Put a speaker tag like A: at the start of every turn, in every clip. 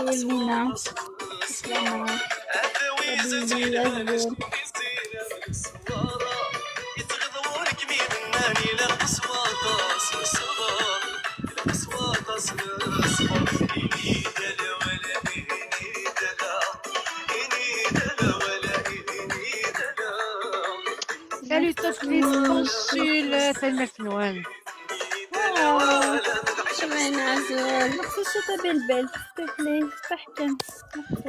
A: Azul Lina. Lama. Sabine, Azul.
B: Salut Top Clip Consul Selma Nouane.
A: Oh,
C: شكرا عزول.
A: ما خصوش تابع belle, s'il te plaît. تحكم.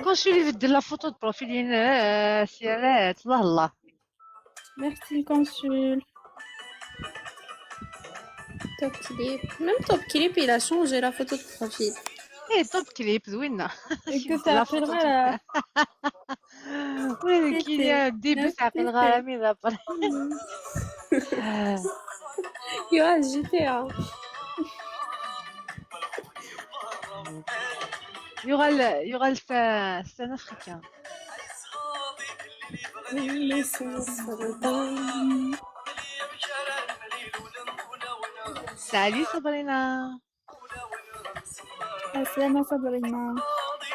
B: Consul يبدل la photo de profil سيرات الله الله.
A: Merci le consul.
C: Top Clip. Même Top Clip, il a changé la photo de profil.
B: ايه Top Clip زوينة.
A: Et que
B: la
A: ça
B: photo
A: appellera
B: ولا كي début تعقل غرامي دابا.
C: يا GTA.
B: يغال c'est un africain. Salut Sabrina.
A: السلامة صابرينا.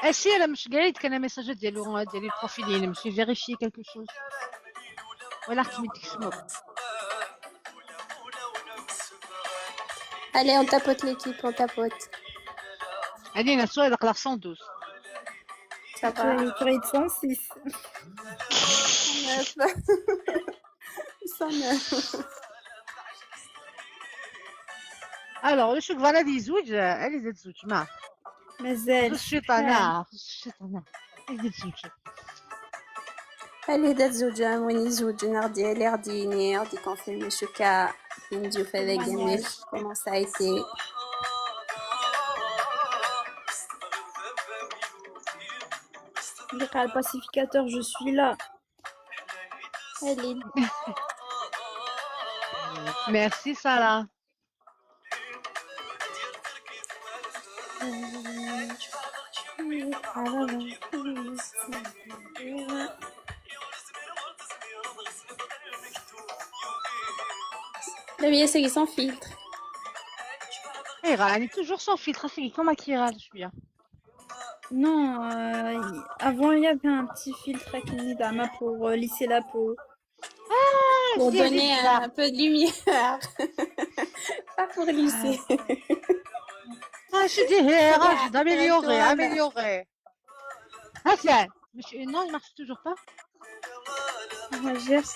B: اشي انا مش قاعد كان message ديالو ديال ال profil نمشي vérifier quelque chose ولا كيما تكشمو.
C: Allez, on tapote l'équipe, on tapote.
B: هذه سؤال قلا 112.
C: Ça va.
A: تريد 106.
C: 109.
B: Alors شوف voilà دي زوج اللي زاد زوج ما
A: مازال
B: الشيطانة الشيطانة اللي زاد زوج.
C: Allez, دات زوج وين يزوج غادي علي غادي يني غادي confirmer شوكا نديو في هذا جميل comment ça a été.
A: اللي قال pacificateur, je suis là.
C: Allez.
B: Merci Sarah.
C: La vie, c'est sans filtre.
B: ايه راني toujours sans filtre, c'est comme Akira شويه.
A: Non, avant il y avait un petit filtre avec une dama pour lisser la peau.
C: Pour donner un peu de lumière. Pas pour lisser.
B: Ah, je dis, eh, d'améliorer, améliorer. Ah, tiens, mais non, il marche toujours pas.
A: Gère.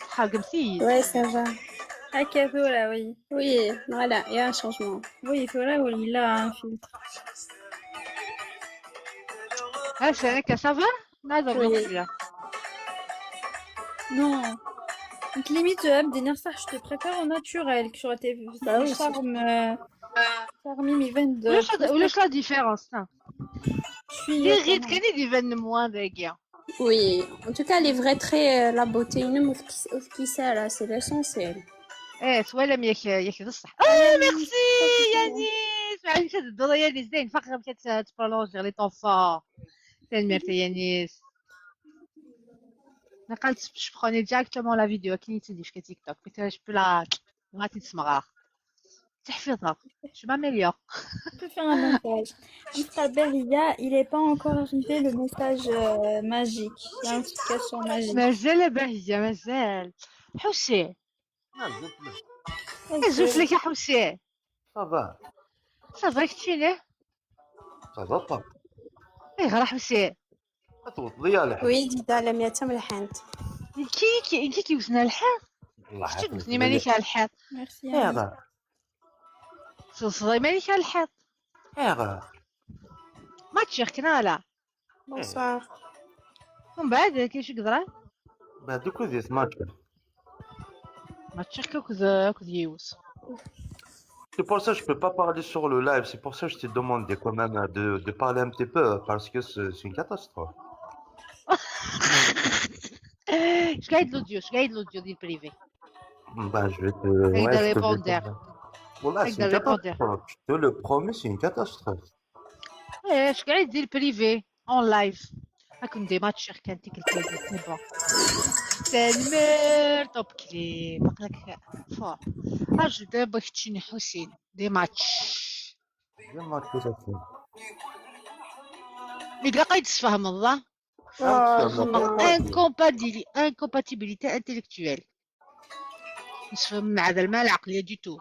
B: حاجة مسيد.
C: Ouais, ça va.
A: Ah, voilà, oui.
C: Oui, voilà, il y a un changement.
A: Oui, voilà, oui, il a un filtre.
B: Ah, c'est ça va? نهضر
C: Oui.
B: شوية.
A: Non. Donc, limite, Abdel ça, je te préfère au naturel, que j'aurais été
C: Bah oui,
A: charme, charme, mais 22.
B: ولاش la différence?
A: Je suis.
B: ديريت كان يبان moins داكيا.
C: Oui, en tout cas, les vrais traits, la beauté, une qui ça, là, c'est l'essentiel.
B: ايه سوالم ياك ياك بصح. اه ميرسي يانيس. معليش الدورة يانيس زين فقط مشات تبرولونجي لي طون فور. زين ميرسي يانيس. نقلت je prenais directement la vidéo كي تدي في تيك توك قلت je peux la غادي تسمعها تحفظها je m'améliore.
A: Je peux faire un montage. Mr. Beria, il n'est pas encore arrivé le message magique, la notification magique.
B: مازال باهية مازال حسين. زوج لك يا حسين.
D: Ça va.
B: Ça va كتشيني؟
D: Ça va pas.
B: ايه راه حسين.
D: توضي على
C: Oui, ديدا لم يتم الحنت.
B: كي كي كي كيوزنا الحال
D: الله
B: شتي قلتني مالك على الحيط.
A: Merci.
D: ايه
B: صدري مالك على الحيط.
D: ايه
B: ما تشيخ لا.
C: Bonsoir.
B: ومن بعد كاين شي قدرة
D: بعد دوك ذي ماتش.
B: ما تشيخ كوك يوس.
D: C'est pour ça que je peux pas parler sur le live. C'est pour ça que je t'ai demandé quand même de parler un petit peu parce que c'est une catastrophe.
B: شكايد l'audio شكايد l'audio ديال privé.
D: Bah, je vais te. Ouais,
B: هيدا
D: je te
B: répondeur.
D: Voilà, c'est une
B: هيدا répondeur.
D: catastrophe. Je te le promets, c'est une catastrophe.
B: ايه شكايد ديال privé en live. راكم des matchs كان تيك الكليب c'est bon. تنمر توب كليب عقلك fort. اجي دابا كتشيني حسين des matchs.
D: Bien marqué, ça, c'est.
B: mais كاع قايد تفهم الله.
D: Ah, ça m'a pas
B: Incompatibilité intellectuelle. نتفهم مع هذا المال العقلية du tout.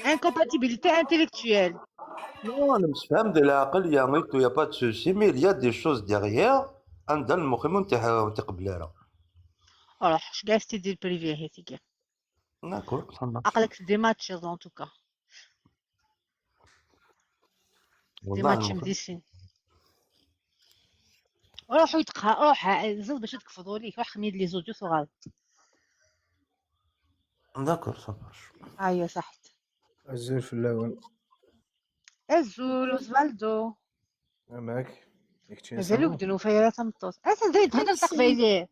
B: Incompatibilité intellectuelle.
D: Non, انا مش فاهم ديال العقل يعني il y a pas de souci, mais il y a des choses derrière عندها المخ ما تقبلها.
B: روح اش جالس تدير privé هي تيكي.
D: D'accord, ça marche.
B: عقلك des matchs en tout cas. Des
D: والله
B: ماتش
D: المخ
B: مديسين. روحوا يتقها روح زيد باش تكفضوا ليك روح خميد les audios وغلط.
D: D'accord, ça marche.
B: ايوا صحت.
E: الزول في الأول.
B: الزول وزفالدو.
E: معاك يكتشين
B: مازالو
E: ça va.
B: بدنو فيا تمطوط. اصلا زيد تهضر تقبيلي.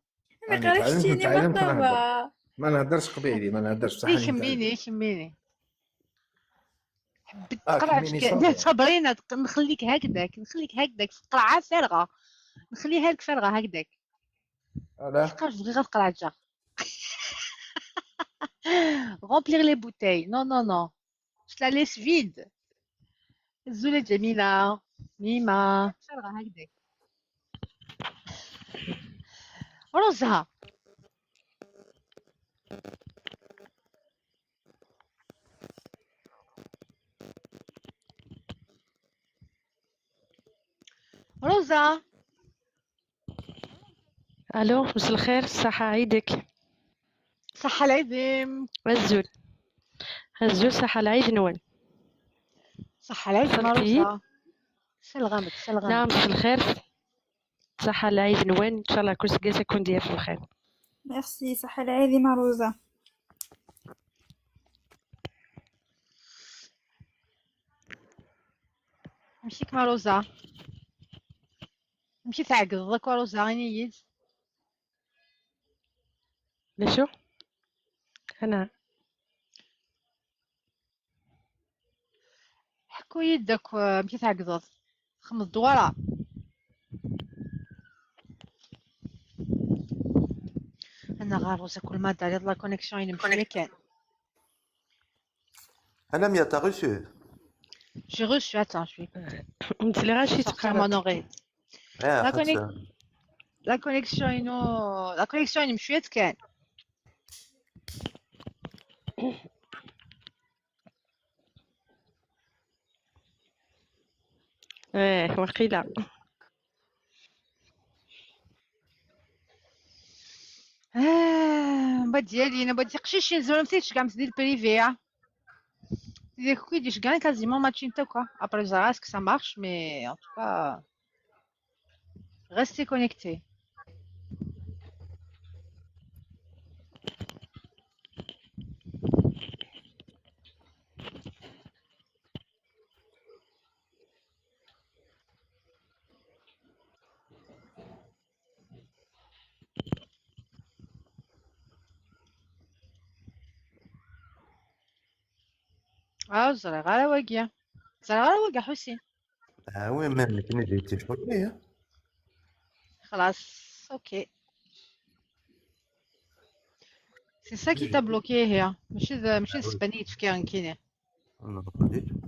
A: ما
E: أنا تعلمت
A: قرفتيني
E: نتعلمت نهضر.
A: مرتبة.
E: ما نهضرش قبيلي ما نهضرش بصح
B: إيه
E: راني نتعلم.
B: كميني كميني. حبيت
E: آه،
B: تقرا
E: كميني
B: لا
E: صافي.
B: صابرينا نخليك هكذاك نخليك هكذاك في قرعه فارغه نخليها لك فارغه هكذاك.
E: لا
B: تلقاش غير القرعه جا. Remplir les bouteilles. Non, non, non. Je la laisse vide. زولة جميلة ميما فارغة هكذاك. رزها روزا.
F: الو مساء الخير، صحة عيدك.
B: صحة العيد.
F: الزول الزول، صحة العيد نوال.
B: صحة العيد
F: صلتي؟
B: روزا. سلغمت سلغمت.
F: نعم مساء الخير، صحة العيد نوال، ان شاء الله كل سكاسة يكون ديال في الخير.
A: ميرسي صحة العيد مع روزا.
B: مشيك مع روزا مشي تعقد ذاك روزا غيني يد.
F: لا شو انا
B: حكو يدك مشي تعقد خمس دوارة. انا غير روزا كل ما دار يلا connexion ينمشي كان.
D: انا ميا t'as reçu.
B: J'ai reçu, attends, je vais
F: انت اللي غاشي
B: sortir
F: تقرا.
B: mon oreille.
D: اه
B: La
D: خاطر
B: La connexion إنو la connexion مشيت كان.
F: ايه وقيله.
B: آه با ديالي انا با قشيش زعما مسيتش كاع مسدي ال privé. ديك كويديش كاع quasiment ماتشين تا quoi. Après ça est-ce que ça marche, mais en tout cas restez connectés. اه زرا غير واقيا زرا غير واقيا حسين.
D: Ah oui, même كني j'ai été choqué, hein.
B: خلاص OK. C'est ça qui t'a bloqué هي ماشي ماشي السبانيت في كان كيني.
D: Non, pas du tout.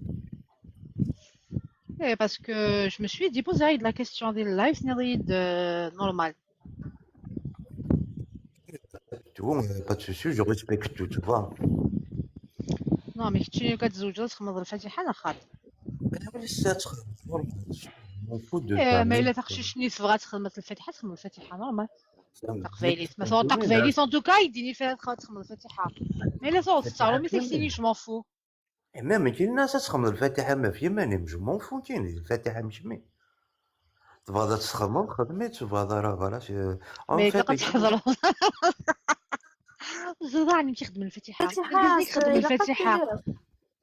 B: إيه parce que je me suis dit posé la question ديال ال live نريد normal.
D: Tu vois, pas de souci, je respecte tout, tu vois.
B: Non mais كتشيني كتزوج تخمض الفاتحه انا خاطر.
D: لسه تخدم m'en fous de
B: إيه
D: ta
B: ما الا
D: mère.
B: تخششني تبغى تخدم الفاتحه تخدم الفاتحه normal.
D: Ça me
B: تقبيليت مثلا تقبيليت en tout cas يديني فيها تخدم الفاتحه. ما الا صوت تصارو mais سكسيني je m'en fous.
D: Et même كاين الناس تخدم الفاتحة ما في ماني je m'en fous كاين الفاتحة مش mais تبغى تخدم خدمي تبغى راه voilà en
B: mais
D: fait
B: كاع تحضروا زرعني نمشي نخدم الفاتحه.
A: الفاتحة
B: نخدم الفاتحه.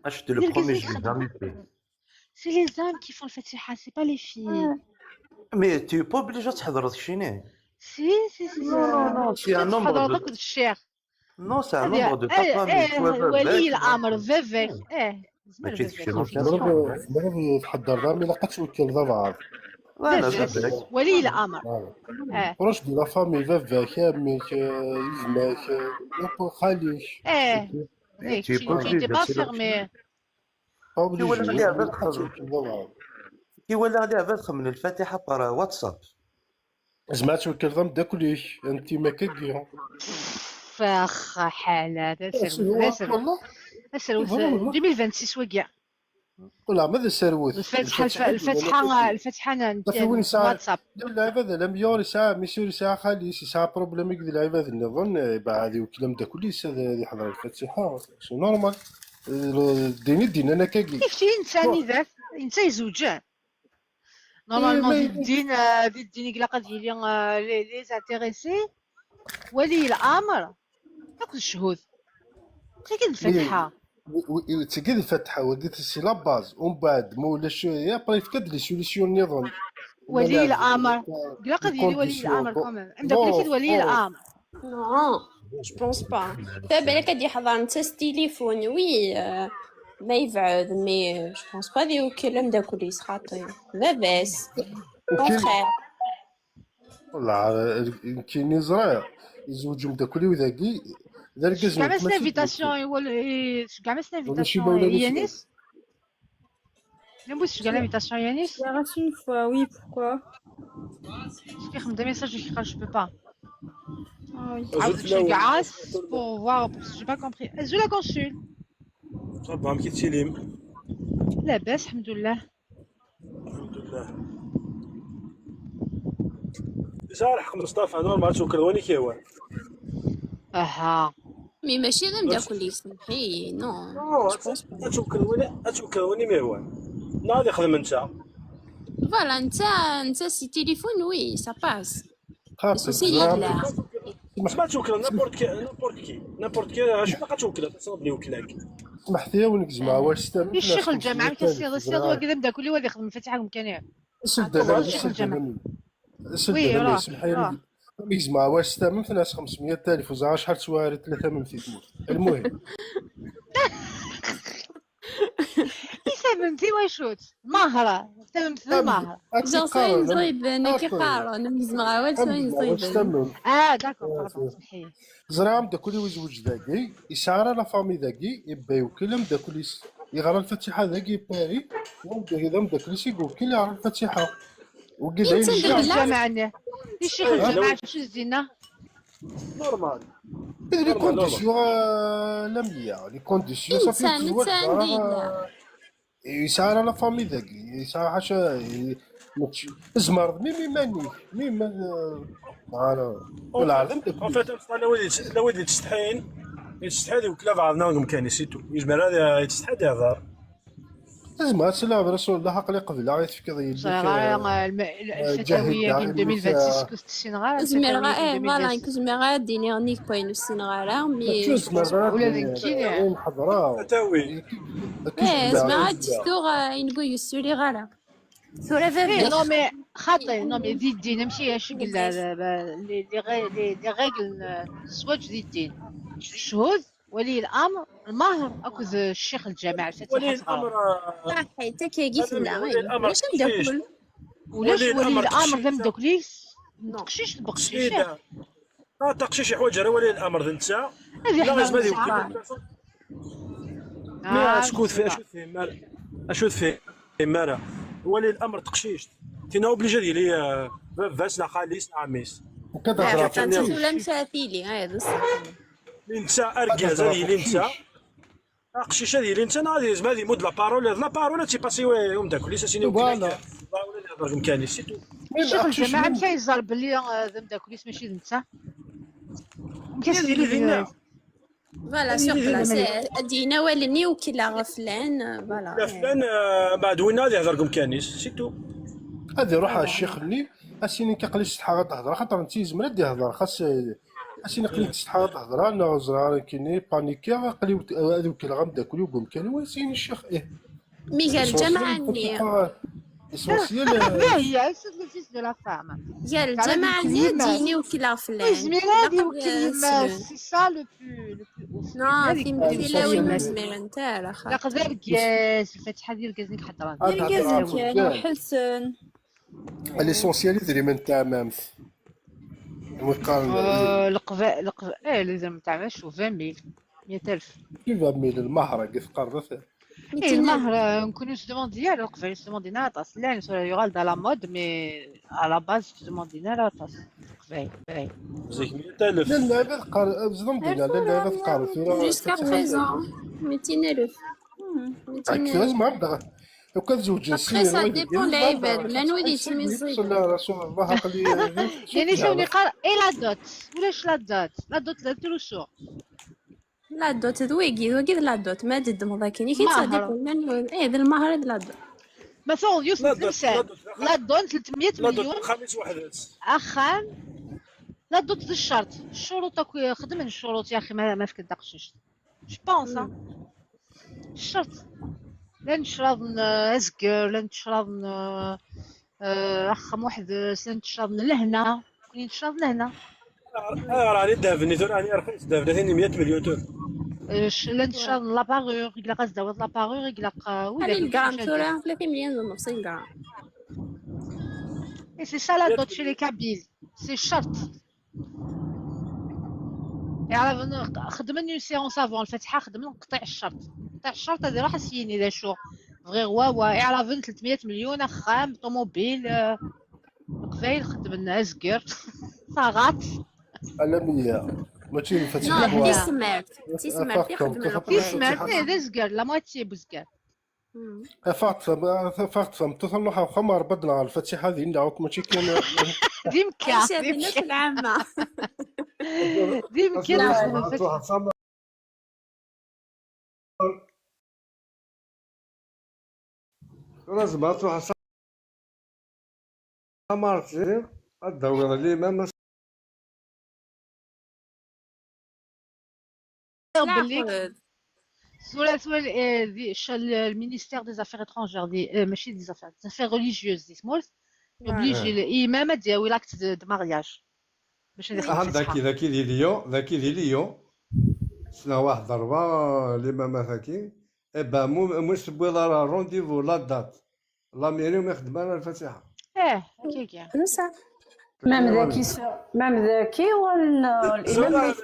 D: Je te le promets, je l'ai jamais fait.
B: C'est les hommes qui font le fatiha, c'est pas les filles.
D: Mais tu es pas obligé تحضر شيني.
B: Si si si.
D: Non, non, non, c'est un nombre
B: تحضر
D: de
B: دوك الشيخ.
D: Non, c'est un
B: هذه
D: nombre de ta
B: ايه
D: famille.
B: ايه ولي الامر فافاك اه زمر
D: ماشي
B: فافاك
D: تمشي
B: officiellement.
G: ضرب تحضر دار مي لقيت توكل ضبعة.
D: Voilà,
B: فافاك
D: فافاك.
B: ولي الامر اه
G: proche de la famille باباك امك يزماك خاليك.
B: اه ايه
D: Tu es
B: tu
D: pas
B: tu t'es
D: obligé
B: pas
D: c'est
B: fermé.
G: pas
D: كي ولا
G: obligé
D: غادي عباد
G: لقيت
D: تخدم
G: توكل ضبعة.
D: كي ولا غادي عباد تخمن الفاتحة par واتساب.
G: زعما توكل ضم داكليك انت ما كاكي.
B: فاخ حالة
G: سي هو
B: اسر
G: والله
B: اسر
G: والله
B: 2026 وكاع
G: والله ماذا سروت
B: الفاتحة الفاتحة الفاتحة
G: صافي وين ساعة
B: واتساب.
G: العباد لم يوري ساعة ميسيوري ساعة خالي ساعة problème يقدر العباد النظن بعد وكلام دا كل هذه حضر الفاتحة c'est normal الدين الدين انا كاكي.
B: كيف شي انسان ذات انسان يزوجان normalement دي الدين دي الدين يقلا قد يلي les intéressés ولي الامر تاخذ الشهود تاكل الفاتحة.
G: تقد الفاتحة وديت c'est la base ومن بعد ما ولاش يا بري فكد les solutions النظام
B: ولي الامر قلا قد يلي ولي الامر quand même عندك ولي ولي الامر.
C: Non, je pense pas. بالك غادي يحضر انت التليفون oui ما يبعد mais je pense pas ديو كلام داك اللي خاطي لاباس mon frère.
G: والله كاين زرا يزوجوا داك وذاكي ذا
B: كاع ما invitation كاع ما invitation يانيس نبوس كاع l'invitation يانيس.
A: J'ai reçu une fois, oui, pourquoi?
B: كيخدم des messages كيقال je peux pas.
A: Ah oui.
B: عاود شجعاس pour voir, j'ai pas compris. Azul la consul.
H: صباح كي تسليم.
B: لاباس الحمد لله.
H: الحمد لله. صالح مصطفى normal شكرا وني كيوان.
B: اها
C: mais ماشي غير داك اللي سمحي non.
H: اتوكل وني اتوكل وني ميوان ناضي خدم انت.
C: Voilà انت c'est téléphone oui ça passe.
G: خاطر
H: ما توكل n'importe qui n'importe qui n'importe qui اش باقا توكل تصاوب لي وكلاك.
G: سمحت لي ونك زعما واش استعمل
B: الشيخ الجامعة كيصير السير وكذا بدا كل واحد يخدم الفاتحة مكانيه.
G: سد الشيخ الجامعة سد سمح لي زعما واش استعمل في ناس 500,000 وزعما شحال تسوى 3 من في تموت. المهم
B: تممتي وشوت مهرة تممت المهرة.
C: جون زويب انا كيقارن مزمغاوات زوين زويب.
B: اه d'accord سمحي.
G: زرا بدا كل يزوج ذاكي يسعر la famille ذاكي يبا يوكل بدا كل يغرى الفاتحة ذاكي باري وبدا اذا بدا كل يقول كل يغرى الفاتحة
B: وكذا الجامعة الشيخ الجامعة شو زينا
H: normal
G: les conditions لامية les conditions صافي
C: تزوج
G: يسعى la famille ذاك يسعى حاجة زمر ميمي ماني ميم voilà ولا عظيم.
H: en fait لا وليد يتستحين يتستحي وكلا بعضنا كان c'est tout يجمع هذا يتستحي يهضر
G: زعما سلام رسول الله حق لي قبل غير تفكر
B: يديك الفتاويه 2026 كنت السنغال
C: زمير غا voilà كنت زمير غا ديني نيك بوين السنغال mais
B: ولا ذكي
G: حضره
H: فتاوي
C: ايه زعما غا تستوغ ينقول يسولي غالا ثورة فافي.
B: non mais خاطي non mais دي الدين ماشي اش قلنا les règles الزواج دي الدين الشهود ولي الامر المهر اكوز الشيخ الجامع
H: ولي الامر
C: حتى كي قلت لا واش نداكل
B: ولاش ولي الامر ذا مدوكليس تقشيش البقشيش
H: اه تقشيش حوايج راه ولي الامر انت
B: هذه
H: حنا mais اشكون في اشو في مال اشو في مالا ولي الامر تقشيش تينا obligé ديالي فاس لا خاليس عميس
C: وكذا ولا مشاتيلي هذا الصح
H: انت اركاز هذه اللي انت قشيشه هذه اللي انت غادي زعما هذه مود la parole la parole تيباسي يوم داك ليس سيني
G: voilà
H: ولا كان c'est tout.
B: الشيخ الجماعة مشى يزال باللي ذم داك ماشي انت
C: voilà sur place دينا والني وكلا غفلان voilà
H: فلان بعد وين غادي يهضر لكم كانيس c'est tout.
G: هذه روح الشيخ اللي اسيني كقليش تحاول تهضر خاطر انت زمرا يهضر خاص اسيني قليل تستحق تهضر انا زرا كيني paniqué قلي هذوك الغم داك وقوم كان وسيني الشيخ ايه
C: mais قال الجامعة ني
G: essentiel
B: هي fils de la femme.
C: يا الجماعة ديني وكلا فلان
B: c'est ça le plus ouf.
C: non في لا زمير انت راه
B: لا قدر الكاس الفاتحة ديال الكاس ديك حضران
A: الكاس كان حسن
G: l'essentiel يدري من تاع مامث ويقارن
B: القفا القفا ايه لازم تاع شو 20000 100000
G: كيف ميل المهرة كيف قررت
B: ايه المهر نكونو سدومونديا القفا سدوموندينا طاس لا سورا يغال دا لا مود مي على باز سدوموندينا لا طاس قفاي
H: زيك 100000
G: لا لا قار زدوموندينا لا لا قار
C: jusqu'à présent 200000
G: 200000 ما بدا لو كان زوج
C: après ça dépend العباد ولا نولي تيمي
G: لا رسول الله قال
B: يعني شنو قال et la dot ولاش la dot la dot la trousseau
C: la dot ذويقي ذويقي la dot ما تدم ذاكيني كي ça dépend ايه ذا المهر ذا la dot
B: مثلا يوسف تلمسان la dot 300 مليون
H: خميس واحد
B: اخان la dot ذا الشرط الشروط خدم الشروط يا اخي ما فك دقشش je pense الشرط لا نشرب ازكر لا نشرب اخم واحد لا نشرب لهنا كوني نشرب لهنا
H: راني دافني راني رخيص دافني 100 مليون تور
B: لا نشرب la parure يقلق ازداوض la parure يقلق
C: ولا الغرام تورا 30 مليون ونص غرام
B: et c'est ça la dot chez les Kabyles c'est الشرط يعني خدمني une séance avant الفاتحة خدمني نقطع الشرط نقطع الشرط هذه راح سيني ذا شو فغي هو يعرف 300 مليون خام طوموبيل قبايل خدمنا ازكر صاغات
G: عالمية ماشي الفاتحة
C: تيسمرت تيسمرت يخدم
B: تيسمرت ايه ازكر la moitié بوزكر
G: فقط فقط فهمت نروح خمر بدنا على الفاتحة هذه ندعوك ماشي كان
B: ديمكا
C: الناس العامة
B: ديمكا
I: لازم تروح سمارتي الدور الإمام
B: سؤال سؤال ال ministère des affaires étrangères دي ماشي des affaires des affaires religieuses دي سمولت obligé الامامة ديال l'acte de mariage باش ندخل
I: ذاكي ذاكي دي ليون ذاكي دي ليون سنة واحد ضربه الامامة ذاكي eh ben مو تبويض راه rendez-vous la date la mairie وما يخدم انا الفاتحة
B: اه هكاك
J: même ذاكي même ذاكي والامام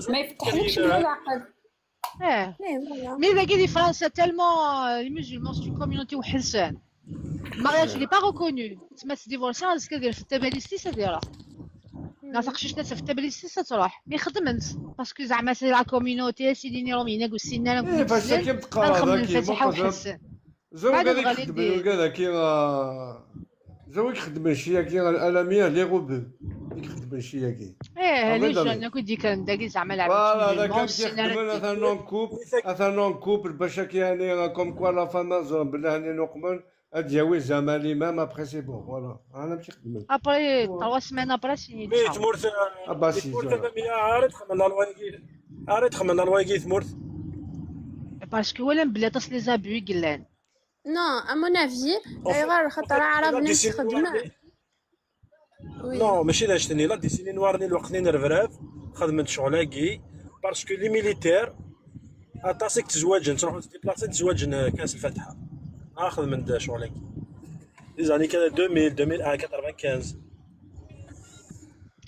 J: ما يفتحلكش بلا العقد.
B: اه mais ذاكي دي فرنسا tellement les musulmans c'est communauté وحسان ال mariage n'est pas reconnu تما تديفورسي راسك دير في التباليستي ديرها لا تقشيش ناس في التباليستي تروح mais خدمت parce que زعما c'est la communauté سيدي نيرومي ناكو سينا
I: ايه فاش كي تقرا
B: نخمم الفاتحة وحسن
I: زوج هذيك خدم هذاك زوج خدم شي كي الالمية لي غوبو يخدم شي كي
B: ايه les jeunes كو دي كان داكي زعما لعب
I: voilà هذا كان كيخدم مثلا en couple مثلا en couple باش يعني comme quoi la femme بالله هاني نقمن ادياوي زعما l'imam après c'est bon voilà انا ماشي خدمت
B: après 3 semaines après signé
H: mais تمورت تمورت عارف خمن الواي عارف خمن الواي تمورت
B: parce que ولا بلا تص les abus قلان
C: non à mon avis غير خاطر عرب ناس خدمة
H: non ماشي لا شتني la décennie noire ني الوقت ني نرفراف خدمت شغلاكي parce que les militaires اتاسيك تزواجن تروح déplacer تزواجن كاس الفاتحة اخذ من شغلاكي les années كذا 2000 2001 95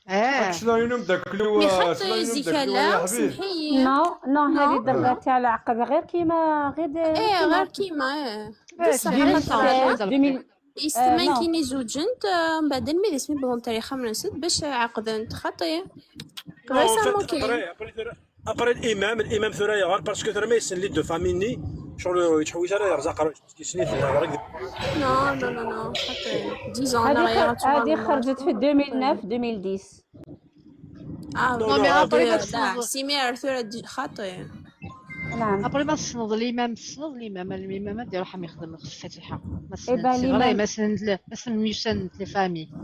B: اه
I: شنو ينوم داك
C: mais خاطر زيكالا سمحي
J: non non هذه الضربة تاع العقد غير كيما غير
C: ايه غير كيما ايه بصح يستمان كيني زوجنت من بعد مي اسمي بون تاريخ من نسد باش عقدنت خاطي récemment كاين
H: après الامام ثريا غير parce que ثرا ما يسن les deux familles شغل يتحوس على يرزق راه يسني
C: non non non non خاطي 10
J: هذه خرجت في 2009 2010
C: اه
B: non mais après
C: سيمير ثرا خاطي
J: نعم
B: après ما تسند الامام تسند الامام الامام ديال روحهم يخدم الفاتحة ما سند ما سند ما سند les familles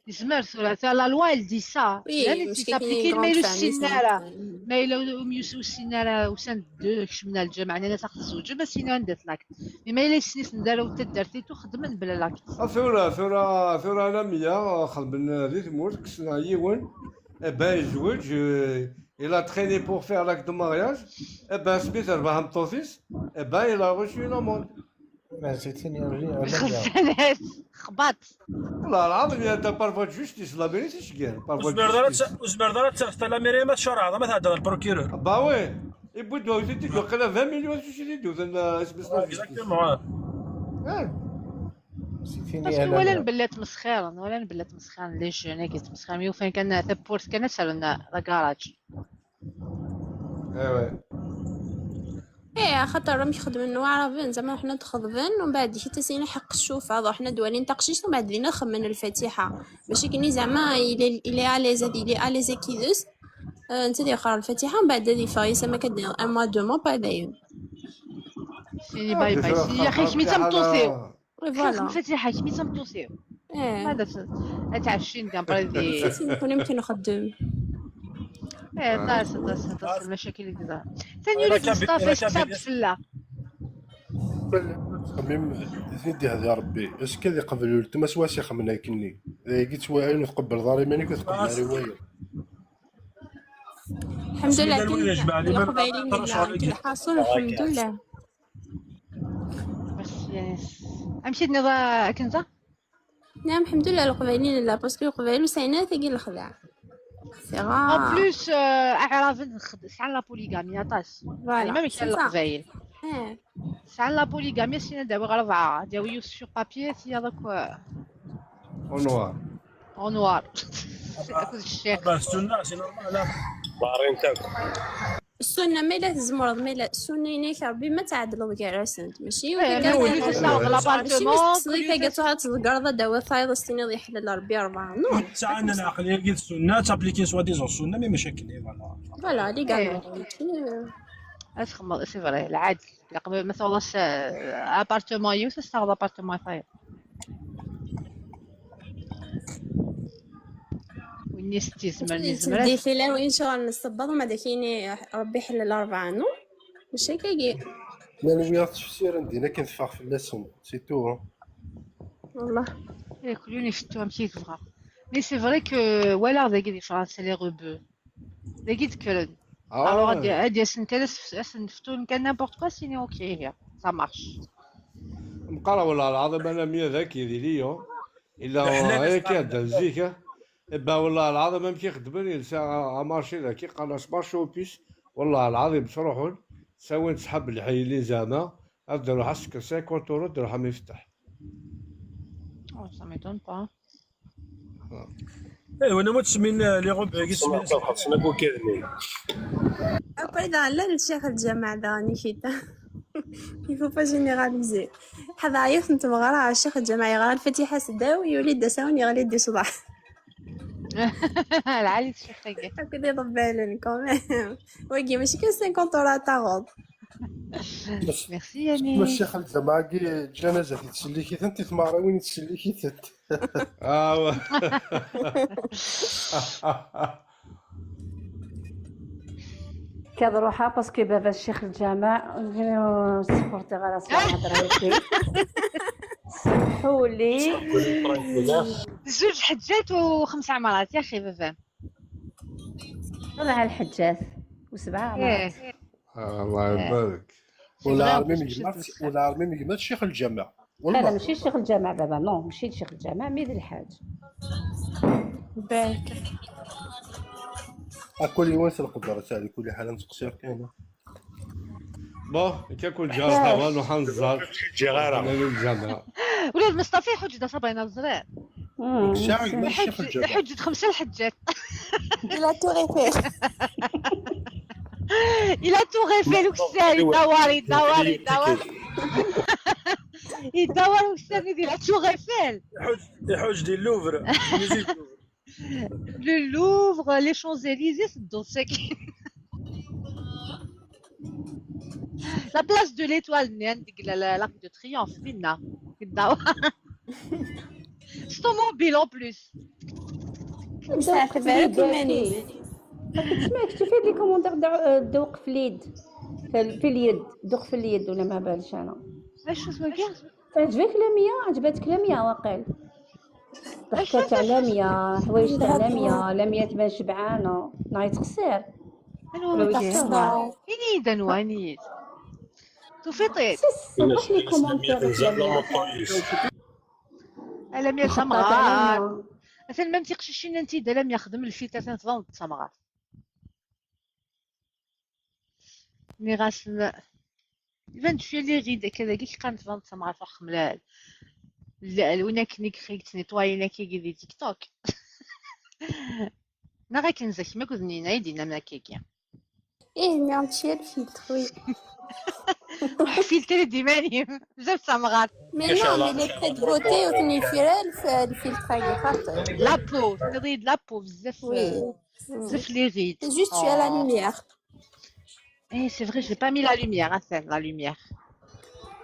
B: يزمر ثلاثة la loi elle dit ça
C: oui
B: يعني
C: مش
B: تابليكي
C: كاين
B: ما يلو السنارة ما الا وسينا راه وسان دو كشمنا الجامع انا تاخذ الزوج ما سينا ندات l'acte، mais ما الا سنيت ندارو تدارتيتو خدمن بلا l'acte.
I: ثورة ثورة ثورة عالمية خدمنا ذي تمورت كسنا يون eh ben يزوج، il a traîné pour faire l'acte de mariage، eh ben سميت ربح مطوفيس، eh ben il a reçu une amende.
E: زيتيني.
B: خزانات خباط.
I: والله العظيم يا انت par voie justice la mairie تشكال par voie justice.
H: وزمر دارت la mairie ما تشرع ما تهدر ال procureur.
I: bah oui يبدو تيدو قال 20 مليون شو يدو اسمه justice.
H: exactement.
B: parce que ولا نبلات مسخيرا ولا نبلات مسخيرا les jeunes كي تمسخير يوفين كان ثبورت كان سالنا لا كراج.
I: ايوا.
C: ايه خاطر راهم يخدموا عربين زعما حنا تخضبن ومن بعد حتى سينا حق الشوفة هذا حنا دوالين تقشيش ومن بعد دينا نخمن الفاتحة ماشي كني زعما il est à l'aise هادي il est à l'aise كيدوس انت اللي قرا الفاتحة ومن بعد هادي فايسة ما كدير un mois deux mois با دايون.
B: سيني باي باي سيني يا اخي كميتا مطوسيو.
C: voilà.
B: الفاتحة كميتا مطوسيو.
C: ايه
B: هذا تعشين كان بريدي.
C: سيني كون يمكن نخدم.
B: ايه طاس طاس طاس المشاكل اللي دار ثاني ولد مصطفى حساب فلا.
G: خميم ندي هذا يا ربي est-ce que ذي قبل تما سواسي خمنا كني قلت واعي وتقبل ضاري ماني وتقبل رواية.
C: الحمد لله كاين القبايلين الحاصل الحمد لله.
B: ميرسي يانيس. امشي نضا كنزه.
C: نعم الحمد لله القبايلين لا parce que القبايل وسعينا ثقيل الخدع.
B: en plus اعراف سعى la polygamie طاس يعني ما كان القبايل سعى la polygamie سينا داوي غير ربعه داوي sur papier سي هذاك
I: au noir
B: au noir الشيخ
H: السنة c'est normal.
K: بارين تاكل
C: السنة ما الا تزمرض ما الا السنة ينيك ربي ما تعدلو كاع راسنت ماشي ماشي ماشي تقعد تقرض داوي فايض السنة يحلل ربي أربعة non.
H: ساعة عندنا العقلية قلت السنة t'appliquer soi-disant السنة mais مشاكل voilà
C: voilà légal.
B: اتخمض c'est vrai العدل مثلا والله appartement يوسف تاخذ appartement فايض والناس تيزمر.
C: دي فيلا وين شغل نصبط وما داكيني ربي يحلل أربعة non ماشي كاكي.
G: لا ويا تفسير عندنا كنفاخ في اللسن c'est tout.
C: والله
B: كلوني شفتوها ماشي كبغا mais c'est vrai que ولا داكي دي فرنسا les rebeux داكي تكرن alors هادي اسن كان اسن فتون كان n'importe quoi سيني OK هي ça marche.
I: مقرا والله العظيم انا مية ذاكي دي ليون الا هي كاد زيكا با والله العظيم ما كيخدمني ساعة marché ذاكي قال marché aux puces والله العظيم تروحون سوين تسحب الحي اللي زعما ابدا حسك 50 اورو درهم يفتح.
B: ça m'étonne pas.
H: ايوا انا ما تسمين les rebeux كيسمين
K: خاصنا نكون كاذبين.
C: أبدا لا الشيخ الجامع ذا نيكيتا il faut pas généraliser. هذا عيط انت مغرا الشيخ الجامع يغرا الفاتحة سداو يولي دساون يغلي دي صباح.
B: العالي الشيخ
C: هكذا يضبالن كوميم وكي ماشي كان 50 اورو تاغوض.
B: ميرسي ياني.
G: الشيخ الجامعة كي جنازة تسليكي انت ثمارة وين تسليكي.
I: اه
J: كنروحها parce que بابا الشيخ الجامع سبورتي غير راسي هضره سمحوا لي.
B: زوج حجات وخمس عمرات يا اخي بابا.
J: 7 الحجات وسبعة عمرات.
I: الله يبارك.
G: ولا عرمي ميمات الشيخ الجامع.
J: لا لا ماشي الشيخ الجامع بابا non ماشي الشيخ الجامع mais ذي الحاج.
C: بارك.
G: كل يوم القدرة تاع كل حال نسقسير كاينة.
I: bon كيكون جار طبعا وحنزار
K: جغارة
I: الجامع.
B: ولاد مصطفى حجة صابرين الزرير. حجة 5 الحجات.
C: la tour Eiffel.
B: la tour Eiffel وكساري يدور يدور يدور يدور وكساري ديال la tour Eiffel.
H: يحوج ديال اللوفر.
B: Le Louvre, les Champs-Élysées, c'est dans ce La place de l'Étoile, l'Arc de Triomphe, Minna. C'est ton mobile en plus.
J: تسمع شتي les commentaires دوق في اليد، في اليد، دوق في اليد ولا ما بالش انا.
B: اش اسمك؟
J: تعجبك لميا؟ عجبتك لميا واقيل؟ ضحكة تاع لميا، حوايج تاع لميا، لميا تبان شبعانة، نايت قصير.
B: انو انيد انو انيد توفيطيت.
J: صبح les commentaires
B: لميا
J: تاع
B: سمغار
J: لميا.
B: مثلا ما متيقش شي انت لم يخدم الفلتر تنظن سمغار مي غاس يبان شويه لي غيد كذا كي كان تبان سمغار فخ ملال لا كني كريت نيطواي كي دي تيك توك نا غا كنزك ما كنت نايدينا من كيكي
C: ايه mais un petit filtre oui.
B: فلتر ديماني بزاف سمغار.
C: Mais non, mais les traits de beauté وثني فيرال الفلتر هاكي خاطر.
B: la peau تريد la peau بزاف.
C: Oui.
B: بزاف les rides.
C: Juste tu as la lumière.
B: Eh, c'est vrai, j'ai pas mis la lumière, Hassan, la lumière.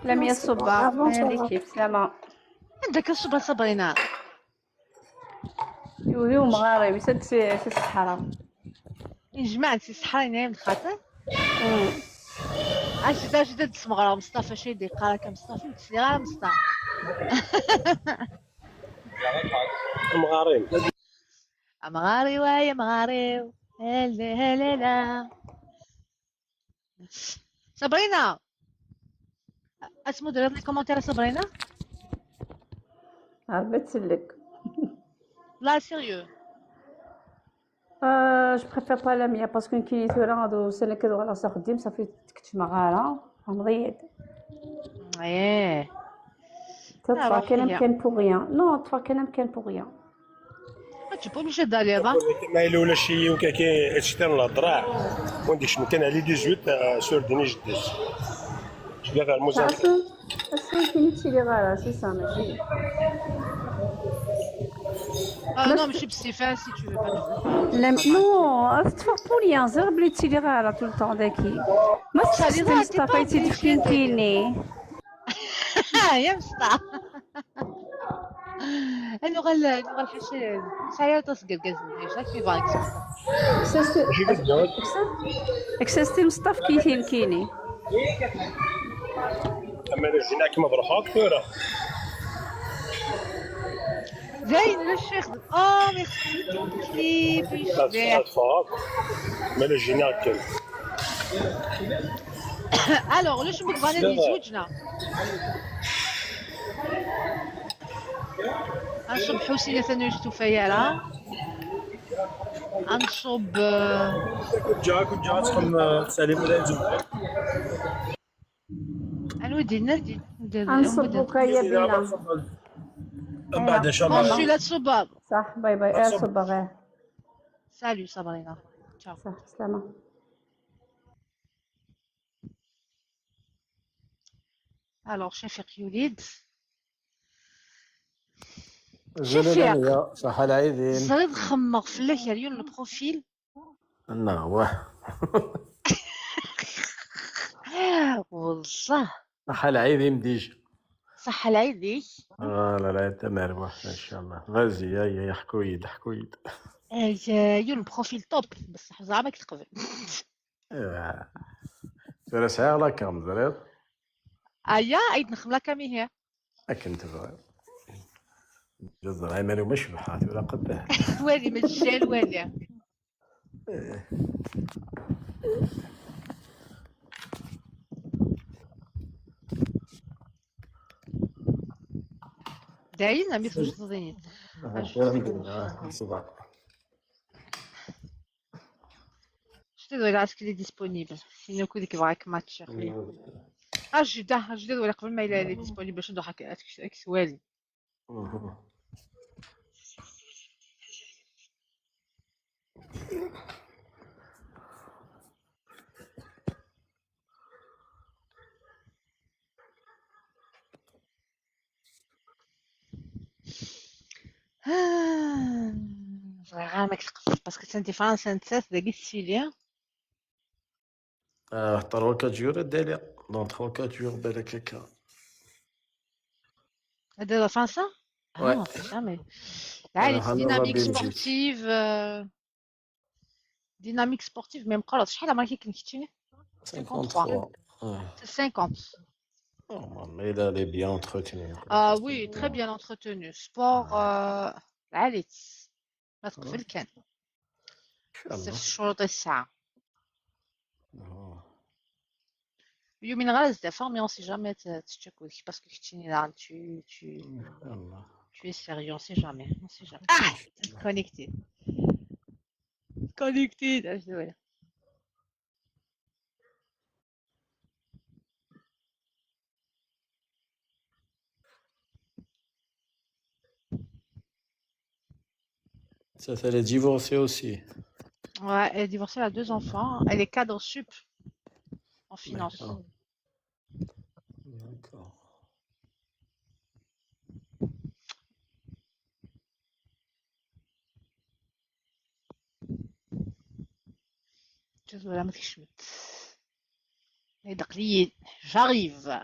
J: لميا الصبا l'équipe سلامة.
B: عندك الصبا صبرينا.
J: يوهي ومغاربي سد في الصحراء.
B: جمعت في الصحراء نايم خاطر. اش دا تسمغرا مصطفى شي دي قراك مصطفى تسلي غير مصطفى.
K: مغارين
B: مغاري ويا مغاري هلا هلا لا. صبرينا اسمو درت les commentaires صبرينا؟
J: عرفت لك.
B: لا sérieux.
J: Je préfère pas لميا parce que كي ثورا غادو سنة كذا ولا خديم صافي تكتش مغارة مضيد.
B: ايه
J: تطفى كان كان pour rien. Non تطفى كان كان pour rien.
B: Tu peux obligé d'aller là.
K: ما إلا ولا شي وكا كي الهضرة وعندك شنو كان على 18 سور ديني جديد شبيه غير المزاح.
J: اصلا كاين تيلي غارة سي سا ماشي.
B: Ah non, mais je sais pas si tu veux pas.
J: لا non تطفى pour rien زير بلي تيلي غارة tout le temps داكي. ما تستنى مصطفى يتفكين كيني.
B: يا مصطفى. اللغة اللغة الحشية سايا تصقر قزم كي فاكس.
J: اكسستي مصطفى كيتين كيني.
K: اما جينا كيما بروحك ثورة.
B: زين الشيخ ميرسي كليب.
K: ما جينا كل.
B: alors ليش مبغانا يتزوجنا؟ غنصب حسين ثاني فيالا غنصب
H: كنت جا تخدم سليم ولا يتزوج.
B: نودي
J: غنصبوك يا بينا
H: من بعد ان شاء الله.
B: لا تصب
J: صح باي باي صبا غير.
B: salut صبرينا تشاو.
J: صح سلامة.
B: alors شفيق يوليد.
L: شفيق صح العيدين.
B: زريد خمق في الله اليوم ال profil.
L: نعم
B: والله
L: صح العيدين déjà.
B: صح العيدين.
L: لا لا تمام ان شاء الله. vas-y يا حكويد حكويد.
B: يون ال profil top بصح زعما كتقبل.
L: ترى ساعة la cam زريد.
B: ايا عيد نخدم la cam هي.
L: اكنت تبغى. جزر هاي مالو مش بحاث ولا قده.
B: والي مجال والي. داين عم يخرج تضيني. شتي دوي راسك لي disponible sinon كو ديك براك ماتش اجدا اجدا ولا قبل ما الى disponible باش ندوح اكسوالي. صغيرة ما كتقفل parce que تنتي فرنسا نتسات داكي السيليا.
L: 3 4 jours داليا dans 3 4 jours بالك هكا.
B: هذا فرنسا؟
L: Ouais.
B: jamais. Allez, dynamique sportive. Dynamique sportive, même قرط شحال عمرك كي كنتي 53.
L: 53. Ouais.
B: C'est 50.
L: Normal, mais il est bien entretenu.
B: Ah oui, très bien entretenu. Sport, العالي ما تقفل كان في الشروط الساعة. يومين غير زدافة mais on sait jamais تشكوك parce que كنتيني là tu es sérieux, on sait jamais, on sait jamais. Ah, connecté. Connecté. Voilà.
L: Ça, elle est divorcée aussi.
B: Ouais, elle est divorcée, elle a 2 enfants. Elle est cadre sup en finance.
L: D'accord. D'accord.
B: Voilà, j'arrive.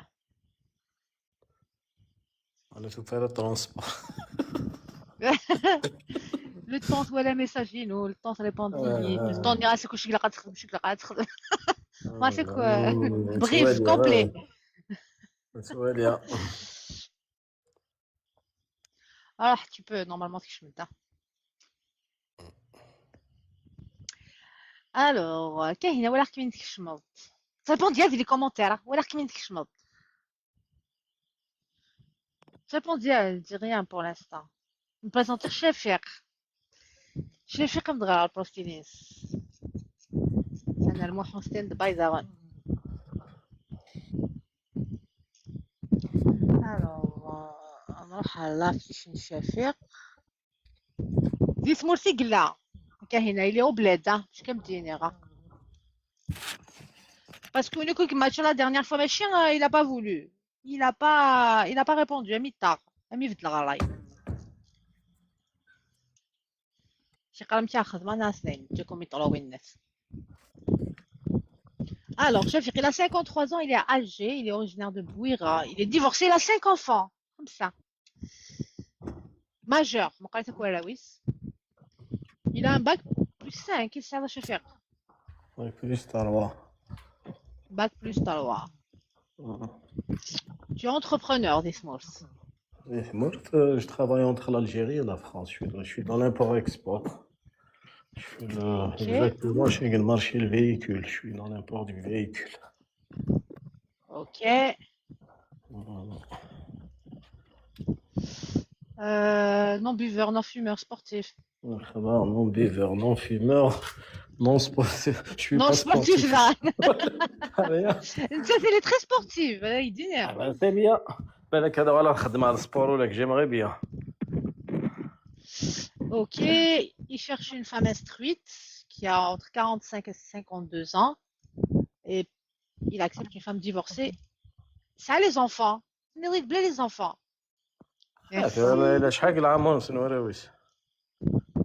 L: On a tout fait le transport.
B: Le temps soit message nous, le temps répond le temps ira c'est que je suis moi c'est quoi brief complet. Alors tu peux normalement je me Alors, كاينه ولا كيما تكشمط. Ça dépend ديال les commentaires ولا كيما تكشمط. Ça dépend ديال dis rien pour l'instant. نبريزونتي شفيق. شفيق مدغر البروفيلينس. انا الموحون ستاند باي زاون. Alors نروح على لافيش شفيق. دي سمورتي قلا. كاينه il est au bled hein, كم ديني غا. Parce que nous, quand match la dernière fois, machin, il a pas voulu. Il a pas répondu. Ami tard. Ami vite la راي. شي قال مشى خدمة ناس جاكم يطلعوا الناس. Alors, Chafik, il a 53 ans, il est à Alger, il est originaire de Bouira, il est divorcé, il a 5 enfants, comme ça. Majeur, il a un bac plus 5, qu'est-ce que ça va faire?
L: Bac plus 3.
B: Bac plus 3. Tu es entrepreneur, Desmos.
L: Moi, je travaille entre l'Algérie et la France. Je suis dans l'import-export. Je suis
B: okay.
L: Exactement, je suis dans le marché le véhicule. Je suis dans l'import du véhicule.
B: Ok.
L: Voilà.
B: Non buveur, non fumeur, sportif.
L: Non buveur, non fumeur, non sportif. Je suis
B: non
L: pas
B: sportif.
L: sportif.
B: Là. Ça, c'est les très sportifs. Il dit.
L: Ah ben, c'est bien. بالك هذا ولا نخدم على السبور ولا j'aimerais bien.
B: Ok, il cherche une femme instruite qui a entre 45 et 52 ans et il accepte une femme divorcée. Ça, les enfants. Mérite bien les enfants.
L: شحال العام سنوراويس؟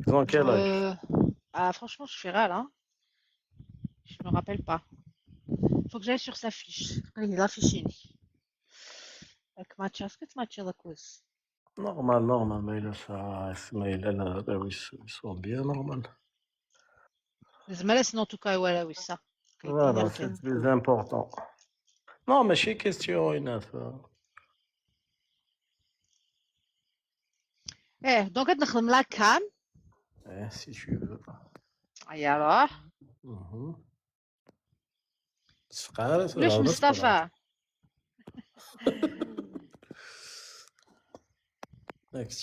L: Ils ont quel âge?
B: Ah, franchement, je fais râle, hein. Je me rappelle pas. Faut que j'aille sur sa fiche. Il a fiche. Est-ce que tu m'as la cause?
L: Normal, normal, mais là, ça, mais là, là, oui, ils sont bien normal.
B: Les sinon, en tout cas, voilà, oui, ça.
L: Voilà, c'est le plus important. Non, mais c'est question, une affaire.
B: Eh, donc, on a la cam.
L: Eh, si tu veux.
B: Et alors? ليش مصطفى؟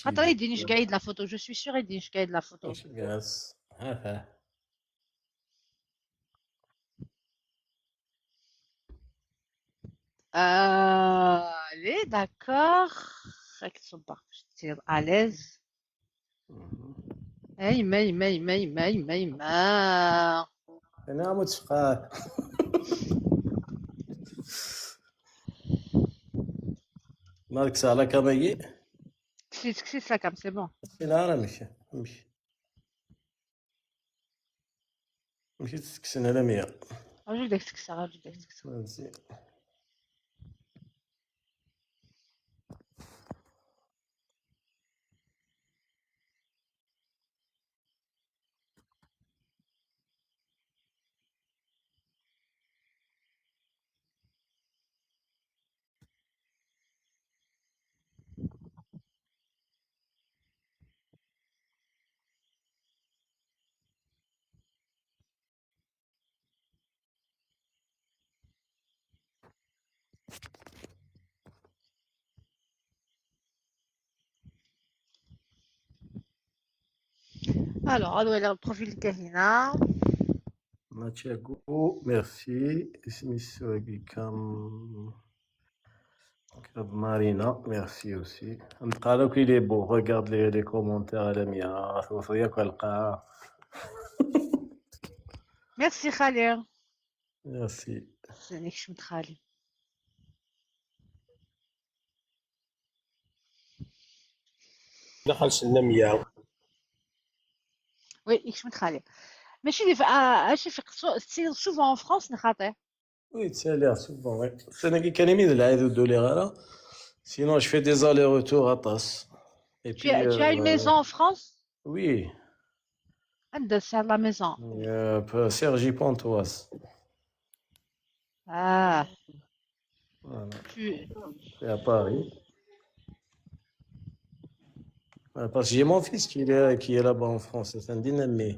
B: خاطر يدينيش قايد la photo, je suis sûre يدينيش قايد la photo. Allez, d'accord. À l'aise. اي ما ما ما ما ما ما
L: انا متفقه. مالك على كامي؟
B: كسيت la cam, c'est bon.
L: لا راه ماشي ماشي ماشي تسكسن على 100.
B: رجل داك تكسر، رجل داك تكسر.
L: مزيان.
B: Alors, le profil de Kahina.
L: Mathiago, merci. Smith Kam Marina, merci aussi. قالوا qu'il est beau. Regarde les commentaires à la mienne.
B: Merci Khalil.
L: Merci.
B: C'est Khalil.
K: دخل سلمية.
B: Oui, يكشم خالي. ماشي c'est souvent en France نخاطر.
L: Oui, ça a l'air souvent, oui. C'est un qui est de l'aide de l'erreur. Sinon, je fais des allers-retours à Tass. Et
B: Tu
L: puis,
B: as une maison en France?
L: Oui.
B: عندها c'est la maison.
L: Sergi Pontoise.
B: Ah.
L: Voilà.
B: Tu...
L: C'est à Paris. Parce que j'ai mon fils qui est là-bas en France, c'est un dynamé.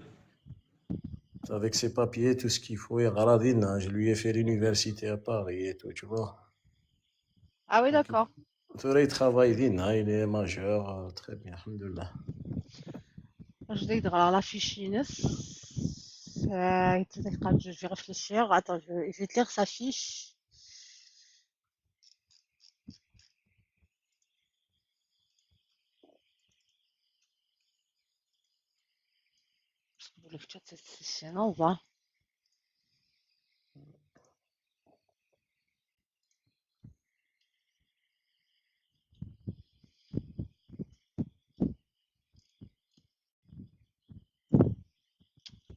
L: Avec ses papiers, tout ce qu'il faut, il radine, je lui ai fait l'université à Paris et tout, tu vois.
B: Ah oui, d'accord.
L: Il travaille, il est majeur, très bien, الحمد لله.
B: Je vais alors la fiche Inès. Je vais réfléchir. Attends, je vais te lire sa fiche. Le chat, c'est non, va.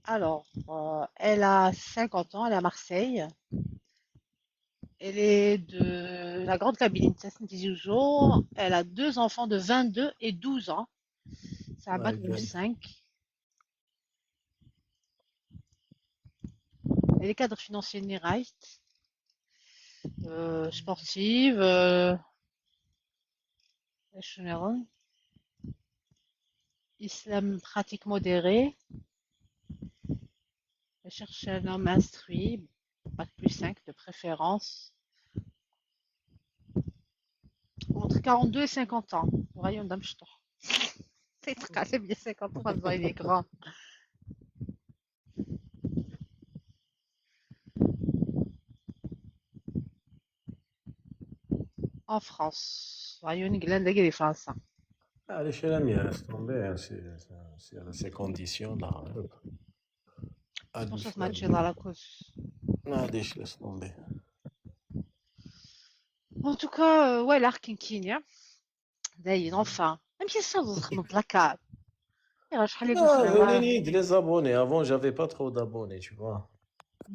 B: Alors, elle a 50 ans, elle est à Marseille. Elle est de la Grande Kabylie, elle a 2 enfants de 22 et 12 ans. C'est un bac plus 5. Elle est cadre financier Nirait, sportive, islam pratique modérée. Elle cherche un homme instruit, bac plus 5 de préférence, entre 42 et 50 ans. Rayon d'Amstor. C'est très bien, 53 ans, il est grand. En France. Rayon Glenn France.
L: Allez, chez la mienne, laisse tomber, c'est ces conditions-là.
B: Je pense que match dans la cause.
L: معليش laisse tomber.
B: En tout cas, ouais, l'arc Kinya. D'ailleurs, enfin, même si ça vous la cave.
L: Non, les abonnés. Avant, j'avais pas trop d'abonnés, tu vois.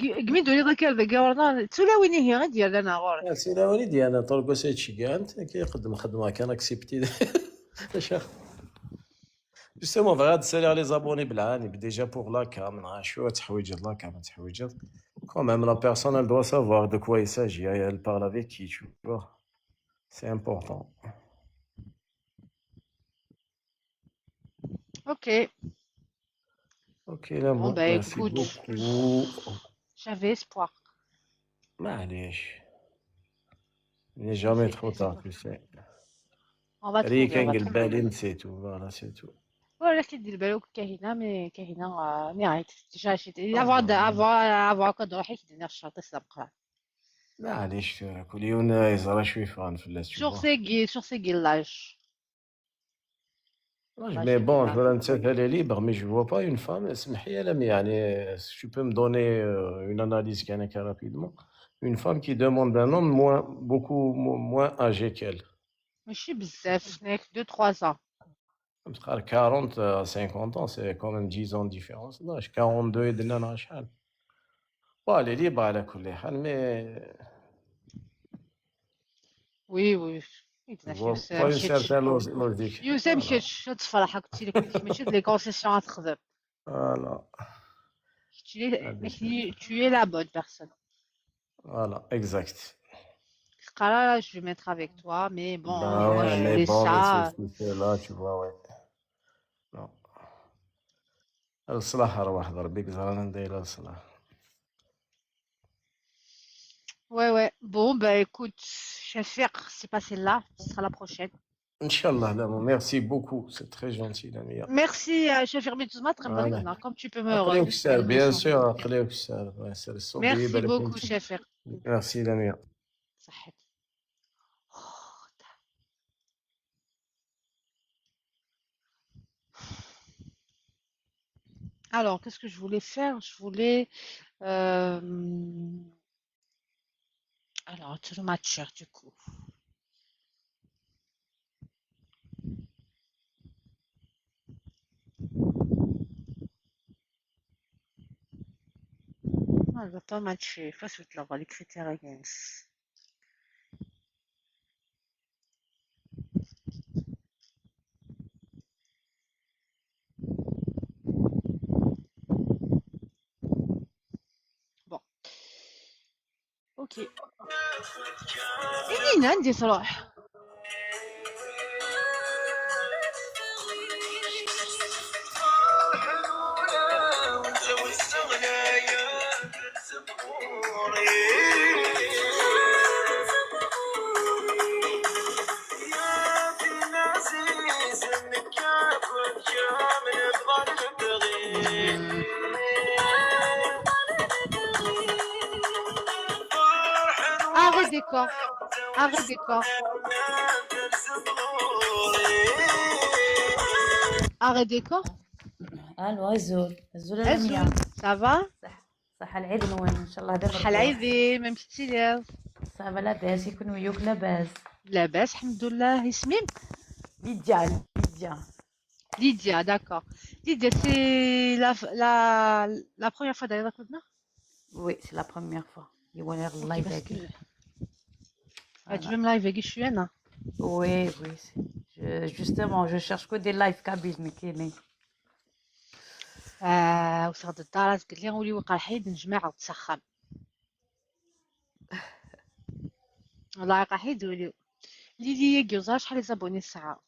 B: قميدو لي ذاك القورنا تسولاويني هي غير ديال انا غور.
L: سيلاوني ديالنا طرقو سيتشي كاع انت كيقدم خدمه كان اكسبتي. Justement, va تسالي les abonnés بالعاني déjà pour la cam شو تحويجات la cam تحويجات. Quand même, la personne, elle doit savoir de quoi il s'agit. Elle parle avec qui, tu vois. C'est important.
B: Ok.
L: Ok, là,
B: bon, bah,
L: merci
B: écoute,
L: beaucoup.
B: J'avais espoir.
L: معليش. Il n'est jamais trop tard, tu sais.
B: On va trouver.
L: trouver. C'est tout, voilà, c'est tout.
B: Voilà, c'est dit le كاهنة mais كاهنة نهاية déjà avoir كاد روحي كي الشرطة سابقة.
L: معليش كل يوم يزرع شوي فان في اللاس.
B: Sur ces l'âge.
L: Mais bon, elle est libre, mais je vois pas une femme. يعني tu peux me donner une analyse rapidement. Une femme qui demande un homme moins, beaucoup moins âgé qu'elle.
B: ماشي بزاف, 2-3 ans.
L: 40 à 50 ans, c'est quand même 10 ans de différence d'âge. 42 يدنا شحال. Bon, elle est libre على كل حال, mais
B: Oui, oui.
L: pas une certaine logique.
B: يوسف مشيت تفرح قلت لك ماشي les concessions تخدم.
L: Voilà.
B: Tu es la bonne personne.
L: Voilà, exact.
B: Là, je vais mettre avec toi, mais bon,
L: bah
B: moi,
L: ouais,
B: je
L: mais
B: voulais
L: bon,
B: ça.
L: c'est là, tu vois, ouais. Non. الصلاح أرواح ضربيك زرانا ندير الصلاح.
B: Ouais, ouais. Bon, bah écoute, Chafik, c'est pas celle-là, ce sera la prochaine.
L: ان شاء الله. لا merci beaucoup, c'est très gentil لاميا.
B: Merci, Chafik Mituzma, très
L: Voilà.
B: comme tu peux me
L: عقليوك السهل bien
B: descendre.
L: sûr, عقليوك السهل الله يسهل الصوبي
B: Merci
L: بالك
B: beaucoup,
L: انت.
B: Chafik.
L: Merci لاميا.
B: صحيت. Alors, qu'est-ce que je voulais faire? Je voulais. Alors, le matcher, du coup. Ah, elle va pas matcher. Il faut se mettre les critères against. Bon, ok. إني عندي صلاح. Arrêt décor. Arrêt décor. Arrêt décor.
M: الو azul azul لميا.
B: Azul. Ça va?
M: صح صح العيد نوين ان شاء الله هذا
B: صحة
M: مربوح.
B: العيدي ما مشيتي ليا.
M: ça va لاباس يكون وياك لاباس.
B: لاباس الحمد لله. اسمي
M: ليديا ليديا.
B: Lydia, d'accord. Lydia, c'est la première fois d'ailleurs que
M: Oui, c'est la première fois يوان
B: Ok,
M: الله
B: parce
M: يبارك.
B: que ah, tu
M: Voilà.
B: veux me live avec je
M: Oui, oui, justement, je cherche que des lives kabyles mais كاينين.
B: آه وصلت الدار قلت لي ولي وقع الحيد نجمع وتسخن والله يقع حيد ولي ليديا كيوزا شحال les abonnés الساعة.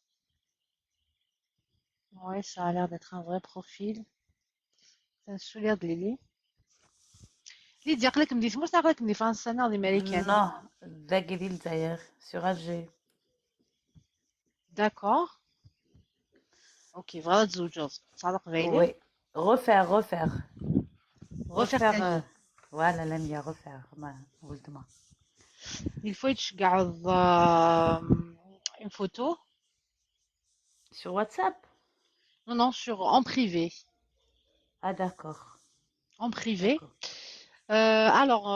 B: Ouais, ça a l'air d'être un vrai profil. C'est un sourire de Lily. ليديا قالك مدي تموت قالك مدي فرنسا انا الامريكان.
M: Non, داكي ديال الجزائر sur Alger.
B: D'accord. Ok, voilà تزوجوا صادق فايلي.
M: Oui, refaire, refaire.
B: Refaire
M: Refaire.
B: ta vie.
M: Voilà لميا refaire ما ولدما.
B: Il faut تشقعض une photo.
M: Sur WhatsApp?
B: Non, non, sur en privé.
M: Ah d'accord.
B: En privé.
M: D'accord.
B: Alors,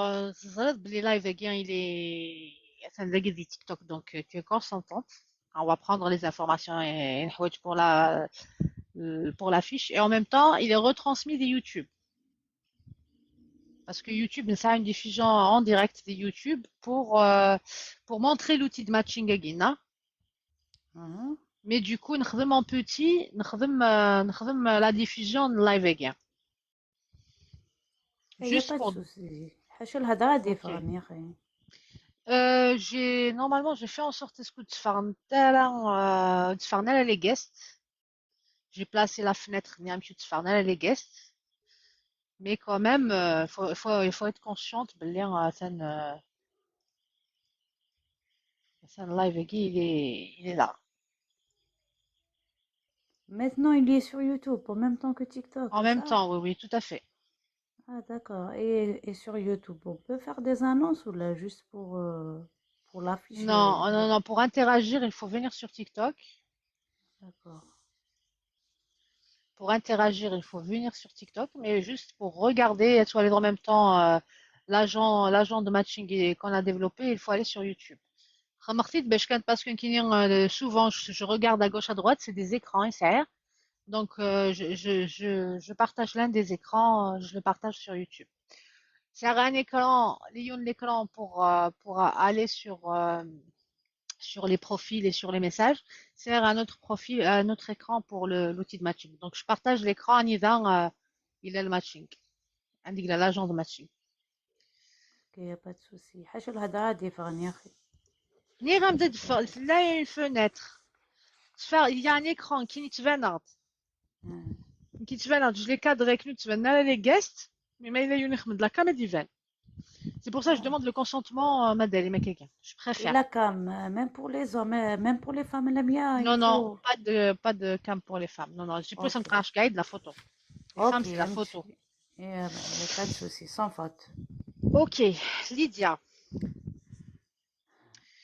B: les live again, il est c'est un des TikTok, donc tu es consentante. On va prendre les informations et pour la fiche. Et en même temps, il est retransmis des YouTube. Parce que YouTube, ça a une diffusion en direct des YouTube pour montrer l'outil de matching again. Hein. Mais du coup, nous en petit, nous la diffusion de live again.
M: Il n'y a
B: Juste
M: pas de
B: pour.
M: souci. حاشا الهضرة
B: Ok.
M: ديفرن يا أخي.
B: J'ai normalement j'ai fait en sorte que تفرنال les guests. J'ai placé la fenêtre نعم تفرنال les guests. Mais quand même, il faut être consciente باللي c'est un live qui il est là.
M: Maintenant, il est sur YouTube en même temps que TikTok,
B: En
M: c'est
B: même
M: ça?
B: temps, oui, oui, tout à fait.
M: Ah, d'accord. Et sur YouTube, on peut faire des annonces ولا juste pour l'afficher?
B: Non, non, non, pour interagir, il faut venir sur TikTok.
M: D'accord.
B: Pour interagir, il faut venir sur TikTok, mais juste pour regarder, soit aller en même temps l'agent de matching qu'on a développé, il faut aller sur YouTube. Remarquez, ben, je parce que souvent je regarde à gauche à droite, c'est des écrans SR. Donc je partage l'un des écrans, je le partage sur YouTube. C'est un écran, lion de l'écran pour aller sur les profils et sur les messages. C'est un autre profil, un autre écran pour l'outil de matching. Donc je partage l'écran anida, il a le matching. عندك l'agent de matching.
M: Ok, y a pas de souci. حاشا الهضرة ديفرن يا أخي.
B: نيغام là il y a une fenêtre. Il y a un écran qui تبان qui تبان je l'ai cadré كنو تبان les guests mais ما إلا يوني خمد la caméra ديفان. C'est pour ça que je demande le consentement, madame, et quelqu'un. Je
M: Et
B: préfère.
M: la cam, même pour les hommes, même pour les femmes, la mienne,
B: Non,
M: il
B: non,
M: faut.
B: pas de cam pour les femmes. Non, non, je suppose
M: Ok.
B: un guide la photo. Les
M: Ok,
B: femmes, c'est la photo.
M: Il n'y a pas de souci, sans faute.
B: Ok, Lydia. Je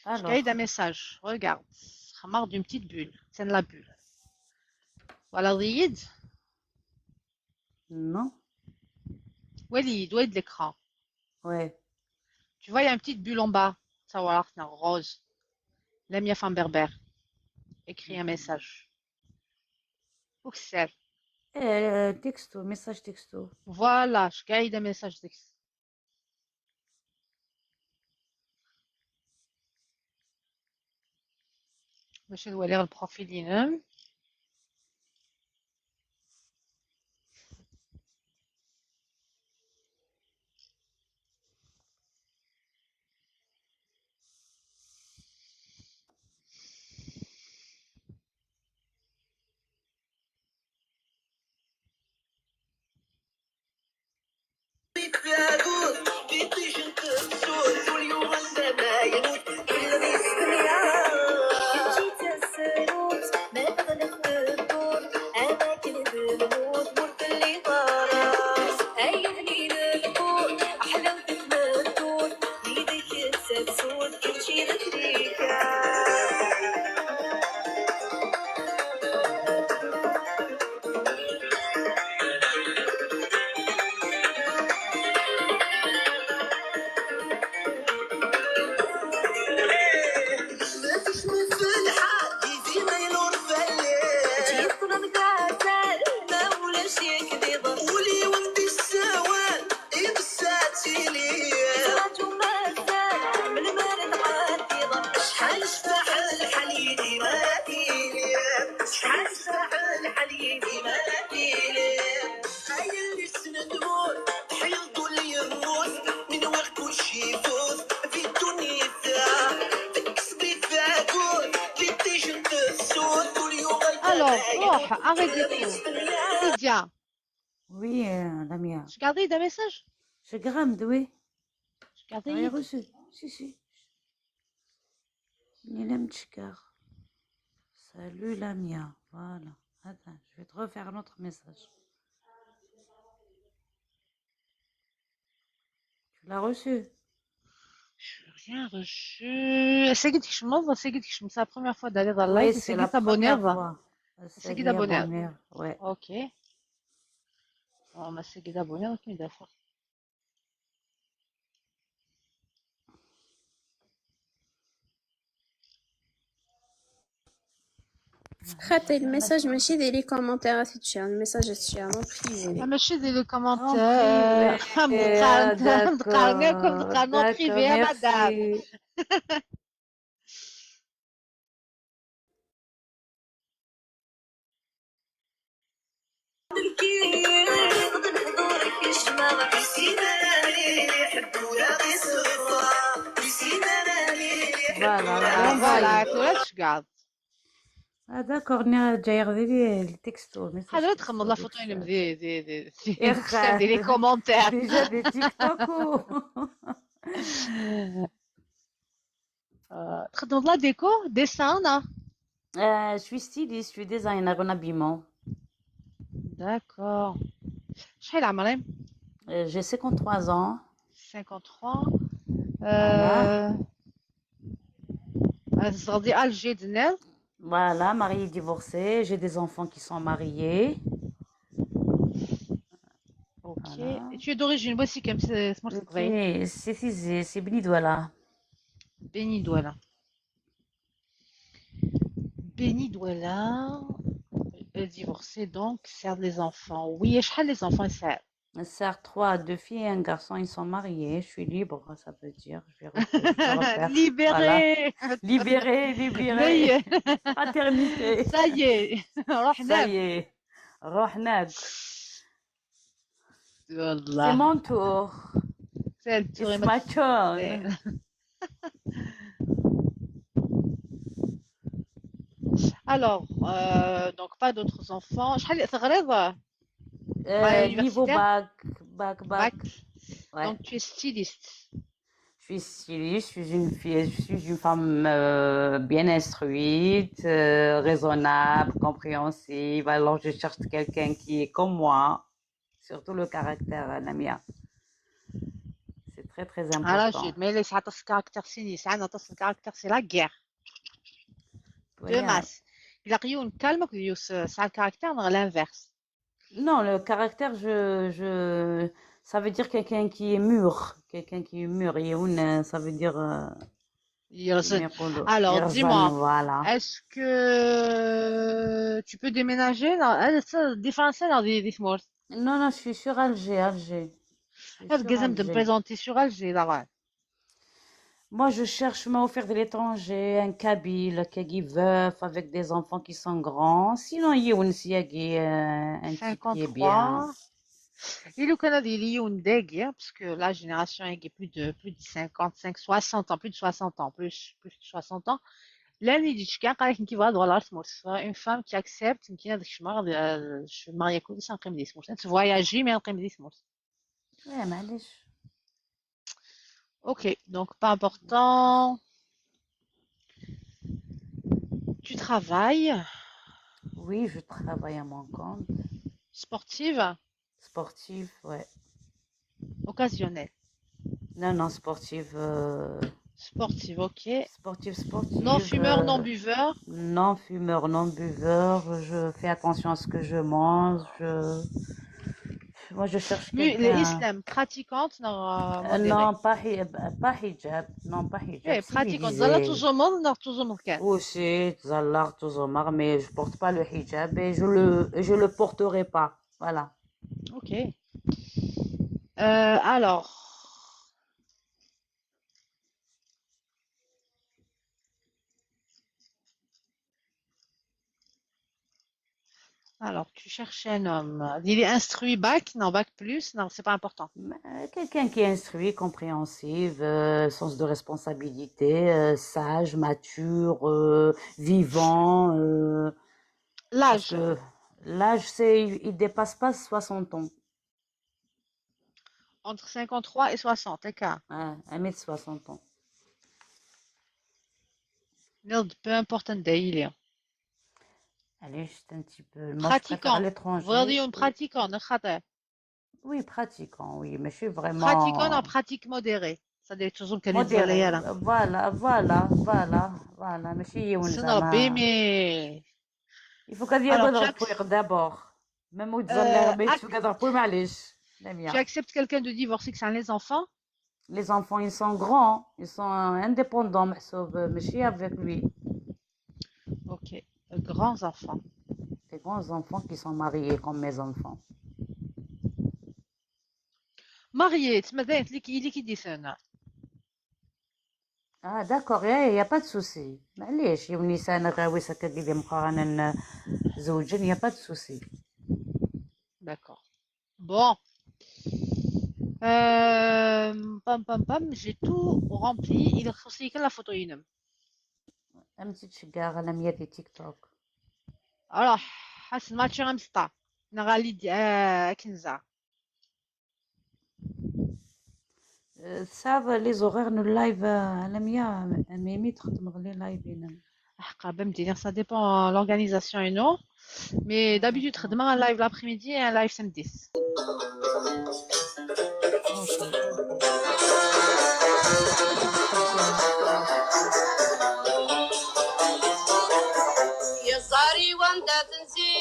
M: Alors.
B: gagne un message. Regarde. Marre d'une petite bulle. C'est la bulle. Voilà, Walid.
M: Non.
B: Walid, Walid l'écran.
M: Ouais.
B: Tu vois, il y a une petite bulle en bas. Ça va, c'est un rose. Lamia femme berbère. Écris un message. Où c'est?
M: Texto, message texto.
B: Voilà, je gagne un message texto. باش نولي ال profil ديالنا. Alors, oh, arrêtez tout. Lydia.
M: Oui, Lamia.
B: Je gardais un message?
M: Je garde, oui.
B: Je gardais.
M: J'ai reçu. Si, si. Salut Lamia. Voilà. Attends, je vais te refaire un autre message. Tu l'as reçu?
B: Je n'ai rien reçu. C'est que c'est la première fois d'aller dans le live.
M: Oui, c'est la
B: première
M: fois.
B: C'est qui d'abonner.
M: Ouais.
B: Ok. Oh, mais c'est qui d'abonner, ok, d'accord.
C: خاطر ال message ماشي ديال les commentaires تتشير ال message تشير en privé.
B: ماشي ديال les commentaires. نقارنكم نقارنو privé madame.
M: Voilà,
B: voilà, tu قاعد.
M: Ah d'accord, جاي غير ال texto.
B: هذا تخمم la photo دي دي دي دي les commentaires.
M: Déjà des TikTok.
B: تخدم la déco, dessin?
M: Je suis styliste, je suis designer en habillement.
B: D'accord. شحال عمرك؟
M: J'ai 53 ans.
B: 53. غادي Alger دنال.
M: Voilà, mariée, divorcée, j'ai des enfants qui sont mariés.
B: Ok. Voilà. Et tu es d'origine aussi comme c'est
M: C'est Beni Douala.
B: Beni Douala. Beni Douala, divorcée donc, sert les enfants. Oui, et je les enfants, ça.
M: Sert 3, 2 filles et un garçon, ils sont mariés. Je suis libre, ça veut dire. Je vais refaire.
B: Libérée.
M: Voilà. Libérée, libérée. Paternité.
B: Ça y est.
M: Ça y est. رحنا. C'est mon tour.
B: C'est le tour.
M: It's my turn.
B: Alors, donc pas d'autres enfants. شحال تغريض؟
M: Niveau bac, bac, bac.
B: Ouais. Donc tu es styliste.
M: Je suis stylée, je suis une fille, je suis une femme bien instruite, raisonnable, compréhensive. Alors je cherche quelqu'un qui est comme moi, surtout le caractère, Lamia. C'est très très
B: Alors,
M: important.
B: mais les عطس caractère سيني ساعة عطس caractère c'est la guerre de masse. Il a rien calme que ساعة caractère dans l'inverse.
M: Non, le caractère, ça veut dire quelqu'un qui est mûr, quelqu'un qui est mûr. يهون, ça veut dire
B: يرزن.
M: كيما يقولوا
B: Alors,
M: يرزن,
B: dis-moi,
M: voilà.
B: est-ce que tu peux déménager dans différencier dans des small?
M: Non, non, je suis sur Alger, Alger. Je suis
B: Est-ce
M: sur
B: que de me
M: Alger.
B: présenter sur Alger, là?
M: Moi, je cherche m'a offert de l'étranger, un Kabyle, qui est veuf, avec des enfants qui sont grands. Sinon, il y a un type qui est bien.
B: 53. Et le Canada, il y a une dégue, parce que la génération est plus de 55, 60 ans, plus de 60 ans, plus de 60 ans. L'année du chien, qui va dans une femme qui accepte, qui a des chemins, je suis mariée avec un crime des voyager, mais un crime des.
M: Ouais, معليش.
B: Ok, donc pas important. Tu travailles?
M: Oui, je travaille à mon compte.
B: Sportive?
M: Sportive, ouais.
B: Occasionnelle?
M: Non, non, sportive.
B: Sportive, ok.
M: Sportive, sportive.
B: Non fumeur, non buveur?
M: Non fumeur, non buveur. Je fais attention à ce que je mange. Moi, je cherche
B: Mais
M: quelqu'un.
B: l'islam, pratiquante, non, modérée.
M: Non, pas hijab. Non, pas hijab.
B: Eh, pratiquante.
M: Civilisée.
B: Zala toujours monde, non, toujours monde.
M: Aussi, Zala toujours mais je porte pas le hijab et je le porterai pas. Voilà.
B: Ok. Alors. Alors, tu cherches un homme. Il est instruit bac, non, bac plus, non, c'est pas important.
M: Quelqu'un qui est instruit, compréhensif, sens de responsabilité, sage, mature, vivant. Parce
B: L'âge.
M: que l'âge, c'est, il dépasse pas 60 ans.
B: Entre 53 et 60, d'accord.
M: Ouais, 1m60 ans.
B: Non, peu importe un délire.
M: Allez, juste un petit peu. Moi, je préfère
B: Pratiquant.
M: l'étranger.
B: Vraiment pratiquant, ne خاطر.
M: Oui, pratiquant, oui, mais je suis
B: Pratiquant
M: vraiment
B: en pratique modérée. Ça doit être toujours qu'elle est
M: modéré.
B: là.
M: Voilà, voilà, voilà, voilà. ماشي يون
B: Sinon,
M: زعما.
B: mais
M: Il faut qu'elle
B: Alors,
M: يقعد
B: tu
M: ربي d'abord. Même وتزلع mais il faut ربي معليش.
B: Tu
M: Lamia.
B: acceptes quelqu'un de divorcé qui les enfants?
M: Les enfants, ils sont grands, ils sont indépendants, محسوب ماشي avec lui.
B: Ok, grands enfants.
M: Les grands enfants qui sont mariés comme mes enfants.
B: Mariés, تسمى ذات اللي كي ديسون.
M: Ah d'accord, il n'y a pas de souci. معليش يوني سنة غاوي سكاكي مقارنة زوجين, il n'y a pas de souci.
B: D'accord. Bon. Pam pam pam, j'ai tout rempli. Il خصني كان la photo ينم.
M: أمتي تشجع على مية تيك توك.
B: Alors, حسن ما تشغم ستا. نغالي كنزة.
M: Ça va les horaires nous live على مية ميمي تخدم غير live هنا.
B: حقا بمدينة ça dépend l'organisation et non. Mais d'habitude تخدم un live l'après-midi et un live samedi.
M: Ok.
J: يا زاري وانت تنسي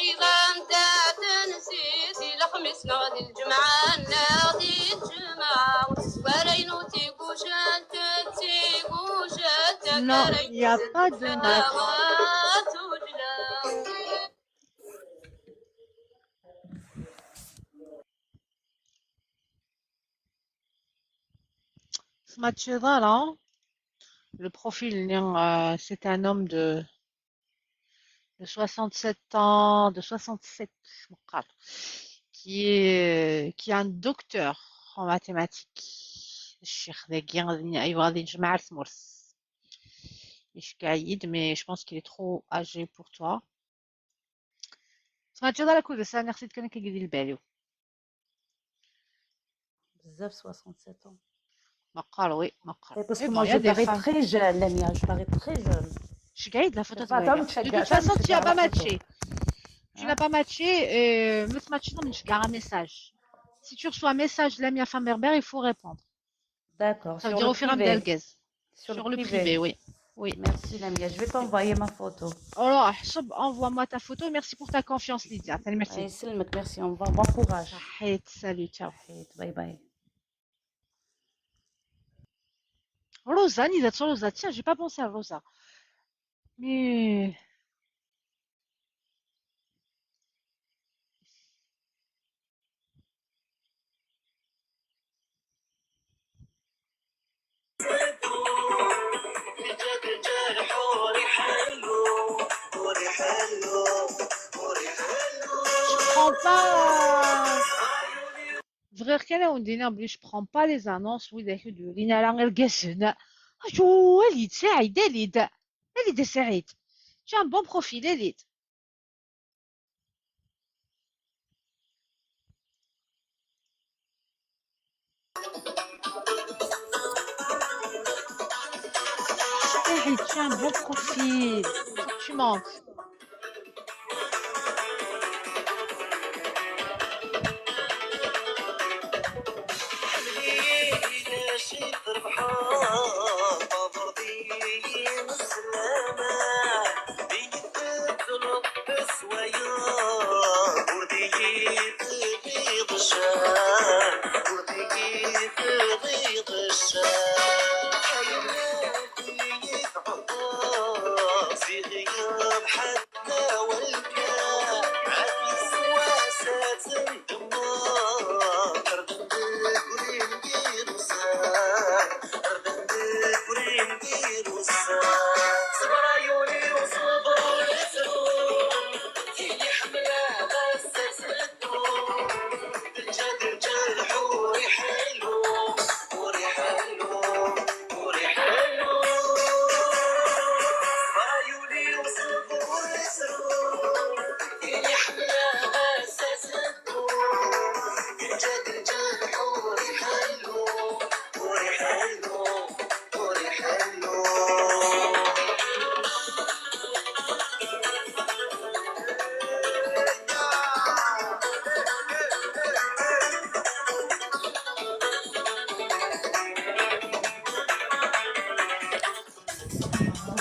J: انت تنسي الخميس نغدي الجمعة نغدي الجمعة وتسوارين وتيكوشان تيكوشان
B: Non, il n'y a pas de natte. Ce match-là, là, le profil, c'est un homme de 67 ans, de 67, qui est un docteur en mathématiques. الشيخ ذاكي غادي نجمع الثمرس. يشكايد, mais je pense qu'il est trop âgé pour toi. Ce match-là, la coup de ça, merci de connaître qui dit le bel.
M: بزاف 67 ans.
B: مقار oui مقار.
M: Parce
B: Mais
M: que
B: bon,
M: moi,
B: il y a
M: je
B: des
M: parais
B: femmes.
M: très jeune, Lamia, je parais très jeune.
B: Je gagne la photo
M: C'est
B: de
M: pas
B: Wega.
M: Tom
B: De
M: Tchaga,
B: toute
M: Tom
B: façon, tu
M: Tchaga,
B: n'as pas
M: la photo.
B: matché. Tu n'as pas matché, me matché, non, mais je garde un message. Si tu reçois un message de la femme berbère, il faut répondre.
M: D'accord,
B: Ça veut
M: sur
B: dire
M: le
B: au fur et à
M: privé.
B: mesure.
M: Sur
B: Sur
M: le
B: le privé,
M: privé.
B: oui. Oui.
M: Merci, Lamia. Je vais t'envoyer ma photo.
B: Alors, Sob, envoie-moi ta photo. Merci pour ta confiance, Lydia. Salut, merci.
M: Allez, Selmek, merci. Au revoir. Bon courage.
B: Salut, salut, ciao.
M: Bye bye.
B: Rosa, Nida, Rosa. Tiens, j'ai pas pensé à Rosa. Mais. Je prends pas. Vrai كان وندينا بلي je prends pas les annonces وإذا كدو لينا راه غير جالسين. أيو وليد سعيد وليد وليد سعيد. Tu as un bon profil, Elite. Saïd, tu as un bon profil. Faut que tu montes.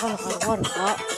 B: غرغر وردة وردة.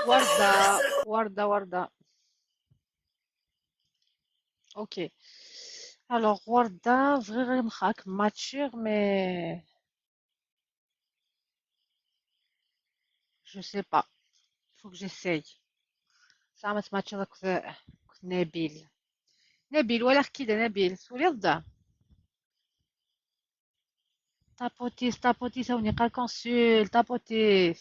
B: وردة وردة وردة. Ok. Alors, Warda, vraiment mature, mais je sais pas. Faut que j'essaye. Ça m'a mature que Nabil. Nabil, ولا كده نبيل. سوليض. Tapotis, tapotis, on est consul, tapotis.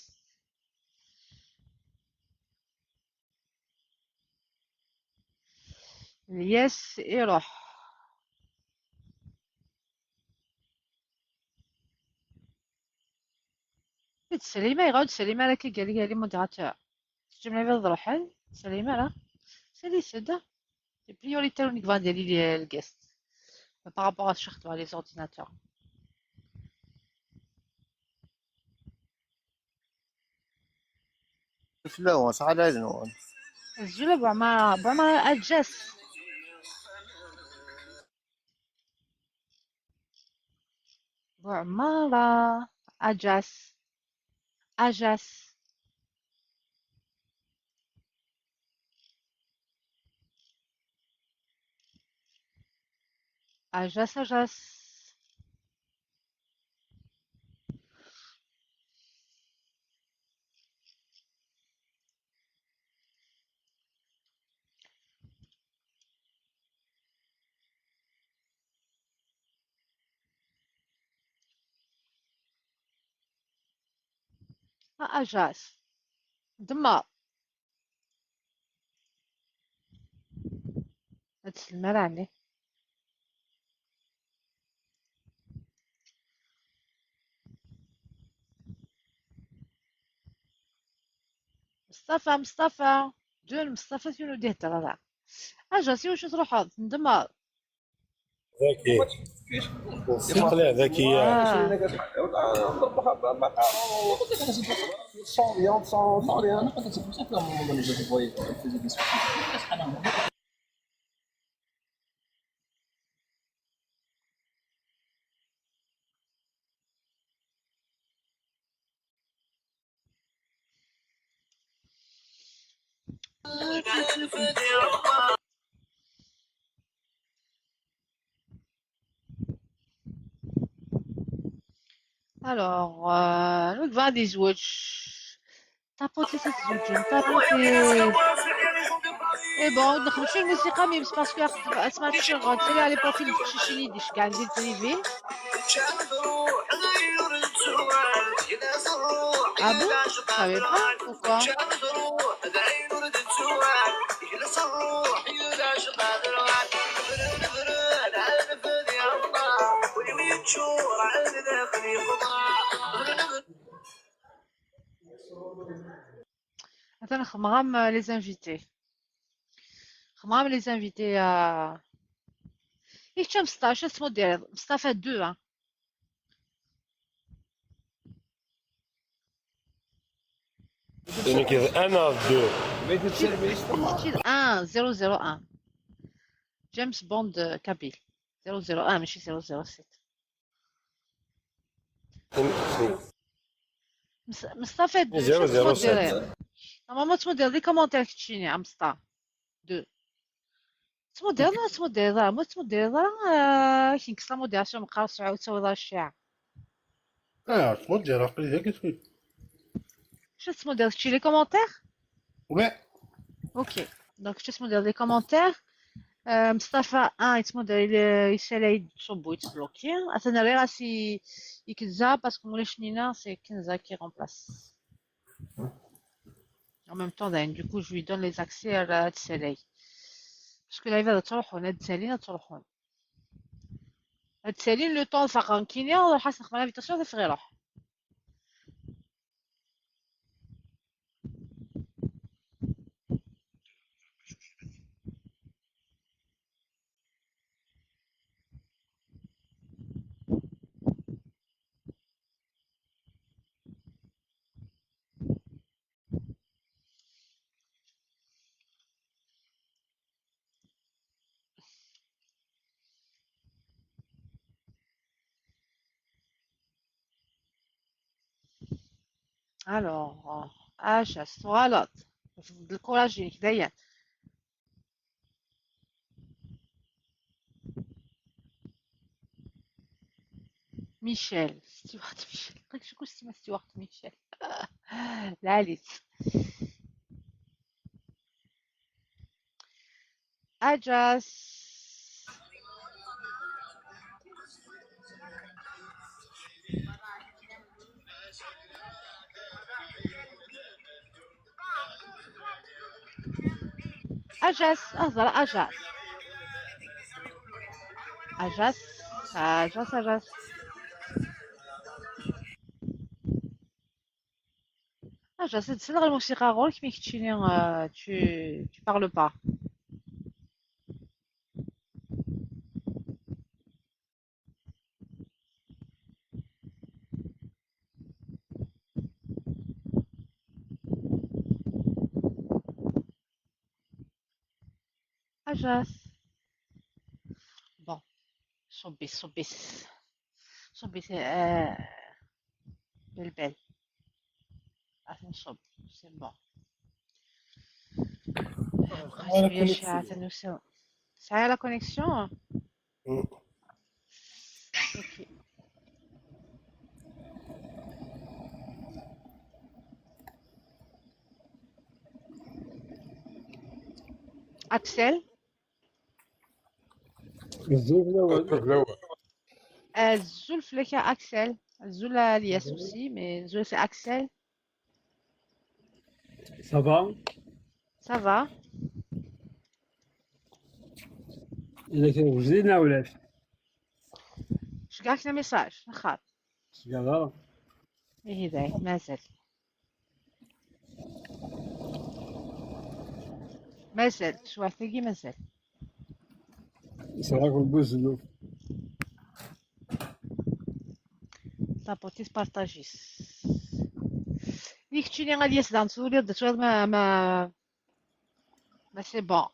B: الياس يروح. سليمة يغاود سليمة راه كي قال لي modérateur تجمع لي روحان سليمة راه سالي سدا c'est prioritaire ونيك فانديري لي ال guest par rapport à surtout les ordinateurs.
E: فلاون شحال عندنا؟
B: الزولة بعمارة بعمارة أجاس بعمارة أجاس أجاس أجاس أجاس. أجاس دمار تسلم علي مصطفى مصطفى دون مصطفى فين وديه ترى أجاسي واش تروح ندمر
K: ذكي ثقلة ذكية.
B: Alors, نود بعد يزوج tapoter تتزوجون tapoter. et bon نخدم شويه الموسيقى mais بس parce que سمعت شي غادي على profil شيشيني ديش كاع ندير privé. Ah bon? Je savais pas. Pourquoi? Attends, خمرام les invités. خمرام les invités. إيش مصطفى شو اسمه دير مصطفى 2.
K: يعني كذا انا 2
B: 1 001 جيمس بوند كابيل 001 ماشي 007. مصطفى
K: 007
B: normalement تمودير les commentaires كتشيني على مصطفى 2 تمودير لا تمودير ما تمودير كي نكسر modération مقارص عاود تسوي الشاع.
G: تمودير قليل هكا.
B: شو تمودير تشي les commentaires؟
G: oui
B: OK donc شو تمودير les commentaires. مصطفى 1 يتمودير يسالا يتصبو يتبلوكي انا غير راسي يكنزا parce que مولاش نينا c'est كنزا qui remplace. En même temps, du coup, je lui donne les accès à تسالاي parce que لايف تروحون هاد تسالين تروحون هاد تسالين le temps فاق كينيا وروح نخدم l'invitation في غير. Alors, اش غلط الكوراجين كدايا. ميشيل ستيوارت ميشيل قلت شكون ستيوارت ميشيل العاليت أجاس أجاس أهضر أجاس. Ajas, Ajas, Ajas. Ajas, c'est la الموسيقى غورك mais كتشيني tu parles pas. Ajas. Bon, صبي صبي صبي بالبال نصب c'est bon. بقى شوية شاعة نوسو ساعة la connexion. Ok. Axel. Azul Fleka Axel. Azul Alias aussi, mais Azul c'est Axel.
N: Ça va?
B: Ça va.
N: إذا كان وجدنا ولاش؟
B: شقاك message نخاف.
N: يلا.
B: إيه ذاك مازال. مازال شو ثقي مازال.
N: سراك البوزلو.
B: تابوتيس بارطاجيس. ديك تشيني غادي يسدان تولي تولي ما ما ما c'est bon.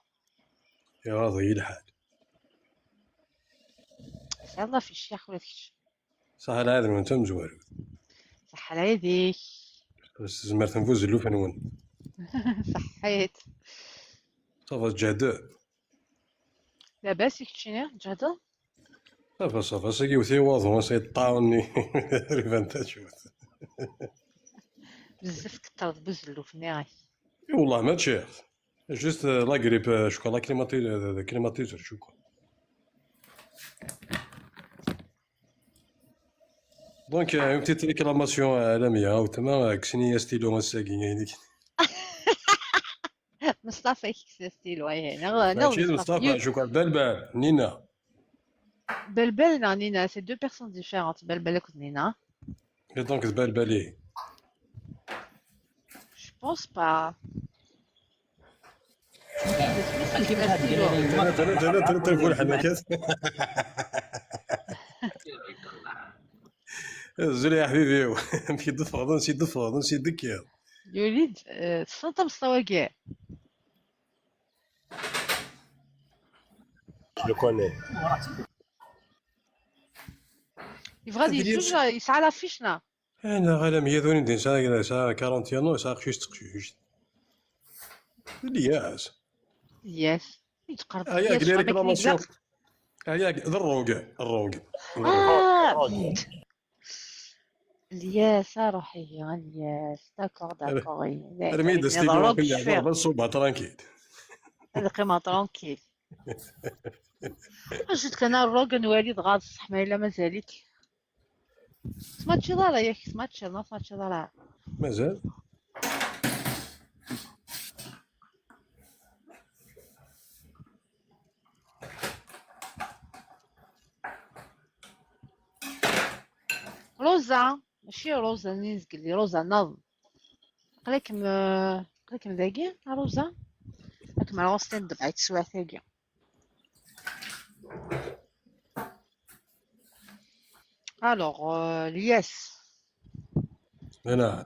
K: يا راضي الحال.
B: يلا في الشيخ ولا تكش.
K: صح العادل وانت مزوار.
B: صح على يديك.
K: بس زمرت نفوز اللوف نون.
B: صحيت.
K: ça va جهد.
B: لاباس كتشيني جهد؟
K: ça va ça va ساكي وثي واضح سيطاوني ريفانتا شوف.
B: بزاف كثرت بوزلوف ناعي.
K: والله ما تشيخ. juste la grippe شكون la climatiseur شكون. donc une petite réclamation عالمية وتما كسنية ستيلو مساكين يعني.
B: مصطفى كيكسنا ستيلو اي
K: ماشي مصطفى شكون بلبل نينا.
B: بلبل نينا c'est deux personnes différentes بلبل ونينا.
K: donc بلبلي.
B: je pense pas.
K: تلفون حنكات. زول يا حبيبي مشي دفغ نسي دفغ نسي دكير.
B: يوليد سنت مستوى كاع.
K: je connais.
B: يبغى يزوج يسعى la fiche نا.
K: انا غالا هي ذوني ندير ساعة ساعة 41 ساعة خشيش تقشيش. الياس.
B: الياس يتقرب.
K: هيا قلي réclamation. هيا الروق الروق.
B: الياس روحي الياس d'accord d'accord.
K: رميد ستيلو بالصوبة tranquille.
B: هذا قيمة tranquille. جيت كان الروق نوالي غاد الصح ما الا مازالك. سمعتي ضالا ياك سمعتي ما سمعتي ضالا.
K: مازال.
B: روزا ماشي روزا نيزقلي روزا نظم قليكم قليكم ذاكي روزا راكم على وسطين دبعي تسوى ثاقي. alors الياس
K: انا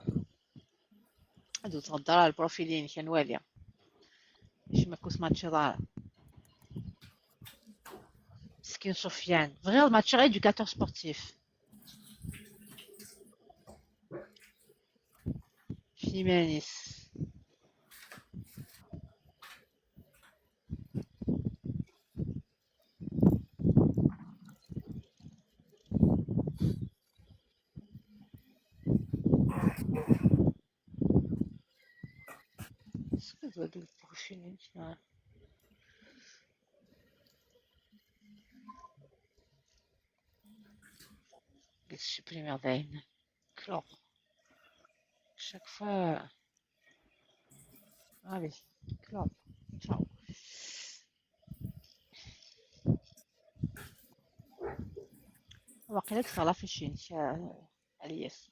B: هادو تغدر على البروفيلين كان واليا باش ما كوس ماتشي ضارة مسكين سفيان فغير ماتشي غير éducateur sportif فيمانيس. Est-ce que doit le profil supprimer داين clore chaque fois. Allez, clore. Ciao. وقيلا كثر l'affiche الياس.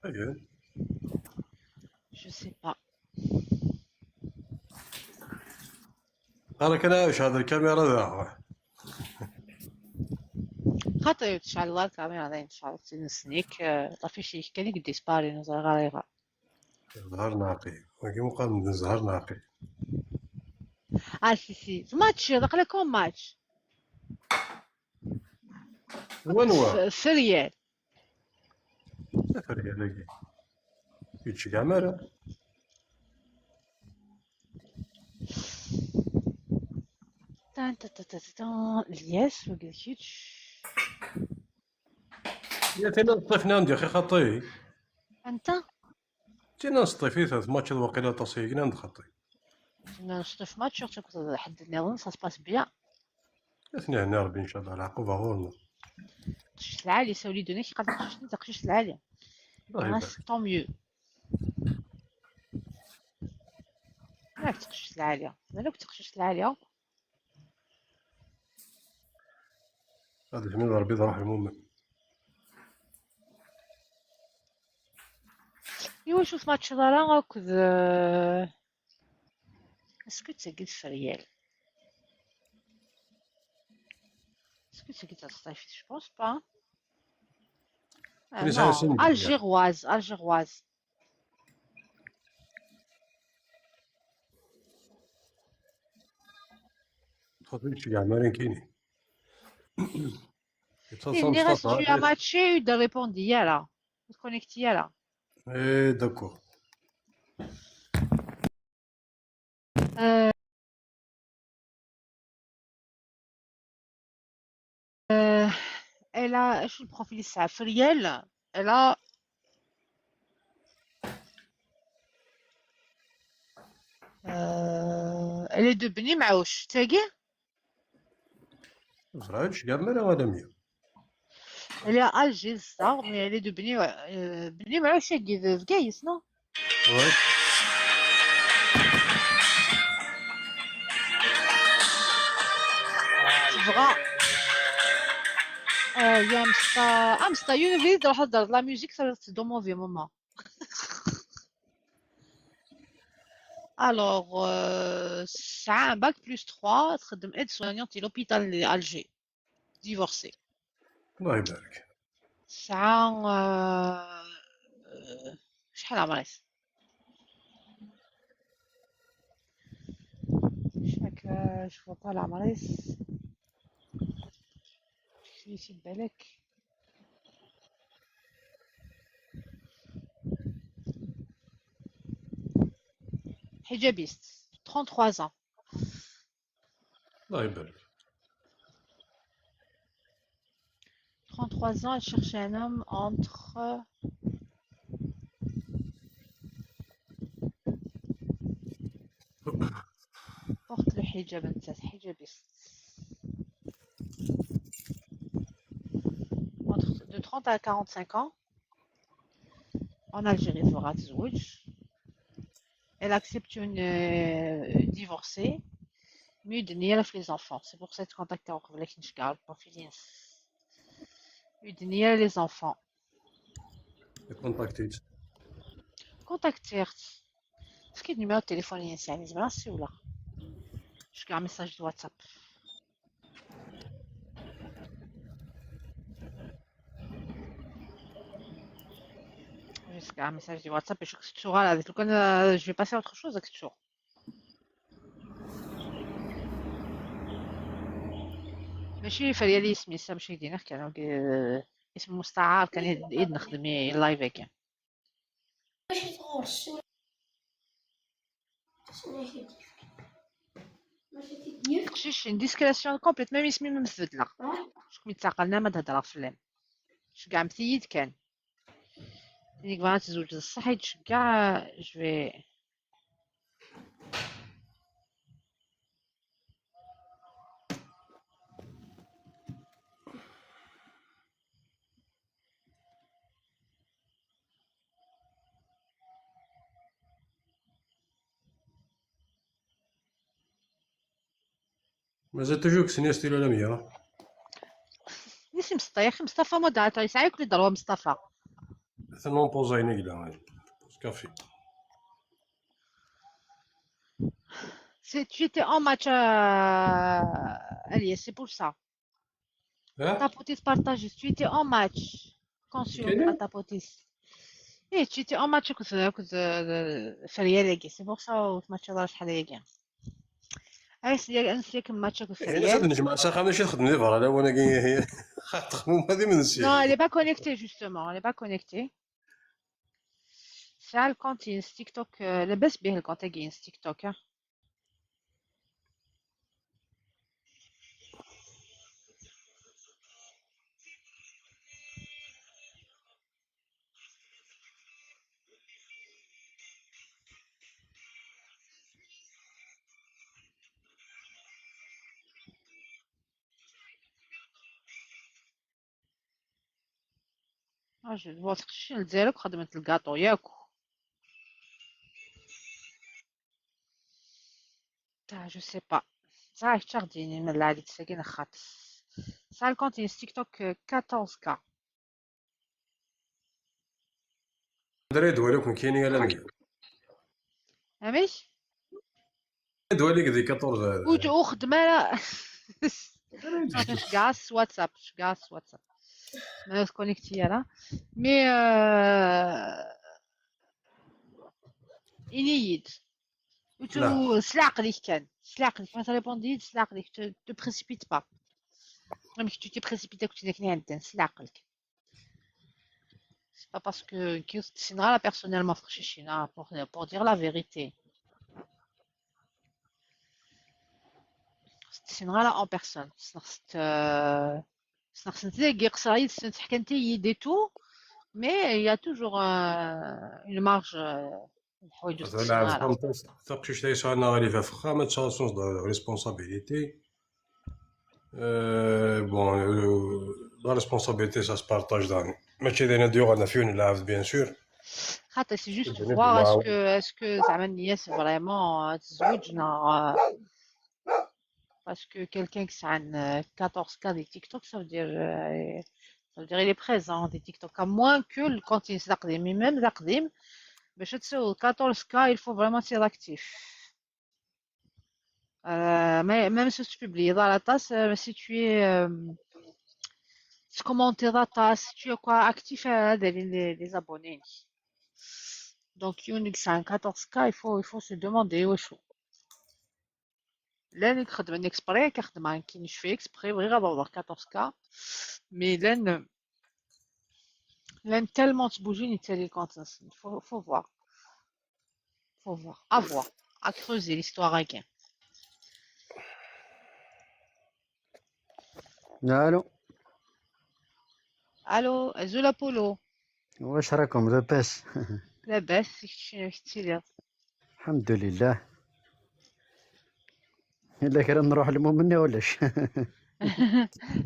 K: اييه.
B: Je sais pas.
K: قال انا واش هذا الكاميرا ذا.
B: خاطر تشعل الله الكاميرا هذا تشعل نسنيك l'affiche كان disparaît نزار غريغة.
K: زهر ناقي وكيما قال زهر ناقي.
B: اه si si match داخل comme match.
K: وين هو؟
B: فريال.
K: فريال يتشي كاع مالا.
B: تان تا تا تا تا الياس وقلتيش.
K: يا تينا نصيف ناندي اخي خطي.
B: انت؟
K: تينا نصطيفي ثلاث ماتش وقيلا تصيق ناند خطي.
B: نصطيف ماتش كنت حد النظام ça se passe bien.
K: اثنين هنا ربي ان شاء الله العقوبة غورنا.
B: تقشيش العالي سولي دوني كي قال تقشيش تقشيش العالي.
K: الله يبارك.
B: tant mieux. مالك تقشيش العالية مالك تقشيش العالية.
K: هذا الحمد ربي راح المؤمن.
B: ايوا شوف ماتش دارا اكد est-ce que تسجل في ريال est-ce que تسجل تاع je pense pas. Non algéroise algéroise.
K: خاطر كاع مارين كيني.
B: Il reste tu as matché de répondre là. Connecté là.
K: ايه d'accord.
B: Elle a شو ال profil تاعها فريال. Elle a elle est de بني معوش تاقي.
K: زراعتش كاع مالا غادا مية.
B: Elle est à Alger ça mais elle est de بني بني معوش في قايس non؟
K: oui.
B: تبغى يا مستا امستا يونيفيد راح تهضر la musique صارت dans mauvais moment. Alors, ساعة bac plus 3 تخدم aide-soignante في l'hôpital Alger divorcée.
K: الله يبارك.
B: ساعة شحال عمرك؟ شاك je vois pas العمريس شريتي بالك. Hijabiste, 33 ans.
K: الله يبارك.
B: 33 ans, elle cherchait un homme entre porte le hijab انت hijabiste. Entre de 30 à 45 ans en Algérie تبغى تزوج. Elle accepte une divorcée mais يدني في les enfants. C'est pour ça que contacté قبل كي نشكال ال profil يدني les enfants.
K: كونتاكتيت.
B: كونتاكتيرت فكي numéro التليفون يعني زعما سي ولا شكا message de WhatsApp. Jusqu'à un message de WhatsApp et je toujours là avec le je vais passer à autre chose avec toujours. ماشي فريالي اسمي ماشي دينا كان اسم مستعار كان يد نخدم ال live كان. قشيش discrétion complète même اسمي ما مثبتلا شكون يتعقلنا ما تهضر فلان شكاع مثيد كان ديك بغا تزوج الصح يتشكع je vais
K: مازال toujours سنيا ستيلو لا مية.
B: نسي مصطفى يا اخي مصطفى modérateur يسعى كل droits مصطفى.
K: ثنون بوزايني كدا café.
B: C'est, tu étais en match, Elias, c'est pour ça.
K: ها
B: Tapotis partage, tu étais en match. Quand sur
K: كاينه
B: tapotis. Et tu étais en match كنت فريال c'est pour ça ماتش دار شحال هيك. نسيك الماتش كنت
K: يعني خدم
B: فريال.
K: نجمع ساخه ماشي تخدم لي برا لا وانا كي هي تخدم هذه من
B: Non,
K: السيري.
B: elle n'est pas connectée justement, elle n'est pas connectée. ساعة ال compte تيك توك لاباس به ال compte تيك توك. Je vois تخشي لدزاير خدمت الكاطو ياكو تاع je sais pas صراحة تشارديني من العادي تساكن خاطر ساعة ال compte تيك توك 14 K.
K: دري دوالي كون كاينين لا مية
B: فهمتي
K: دوالي كدي 14
B: وخدمة لا كاع واتساب كاع واتساب ما connecté là mais إنيد
K: لا
B: وتو سلاق ليك كان سلاق ليك ما تريبوندي سلاق ليك te précipite pas même tu t'es précipité كنت داك عندنا سلاق لك. C'est pas parce que là personnellement فرشيشينا pour dire la vérité. là en personne. سنخ tout mais il y a toujours une marge الحوايج
K: لعب
B: تسنى
K: فهمت تقشيش ليس انا غادي في فخا ما تشاسونس responsabilité. Bon, la responsabilité ça se partage داني ماشي داينا ديو غانا فيون لعب bien sûr.
B: خاطر c'est juste voir est-ce que زعما النية vraiment تزوجنا parce que quelqu'un qui a 14K des TikTok ça veut dire il est présent des TikTok à moins que le compte القديم mais même القديم باش تسوي 14K il faut vraiment être actif. Même si tu publies dans la tasse, si tu es tu commentes dans la tasse, si tu es quoi actif les abonnés. Donc Unix a 14K, il faut se demander واش لان يخدم exprès كيخدم كي je fais exprès بغي غادي 14K mais لان tellement تبوجي نتالي ال compte. Faut voir, faut voir, à voir, à creuser l'histoire again.
O: الو.
B: الو زولا بولو.
O: واش راكم لاباس؟
B: لاباس شنو كتير.
O: الحمد لله. الا كان نروح لمؤمنة ولاش؟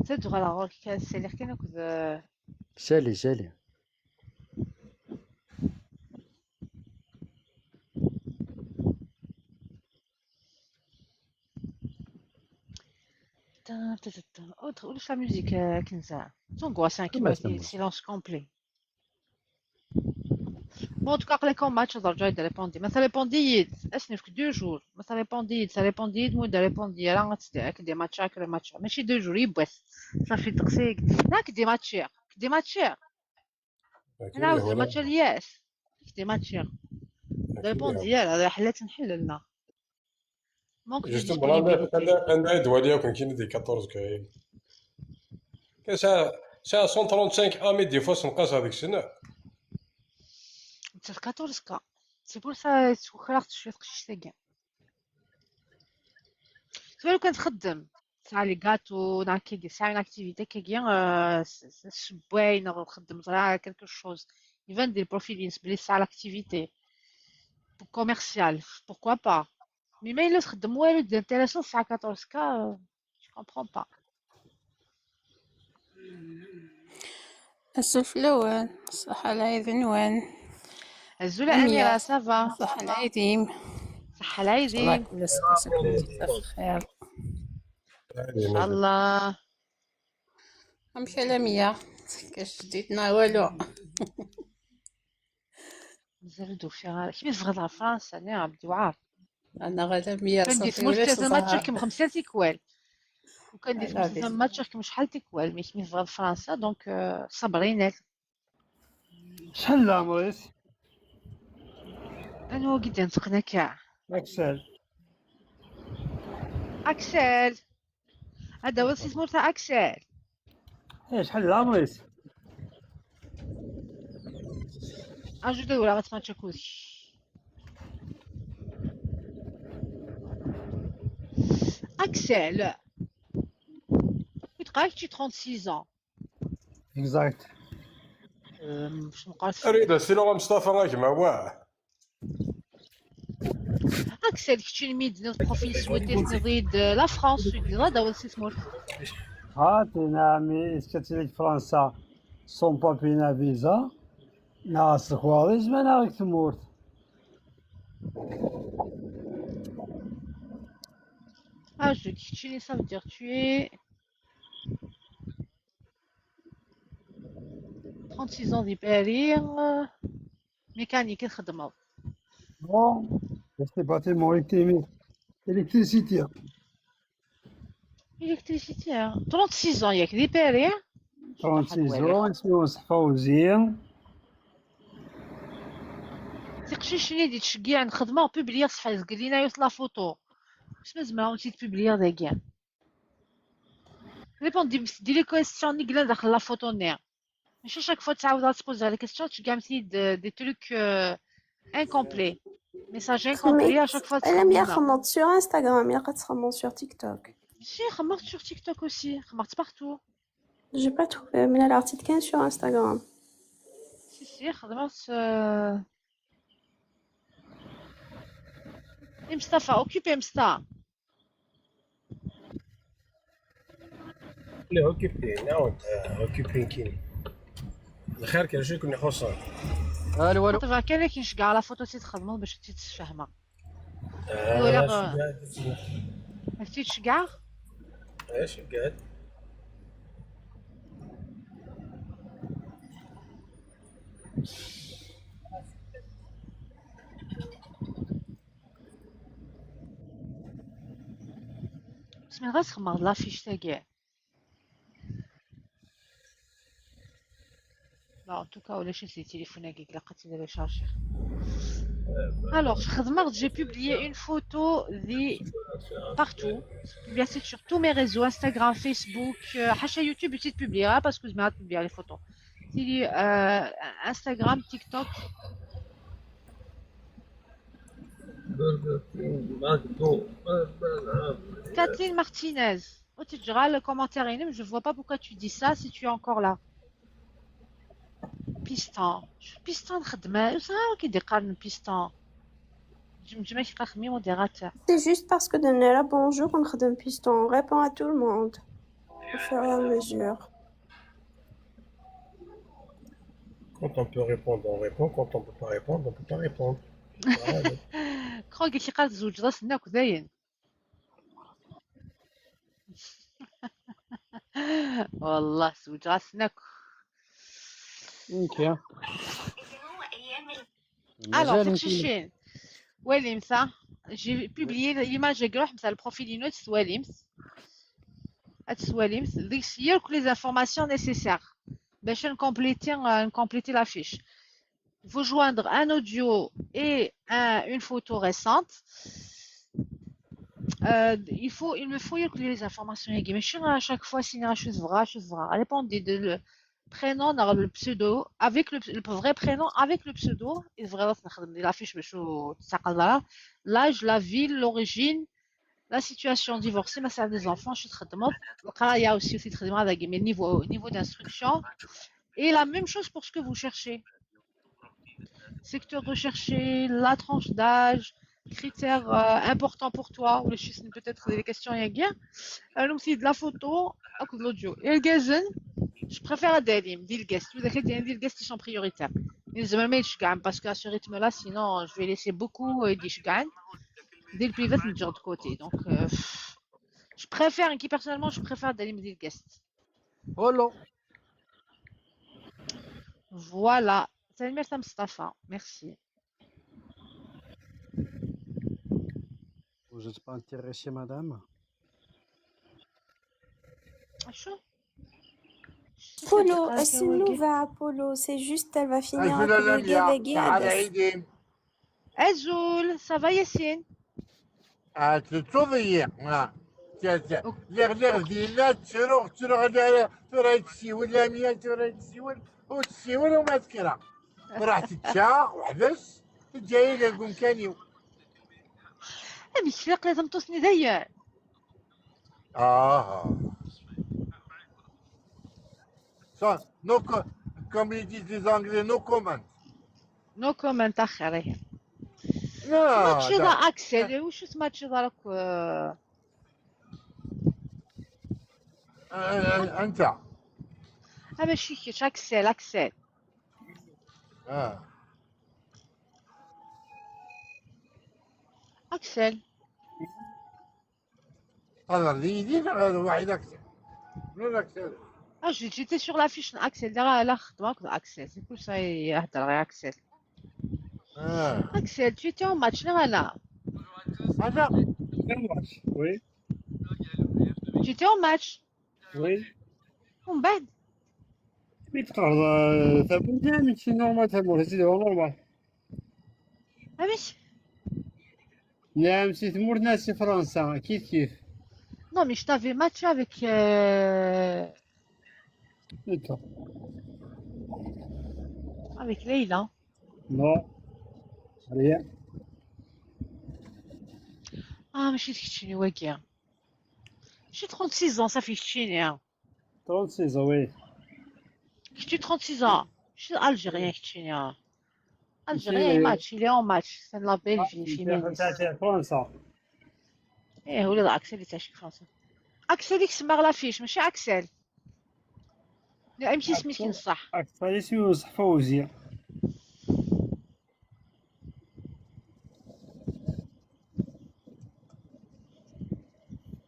B: تدغى لا كان سالي كان كنت
O: سالي سالي.
B: Autre, ولاش la musique كنزة t'angoisse كيما
O: ما تنوش.
B: silence complet. Bon, en tout cas, قال ماتش درجة ريبوندي مثلا ريبوندي اسني في 2 jours مثلا ريبوندي ça ريبوندي مود ريبوندي راه غتدير des matchs هاك ماتش ماشي 2 jours يبس صافي تقسيك هاك des matchs des matchs نعاود ماتش الياس des matchs ريبوندي هذا حلات نحل لنا manque de
K: justement
B: disponibilité.
K: عندها دوالي كون كاين des 14 كاين كاين ساعة ساعة 135 amis des fois نقاس هذيك السنة.
B: انت 14 K c'est pour ça خلقت شويه قشيش تاكا سوا لو كان تخدم تاع les gâteaux نا كي ساعة une activité كي سبواي نخدم زرا quelque chose يفان des profils ينسب لي ساعة l'activité commerciale, pourquoi pas, mais ما الا تخدم والو d'intéressant ساعة 14 K, je comprends pas.
P: السلف الأول صح العيد عنوان.
B: الزولا أميرة
P: أميرة
B: ça va?
P: صح العيديم.
B: صحة
P: إن شاء الله
B: العيديم.
P: كل سنة وأنت بخير.
B: إن شاء الله.
P: أمشي لميا كاش جديدنا والو.
B: مازال دوفي كيما تبغى فرنسا انا عبد وعار.
P: أنا غادا ميا
B: كان دي
P: صافي
B: تموت
P: ولاش
B: ثلاثة ماتش
P: الزهر.
B: كم خمسة تيكوال، وكان دي
P: لا
B: تموت ثلاثة
P: بيس.
B: ماتش كم شحال تيكوال، مي كيما تبغى فرنسا دونك صابرين.
N: شحال العمريس؟
B: انا هو قد نتقنا كاع.
N: اكسل.
B: اكسل هذا هو السيسمور تاع اكسل.
N: ايه شحال العمريس؟
B: اجو ولا غتماتش كوزي اكسل يتقال شي 36 ans.
N: اكزاكت.
B: باش نقال
K: اريد سينو مصطفى راك مع واه.
B: اكسل كتشي ميد بروفيل سويتي نريد لا فرانس هذا هو السيسمور.
N: هات نعم اسكتلك فرنسا سون بابي نا فيزا ناس الخوارج ما نارك تمورت.
B: Ah, je Kichini, ça veut dire tu es 36 ans d'Ibérir, mécanique خدمة.
N: Bon, c'est bâtiment électricité.
B: Électricité, hein. 36 ans ياك d'Ibérir.
N: 36 ans اسمه فوزي.
B: تقشيشني دي تشجيع نخدمة بوبليا صفحة زقلينا يوصل لا فوتو. باش مازال نسيت بوبليا داكيا. ريبوند دي لي كويستيون نيكلا داخل لا فوتو نير. ماشي chaque fois تعاود تبوز les questions تشجع مثلي des trucs incomplets. Message incomplet à chaque fois
C: أنا ميا
B: تخدمنا.
C: خممت sur Instagram يا قد تخمم sur TikTok.
B: Si, خمرت sur TikTok aussi, خمرت partout.
C: J'ai pas trouvé من الارتيت كان sur Instagram.
B: Si, si, خدمت. إيه مصطفى occupé مصطفى.
K: لا occupé نعاود occupé كاين الخير كان شي كنا خصنا.
O: الو الو.
B: طبعا كان كينشكع على فوتو تيتخدموا باش تتفهمها. ولا تيتشكع؟
K: اش قاعد؟
B: بسم الله غتخمر لافيش تاع كاع. لا en tout cas ولا شي سي تليفون هكاك لقيت دابا شارجي. Alors, j'ai publié une photo partout, bien sûr sur tous mes réseaux, Instagram, Facebook, حاشا YouTube, tu publieras parce que je m'arrête de publier les photos. Instagram, TikTok. Kathleen Martinez. Oh, tu diras le commentaire, je vois pas pourquoi tu dis ça si tu es encore là. Piston. Piston خدمة. كي دير piston. جمجمة كيبقى خدمي modérateur.
C: C'est juste parce que donner la bonjour on خدم piston, on répond à tout le monde au fur et à mesure.
K: Quand on peut répondre, on répond. Quand on peut pas répondre, on peut pas répondre.
B: كون قلت لي قال زوج راس ناك داين. والله زوج راس ناك.
N: اوكي.
B: Alors, تشين وليمسا j'ai publié l'image جروح مثلا البروفيل ينوت وليمس وليمس ديك الشيء كل les informations nécessaires باش نكومبليتي la fiche. Il faut joindre un audio et une photo récente. Il me faut les informations. Mais à chaque fois, si je vrai, répondre de prénom dans le pseudo avec le vrai prénom avec le pseudo il vrai la fiche l'âge, la ville, l'origine, la situation divorcée, ma salle des enfants, je suis très demande. Il y a aussi très demande avec mes niveau d'instruction et la même chose pour ce que vous cherchez. Secteur recherché, la tranche d'âge, critères importants pour toi ou les choses peut-être des questions il y a bien. Alors c'est de la photo à coup de l'audio. Et le gazen, je préfère Adelim, dit le guest. Vous avez dit le guest, ils sont prioritaires. Mais je me mets, je gagne parce qu'à ce rythme-là, sinon, je vais laisser beaucoup et je gagne. Dès le privé, je me de côté. Donc, je préfère, qui personnellement, je préfère Dalim dit le guest.
I: Voilà.
B: Voilà. Tanemmirt a Mustapha. Merci.
O: Vous n'êtes pas intéressée, madame?
B: Acu?
A: Polo, Nova Polo, c'est juste elle va finir
E: Azul
A: avec le
E: Lamia,
A: Gavagui
E: تعال
A: Abbas.
E: عيدي
B: Azul, ça va Yassine?
E: تتوضي لغ لغ دينا تروح تروح تروح تسيول لاميا تروح تسيول وتسيول وما تكره راح تتشا وحبس جاي لكم كانيو
B: Amek ilaq la tameṭṭut-nni dayen?
E: اه Ça, no, comme ils disent les Anglais, no comment.
B: No comment axir ihi.
E: Non,
B: Tmatciḍ
E: attends.
B: Axel, wacu tmatciḍ ara akk?
E: انت
B: Mačči kečč, Axel, Axel.
E: اه
B: Axel.
E: هذا اللي يدير هذا واحد اكثر من اكثر
B: Ah, j'étais sur la fiche n Axel, la xedmeɣ akked Axel, c'est pour ça i heddreɣ i Axel.
E: اه
B: Axel, tu étais en match neɣ ala?
E: هذا
N: Oui,
B: Tu étais en match.
N: oui.
B: ومن بعد؟
N: Mais تقرا تابوت ماشي normal تابوت c'est normal.
B: Amek?
N: نعم سي تمورنا سي فرنسا كيف كيف.
B: Non, mais je t'avais matché avec
N: انت
B: avec Leïla.
N: Non, rien.
B: Ah, mačči d keččini wagi. J'ai 36 ans, ça fait keččini.
N: 36, oui.
B: Kečč 36 ans. Je suis algérien keččini. Algérien, il match, il est en match. C'est la belle vie, féministe.
N: تاع فرنسا.
B: إيه ولا Axel اللي تعيش في فرنسا. Axel يكسمر la fiche ماشي Axel. لا امشي سميتك صح.
N: اكثر اسمي يوسف فوزي.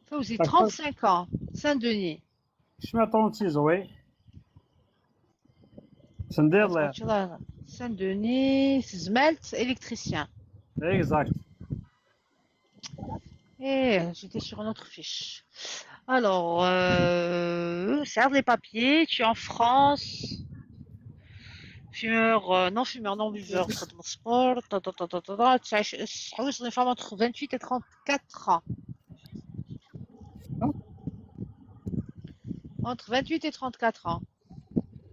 B: فوزي 35 ans, Saint-Denis.
N: شما 36, oui. سندير
B: Saint-Denis, Zmelt, électricien.
N: Exact.
B: Eh, j'étais sur une autre fiche. Alors, serre les papiers, tu es en France. Fumeur, non fumeur, non buveur, traitement sport, ta, ta, ta, ta, ta, ta, tu as une femme entre 28 et 34 ans. Entre 28 et 34 ans.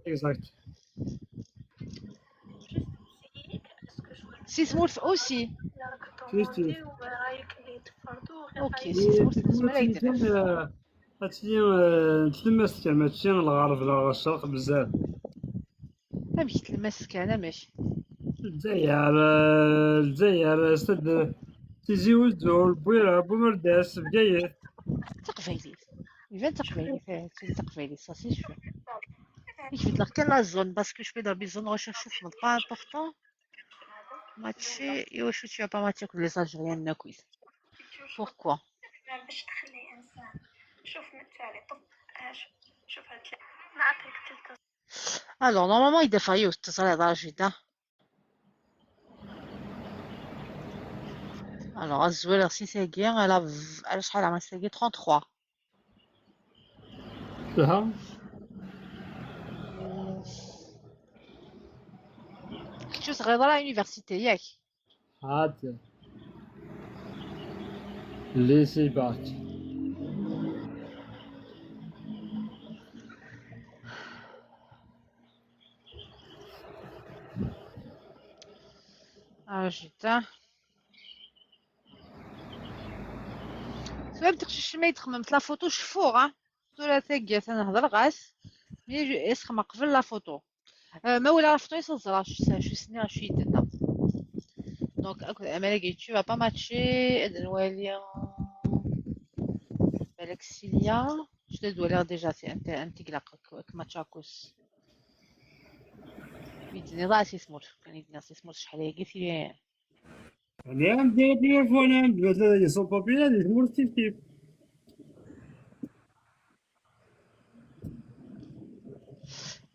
N: Exact.
B: Si Smurf aussi.
N: Si, si.
B: Ok, si Smurf,
N: هادشي تلمست كان ماشي الغرب لا الشرق بزاف.
B: amek تلمس كان ماشي.
N: الجزائر الجزائر سد تيزي وزو البويرة بومرداس بجاية.
B: تقبايليت. يبان تقبايليت, تقبايليت, ça c'est sûr. يجبد لك كان la zone parce que je fais dans mes zones recherche pas important. Matché et واش tu as pas matché avec les Algériens ناكل. Pourquoi?
A: باش تخلي انسان شوف مثالي طب شوف نعطيك تلت.
B: Alors normalement يدافع يوسف تصل درجة. Alors الزويلة سي ساكي على شحال عمل ساكي 33.
N: ها
B: كنتو صغيرة على l'université ياك؟
N: عاد lycée bac.
B: اه جدا سؤال تقشش ما يتخمم la photo شفوغ ولا تاكيا تنهضر غاس mais يسخم قبل la photo ما ولا la photo يصزرا شو سني شو يدنا donc اكو امالك tu vas pas matcher نوالي بالك سيليا je dois l'air déjà c'est انت انت ماتشاكوس يدني ضاع سيسمور كان يدني سيسمور شحال هي قلت لي
N: نعم دير تليفون مثلا sans papiers تمر كيف كيف.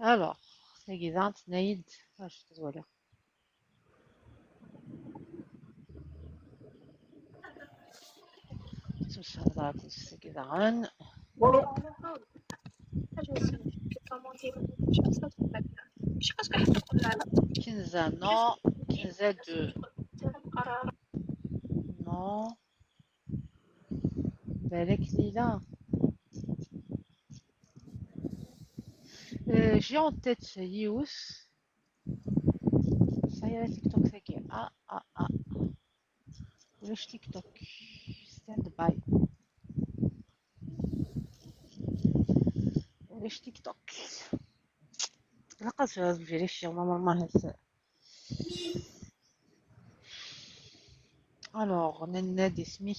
B: Alors, تاكيدا تنايد اش تزوالي تاكيدا غان كنزة non, كنزة deux non. بالك ليلى. J'ai en tête يوس سايرة تيك توك ثاكي اه اه اه ولاش تيك توك stand by ولاش تيك توك لقد vérifier normalement هاد. Alors ننادي اسمي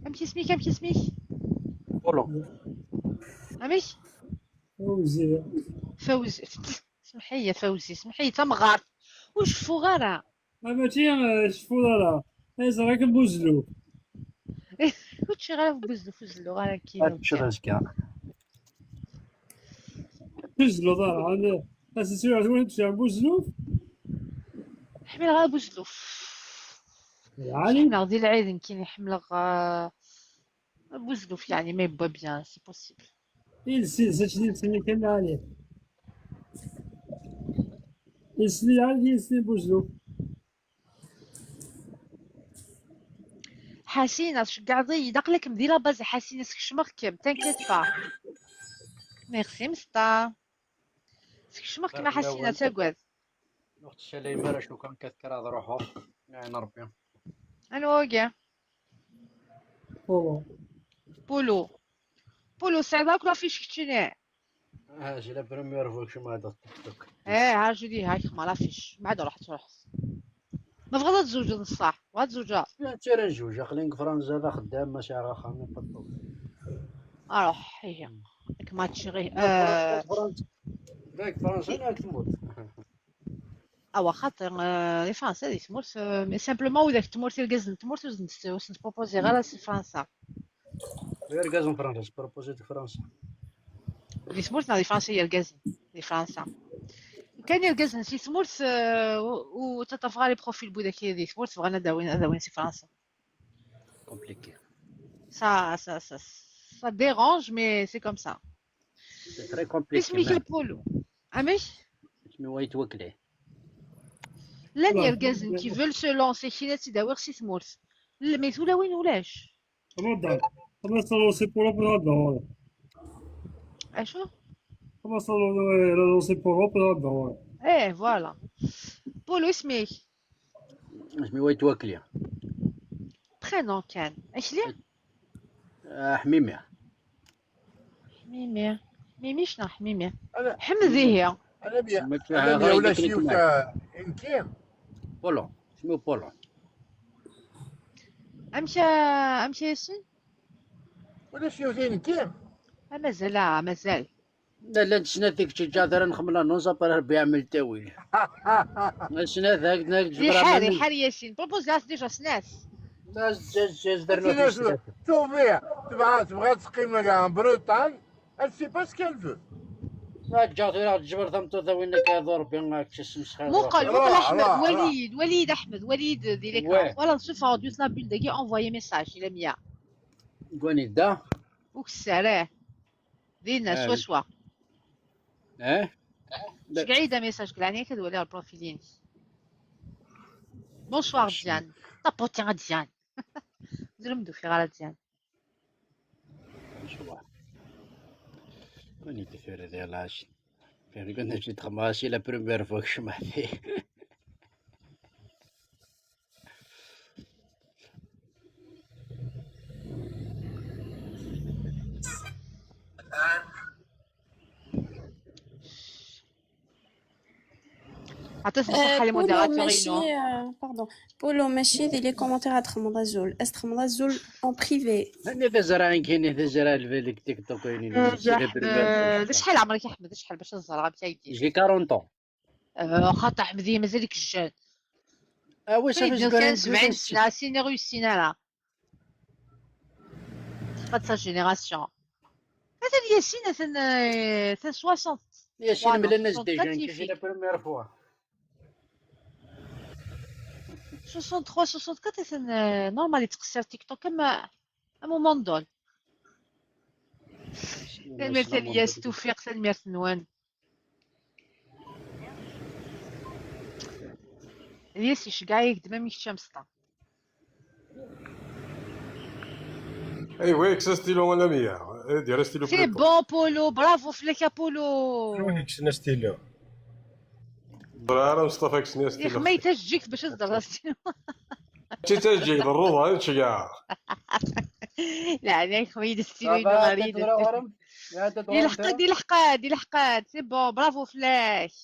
B: امشي اسميك امشي اسميك.
H: بولو.
B: امش
N: فوزي.
B: فوزي سمحي يا فوزي سمحي تمغار وش فغارة.
N: ماشي شفو لا لا راك بوزلو.
B: كلشي غير بوزلو فوزلو غير كيلو.
O: تشرشكا.
N: بوزلو ضرا انا اساسي وين تمشي بوزلو.
B: حمل غير بوزلوف.
N: يعني
B: حمل غادي العيد كاين يحمل بوزلوف يعني mais با bien c'est possible.
N: يلسي ساشني سني كان عليه يسني عادي يسني بوزلو.
B: حسينة شقعضي دقلك مدي la base حسينة سكشمخكم t'inquiète pas merci مسطا سكشمخك مع حسينة تاكواد.
O: وقت الشالي مارا شو كان كذكر هذا روحو يعني ربي.
B: الو كاع.
N: بولو.
B: بولو بولو سعداك la fiche كتشيني.
O: اه c'est la première fois شو ما هذا التيك توك.
B: ايه ها جودي هاك ما la fiche بعد راح تروح ما بغات تزوج نصح بغات تزوجها.
O: لا ترى نجوج خلينا فرنسا هذا خدام ماشي راه خامي بطل.
B: اروح هي ما تشغي
O: فرنسا ذاك فرنسا راك تموت.
B: اوا خاطر les Français دي تمورت mais simplement وذاك تمورت الكاز تمورت وسنت proposer غير سي فرنسا.
O: غير كاز فرنسا proposer فرنسا.
B: دي تمورت دي فرنسا هي الكاز دي فرنسا كان يلقاز سي تمورت و تتفغى les profils بوذاك دي تمورت بغانا داوين سي فرنسا.
O: Compliqué.
B: Ça dérange, mais c'est comme ça.
O: C'est très compliqué.
B: اسمي بولو امش
O: اسمي ويتوكلي.
B: لن يرقزن qui veulent se lancer كي تداوي سي تمورت mais ولا وين ولاش.
N: رضا خمس lancer بولو رضا.
B: اشو
N: خمس lancer بولو رضا.
B: ايه voilà بولو اسمي
O: اسمي ويتوكلي.
B: Prénom كان اش لي؟
O: حميمي.
B: حميمي حميمي شنو حميمي؟ حمدي هي.
E: انا بيا انا بيا ولا شي انكي
O: بولو اسمه بولو.
B: امشى امشى ياسين
E: ولا شي انكي.
B: مازال مازال.
O: لا لا سنة ذيك تجا نخمل نونسا بار ربي يعمل تاويل. سنة ذاك
B: حاري حاري ياسين proposer déjà سناس.
O: ناس جاز درنا
E: توفي تبغى تقيم en Bretagne, elle sait pas ce qu'elle veut.
O: لا جا تجبر ثم وينك هذا ربي كتسمس خير.
B: مقل مقل احمد وليد وليد احمد وليد دي ليكرون فوالا نشوف دوس لا بول داكي envoyer message الى ميا.
O: كوني دا
B: وكسراه دينا سوا سوا.
O: اه
B: شقعيده message كلعني كدولي ال profil ين. Bonsoir ديان طابوتي غا ديان زرمدو في غالا ديان.
O: كوني تفير ديال العشي فين كنا جيت خماسي la première fois شمعتي.
B: عطيت نصيحة les modérateurs.
C: ماشي pardon بولو ماشي دي les commentaires تخمض الزول استخمض الزول en privé.
O: انا تزرع كاين تزرع الفيلك تيك توك
B: احمد شحال عمرك يا احمد شحال باش نزرع بتاعي؟
O: J'ai 40 ans.
B: خاطر احمد مازالك jeune.
O: اه oui صافي
B: كان 70 سنة سيني réussi لا pas de sa génération. مثلا ياسين مثلا 63
O: ياسين ملناش déjà
B: 64
O: كي la
B: يفيك
O: première fois.
B: 63 64 مثلا normal يتقصر تيك توك اما moment donné. تنمير الياس توفيق تنمير نوان الياس يشكع يخدم ميكش مسطا.
K: ايوا يكسا ستيلو ولا مية دير stylo
B: c'est
K: بلوتو.
B: bon بولو برافو فلك يا بولو.
G: كسنا ستيلو.
K: راه مصطفى كسنا
B: يا
K: ستيلو.
B: ما يتجيك باش تهضر ستيلو.
K: تي تجيك ضروض هذا كاع.
B: لا انا خويا ستيلو
O: ça va
B: غريب.
O: تدور يا
B: دي
O: تدور.
B: لحقات دي لحقات دي لحقات c'est bon bravo فلاش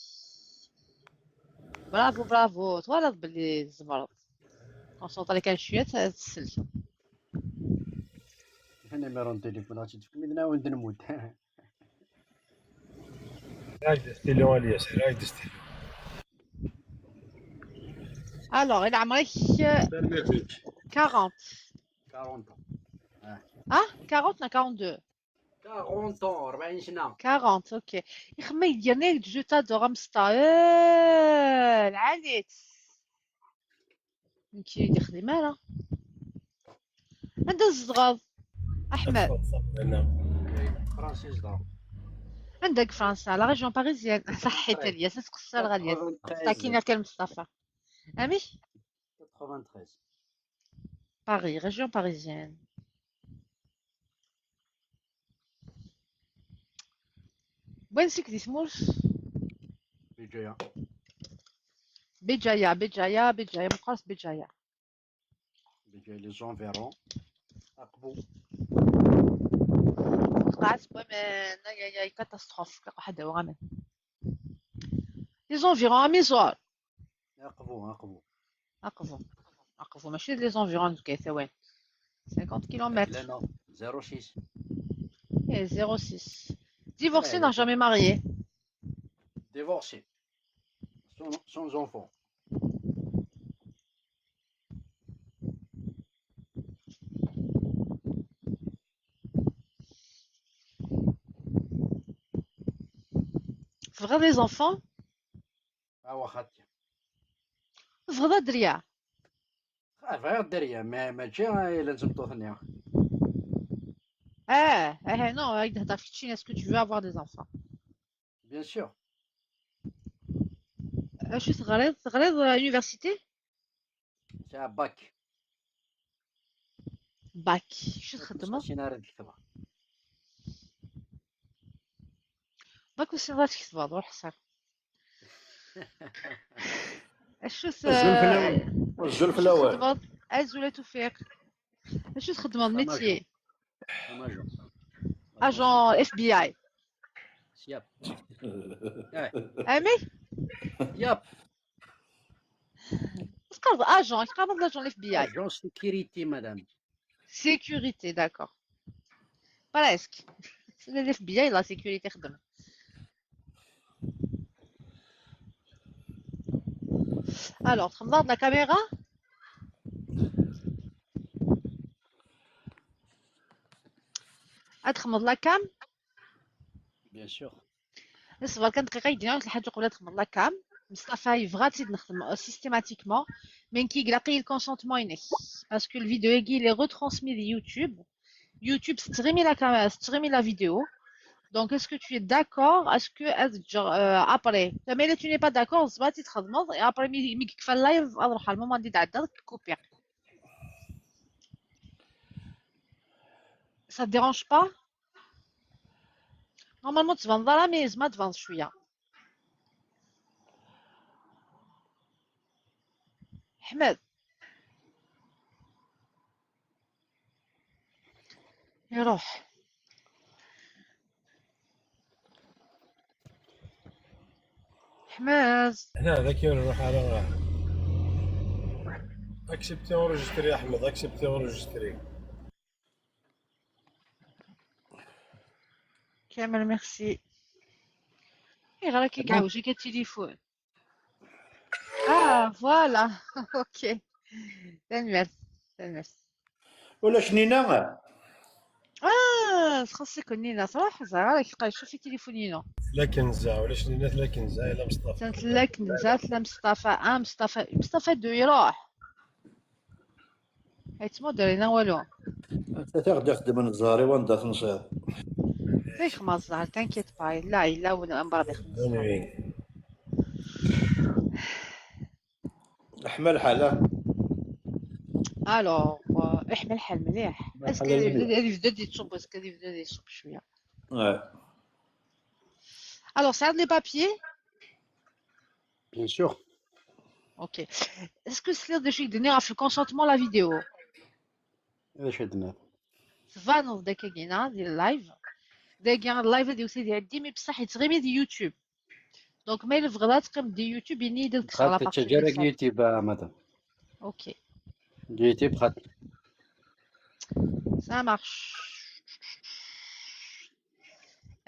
B: bravo bravo توالد باللي الزمرد concentré كان شويه تسلت.
O: numéro téléphone غادي تفكني انا وين نموت.
G: رايد ستيلو الياس رايد stylo.
B: alors الى عمرك 40؟
O: 40.
B: اه 40 ولا 42؟
O: 40 40 سنة.
B: 40 OK يخمي يديرني je t'adore مسطا العاليت كي يخدم انا عند الزغاض احمد.
O: فرانسيس دار.
B: عندك فرنسا la région parisienne صحيت الياس تقصر غالية ساكنة كان مصطفى امي.
O: 93.
B: Paris, région parisienne. وين سكتي تمورس؟
O: بجاية.
B: بجاية بجاية بجاية مقرص بجاية.
O: بجاية les environs أقبو.
B: وقعت بوين يا يا catastrophe واحد غامل les environs ميزور.
O: أقبو أقبو.
B: أقفو أقفو ماشي les environs كيف وين 50 كيلومتر.
O: لا non 06.
B: ايه 06. Divorcé, non jamais marié.
O: Divorcé. Sans enfant.
B: Vrai des enfants؟
O: اه واخا.
B: Vrai دريا.
O: غير الدريه ما ماشي الا نزمطو.
B: اه اه non تهضر في تشين est-ce que tu veux avoir des enfants؟
O: Bien sûr.
B: شو تغريض تغريض université؟
O: تاع bac.
B: باك شو تخدمو؟
O: شي نهار الكتابة.
B: باك وسي راسك تكتب روح صار شو
G: الزلف الاول.
B: ازول توفيق شو تخدمو métier؟
O: agent.
B: Agent FBI.
O: yep.
B: امي.
O: yep.
B: تقرض agent تقرض l'agent FBI.
O: Agent sécurité madame.
B: Sécurité, d'accord. Presque. C'est le FBI, la sécurité خدمة. Alors, تخمض la caméra؟ تخمض la cam؟
O: Bien sûr.
B: اصبر كان دقيقة يدينا الحاجة قبل تخمض la cam. مصطفى يبغى تزيد نخدم systématiquement من كي يلاقي ال consentement ينك parce que الفيديو يجي لي retransmis دي يوتيوب يوتيوب streamer la caméra streamer la vidéo. Donc, est-ce que tu es d'accord? Est-ce que après, mais tu n'es pas d'accord, c'est pas تخدم et après مي كيف ال live اروح على ال moment دي تعدل couper. Ça te dérange pas? Normalement تبان ضرا mais ما تبان شوية. احمد يروح حماز.
G: هنا هذاك نروح على accepter enregistrer احمد accepter enregistrer.
B: كامل ميرسي. اي غير كي كعوجي التليفون اه voilà OK تنمر تنمر.
D: ولا شنينا.
B: اه خاصك نينا تروح زعما راك شوفي تليفونينو.
K: لا كنزة ولا شنو لا كنزة لا مصطفى.
B: سنت لا كنزة لا مصطفى 1 مصطفى مصطفى 2 يروح. حيت ما درينا والو.
Q: انت تاخذ يخدم من الزهري وانت تنصير.
B: فيك ما الزهر تانكيت باي لا لا ولا امبارح يخدم الزهر.
Q: احمل حاله.
B: alors احمل الحال مليح. est-ce que يبدا يتصب est-ce que يبدا يتصب شويه. alors سعد les papiers؟
N: Bien sûr.
B: OK. Est-ce que سلير دو شي دني في ال consentement la vidéo؟
N: اش عندنا؟
B: فانو داك كينا ديال ال live داك ال live ديال سيدي عندي mais بصح يتغيمي دي يوتيوب donc ما يلفغ تقيم دي يوتيوب يعني يدير
N: la partie تجارك يوتيوب madame.
B: OK
N: يوتيوب خاطر
B: ça marche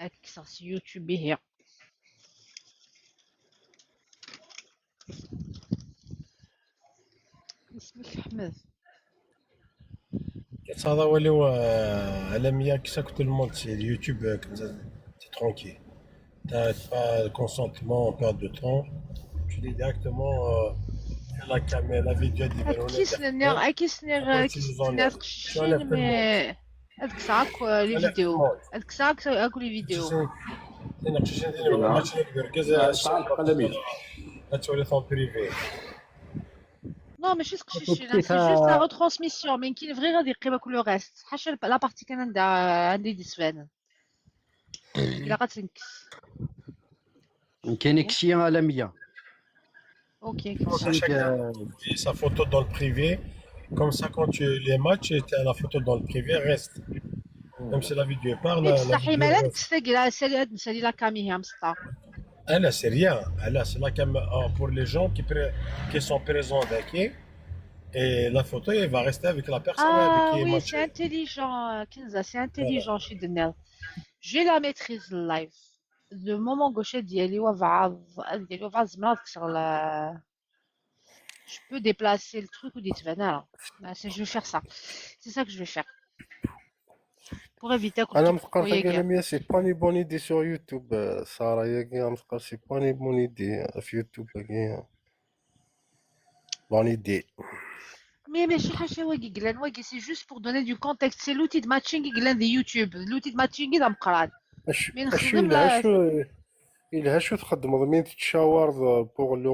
B: اكثر سي يوتيوب هي اسمك احمد.
K: هذا هو اللي هو على 100 كي tout le monde c'est YouTube comme ça c'est tranquille. T'as pas de consentement, perte de temps. Tu dis directement la caméra, la vidéo
B: كيسنير كيسنير كيسنير قشين mais هذيك الساعة les vidéos هذيك الساعة اكل les vidéos.
K: انا قشين ماشي نقدر كذا تولي ton privé.
B: non ماشي تقشيشين c'est juste la retransmission mais كاين vrai غادي يقيم كل le reste حاشا la partie كان عندي دي سفان الا غاتنكس
N: كاين كشي على 100.
B: OK.
K: Sa photo dans le privé, comme ça quand tu les matchs, la photo dans le privé reste. Même si la vidéo parle.
B: بصح ما لا تستقل نسالي la cam هي مسطا.
K: Ah là, c'est rien. Là, c'est la cam pour les gens qui sont présents d'accord. Et la photo, elle va rester avec la personne avec qui
B: oui, c'est intelligent, Kenza, c'est intelligent chez Denel. J'ai la maîtrise live. Le moment gauche ديالي وفعض ديالي وفعض زعما تكسر je peux déplacer le truc ou des là. Je vais faire ça. C'est ça que je vais faire. Pour éviter que
G: انا مفكر قال c'est pas une bonne idée sur YouTube ساره يا مفكر c'est pas une bonne idée في يوتيوب bonne idée.
B: mais ماشي حاجه واقي قلان واقي c'est juste pour donner du contexte c'est l'outil de matching قلان دي يوتيوب l'outil de matching دا مقران.
G: اشو إلها شو تخدم مين تتشاور pour le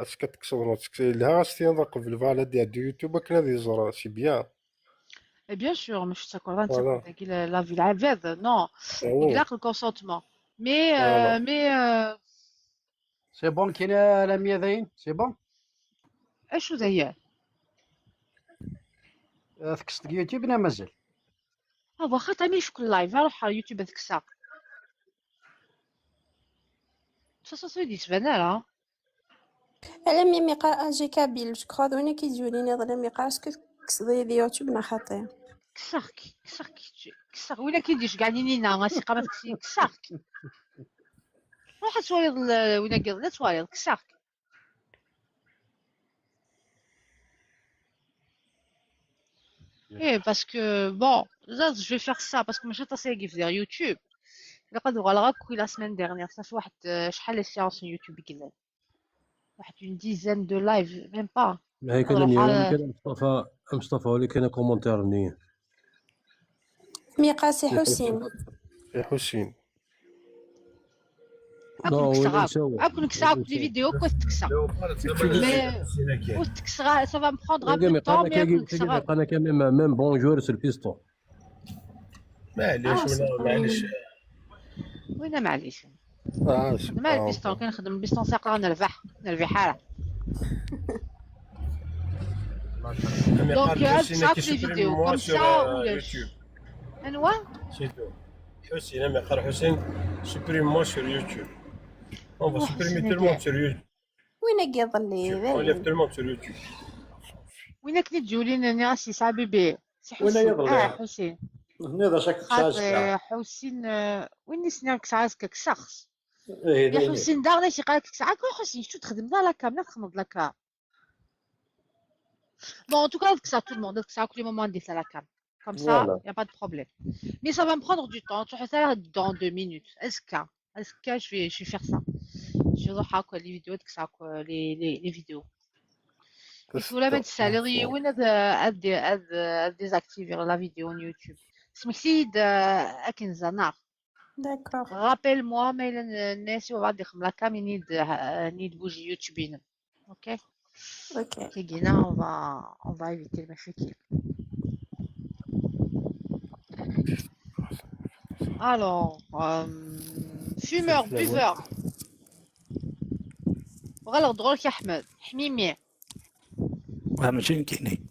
G: est-ce que تكسر إلها غاستي قبل voilà ديال يوتيوب كنا دي زرا c'est bien.
B: Et bien sûr, mais je suis d'accord, la vie la veuve, non. Il a le consentement. Mais, mais.
N: C'est bon, كاينة la مية c'est bon.
B: اش هي؟
N: تكست يوتيوب نا مازال.
B: واخا تعمل في كل live روح على يوتيوب تكسا. Ça dit là.
C: على مي ميقا اجي كابيل je crois وين كيجوني نظل ميقا est-ce que كسضي دي يوتيوب نا خاطي.
B: كسرك كسرك كسر ولا كيديش كاع نينا غاسي قامت كسرك. روح تواليض وين قال لا تواليض كسرك. ايه parce que bon là je vais faire ça parce que ماشي تصير كيف دير يوتيوب. لقد غلغا كوي la semaine dernière صافي واحد شحال les séances يوتيوب كذا واحد une dizaine de live même pas.
R: هاي كان مصطفى مصطفى هو اللي كان commentaire ني
C: ميقا سي حسين
G: سي حسين
B: اكون كسا les vidéos كنت تكسا وتكسا ça va me prendre un peu de temps mais اكون كسا
R: انا كان même bonjour c'est ال piston.
K: معليش ولا معليش
B: وين معليش مع البيستون كنخدم البيستون ساق نربح نربح حاله. Donc, ça, les vidéos comme ça ou
K: YouTube.
B: انوا
K: C'est tout. Hussein, mais Hussein, supprime-moi sur YouTube. On va supprimer tout le monde sur YouTube.
C: وين كيظلي
K: On enlève tout le monde sur YouTube.
B: وين كنت تجولي ناسي سا بيبي سي
Q: وين
B: حسين
Q: يظل
B: حسين
Q: هنا شاك
B: خاطر حسين وين سناك ساعات كسخس
Q: إيه
B: يا حسين دارنا شي قالك ساعات حسين شو تخدم لا cam لا تخدم la cam. Bon, en tout cas, ça tout le monde, ça tous les moments de la cam. Comme ça,
L: Voilà.
B: il n'y a pas de problème. Mais ça va me prendre du temps. Tu vois, ça dans 2 minutes. Est-ce que je vais faire ça. Je vais faire quoi, les vidéos, que ça, quoi, les vidéos. ولا ما تسالي وين هاد désactiver la vidéo YouTube. سمحتي اكنزا نار.
A: D'accord.
B: Rappelle-moi ما إلا الناس وغادي يخدم la cam نيد bouger YouTube. OK.
A: Ok.
B: كي on va éviter المشاكل. Alors, fumeur, buveur. وغالغ دغولك يا احمد حميمي.
S: ماشي كاينين.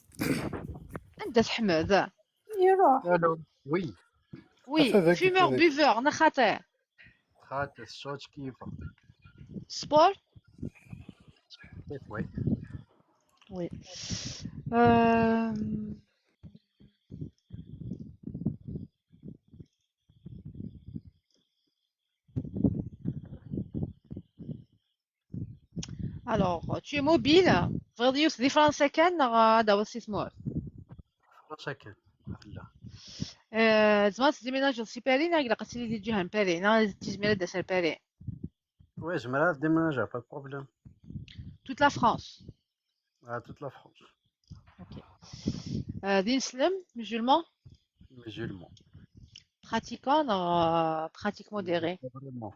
B: انت حمد.
A: يروح.
O: Allô. Oui.
B: Oui, fumeur, buveur, نخاطر.
O: خاطر الصوت كيف
B: Sport.
O: كيف oui.
B: Oui. Alors, tu es mobile. بغيت يوسف دي فرنسا كان هذا هو السيسمور.
O: فرنسا كان لا.
B: زعما déménager سي باري نا قلت لي جهه باري نا تيزمير داس باري.
O: Oui, زمرا déménager, pas de problème.
B: Toute la France.
O: À toute la France.
B: Ok. دين سلم musulman.
O: Musulman.
B: Pratiquant, pratique modérée.
O: Vraiment.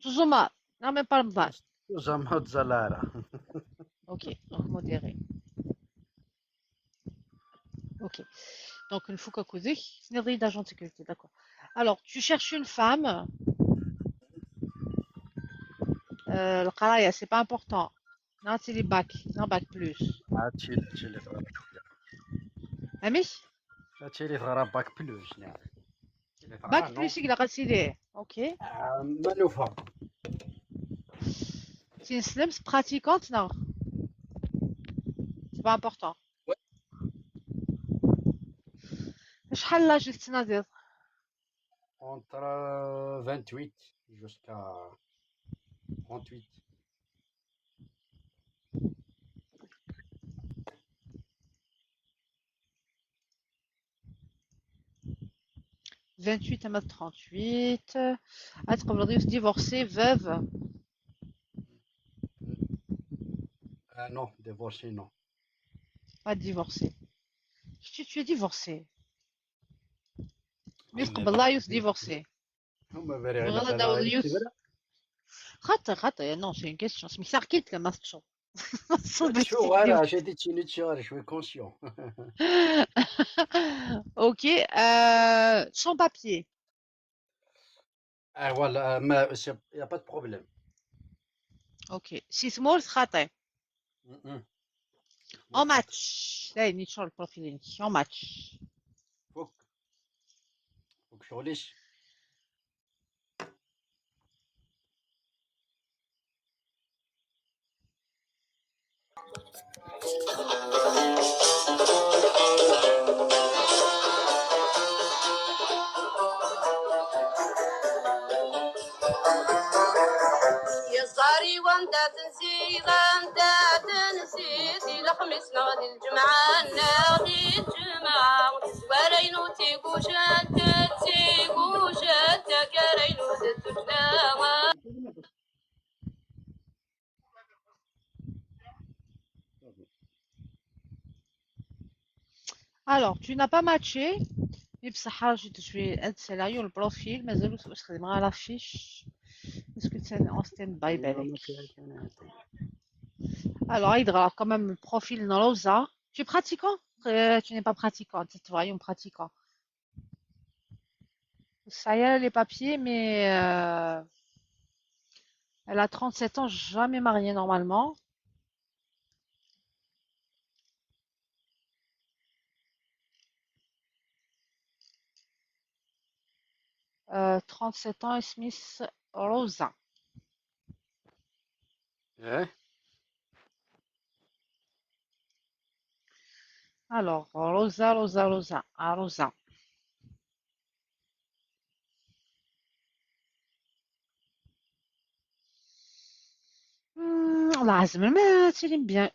B: Toujours non, même pas رمضان.
O: زعما تزلارة.
B: Ok, donc modéré. Ok. Donc, une fois que d'agent de sécurité, d'accord. Alors, tu cherches une femme. القراية, c'est pas important. Non, c'est les bacs. Non, bac plus.
O: هادشي هادشي اللي تغرا شوية.
B: أميش؟
O: هادشي اللي تغرا bac plus نعم.
B: Bac plus, il a réussi. Ok.
O: ما نفهم.
B: C'est une slim pratiquante, non? C'est pas important. شحال l'âge اللي تنادي؟
O: Entre 28 jusqu'à 38.
B: 28 à 38. تقبل divorcée, veuve.
O: Non, divorcé, non.
B: Pas divorcé. Tu es divorcé. Mais تقبل لا يوس divorcé.
O: هما بري
B: غلط داود يوس. خطأ خطأ, non, c'est une question. سمي ساركيت لما تشو.
O: شو غير j'ai dit tu je suis conscient.
B: Ok, sans papier.
O: Ah voilà, mais il n'y a pas de problème.
B: Ok, سيسمور خاطئ. En match. لا نيتشور ال profil en match.
O: فوق فوق شغليش.
J: يا صاري وانت تنسي انت تنسي الخميس نغدي الجمعة نغدي الجمعة وتزوارين وتيكوش انت تيكوش انت كارين وتتجنا.
B: Alors, tu n'as pas matché. Mais بصح je vais un scénario le profil مازال واش خدمة على la fiche. Est-ce que c'est en stand-by بالك. Alors, il y quand même le profil dans Rosa. Tu es pratiquant? Tu n'es pas pratiquant, tu es voyons pratiquant. Ça y est, les papiers, mais elle a 37 ans, jamais mariée normalement. 37 ans, Smith Rosa.
O: إيه.
B: Alors, Rosa, Rosa, Rosa. Ah, Rosa. الله عز ما تسلم bien.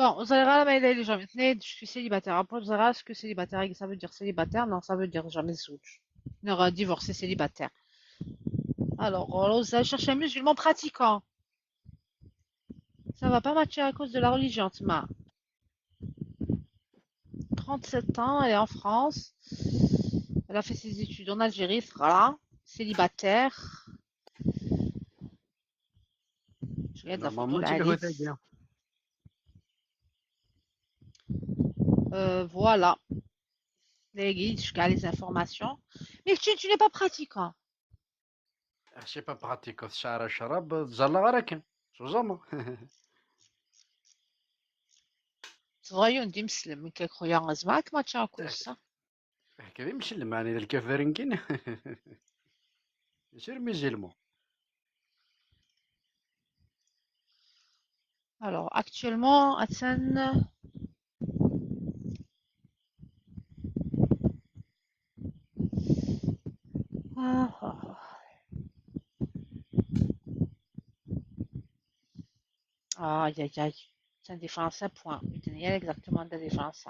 B: Bon, وزغيرة ما إلا jamais اثنين, je suis célibataire. Après, وزغيرة, est-ce que célibataire, ça veut dire célibataire? Non, ça veut dire jamais زوج. Non, divorcé, célibataire. Alors, Rosa cherche un musulman pratiquant. Ça va pas matcher à cause de la religion, Tma. 37 ans, elle est en France. Elle a fait ses études en Algérie, voilà. Célibataire. Je regarde la photo
O: Normalement
B: de
O: تلقى
B: Alice.
O: تاقي.
B: Voilà. Les guides, je garde les informations. Mais tu n'es pas pratiquant.
O: C'est pas pratique شعر الشراب تزلا غير هكا سوزاما.
B: تغير ندي مسلم من كيك خويا غزماك ما تشاكل ça.
O: كذا مسلم يعني الكافرين كاين سير musulman.
B: Alors, actuellement, Hassan. Ah, ah, ah. Aïe, aïe, aïe. C'est un différence point. Il y a exactement des différences.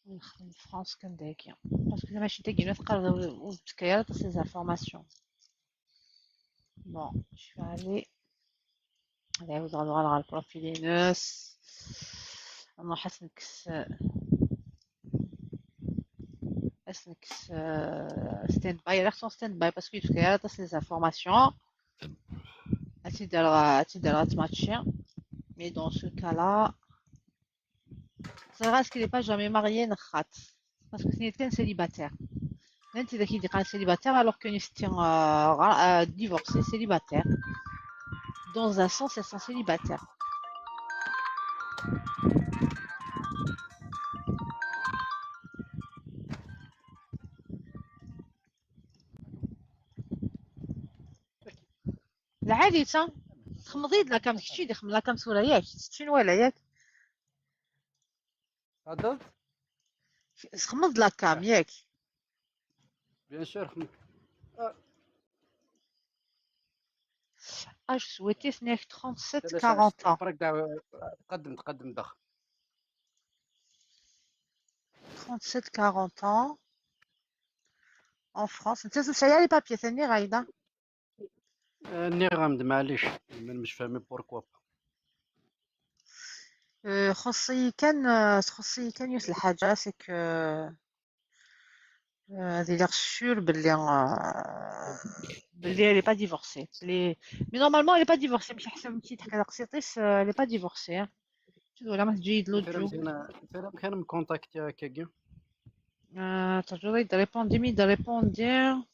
B: نخدم France كنداكيا parce que ماشي تاكي نتقرا وتكيرت ces informations. Bon, je vais aller نعاود نروح على ال profil ناس نروح اسنكس اسنكس stand-by راه stand-by parce que يتكيرت ces informations اتي تماتشي. Mais dans ce cas-là, c'est vrai qu'il n'est pas jamais marié, نخات. Parce que c'est un célibataire. Même si c'est un célibataire, alors que c'est un divorcé célibataire. Dans un sens, elles sont célibataires. العادي تا تخمضي la cam كشي دخل la cam سولا ياك شنو ولا ياك
O: هذا
B: تخمض la cam ياك
O: Bien sûr.
B: Âge souhaité 37 40 ans.
O: تقدم تقدم دخل.
B: 37 40 ans en France. انت تمشي les papiers ثاني غايده.
O: ني غامد معليش مش فاهم pourquoi.
B: خصي كان خصي كان يوصل الحاجه c'est que هذه l'air sûr باللي باللي elle est pas divorcée. Mais normalement elle est pas divorcée. مش حسب انت تحكي على قصيطيس elle est pas divorcée. تقول ما تجي l'audio.
O: كان كان مكونتاكتي هكاكي.
B: تجري répondre mais répondre.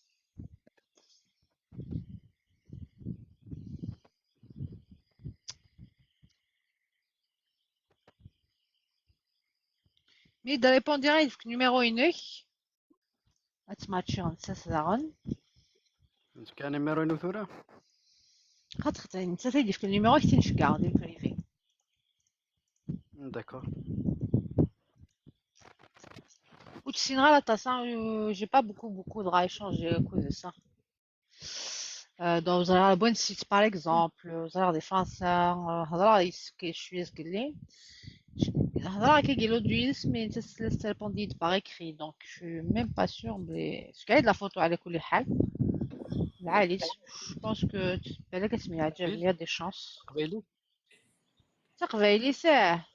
B: Mais de répondre يفك numéro ينك اتماتشي نتا داغن
O: كان numéro ينو ثورة
B: خاطر انت تيدي ال numéro كي تنشكا ديال privé.
O: D'accord.
B: وتسينغا لا تاسا j'ai pas beaucoup beaucoup de échanger à cause de ça. Dans la bonne site par exemple, زرا دي فرنسا هضره يسكي شويه سكلي هضره كي l'audio mais انت répondit par écrit, donc je suis même pas sûre, mais ce qu'il y a de la photo على كل حال العالي je pense que بالك اسمي عجب il y a des chances.
O: قبيلي
B: تقبيلي ساه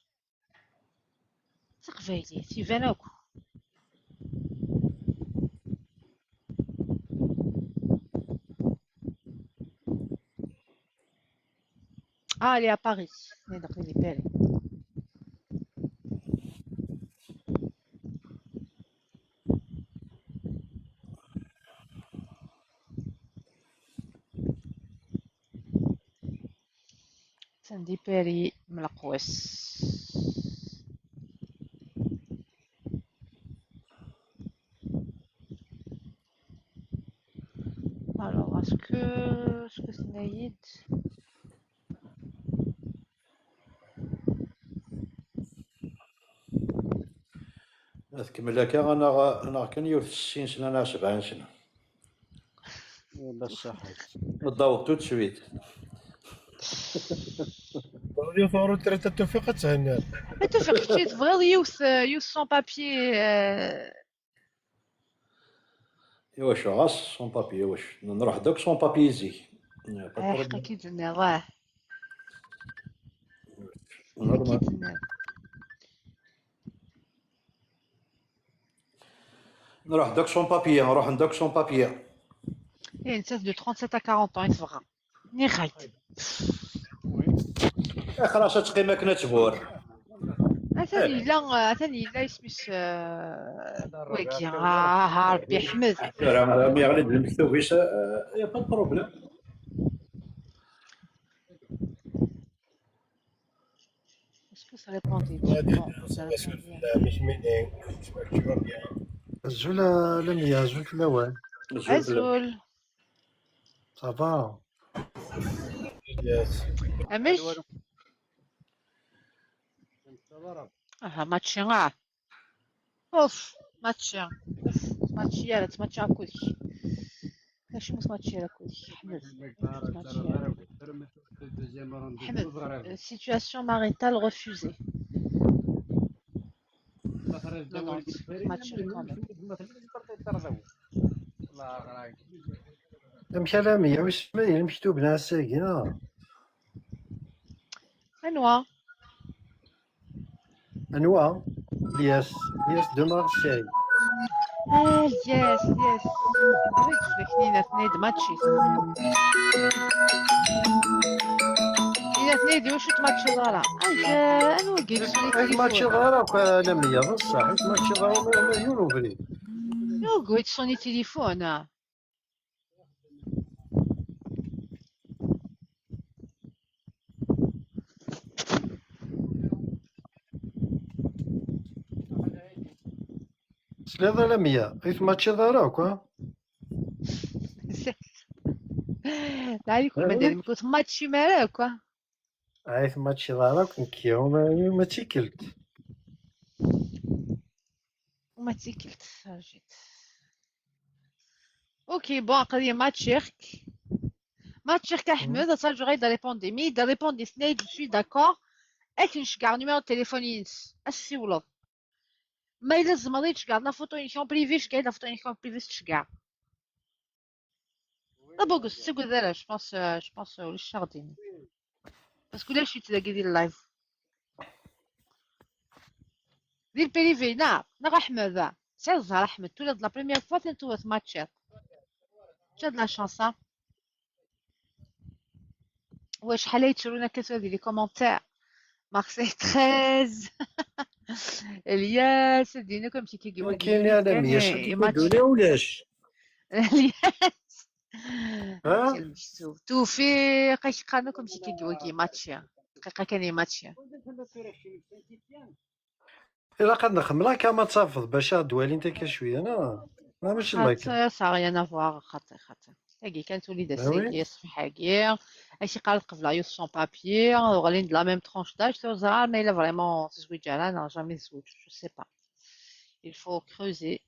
B: تقبيلي تيفانوك. Ah, elle est à Paris. Elle est belle. سندي باري من القوس. Alors, est-ce que c'est Naïd?
Q: تكمل هكا انا كان يوث 60 سنه انا 70 سنه.
O: بصح
Q: نضوء tout de suite.
K: retraite التوفيق تهنى.
B: التوفيق كنتي تبغيض يوث يوث sans papiers.
Q: ايوا شو غاس sans papiers، واش نروح دوك sans papiers زيك.
B: حقا كي تزنى راه
Q: normal. نروح دوك sans papiers، نروح دوك sans papiers.
B: ايه انت de 37 à 40 ans يتبغى ني غايت.
Q: خلاص تقي ماكنة تبور.
B: اثاني لا اثاني لا يسميس ويكي ها ربي حمد.
Q: راه مي غادي المكتوب y a pas problème.
B: Est-ce que ça répondait؟
N: Azul Lamia, azul fell-awen.
B: Azul.
N: Ça va؟
B: أمش؟ اها ماتشي غاع اوف ماتشي ماتشي راه تماتشي كلشي ماشي ماتشي راه كلشي. حمد حمد situation maritale refusée. Non, non, match quand même.
N: أمك لامية واش ما المكتوب ناس ساكنة.
B: أنوا؟
N: أنوا الياس، الياس de Marseille.
B: اه الياس الياس بغيت لك اثنين ماتشي اثنين واش تماتشي ضارة انا وقيت.
N: ماتشي ضارة لامية بصح ماتشي ضارة مليون وفري.
B: يوغو يتصوني تليفون.
N: سلاذا لامية غير ماتشي ضارة quoi.
B: لا عليكم مدام كنت ماتشي مالك quoi.
N: عيط ماتشي ضارة كي ما تيكلت.
B: وما تيكلت جيت. OK bon قضية ماتشيرك ماتشيرك احمد صار غير دا répondre mais دا répondre سنايد je suis d'accord اكن شكاع numéro téléphone ينس اسيولض ما الا زمريت شكاع la photo en privé شكاع la photo en privé شكاع لا بوغس سيكو ذا je pense je pense ولا الشاردين parce que لا شي تلاقي ديال ال live ديال privé نا نا احمد سي الزهر احمد تولد la première fois تنتوت ماتشات جاد la chance. واش حال يتشرونا كتب هذه les commentaires مارسي 13 الياس دينا كم شي كيقول.
N: كاين انا مية شي ولاش
B: الياس توفيق اش قالنا كم شي كيقول كي ماتشي دقيقة كان ماتشي.
N: الا قد نخملا كما تصافض باش دوالي انت كشويه انا ما ماشي لايك
B: ça rien à voir. خاطر خاطر تاكي كانت وليدة ساكي صفحة كير اش قال قبل يوث sans papiers غالين de la même tranche d'âge زعما mais الا vraiment تزوج على انا jamais تزوج je sais pas il faut creuser.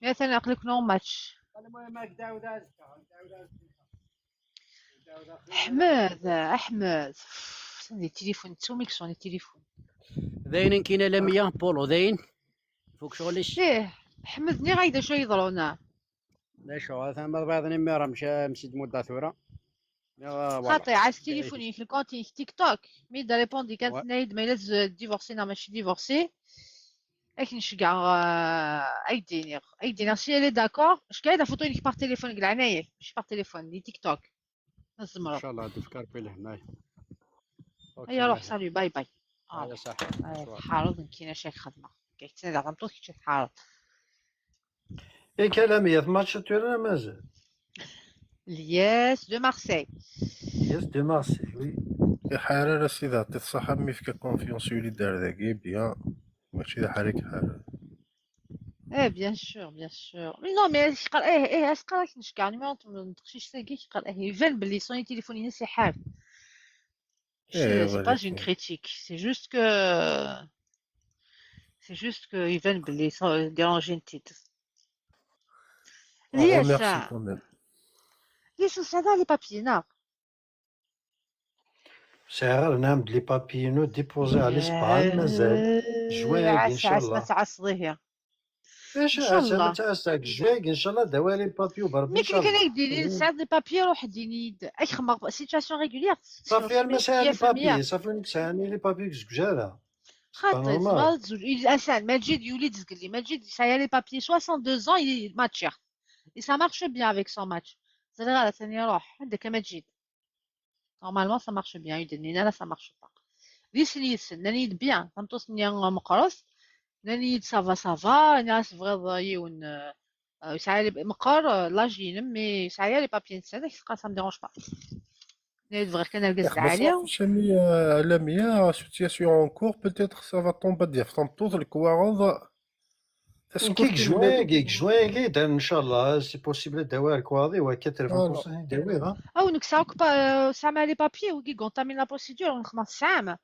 B: مثلا نقول لك non match. احمد احمد عندي التليفون تسوميك صوني التليفون.
O: ذاين كاينه لامية بولو ذاين فوق شغليش.
B: ايه حمدني غايدا شو يضرونا.
O: لا شو هذا ما بعضني مي راه مشى مسيد مدة ثورة.
B: خاطي عاس تليفوني في ال compte تيك توك mais دا répondre كانت نايد ما الا divorcée نا ماشي divorcée اك نشكع اي دينير اي دينير si elle est d'accord شكاع la photo par téléphone قلع عنايا ماشي par téléphone دي تيك توك.
O: ان شاء الله تفكر في لهنايا.
B: هيا روح salut bye bye.
O: يا صح
B: حارض كاينه شي خدمة كي غنطوط كي تحارض.
N: اي كلامية ماتش تورنا مازال.
B: الياس de Marseille.
N: الياس de Marseille oui.
G: حرارة سيدي عطيت الصحة mais فيك confiance يولي دار ذاكي bien ماشي حريك حرارة.
B: ايه bien sûr bien sûr mais non mais قال ايه ايه اش قال لك نشكع numéro تقشيش تاكي قال ايه يبان بلي صوني تليفوني سي حال. C'est pas une critique, c'est juste que يبان بلي déranger une ليش ليش هذا les papiers نا.
Q: سعر نعم les papiers نو déposés على l'Espagne مازال جوان ان
B: عس
Q: شاء
B: عس ما
Q: الله.
B: تعص ظهير.
Q: اش
B: ان شاء
Q: عسى ما
B: الله.
Q: تعساك جوان ان شاء الله داوي les papiers بربي ان
B: مي
Q: شاء
B: كي
Q: الله.
B: كان يدير ساعات les papiers روح ديني اي خمر situation régulière.
Q: صافي المسائل les papiers صافي نساني les papiers كزكجاله.
B: خاطر
Q: normal.
B: تبغى تزوج الانسان مجيد يولي تزقلي مجيد ça y est les papiers 62 ans il match et ça marche bien avec son match. زغيرة ثاني يروح عندك مجيد normalement ça marche bien يدني لا ça marche pas دي سنيسن ناني bien تنطوس مقرص ناني ça va ça va ناس بغيض يون يسعى لي مقر لاجين mais يسعى les papiers نسان كيبقى ça me dérange pas ناني بغير كان الكاز
G: يا
B: العالية.
G: شامي لميا situation en cours, peut-être ça va tomber ديال تنطوط الكواغض.
Q: كيك جوان كيك جوان كي دار ان شاء الله c'est possible داوي الكواضي و 80% داوي ها.
B: او نكساوك با سامع les papiers وكي entamer la procédure نخمس ساعة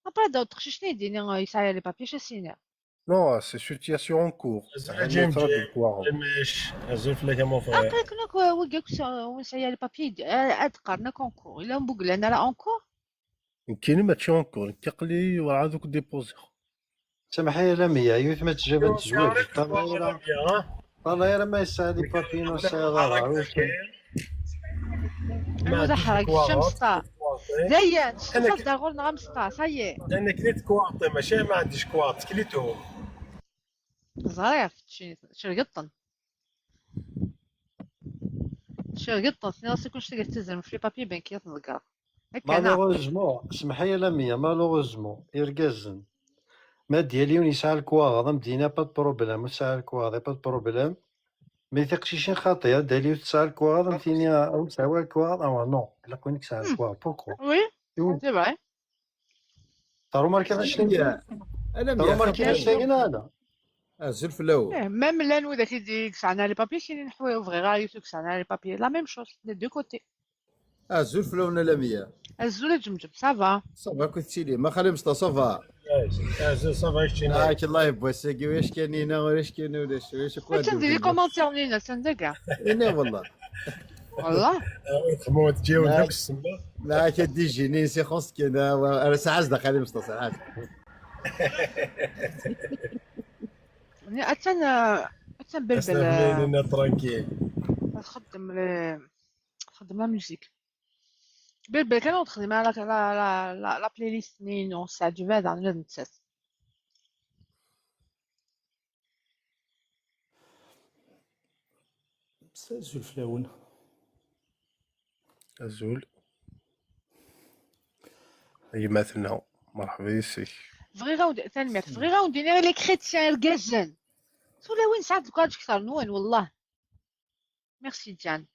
B: après d'autres شنو يديني يسعى les papiers شاسينا.
G: Non, c'est situation en cours.
K: جيم مش ازول فلاك mon frère.
B: après كنا وكا ونسعى les papiers ادقرنا concours الا نبوك انا لا en cours.
G: كاين ماشي en cours كيقلي وراه دوك déposé.
Q: سمحي لميا يوث ما تجاب تزوج طلع طلع ما يسعى les papiers نو سيغ.
B: ما حرق الشمس طا زين تصدر غير نغمس طا ça y est.
K: انا كليت كواطي ماشي ما عنديش كواط كليتهم.
B: ظريف شرقطن شرقطن سنين راسي كلشي تلزم في les papiers بان كي تذكر هكا انا.
Q: malheureusement سمحي لميا malheureusement يرقزن ما ديالي يسعى الكواغ مدينة pas problème وسعى الكواغ pas problème mais تقشيشين خاطيه دالي تسعى الكواغ متيني او تسعى الكواغ او non لا كونك تسعى الكواغ pourquoi.
B: oui c'est vrai.
Q: ترى ماركي
T: انا
Q: ترى ماركي شتاقينا انا.
T: ازول فلاو.
B: même لانو ذاك يدي كسعنا les papiers كاينين حوايج vrai غير كسعنا les papiers la même chose des deux côtés.
T: ازول فلاو لميا.
B: الزول جمجم ça va.
T: ça va كنت لي ما خلي مصطفى ça va.
K: ازول ça va شتي.
T: هاك الله يبوسك واش كاينين واش كاين ولا واش.
B: تندير les commentaires نينا تندقع.
T: انا والله
B: والله
K: خمو تجيو دوك السما.
T: لا كدي جيني سي خص كان انا ساعه دخل مصطفى ساعات.
B: اتن اتن بلبل
K: tranquille.
B: تخدم تخدم la musique بلبل كانوا تخدم على la la la playlist نينو ساعة جو فادا نتسات.
S: زول فلاون.
G: ازول يماثلنا مرحبا يسيك.
B: فغي غاود ثاني فغي غاود غير les chrétiens الكازن ولا وين ساعات الكواج كثر نوين والله ميرسي ديان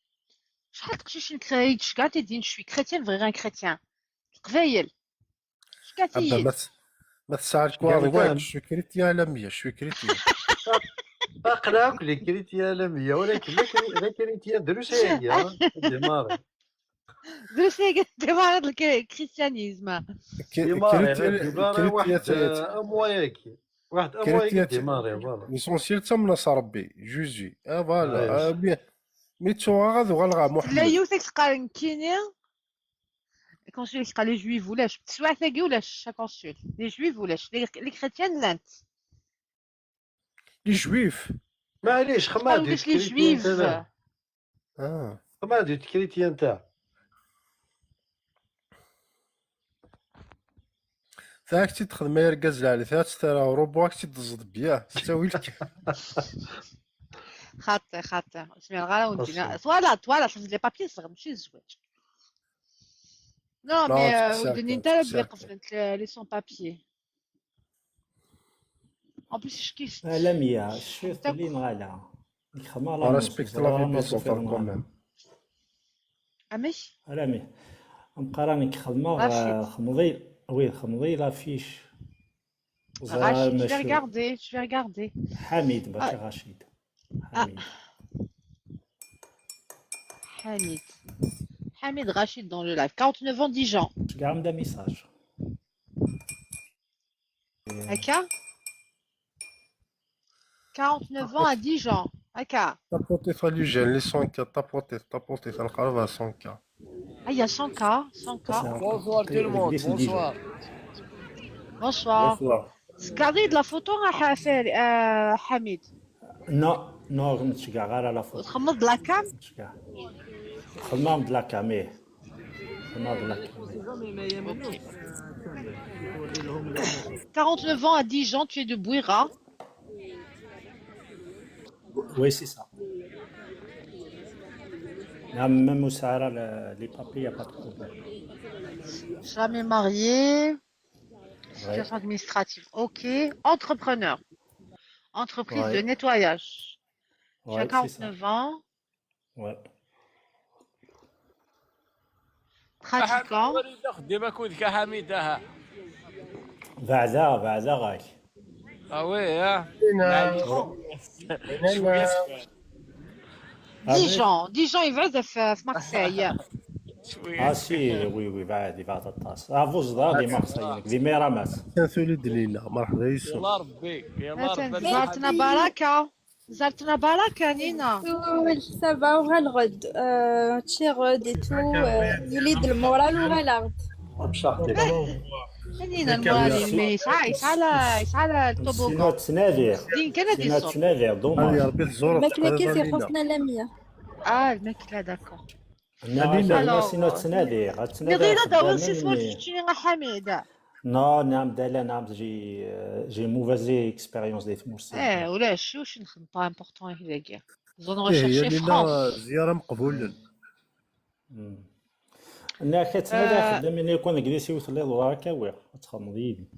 B: شحال تقشيش كريت شكا تيدين شوي chrétien vrai un chrétien القبايل شكا تيد
G: ما تسعى الكواغ واك je suis chrétien لميا je suis chrétien.
Q: اقلاك les chrétiens لميا ولكن لا chrétien دروس هي démarrer
B: دروس هي démarrer ال christianisme.
Q: démarrer واحد امواياكي واحد امواياكي démarrer voilà.
G: l'essentiel تم ربي Jésus voilà mais تو غادي غالغا محمد.
B: لا يوثك تقارن كينيا consul قال les juifs ولاش تسوع ثاقي ولاش consul les juifs ولاش les chrétiens لانت
G: les juifs.
Q: معليش خمادي
B: les juifs.
Q: خمادي chrétien تاع
G: ثاك تخدم يا ركاز على ثاك ترى روبو تزد بياه تساوي لك.
B: خاطي خاطي اسمي الغلا ودينا voilà voilà les papiers صغر ماشي الزواج. non mais ودني انت اللي قفلت les sans-papiers en plus كيس.
S: لميا شفت اللي نغالا
G: خما respecte la vie personnelle quand même.
B: امش
S: لميا مقارنة خدمة خمضي oui خمضي la fiche.
B: رشيد je vais regarder je vais regarder.
S: حميد ماشي رشيد. حميد
B: حميد حميد رشيد dans le live 49 ans Dijon.
S: كاع un message.
B: هكا 49 ans à Dijon هكا.
G: tapoter les jeunes les 100 tapoter tapoter تنقرب 100.
B: Ah, il y a 100K, 100K.
U: Bonsoir tout le monde, bonsoir.
B: Bonsoir. Gardez de la photo à Hamid.
S: Non, non, نتشكع غير على فوتو.
B: تخمض la cam.
S: نتشكع. خدمة de la cam إيه. خدمة de la cam.
B: Ok. 49 ans à Dijon, tu es de Bouira.
S: Oui, c'est ça. Là, même au Sahara, les papiers, il n'y a pas de problème.
B: Jamais marié.
S: Ouais.
B: Situation administrative. Ok. Entrepreneur. Entreprise
S: Ouais.
B: de nettoyage. Tu as
S: Ouais, c'est ça.
B: 49 ans.
S: Ouais.
B: Pratiquant.
U: ديما كنت كحميد ها
S: بعدا بعدا غاك.
U: اه oui ها
B: Dijon. Dijon, il va de Marseille.
S: Ah si, oui, oui, بعد بعد الطاس. افوز دي مارسيل دي ميراماس.
G: ثلاث دليلة مرحبا يسوع.
U: يلا ربي يلا ربي.
B: زارتنا بركة. زارتنا بركة نينا.
A: Oui, ça va, وغالغد تشيغد et tout يوليد ال moral وغالغد.
B: نينا ال moral يسعى يسعى يسعى ال toboggan.
S: sinon تنادير.
B: دين كان دي
S: sinon
B: صوت.
S: تنادير dommage.
G: يا ربي تزور
A: الماكلة كيف يخصنا لمية.
B: اه الماكلة d'accord.
S: لا sinon تنادير تنادير.
B: نغير داون سي سمول تشيني حميد.
S: Non, نعم دالا نعم j'ai mauvaise expérience ديال مرسي.
B: اه ولاش واش نخدم pas important هذاك. zone
G: إيه هي
B: recherchée
G: لينا
B: France.
G: زيارة مقبولة.
S: انا كتنادى خدام ملي يكون جلسي وثلي وراك وي تخمض يدي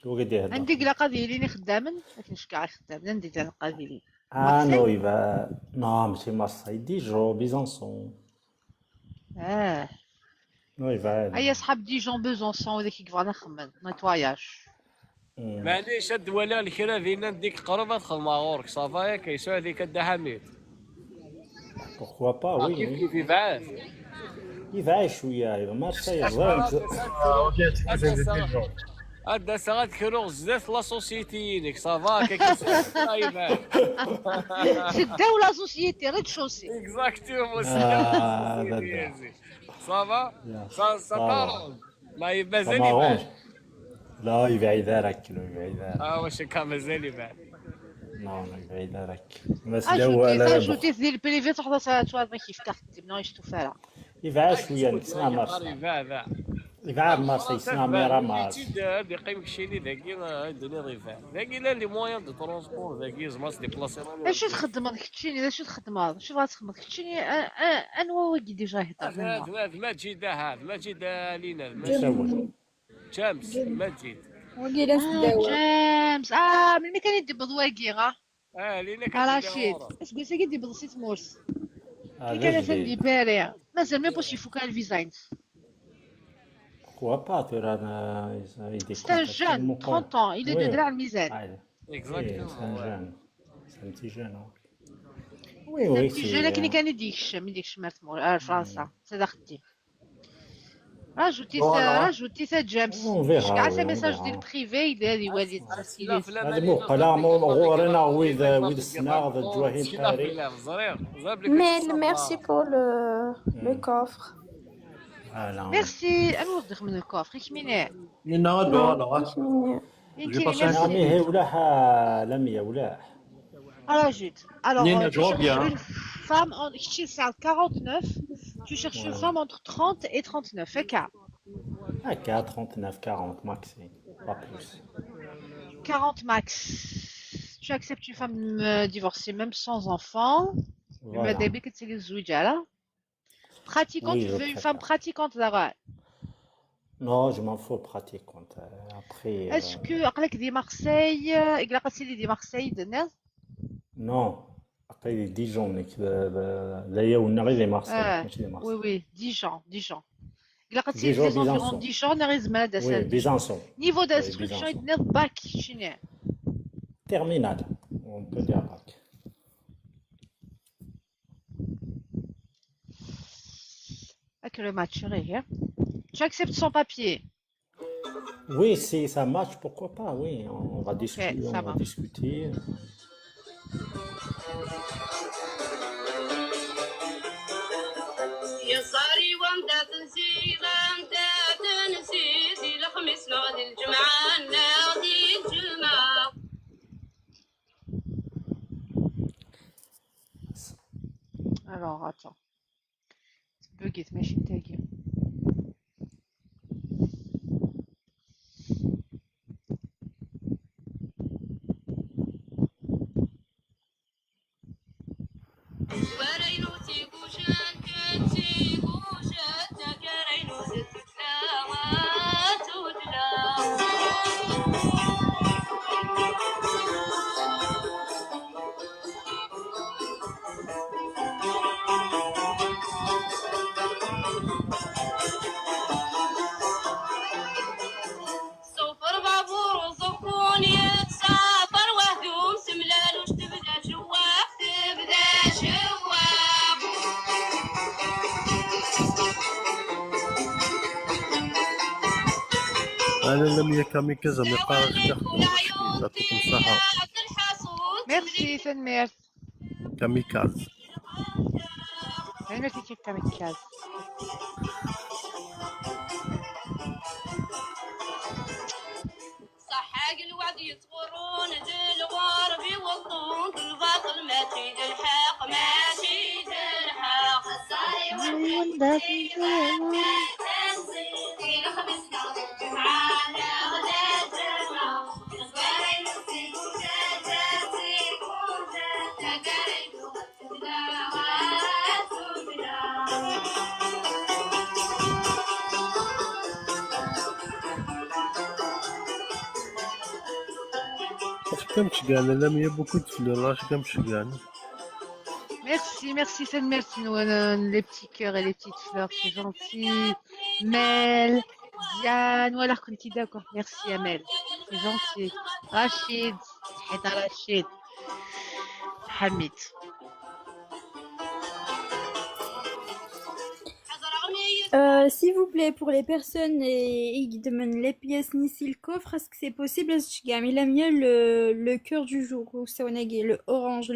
S: وقد يهضر.
B: عندك لا قضية اللي خدامن ما كاينش كاع خدام عندي انا القضية لي.
S: اه non يبا non ماشي Marseille Dijon Besançon.
B: اه
S: non يبا
B: هيا صحاب Dijon Besançon وذاك كيف نخمم nettoyage.
U: معليش الدولة الكرا دينا نديك قرب ادخل مع غورك ça va ياك يسوع هذيك دا حميد.
S: Pourquoi pas, oui.
U: كيف كيف يبعث
S: يبعد شوية يبا مارسيل زين.
U: هذا ساعات كرو زدات la société ينك ça va كي
B: سداو la société rez-de-chaussée.
U: Exactement. Ça va ça t'arrange ما مازال يبان.
S: لا يبعد راك يبعد راك.
U: اه واش كان مازال يبان.
S: Non non يبعد راك.
B: Ajouter ديال ال privé تحضر توا كيف تخدم non يشتو فارا.
S: يبعد شوية نسنا مارسيل. يبعد مارسيل سنا ميراماس.
U: هذه قيمك شي اللي ذاكي الدنيا ضيفه ذاكي لا les moyens de transport ذاكي زعما se déplacer.
B: اش تخدم كتشيني اش تخدم شو بغا تخدم كتشيني انوا وكي déjà يهضر.
U: هذا مجيد هذا مجيد لينا جامس مجيد
A: وقيلا سداو
B: جامس ملي كان يدي بضواكي غا
U: لينا
B: رشيد اش قلت لك يدي بض مورس كي كان ثاني باري مازال ما بغاش يفوك الفيزاينز.
S: Pourquoi pas, tu
B: C'est un jeune, 30 ans, il est de Dra Mizan.
U: Exactement.
S: C'est un jeune. C'est un petit jeune. Oui,
B: oui.
S: oui.
B: C'est un petit jeune qui كان يديكش ما يديكش فرنسا هذا خدي. Rajoutez ça James. كاع ces messages ديال privé ديال يولي.
S: هذا موقع غورنا ويد السنا الجواهين باري.
C: Mais merci pour le coffre.
B: Merci. انا نوضح من ال coffre كميني.
R: نينا غدوة لا
S: نعم هي ولاح لمية ولاح.
B: Rajoute. Alors,
R: Nina,
B: tu
R: je reviens.
B: cherches une femme en 49, tu cherches une femme entre 30 et 39. هكا.
S: هكا 39 40 maxi, pas plus.
B: 40 max. Tu acceptes une femme divorcée même sans enfant.
S: Voilà.
B: Pratiquante,
S: Oui,
B: tu
S: je
B: veux une femme
S: préfère.
B: pratiquante, Zara.
S: Non, je m'en fous pratiquante. Après,
B: Est-ce que قالك دي Marseille, إقلا قصيدي دي Marseille دنا؟
S: non. Après, les Dijon, d'ailleurs, on arrive les Marseille. ماشي les
B: Oui,
S: Marseille.
B: oui, Dijon, Dijon. إقلا قصيدي
S: Dijon,
B: des environs
S: Besançon.
B: Dijon, نغيز مالا
S: Oui,
B: داسان.
S: Besançon.
B: Niveau
S: Oui,
B: d'instruction,
S: Besançon.
B: يدنا bac شنو؟
S: Terminal, on peut dire bac.
B: Avec le match, rien. Tu acceptes sans papier?
S: Oui, si ça match, pourquoi pas, oui, on va
B: Ok,
S: discuter,
B: ça
S: on va
B: marche.
S: discuter.
V: يا صار
B: Alors, attends. Buguet ماشي تاقي.
G: انا لم يكاميكاز ما يقراش يعطيكم الصحة.
B: Merci, تنميرت.
G: كاميكاز.
B: تنميرت كيف كاميكاز.
G: كم تشقان لم يبو كنت في الراش كم تشقان.
B: Merci, merci, merci, les petits cœurs et les petites fleurs, c'est gentil. Mel, Diane, voilà, كنتي d'accord. Merci, Amel, c'est gentil. Rachid, حيت Rachid, Hamid.
A: S'il vous plaît, pour les personnes qui demandent les pièces ni le coffre, est-ce que c'est possible? Est-ce que il a mis le cœur du jour ou c'est le orange,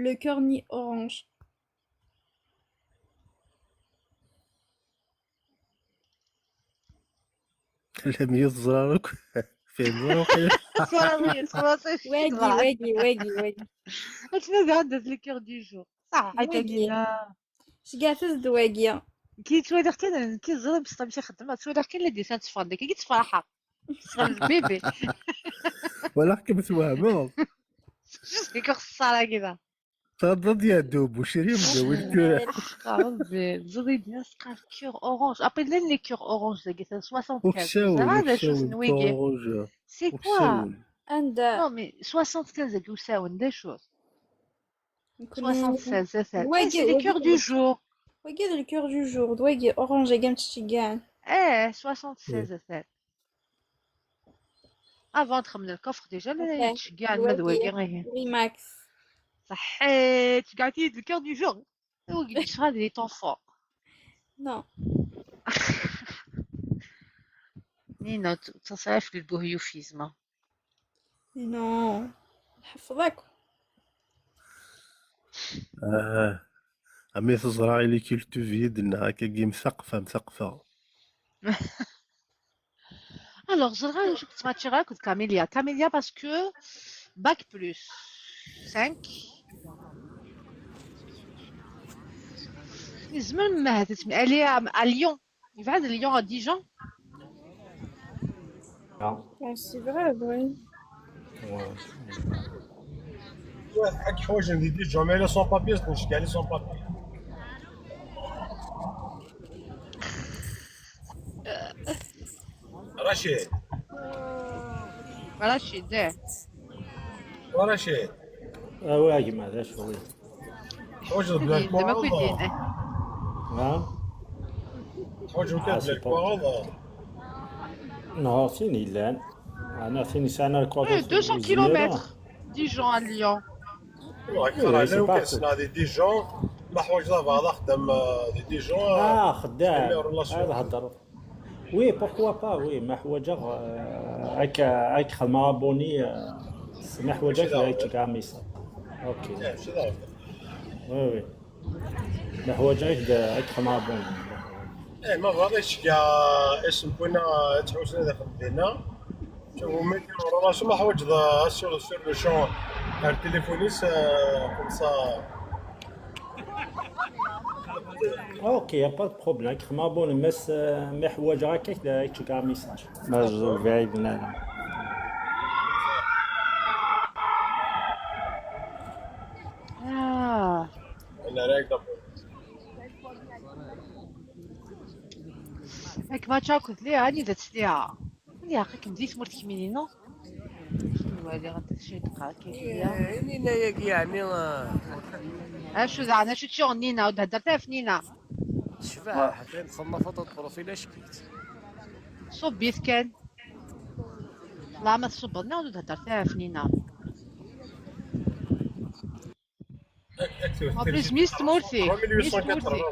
A: le cœur ni orange.
G: لم يزرارك فهموا.
A: واجي واجي واجي واجي.
B: شنو عندك le cœur du jour؟ صح حتى لينا.
A: شكاع دواقية.
B: كي تولي كان كي زرب بصح ماشي خدمة تولي كان لا ديسان تفرح كي تفرحها صغر البيبي.
G: ولا كم توهموا.
B: شو خسارة كذا.
G: تغضض يا دوب وشري مدوي الكور.
B: زوي bien سقا cœur orange après les cœurs orange زاكي 75
G: وكساول
B: هذا شو
G: وكساول
B: سنويكي
G: orange.
B: c'est quoi
A: عند
B: non mais 75 زاكي وساون des choses 76 c'est les cœurs du jour.
A: واجي le cœur du jour دواقي orange كاع تشجعن.
B: ايه 76 ثال avant تخمن ال coffre déjà لا تشجعن ما دواقي غير
A: ريماكس.
B: صحيت قعدتي le cœur du jour وقلت هذا les temps forts.
A: Non.
B: نينا تصرف للبوهيوفيزم.
A: Non. نحفظك.
G: عمي تزرع لي كيلتو فيد هكا كي مثقفة مثقفة.
B: Alors, je vais te Camélia. Camélia parce que bac plus 5. Elle est à Lyon. Il va de Lyon à Dijon.
S: Ah.
A: C'est vrai, oui.
K: حق حوايج ندير ديجون مي لا سون بابي نشكي على سون بابي. رشيد.
B: رشيد ايه.
K: ورشيد.
S: اه oui ما هذا شو
K: حوايج بلا الكواغط.
S: ها
K: حوايج بلا الكواغط.
S: Non, فين لان انا فين ساعة الكواغط.
B: 200 km Dijon à Lyon.
K: لو كاس دي ديجون ما حوايج بعض خدام دي ديجون.
S: خدام هذا هضر. oui pourquoi pas oui ما حوايج هاك هاك خدمة abonné ما حوايج هاك كاع ميسا. OK oui oui ما حوايج هاك خدمة abonné.
K: ايه ما بغيتش كاع اسم كنا تحوسنا داخل المدينة وما راسو ما حوايج sur le champ التليفونيس comme ça.
S: OK, y a pas de problème. خدم abonner مس ما حوايج هكاك تشكا message ما زول بعيد لا.
B: اه
K: انا راك
B: هاك ما تشاكل ليها هاني درت ليها ليها خاك مديت مرت كميني نو والي غادي شي دقة كيف ليا.
U: نينا ياك يعني
B: اشو زعما شو تشون نينا ودهدرتها في نينا.
U: شفاها حتى ندخل photo profil شكيت.
B: صبيت كان لا ما تصبرنا ودهدرتها في نينا. En plus ميست مورتي ميست مورتي.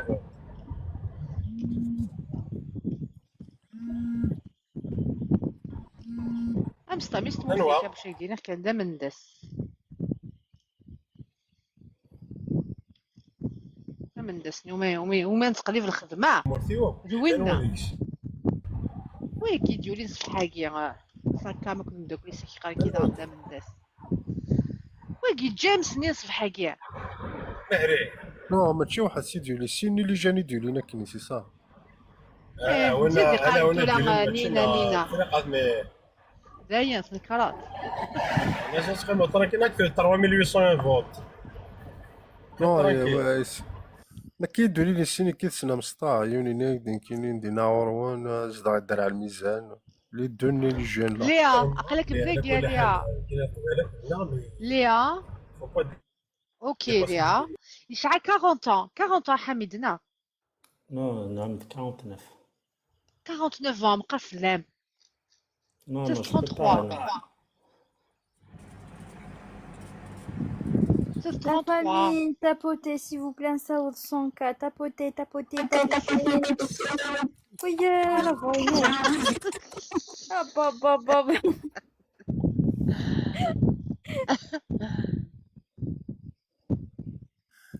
B: امسطا ميست مورتي كان باش يدينا كان دا مندس مندس وما نتقلي في الخدمة زوينة. وي كيديو لي الصحاكي ساكا ما كنت ندوك لي ساكي كي دا مندس وي كي جيمس ني صفحاكي
K: مهري.
G: non ماشي واحد سيديو لي سيني اللي جاني ديولينا كيني c'est ça.
B: وانا انا وانا نينا نينا دايا في الكرات.
K: انا تخدم tranquille اكثر 3800 votes.
G: non ما كيدولي لي سيني كيتسنى مسطا يوني ناكدين كينين دينا عروان زدع الدرع الميزان les données les jeunes لا
B: ليا عقلك بذاك يا ليا ليا. OK ليا يشعل 40 ans 40 ans حميدنا.
S: non نعم 49
B: 49 ans مقفلام.
S: Non, non, je peux
B: 33
S: pas.
A: La famille, tapotez s'il vous plaît, un saoud 100K, tapotez, tapotez, tapotez. Oui, la voyou. Ah, bah, bah, bah.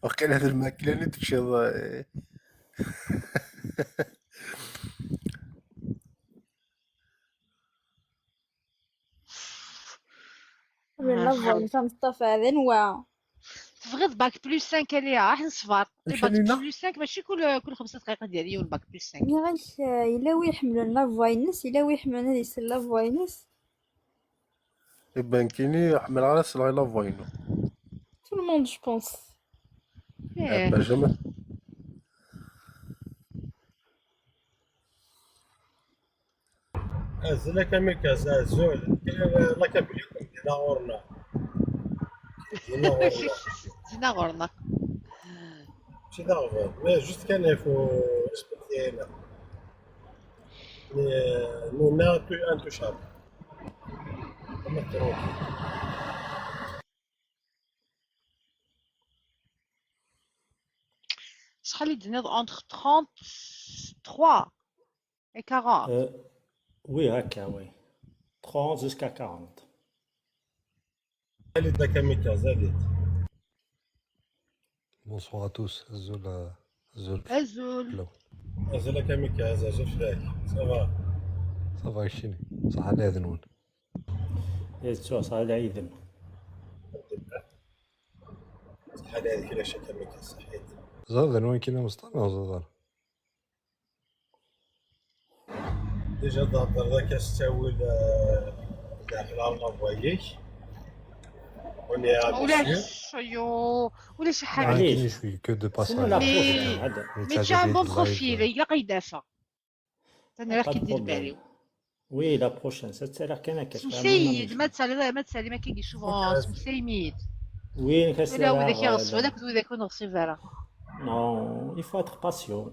G: وقيل هذا الماكلة اللي تمشي.
A: لا فوالا مصطفى هذا نواع
B: تبغي bac plus 5 ليها راح نصفر bac plus 5 ماشي كل 5 دقائق ديال يوم bac plus 5.
A: غير الا ويحملون la voix ينس الا ويحملون هذه la voix ينس
G: يبان كيني حمل على la voix ينو
A: tout le monde je pense.
B: ايه
G: jamais.
K: ازلا كاميكاز ازول لا كابليكم دينا غورنا دينا غورنا
B: دينا غورنا
K: ماشي داغ mais juste كان faut respecter نونا تو intouchable
B: شحال يدينا entre 33 et 40.
S: oui هكا oui 30 jusqu'à 40.
K: زالت كاميكاز زالت.
Q: Bonsoir à tous. Azul, Azul.
B: Azul.
K: Azul كاميكاز Azul فلاك ça va.
Q: Ça va كشيني صح على اذنون.
S: إيه صح على اذن.
K: صح على هذيك لا كاميكاز صحيت.
Q: زاد وين كاين مصطفى زاد.
K: déjà تهضر ذاك التاويل داخل على la voix
B: ولا شيو ولا شي حاجة.
Q: علاش que de passage.
B: mais t'as un bon profil يلا يدافع انا راه كيدير بالي.
S: oui la prochaine سا كان هكا
B: سيد ما تسالي ما تسالي ما كيجي souvent سيميد.
S: oui كاس
B: ولا هو ذاك يغصب هذاك وذاك نغصب راه.
S: non il faut être patient,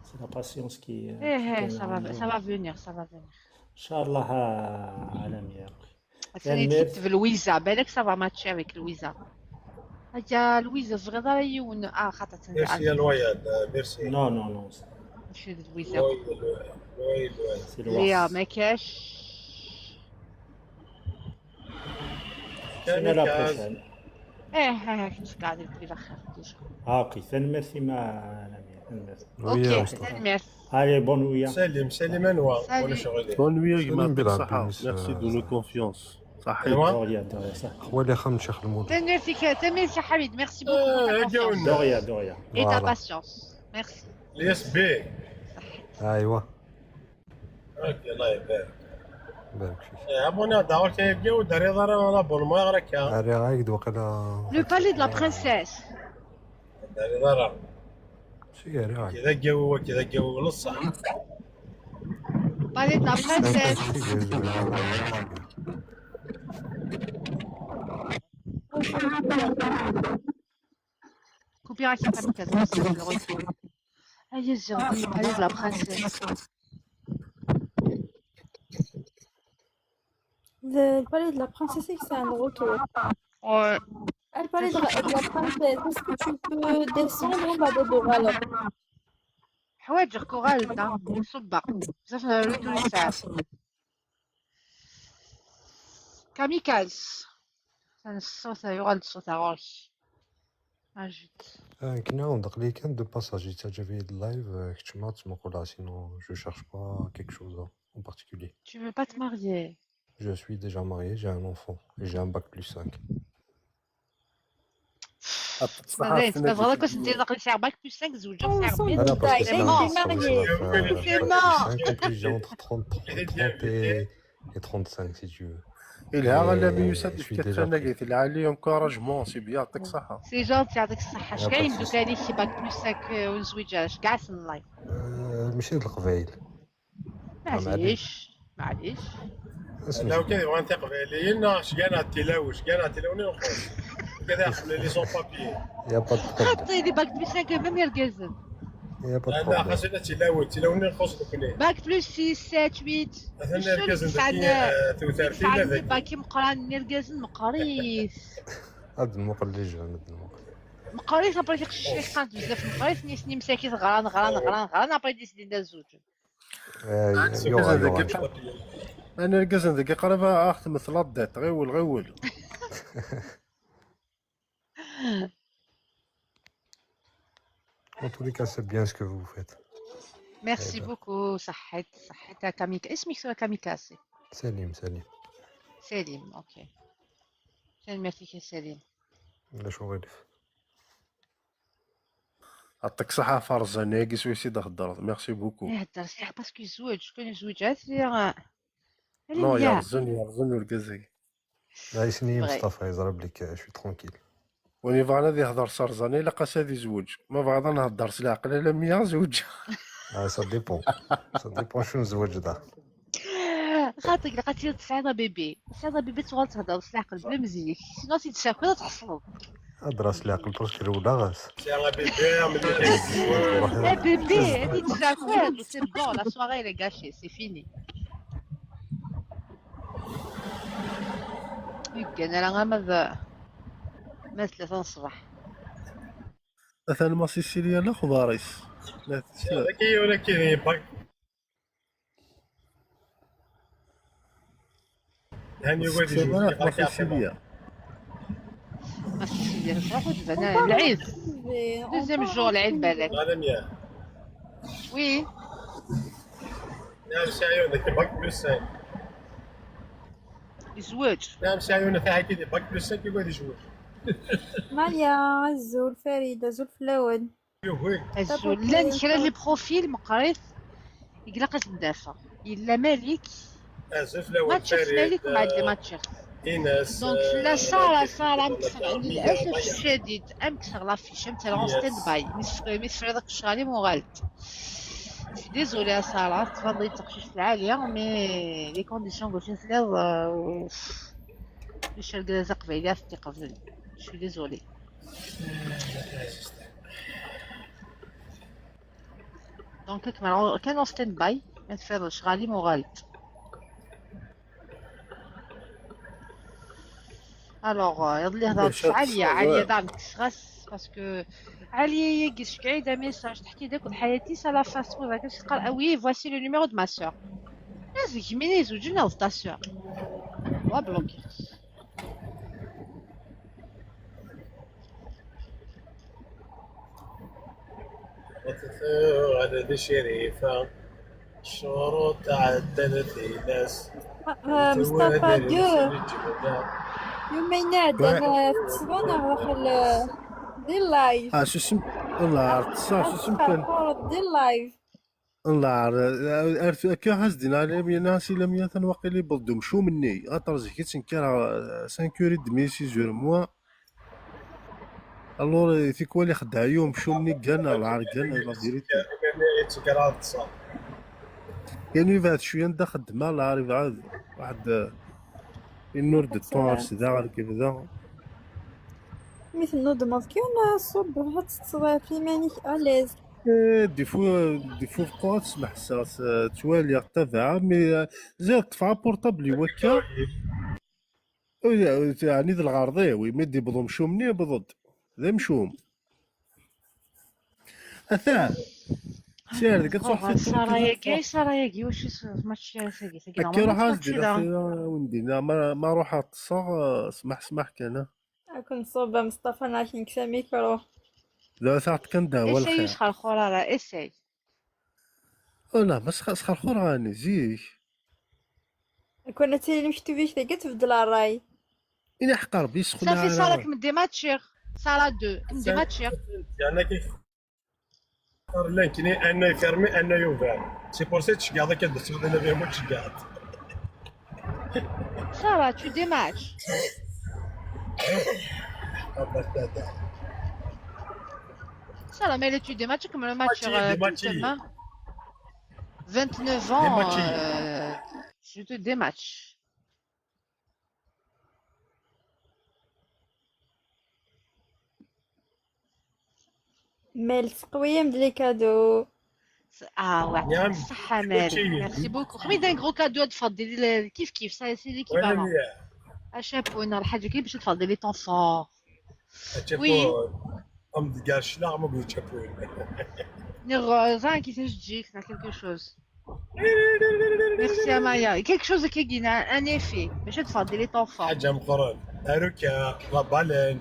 S: c'est la patience qui
B: ايه ça va venir ça va venir
S: ان شاء الله عالمية.
B: ثاني في لويزا بالك ça va matcher avec لويزا. هيا لويزا صغيرة يون خاطر
K: ميرسي يا لويال merci.
S: non non non
B: ماشي لويزا ليا ما كاش.
S: سينا la prochaine.
B: ايه كنت قاعد في الاخر déjà.
S: OK ثاني ميرسي ما
B: OK ثاني ميرسي.
S: Allez, bonne nuit.
K: سلم سلم انوا ولا
B: Salut.
K: شغلي
G: Bonne nuit
R: سليم
G: يعطيك
R: بلعب
G: الصحة.
R: بيس
G: Merci de nos confiance. صحيت.
K: ايوا
S: De rien, de rien, ça.
R: هو اللي خمم شيخ الموضوع.
B: تنميرتك حميد merci beaucoup pour ta
K: اه
B: confiance
S: De
K: جاونا
S: rien, de rien.
B: et ta
R: Voilà.
B: patience. Merci.
K: الاس بي
R: ايوا
K: اوكي الله يبارك
R: بارك فيك.
K: ابوني داور كيبقى وداري ضرا لابونمون غير هكا
R: اري غايد وقيلا
B: Le palais de la princesse.
K: داري ضرا
R: شي اري غايد
K: كذا جو كذا جو للصح
B: Palais de la princesse. Coupira qui kamikaze. Merci de le retour. Allez, j'ai le palais de la princesse.
A: Le palais de la princesse, c'est un retour.
B: Ouais.
A: Ah, le palais de la princesse, est-ce que tu peux descendre en bas de Doral?
B: حوايج كورال دا صبا بزاف retour ساعات. كاميكاز. الصوت يغال الصوت غورك. اجيت.
R: كنا دقلي كان دو باساجي تاع جافي اللايف كنت ما تسمقولا sinon je cherche pas quelque chose en particulier.
B: Tu veux pas te marier?
R: Je suis déjà marié, j'ai un enfant et j'ai un bac plus 5.
G: يعطيك الصحة
B: مازال
G: في
B: تبغى غاك دير داك ساعة bac plus 5 زوجة
A: On
B: ساعة
A: s'en
B: ربي.
R: Ah non, parce que
A: détaille,
R: c'est
B: C'est
R: la,
B: mort.
A: il est marié.
R: c'est
B: C'est mort.
R: bac plus 5, en plus j'ai entre 30, 30 et 35 si tu veux.
G: إلها غالا
R: Et
G: بيوسات
R: je suis
G: كتف
R: déjà pris.
G: ناقيت العالي encouragement c'est bien يعطيك الصحة.
B: C'est gentil يعطيك الصحة.
R: Y
B: اش
R: a pas de
B: كاين
R: souci.
B: دوكا لي شي bac plus 5 ونزوجة اش كاع سن لايف.
R: ماشي هاد القبايل. معليش.
B: معليش معليش.
R: اسمع.
K: لو كان يبغى نثق لينا شكان التلاوي شكان التلاوي نخلص كذا يخلي les sans-papiers
R: Y a pas de problème.
B: خاطي les bac plus 5 même يرقزن.
R: Y a pas de
K: لا
R: problème.
K: خاصنا تلاوي تلاوي نخلص دوك
B: bac plus 6 7 8
K: مثلا
B: شو
K: ركز
B: تسعة
K: ذكي
B: تسعة
K: ذكي
B: باكي مقران نرقزن مقريس
R: هاد الموقع اللي جا هاد الموقع.
B: مقريس ابري تيقش قانت بزاف مقريس ني مساكين غران غران غران غران ابري ديسيدي دا زوج.
R: يوغا يوغا.
G: انا ركزن ذاك قريبا اخت مثل الدات غيول غيول.
R: En tous les cas, c'est bien ce que vous faites.
B: Merci
R: Eh ben.
B: beaucoup صحيت صحيت كاميكا اسمك سوا كاميكاسي.
R: سليم سليم.
B: سليم اوكي. سلام يا سليم.
R: لا شو غير.
G: يعطيك الصحة فرزان كي سويسي تهضر merci beaucoup.
B: يهدر صح parce que زوج شكون زوجات اللي
G: Non يرزن يرزن وركزي.
R: لا يسني
B: Vrai.
R: مصطفى يضرب لك je suis tranquille.
G: وني بغا غادي يهضر سرزاني لا قاس هادي زوج ما بغا نهضر سلاقل لا ميا زوج.
R: Ça dépend. Ça dépend شنو نزوج ده.
B: خاطرك لقيتي تسعة bébé تسعة bébé تغال تهضر سلاقل بلا مزيك sinon تتشاكل تحصل.
R: هضر سلاقل parce que ولا غاس.
K: سي bébé ملي
B: bébé هادي تشاكل c'est bon la soirée elle est gâchée c'est fini. يمكن انا غير ما 3 الصباح.
G: مثلا ما سيسيليا لا خضاريس. لا
K: ذكي ولكن باك هاني يقعد يجوز
G: ما سيسيليا.
B: ما سيسيليا تروح وتبان العيد deuxième jour العيد بالك.
K: لا مية
B: Oui
K: نعم ساعيون ذاك bac plus 5
B: يزوج.
K: نعم ساعيون تاع كي bac plus 5 يقعد يجوز
A: ماليا الزول فريدة زول فلاون.
B: الزول لا نكرا les profils مقريض يقلق الدافع إلا مالك
K: ازف لا
B: ما تشوف مالك وما عندي ما تشوف.
K: ايناس
B: donc لا سارة سارة مكسر للأسف الشديد أمكسر l'affiche أمتر en stand-by ميسفري داك الشغالي مغالط. Désolée سارة تفضلي تقشيش العالية mais les conditions قلت نسلاو باش الكازا قبيلة في قبل je suis désolée. Donc كان en stand-by ما تفرش غالي مغالط. Alors يضلي هضرت عالية عالية دار مكسرس parce que عالية يقش قاعدة message تحكي داك حياتي ça la fast food كاش قال oui voici le numéro de ma sœur. ناس كيميني زوج ناس ta sœur وا bloqué.
K: على ذي شريفة الشروط عدلت ناس
A: مصطفى دو يومين عندنا في تصبونا داخل دي اللايف.
G: اه سوسم الله تصا سوسم كان
A: دي اللايف
G: الله عرفت كي حاس دينا لم ناس لم يثن وقيلي بلدو مشو مني غاطر زيك تنكر 5 heures et demie 6 heures moins alors تيكوالي خدع يوم مشو مني كان العار كان la vérité يعني بعد شويه ندا خدمه العار بعد واحد une heure de temps سدا غير كيف ذا
A: مثل نوض كيون الصبح تصبح في مانيك à l'aise.
G: des fois des fois بقى تسمح توالي تبع mais زاد طفى portable وكا يعني ذا الغرضي mais دي بضو مشومني بضد ذا مشوم اثا سير ديك تروح في
B: سرايا سرايا واش ماتش ساكي
G: كي راح ازدي وندينا ما روح اتصا سمح سمح كان
A: كنت صوبة مصطفى ناكين كسا ميكرو
G: لا ساعة كان دعوة
B: essaye
G: الخير
B: سخرخور راه essaye.
G: لا ما سخرخور راني زيك
A: كنا تيلي مكتوبيش ذاك تبدل الراي
G: إلا حق ربي سخن
B: صافي صارك من ديماتشير سارة دو من ديماتشير
K: يعني كي اختار لانكني انه يفيرمي انه يوفر سي بور سي تشكاض كدرت انا فيهم تشكاض
B: سارة tu dématches. Sarah, mais tu dématches comme le match demain. 29 ans, je te dématche.
A: مال قوية من les cadeaux.
B: Ah ouais, صحة مال. Merci beaucoup. خميد un gros cadeau تفضلي كيف كيف ça c'est l'équivalent. chapeau الحاجة كي باش تفضلي ton fort. Oui.
K: ام دكار شلا ما قلت شابو.
B: نغ كي تجيك quelque chose. Merci à Maya. Quelque chose qui gagne un effet. باش تفضلي ton fort.
K: حاجة مقرن هاروكا la baleine.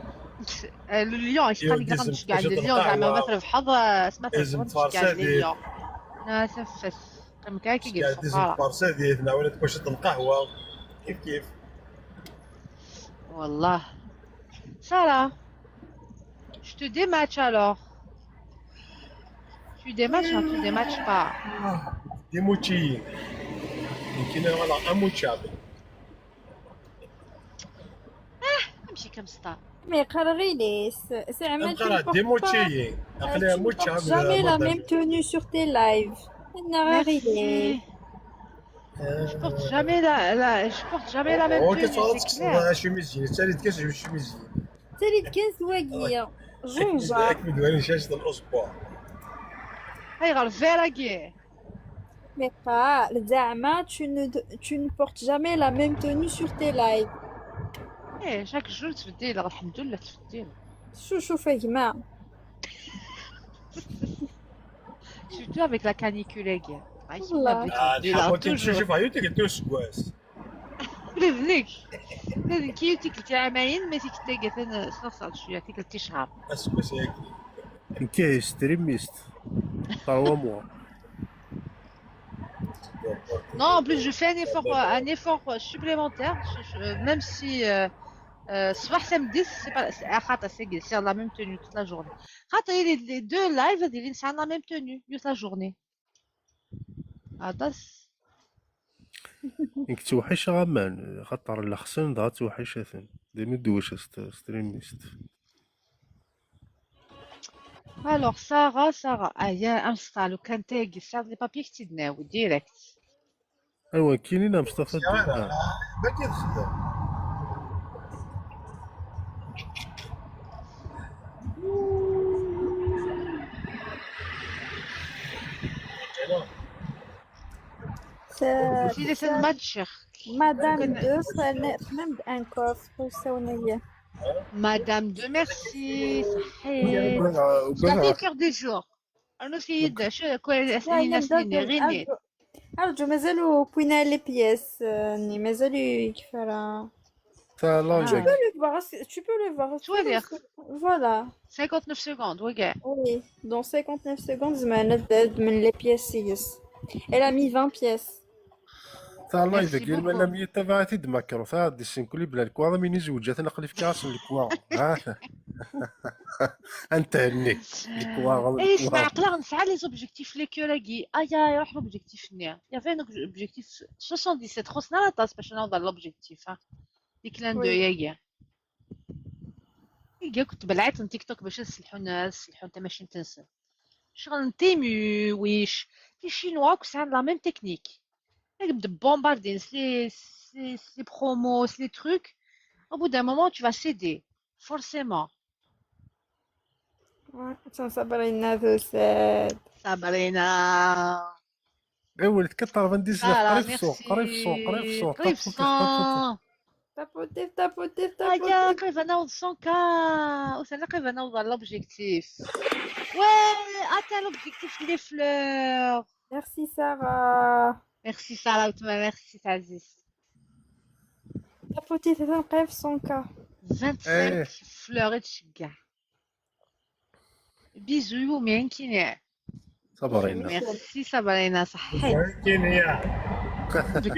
B: Le lion يشقى لك تشكع le lion زعما مثلا في حظ سمعت تشكع le lion. نتنفس كي كي
K: لازم تفارسادي ولا تكوشط القهوة كيف كيف.
B: والله سارة je te dématche alors. Tu dématches ou tu dématches pas?
K: ديموتشي يمكن غالا اموتشابل.
B: امشي كم ستا.
A: Mais قرغيليس c'est عمل
K: ديموتشي
A: jamais la même tenue sur tes lives.
B: Merci. Je porte jamais la je porte jamais la même tenue. C'est clair.
K: شميزي تالي كاس شميزي
A: تالي كاس واقية جونجا
K: دواني شاشة الأسبوع.
B: هاي غير فيراكي.
A: Mais pas, زعما tu ne portes jamais la même tenue sur tes lives.
B: ايه chaque jour تبديل الحمد لله تبديل.
A: شو شوف يا جماعة.
B: Surtout avec la canicule كاع.
K: والله شوف عيوتك توس كواس.
B: لذنك لذنك يوتيك تاع عامين ما تيك تاع سنة شوية تيك تي شهر.
K: اسكواس ياك.
G: كاين ستريميست 3 mois.
B: Non, en plus je fais un effort supplémentaire, même si soir samedi, c'est pas, c'est la même tenue toute la journée. Les deux lives, c'est la même tenue toute la journée. هذا
G: إنك توحش غامان خاطر الخسن دا توحش اثن ديما دوش ستريميست.
B: Alors سارة سارة ايا امسطا لو كان تاقي سار les papiers كتدناو direct.
G: ايوا كاينين مصطفى
K: ما كيتخدم.
B: سيدي سن ماتشر
A: مدام دو خمم un coffre وساونية.
B: مدام دو ميرسي صحيت. تعطي cœur du jour. انا سيد شو كوي سنين غيني.
A: أرجو مازالو بوينا les pièces ني مازالو كيف راه.
G: تاع
A: Tu
G: live.
A: peux le voir, tu peux le voir.
B: شواليغ.
A: Voilà.
B: 59 secondes, وكاع.
A: Oui, dans 59 secondes, زعما تبعد من les pièces yes. Elle a mis 20 pièces.
G: تاع live.
B: Merci
G: قال ما
B: beaucoup.
G: لم يتبع تيد ماكرو تاع ديسين كلي بلا الكواغط من يزوج نقلي في كاس الكواغط ها انت هني الكواغط.
B: ايه اسمع.
G: الكواغط.
B: عقلا نسعى les objectifs, les cœurs اكي ايا يروح l'objectif نيا y avait un objectif 77 خصنا la tasse باش نوضع l'objectif ها les clins d'œil. ياكي يا كنت بلعت تيك توك باش نسلحو نسلحو انت ماشي تنسى شغل Temu, Wish, les Chinois que c'est la même technique de bombarder les promos, les trucs. Au bout d'un moment, tu vas céder forcément.
A: صابرين ذو ساد.
B: Sabrina.
G: غير ولد 99.
B: Voilà.
G: قريب السوق قريب السوق قريب
B: Merci.
G: السوق.
B: قريب
G: tapoter tapoter.
B: 100.
A: Tapoter, tapoter.
B: هيا.
A: Tapoter.
B: قريب نوض 100 K وسنة قريب نوض l'objectif. Ouais, atteint l'objectif les fleurs.
A: Merci Sarah.
B: Merci Sarah Outma, merci Aziz.
A: Tapoter قريب 100 K.
B: 25
G: ايه.
B: fleurs تشجع. Bisous يومين كيني.
G: صبرينا.
B: Merci Sabrina, صحيت.
K: كينيا.
B: دوك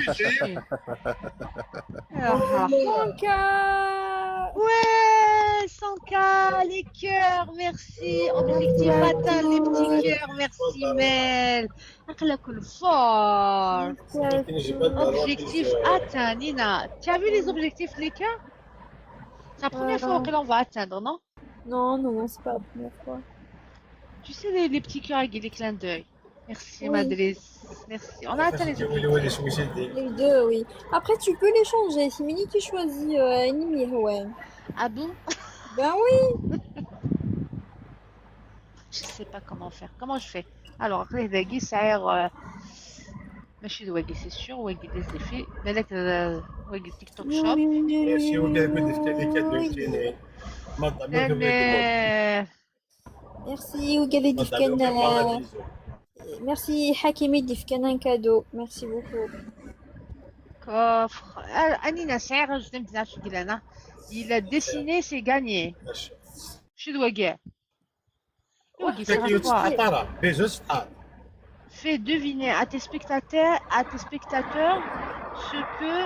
A: 100 K.
B: Ouais, 100K, les cœurs, merci. Objectif atteint, les petits cœurs, merci Mel. أقلك fort. Objectif atteint, Nina. Tu as vu les objectifs, les cœurs? C'est la première fois que l'on va atteindre, non?
A: Non, non, non, c'est pas la première fois.
B: Tu sais, les petits cœurs avec les clins d'œil. Merci,
A: Oui.
B: Madriz. Merci. On a atteint les objectifs.
A: Les deux, oui. Après, tu peux les changer. C'est Mini qui choisit Animi, ouais.
B: Ah bon?
A: Ben oui.
B: Je sais pas comment faire. Comment je fais? Alors, après, les ça ماشي دواقي, c'est sûr, واقي des effets بالك واقي تيك توك شوب.
K: Merci وكذا كنت في les cadeaux كيني مدام.
B: انا
A: Merci وقال ديف merci Hakimi ديف كان un cadeau. Merci beaucoup.
B: Coffre انينا سعر je نبدا شو انا. Il a dessiné, c'est gagné. شو دواقي واقي c'est quoi?
K: بيزوس.
B: Fais deviner à tes spectateurs ce que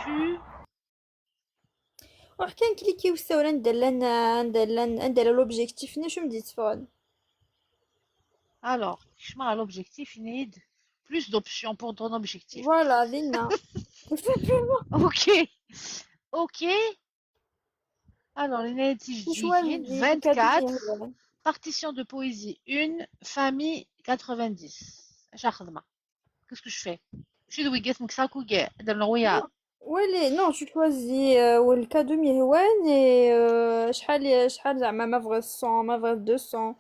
B: tu
A: روح كان كليكي وساولا ندير لنا ندير لنا ندير l'objectif ني شو مديت فون.
B: Alors, je à l'objectif, il need plus d'options pour ton objectif.
A: Voilà, دينا tout simplement.
B: Ok. Alors, il est
A: choisis
B: 24. Partition de poésie, une famille 90. شاخدمة. Qu'est-ce que je fais? Je suis de مكساكو كاع هذا النويا.
A: ويلي non, tu choisis وال cadeau ميهوان et شحال شحال زعما ما بغيت 100 ما بغيت 200.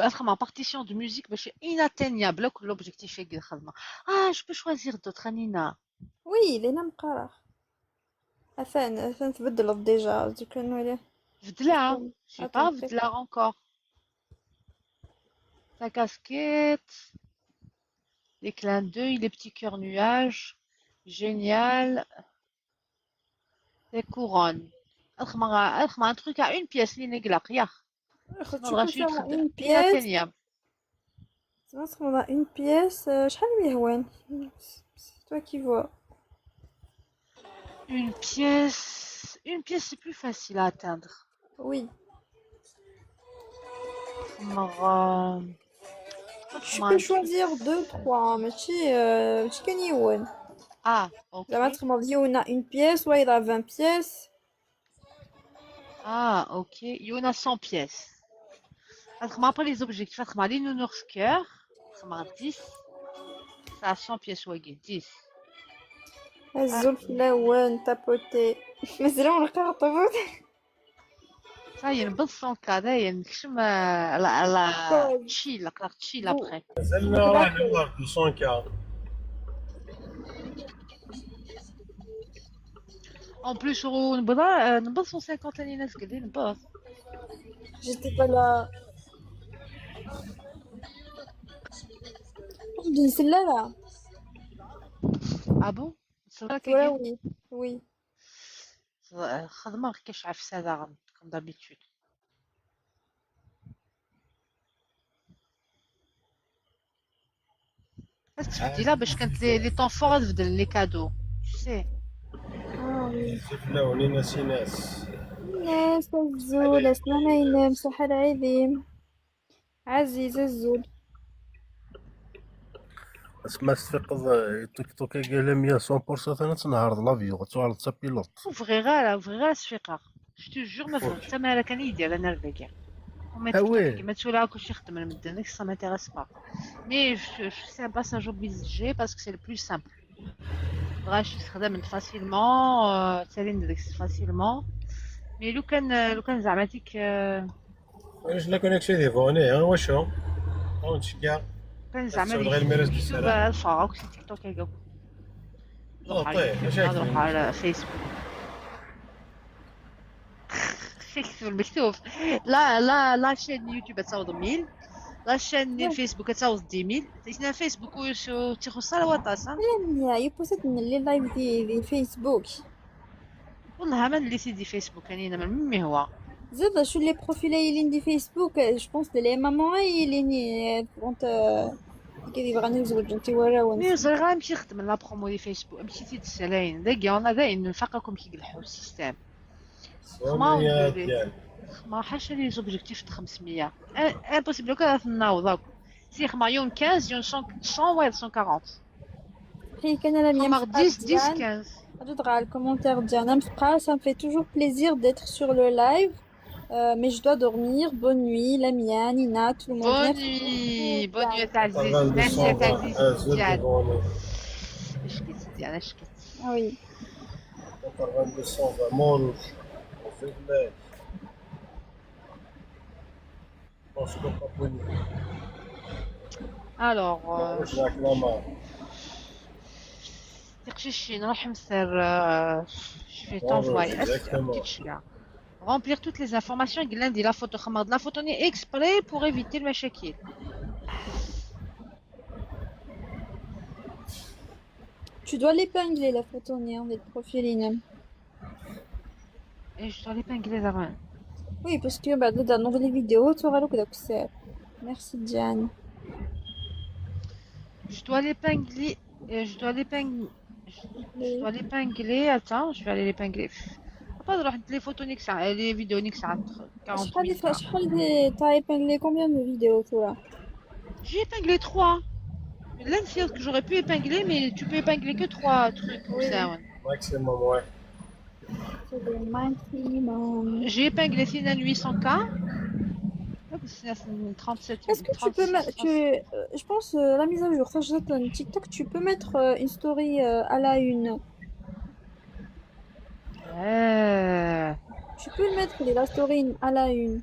B: أخدمة partition de musique باش inatteignable كل l'objectif يقدر خدمة. Ah, je peux choisir d'autres, Nina.
A: Oui, لينا مقرا اثان اثان تبدلت déjà دوك نولي.
B: بدلها, je sais pas, بدلها encore. Ta casquette, les clins d'œil, les petits cœurs nuages, génial, les couronnes. أخدم un truc à une pièce اللي نقلق يا
A: Tu peux faire une pièce.
B: Inatteignable.
A: تخدم une pièce شحال ميهوان, c'est toi qui vois.
B: Une pièce, c'est plus facile à atteindre.
A: Oui.
B: مرة
A: Tu peux choisir deux, trois, ماشي ماشي كان يون.
B: Ah, ok.
A: زعما تخدم يونا une pièce وإذا 20 pièces.
B: Ah, ok. Il y en a 100 pièces. أخدم après les objectifs. أخدم les nounours cœur. أخدم 10. Ça a 100 pièces واقي 10.
A: الزول فلاون tapoter مازال نلقى tapoter.
B: Ça y est, نبض 100 K هذايا نكشم la la chill قلق chill après.
K: مازلنا راه نوضع 200 K.
B: En plus نبض 150 اللي ناس قاعدين نبض.
A: J'étais pas là. لا لا.
B: Ah bon? C'est vrai.
A: Ouais, oui. Oui.
B: خدمة كاش عفسة داغن comme d'habitude. تبديلها باش كانت les temps forts تبدل les cadeaux tu sais.
K: زفنا ونينا سيناس.
A: ناس الزول اسمعنا ينام صحة العظيم عزيز الزول.
G: اسمع استيقظ تيك توك قال 100% انا تنهار l'avion تعرض تا pilote.
B: وفغي غير سفيقة je te jure ما فهمت حتى ما كان يدير انا الباقي وما
G: ah oui.
B: تيك توك ما تولى كلشي يخدم المدن ça m'intéresse pas, mais je sais pas, ça j'oblige parce que c'est le plus simple. بغاش يخدم facilement تسالين داك facilement, mais لو كان زعما تيك
K: علاش la connexion دي فوني ها واش هو هاو نتشكا
B: كان زعما
K: غير الميراث
B: يوتيوب
K: بالسلام.
B: الفا وكسي تيك توك هكاك نروح على
K: طيب،
B: يوتيوب
K: مشاكل.
B: نروح على فيسبوك. شكتب المكتوب la chaîne يوتيوب تصاوب 1000, la chaîne فيسبوك تصاوب 10000 تيسنا فيسبوك تيخص على وطاس.
A: يا يبوست من les lives دي فيسبوك.
B: والله ما اللي سيدي فيسبوك يعني انا من مي هو
A: زاد شو les profils اللي دي فيسبوك, je pense les mamans اللي كونت كي يبغى نزوج انت ورا.
B: mais زرغا مشي خدم la promo دي فيسبوك مشي تيتسالاين داكي انا داين نفقكم كي يقلحوا ال système.
K: سونيا ديال
B: ما حاشا les objectifs 500 impossible لو كان ناوض سي خما يوم 15 يوم 100 واحد 140.
A: حي كان لا
B: خما 10 10 15.
A: أجد على ال commentaire ديالنا مفقا, ça me fait toujours plaisir d'être sur le live, mais je dois dormir. Bonne nuit Lamia, Nina, tout le monde.
B: bonne
A: Merci
B: nuit
A: beaucoup.
B: bonne nuit عزيز, ميرسي عزيز.
K: زود
B: ديال
K: فوني.
B: شكيت ديال شكيت.
A: Ah oui.
K: 220 مونج وفي باسكو بابوني.
B: alors
K: ماهوش réclame.
B: تقشيشي نروح مسير je vais t'envoyer
K: exactement.
B: remplir toutes les informations. قلنا la photo خمر la photo ني exprès pour éviter المشاكل.
A: Tu dois l'épingler la photo hein, des profils Inem.
B: Et je dois l'épingler d'avant.
A: Oui, parce que bah, dans les vidéos, tu auras le coup. Merci Diane.
B: Je dois l'épingler, je dois l'épingler. Attends, je vais aller l'épingler. Pas نروح les photos نيك ساعة les vidéos نيك ساعة 48.
A: شحال شحال t'as épinglé combien de vidéos toi?
B: J'ai épinglé 3. L'un que j'aurais pu épingler, mais tu peux épingler que 3 trucs.
A: Oui.
B: Ça, ouais.
K: Maximum, ouais.
A: C'est le maximum.
B: J'ai épinglé Sinan 800K. Donc, c'est 37.
A: Est-ce que tu peux mettre, je pense la mise à jour, ça je TikTok, tu peux mettre une story à la une. Tu peux le mettre, la story à la une.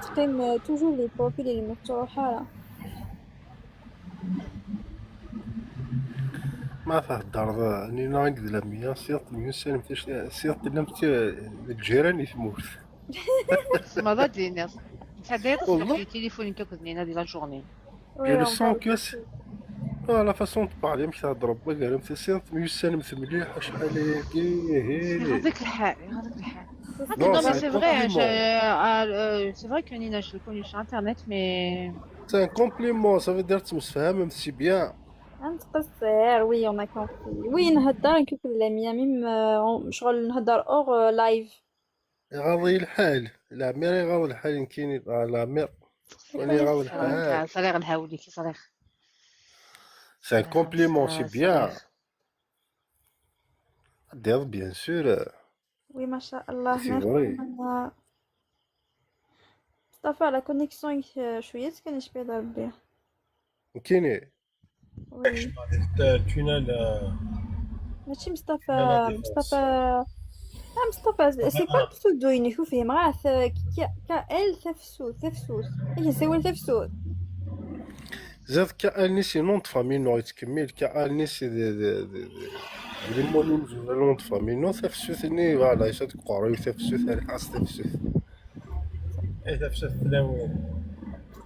A: تقيم toujours les profils اللي مفتوحة.
G: ما تهدر نينا عند لامية سيرت الميوسان سيرت لمت الجيران يتموت.
B: ما ضاد الناس انت داير التليفون كاكل نينا دي la journée.
G: Je sens que la façon de parler مش تهضر با قال سيرت ميوسان مليح شحال كي.
B: هذاك الحال هذاك الحال. Non, mais c'est vrai, c'est vrai que Nina, je l'ai connue sur Internet, mais.
G: C'est un compliment, ça veut dire تمسفهم c'est bien.
A: انت قصير, oui, on a compris. Oui, نهضر نكتب لامية même شغل نهضر hors live.
G: غاضي الحال العمير يغاضي الحال كاين العمير ولي غاضي الحال.
B: صريغ الهاولي كي صريغ.
G: C'est un compliment, c'est bien. دير bien sûr.
A: oui ما شاء الله.
G: c'est vrai.
A: مصطفى la connexion شويه كان شبيه ربي.
G: كاين.
A: oui.
K: tunnel.
A: ماشي مصطفى مصطفى مصطفى, c'est quoi ال pseudo يني فيه راه كا ال ثفسوت ثفسوت اي سوال ثفسوت.
G: زاد كالني c'est nom de famille نو يتكمل كالني c'est des les mots nom de famille نو ثفسوت ني voilà يساد قرا ثفسوت الحاس ثفسوت.
K: اي ثفسوت تلاوين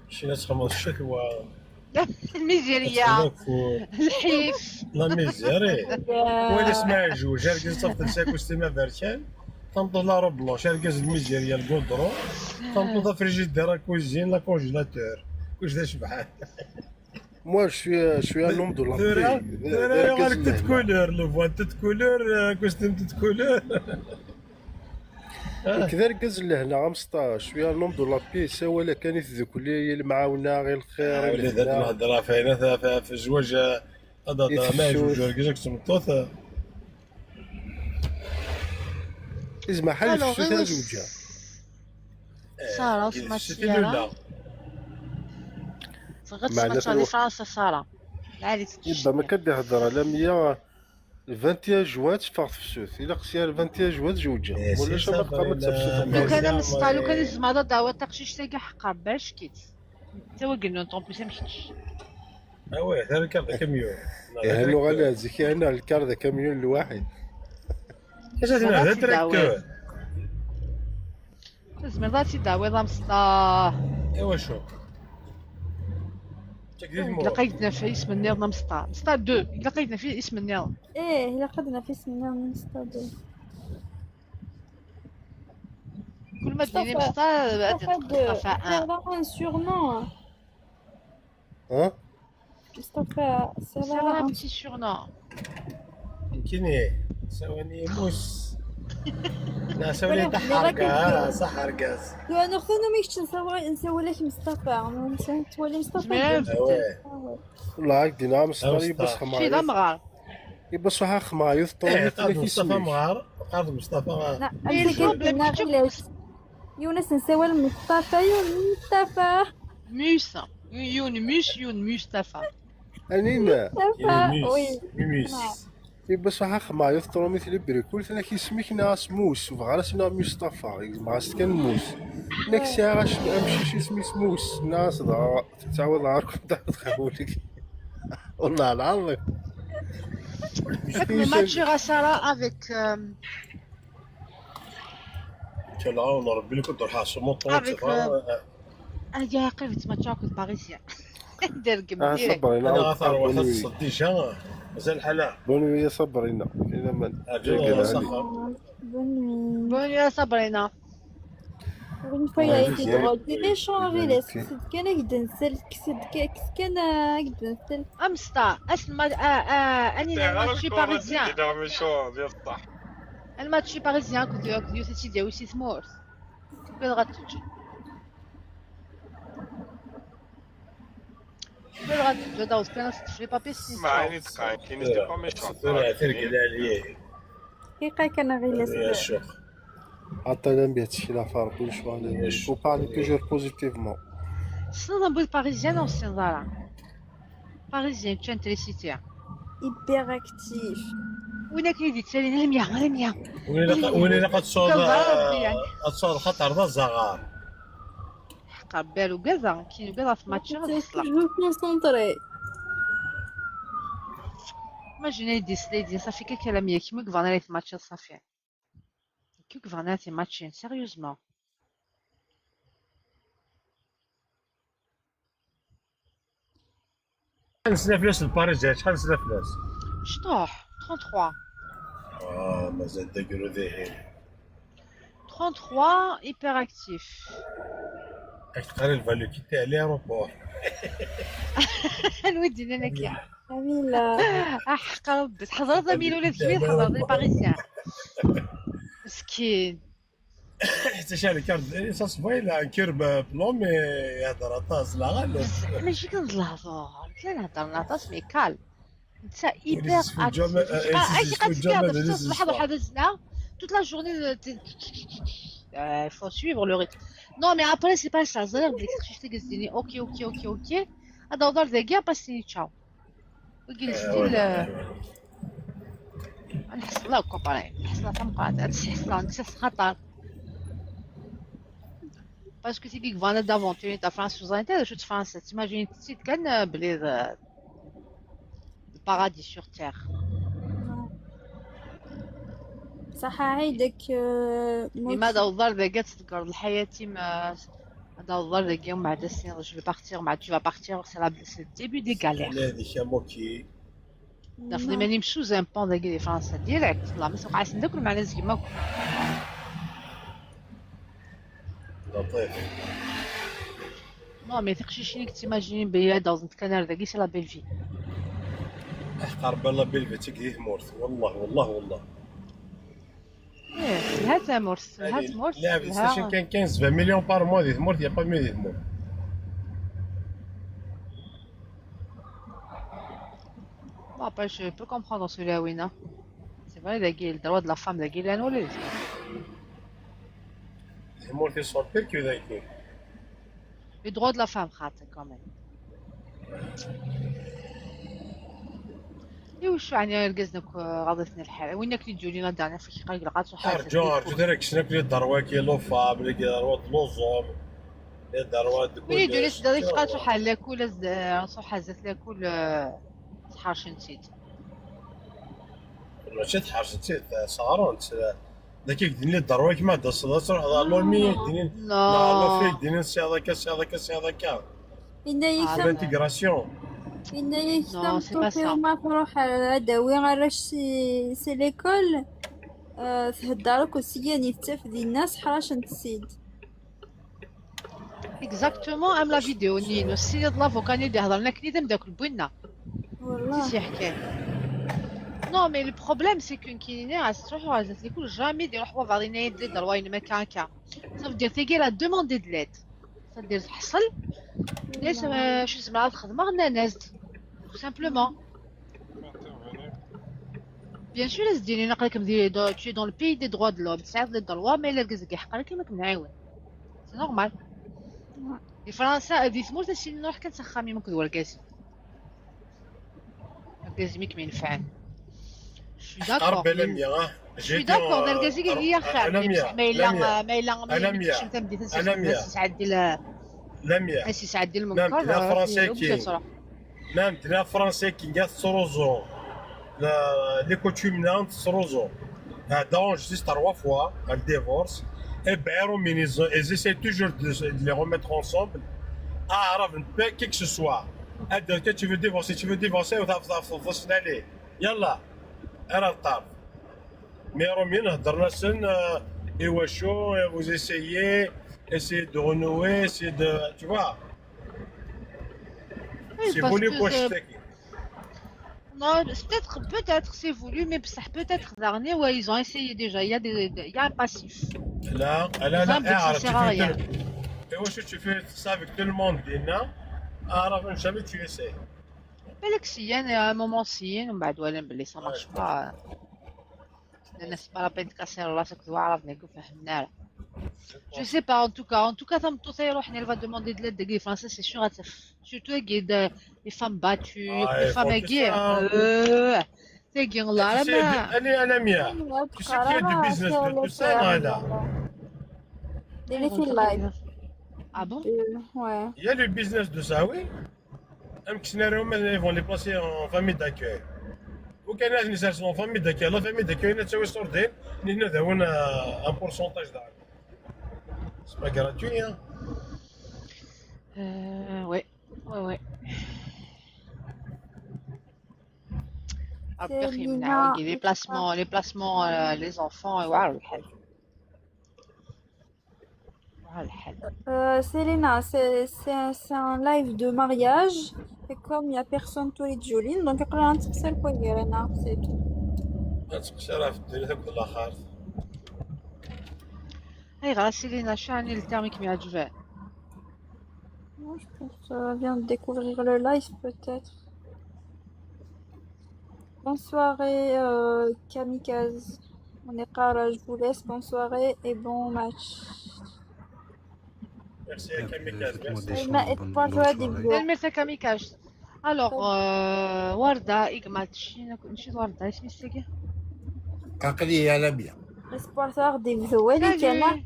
K: شي ناس خمس الشكوى.
B: الميزيريا الحيف
K: la misère. وين اسمع جوج اركز صفت ساكوستيما فيرشان تنطو la robe blanche اركز الميزيريا الكودرو تنطو frigidaire cuisine la congélateur كلش ذا شبحان.
G: Moi, je suis un homme de la
K: ثورة
G: paix.
K: ثورة يغالك toutes couleurs, le voile toutes couleurs, costume toutes couleurs.
G: كذا ركز لهنا غمسطا je suis un homme de la paix سوا كان يتذكر لي المعاونة غير الخير
K: ولي ذات الهضرة فاينة في الزواج هذا ما يجوز ركزك تمطوط.
G: إزما حال
B: Alors,
G: في السوسة
B: غير
G: زوجها.
B: سارة
K: سيتي
B: وسماتشيارا
K: لولا
B: غير
G: معناتها
B: سماتشا دي فرنسا سارة العالي
G: يبا ما كان يهضر على 100 21 جوان تفرغ في السوس الا قسيا 21 جوان تزوجها ولا
K: سي
G: شنو بقى ما تسبسوس.
B: لو كان مسطا لو كان الزمادة دعوة تقشيش تاكا حقا باش كيت تا وقلنا طون بليس مشيتش.
K: اه oui هذا كان كاميون.
G: هانو غالا زكي انا الكار ذا كاميون الواحد.
K: هذا تراكتور.
B: زمرات دعوة مسطا.
K: ايوا شو
B: لقيتنا في اسم النظام مسطا مسطا دو لقيتنا في اسم النظام.
A: ايه لقدنا في اسم النظام مسطا دو.
B: كل ما تديني مسطا
A: مصطفى un surnom.
G: ها
A: مصطفى
B: c'est un petit surnom.
K: يمكن ثواني موس لا ثواني تحرق صح رقاص.
A: انا خونا ما يكش نسول لك مصطفى تولي مصطفى.
G: والله عاد دينا مصطفى يبص
B: شي
G: خمايط
B: لا مغار
G: يبص واحد خمايط طول
K: مصطفى مغار قارد مصطفى.
A: لا يونس نسول مصطفى مصطفى
B: موسى يون موس يون مصطفى.
G: انينا
A: مصطفى oui.
K: ميميس
G: يبص واحد خمايط طول مثل بريكول ثنا كيسميك ناس موس وغالا سنا مصطفى ما كان موس ناك ساعة امشي شي سميت موس ناس تعوض عارك تخولك والله العظيم.
B: ماتشيغا سارة avec
K: والله ربي كنت راح سموط.
B: avec انا قريب ماتشا كنت parisien دير قم
G: صبرينا
K: انا غاثر واحد déjà مازال الحالة.
G: bonne nuit صبرينا الى من
B: bonne nuit صبرينا.
A: Une fois, il a été drôle. C'est méchant, Riles. كان يدنسل كان يدنسل.
B: امسطا اسمع اني ماتشي parisien. الماتشي parisien كنت يوسف ديال وسي ثمورت كنت غتجي كنت غتجي داوز كان في بابي سي
F: ما عيني تقع كاين c'était pas méchant.
A: كيقا كان غيلاس.
G: عطينا بيه هادشي l'affaire بون شوالي faut parler toujours positivement.
B: شنو نبغي parisien او سينزارا parisien تشان تريسيتي
A: hyperactif.
B: وين كيدي تسالي لميا لميا
K: وين لقى تصور خطر ذا الزغار
B: حقا بالو كذا كاين كذا في ماتش
A: Je me concentrer.
B: imaginez دي سليدي صافي كي كلامية كيما كفانا في ماتش صافي كي كفانا في ماتشين sérieusement.
K: شحال سنة فلاس الباريزيان شحال سنة فلاس؟
B: شطوح 33.
K: مازال داكرو ذهين
B: 33 hyperactif.
K: راك تقري الفالو كي تاع l'aéroport.
B: نودي انا كي
A: اميلا
B: احق ربي حضرت ميلو ولا كبير حضرت ال parisien مسكين.
K: حتى شي كارد ça se voit un cœur blanc mais يهضر طاس لا غالب.
B: ماشي كنزلهضر كنهضر نعطاس mais calme انت hyperactif اي قد الصباح واحد الزنا toute la journée il faut suivre le rythme. Non mais après c'est pas ça زرير بلي خشيت تقزيني OK OK OK OK هذا ودار ذاكيا باسيني تشاو وجلستي نحصل لا كوباري نحصل تمقات تحصل انت خطر parce que تيجيك فانا d'aventure تاع فرنسا وزانتا شو فرنسا t'imagines تسيت كان بلي ال paradis sur terre.
A: صح عيدك.
B: لماذا وضر ذاك تذكر الحياة ما هذا والله ذاك يوم بعد السنين je vais partir مع tu vas partir, c'est le début des galères.
K: هذيك موكي.
B: نفضي ماني مشو un pont ذاك فرنسا direct والله ما سوق عايز نداكل مع ناس كيما.
K: لطيف.
B: Non mais تقشيشينك t'imagines بلي dans un canard ذاك c'est la belle vie.
K: احقر بالله بلفي تكيه مورث والله والله والله.
B: ايه هات مورس هات مورس.
K: لا ستاشن كان 15 20 مليون par mois دي ثمورت y a pas mieux دي ثمورت.
B: Bon, après, je peux comprendre celui-là, oui, non. C'est vrai, le droit de la femme, la ولا
K: ثمورت sont pires que ذاك.
B: Le droit de la femme, خاطر quand même. ايوا شو يعني ركزنا غاضتنا الحالة وينك اللي تجولي la dernière fois قال لقات وحاجة.
K: ارجو ارجو درك شنو les droits كي les femmes les droits لوزوم les droits.
B: وين يجولي دارك لقات وحال لا كول صحة زات لا كول تحرش نسيت.
K: ماشي تحرش نسيت صارون ذاك ديني les droits كيما داس تروح لومي ديني لا في ديني سي هذاك سي هذاك سي هذاك.
A: إن
K: l'intégration.
A: إن يكتم ما تروح داوي غير c'est l'école تهدرك وسياني تفدي الناس حراش نتسيد.
B: Exactement ام la vidéo نينو السيد l'avocat اللي هضرنا كني داك البوينه.
A: والله
B: سي حكايه. Non, mais le problème, c'est qu'une kiné, à ce jour, jamais des rois vont des droits, il ne met qu'un cas. Ça veut dire qu'elle a demandé de l'aide. Ça veut dire حصل ناس شو اسمها الخدمة نازل tout simplement. Bien sûr, les ديني نقول لكم tu es dans le pays des droits de l'homme, تساعد les droits, mais لا يحق لك ما كنعاون. C'est normal. في فرنسا دي ثمورت شي نروح كنسخامي من كدوار كاسي. كاسي ميك ما ينفعن. Je suis d'accord. Je suis d'accord, الكازي هي خير ما الا ما الا ما تعدي
K: لميا
B: سي تعدي المنكر.
K: لا فرنسا كي نعم لا فرنسا كي كاع تصروزو les coutumes نعم تصروزو هذا juste 3 fois un divorce et ben ils essaient toujours de les remettre ensemble. Ah, qui que ce soit. Tu veux divorcer, tu veux divorcer وتفصل عليه. يلا انا الطرف. Mais روميين هضرنا سن ايوا شو vous essayez, essayez de renouer, essayez de, tu vois. C'est voulu quoi je.
B: Non, peut-être c'est voulu, mais peut-être dernier, ouais, ils ont essayé déjà. Il y a des, il y a un passif.
K: لا لا لا اعرف tu fais. ايوا شو tu fais ça avec tout le monde دينا اعرف jamais tu essaies.
B: بالك سيان à un moment سيان ومن بعد ولا بلي ça marche pas. لأن c'est pas la peine تكاسر راسك وعرفنا فهمنا. Je sais pas, en tout cas, elle va demander de l'aide des Français, c'est sûr. Surtout les femmes battues, les femmes guerres. C'est guerre là, là.
K: Tu sais qu'il y a du business de tout ça, là.
B: Ah bon?
A: Ouais.
K: Il y a le business de ça, oui. Ils vont les placer en famille d'accueil. وكان لازم يسرسلوا famille d'accueil, la famille d'accueil تساوي صوردين لان هو un pourcentage d'argent. C'est pas gratuit, hein.
B: Ouais, ouais, ouais. Après, les placements, les enfants, et voilà.
A: Célina, c'est un live de mariage. Et comme il n'y a personne tous les Jolines, donc après un petit peu c'est tout.
B: اي سيلينا شو يعني ال terme qui m'ajoute.
A: Non, je pense qu'elle vient de découvrir le live peut-être. Bonne soirée Kamikaze. On est pas je vous laisse. Bonne soirée et bon match.
K: Merci Kamikaze.
A: Merci.
B: Merci Kamikaze. Alors وردة إجمال شي وردة اسمي الساقي؟
E: عقلي يا لميا.
A: Espoir des زوالي كان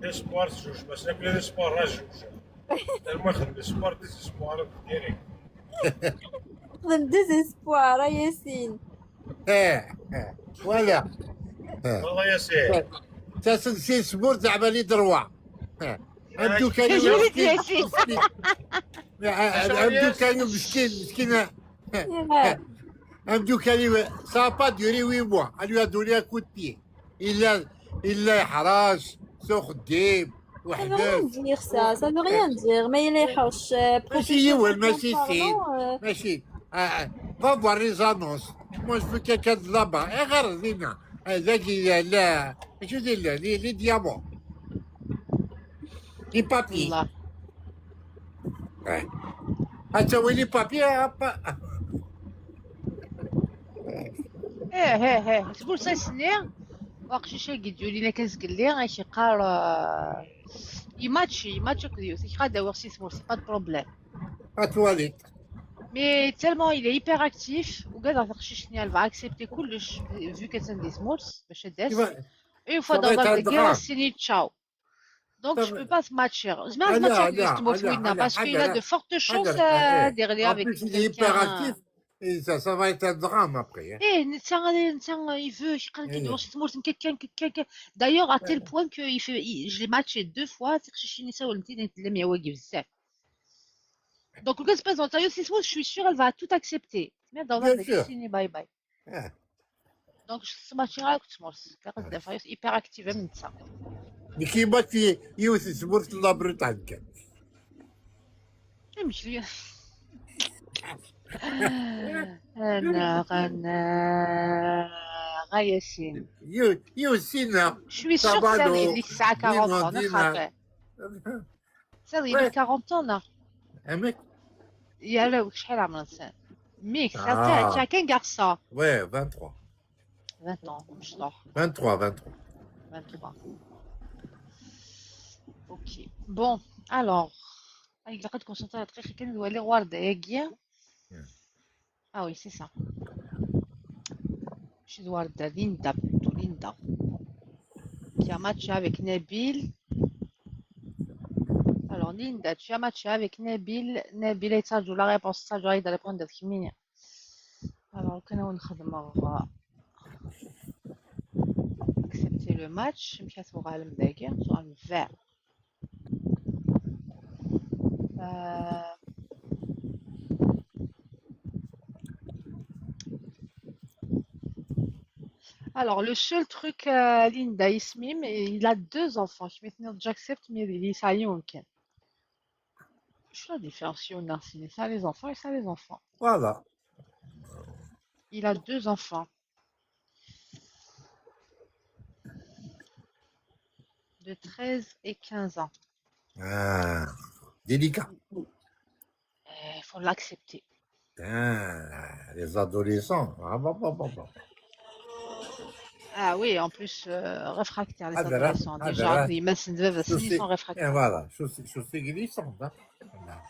K: espoir جوج باش ناكل espoir راه جوج المهم espoir désespoir direct
A: خدم désespoir ياسين.
E: ايه voilà
K: والله ياسين.
E: تاسن سبور زعما les droits. عبدو كان
B: جوليت ياسين.
E: عبدو كان مسكين مسكين. عبدو كان ça a pas duré 8 mois. Elle lui a donné un coup de pied. Il l'a حراش سوق الديب
A: Ça veut rien
E: وحداث.
A: dire ça, ça veut rien dire. Mais il est حوش
E: ماشي يول ماشي
A: professionnellement
E: سين
A: parlant.
E: ماشي. Va voir les annonces. Moi je veux quelqu'un de là-bas. إيه غير دينا هذاك لا شو دير les diamants, les papiers.
B: الله.
E: حتى les papiers.
B: ايه ايه ايه تقول سني وقشيشة قد لي كنزكلي غاشي قار يماتشي يماتشي كديو سي غادا ورسي سمول c'est pas de problème.
E: تواليت.
B: Mais tellement il est hyper actif وقادر تقشيشني elle va accepter كلش vu qu'elle s'en des smalls باش داس une fois
E: Ça va
B: dans
E: être un
B: la guerre
E: drame.
B: c'est ciao. Donc
E: Ça
B: je
E: va-
B: peux pas se matcher. Je me
E: Ah,
B: matcher
E: là,
B: avec
E: là,
B: Small
E: là,
B: Wina
E: là,
B: parce qu'il
E: là,
B: a de fortes chances
E: là,
B: à
E: eh.
B: derrière
E: En
B: avec
E: plus, il est hyper
B: quelqu'un.
E: actif et ça va être un drame après. Hein.
B: Eh, نتا il veut يقال
E: Eh.
B: كيدور تموت quelqu'un. D'ailleurs, à tel point que il fait, je l'ai matché deux fois, تقشيشيني سوا المتين لم يواقف بزاف. Donc le cas se passe dans le 6 mois, je suis sûre elle va tout accepter. Mais dans
E: Bien
B: la
E: sûr.
B: bye bye.
E: Eh.
B: Donc je matcherai avec Small. Hyper active من نتا.
E: كيما في يوسف سمورت la Bretagne كان.
B: نمشي انا غانا غا ياسين.
E: يوسينا.
B: Je suis sûre que ça il dit que ça a 40 ans,
E: ديما.
B: Ça il a 40 ans là.
E: امك.
B: يا لو شحال عمر الانسان ميك
E: آه.
B: t'as qu'un garçon.
E: Ouais, 23.
B: 20 ans مش صح.
E: 23, 23.
B: 23. Ok. Bon, alors, il a concentrer très كان يولي وردة يا. Ah oui, c'est ça. Je dois Linda plutôt, Linda. Qui a matché avec Nabil. Alors, Linda, tu as matché avec Nabil. Nabil est ça, la réponse, ça, j'arrive à répondre à. Alors, كنا نخدم accepter le match. مشات غالم داكي سؤال فاع. Alors, le seul truc, Linda Ismim, il a deux enfants. Je maintenant j'accepte, mais il est ça y est. Je la différence, il y en a, c'est ça les enfants et ça les enfants.
E: Voilà.
B: Il a deux enfants. De 13 et 15 ans.
E: Ah, délicat.
B: Il faut l'accepter.
E: Ah, les adolescents. Ah, bon, bon, bon, bon.
B: Ah oui, en plus, réfractaires, les
E: Ah, ben là,
B: adolescents.
E: ah, ben
B: Déjà,
E: là.
B: ils mettent ils
E: Chaussée-
B: sont
E: Et
B: réfractaires.
E: voilà, chaussée glissante. Hein. Voilà.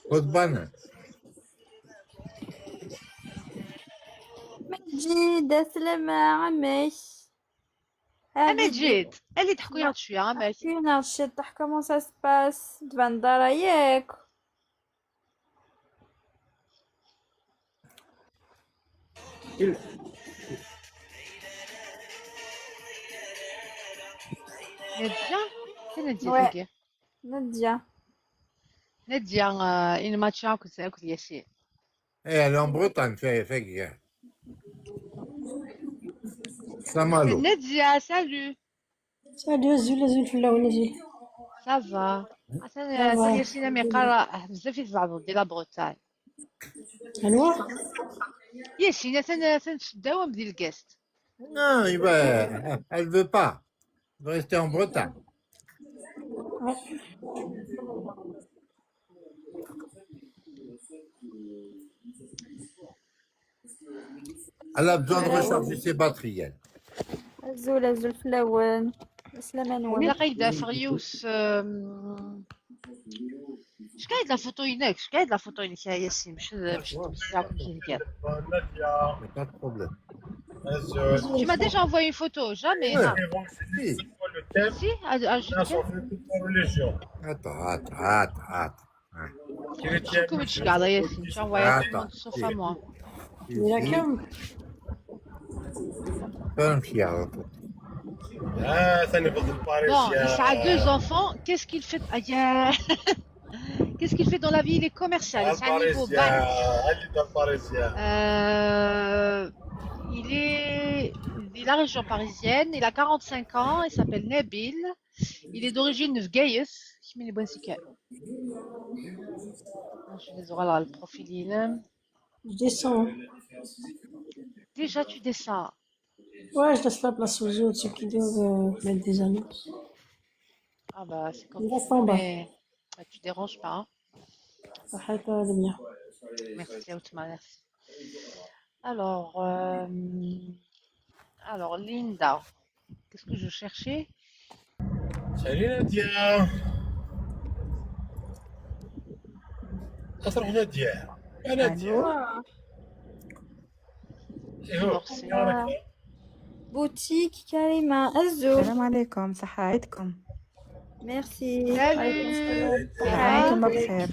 E: Haute banane.
A: مجيد سلامة عمي.
B: مجيد اللي تحكي شوية عمي.
A: حكينا الشطح comment ça se passe تبان دارا ياك.
B: نادية فين نادية
A: Ouais.
B: تلقى
A: نادية.
B: نادية إن ماتشا كنت ياسين.
E: Eh, elle est en Bretagne, fait gaffe. Saint-Malo.
B: نادية salut.
M: Salut, Azul, Azul fellawen, Azul.
B: Ça va.
M: Ça va.
B: ياسين مي قرا بزاف يتبعضوا ديال la Bretagne.
M: أنواع
B: ياسين تنشداو ديال الكاست.
E: Non, elle veut pas. Elle veut rester en Bretagne. Elle a besoin de recharger ses batteries, elle.
A: Azul Azul fellawen سلامة نوال.
B: لا قايدة فريوس شكايد la photo ينك شكايد la photo ينك يا ياسين باش باش تعرف كيف كان.
E: Mais pas de problème.
B: Tu m'as déjà envoyé une photo, jamais.
E: Ouais.
B: Non.
E: Si.
B: Si,
E: Attends, attends, attends, attends.
B: شكون تشكى ياسين tu as envoyé à tout le monde sauf à moi.
M: يا كم
E: فهمت يا رب.
K: اه ثاني بضل
B: Bon,
K: باريزيان
B: il a deux enfants. Qu'est-ce qu'il fait? Aïe, qu'est-ce qu'il fait dans la vie? Il est commercial. Il a un niveau
K: الباريزيان
B: bac.
K: هذه دا الباريزيان
B: Il est de la région parisienne. Il a 45 ans. Il s'appelle Nabil. Il est d'origine Vgaïef. Je les aurai là, le profil.
M: Je descends.
B: Déjà, tu descends.
M: Ouais, je laisse la place aux autres, ceux qui doivent mettre des annonces.
B: Ah bah, c'est comme
M: Je
B: tu
M: reste en
B: veux,
M: bas.
B: mais bah, tu déranges pas, hein.
M: صحيت يا دنيا.
B: Merci, Outma, merci. Alors, alors, Linda, qu'est-ce que je cherchais?
K: Salut نادية تروح نادية يا نادية ايوه
B: Divorcée.
A: Boutique Karima Azou.
P: السلام عليكم، صحة عيدكم.
A: Merci.
B: Salut!
A: عليكم
P: كل عام
A: السلام.
P: وانتم بخير.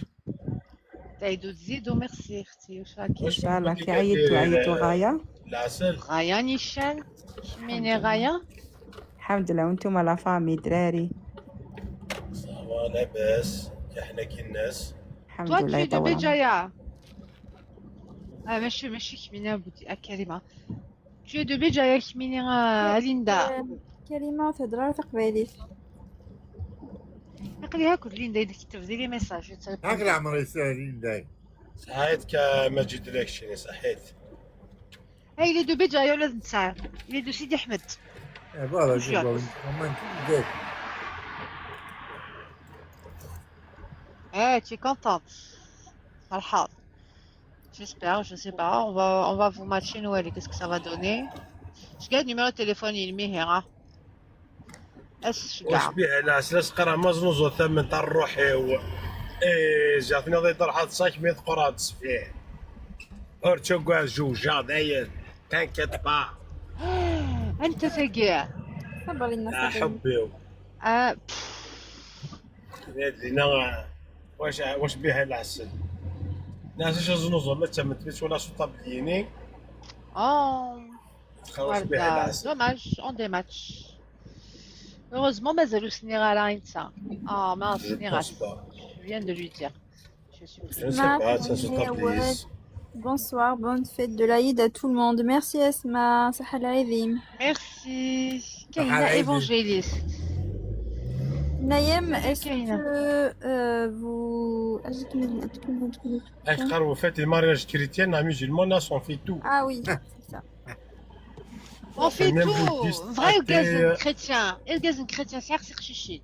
B: تعيدوا تزيدوا merci اختي واش راكي؟
P: ان شاء الله. كي عيدتوا عيدتوا غاية؟
K: العسل
B: غاية نيشان
P: الحمد
B: شميني
P: لله.
B: غاية.
P: الحمد لله، وانتم la famille دراري؟
K: ça va لاباس احنا كي الناس.
P: الحمد
B: Toi,
P: لله
B: tu es de
P: يطول عمرك.
B: Béjaïa. Ah, ماشي ماشي كمينة بوتي كريمة. Tu es de Béjaïa كمينة ليندا.
A: كريمة تهضر على تقبايليت.
B: نقليها كل ليندا إذا كتب les messages.
E: هاك العمر يسالين داي.
K: صحيت كمجد لك صحيت.
B: Ah, il est de Béjaïa ولا نتاع. Il est de Sidi Ahmed.
E: Voilà, je
B: Chiottes.
E: vois.
B: Eh, tu es contente. فرحان. J'espère, je sais pas. On va vous matcher Noël et qu'est-ce que ça va donner? Je gagne numéro de téléphone, il met hein. اس
K: واش
B: كاع.
K: بيه العسل قرا مزنوز ثمن تاع الروحي و ايه جاتني غادي طرحت صاك 100 قرا تصفيه ارتشوكا جوجا داير t'inquiète pas.
B: انت تلقاه.
A: صبر لنا
K: يا
A: صبر.
K: حبي
B: آه،
K: لنا واش بها العسل ناس زنوز ما تمت ولا سوطابليني.
B: Oh,
K: واش بها
B: voilà,
K: العسل.
B: dommage, on dématch. Heureusement, مازالو سنيغ على انت. Ah, mince,
K: Je
B: سنيغ.
K: pense pas.
B: Je viens de lui dire. Je suis
K: Je ne sais pas, ça se tablise.
A: Bonsoir, bonne fête de l'Aïd à tout le monde. Merci Asma, صحة العيد.
B: Merci. كاينة évangéliste.
A: Naïm, est-ce
B: كاينة.
A: que vous.
K: قالوا fête mariage chrétien musulman on fait tout.
A: Ah oui, c'est ça.
B: On fait
K: Même
B: tout.
K: bouddhiste,
B: Vrai
K: athée.
B: orgasme chrétien. Orgasme chrétien, c'est خشيشي.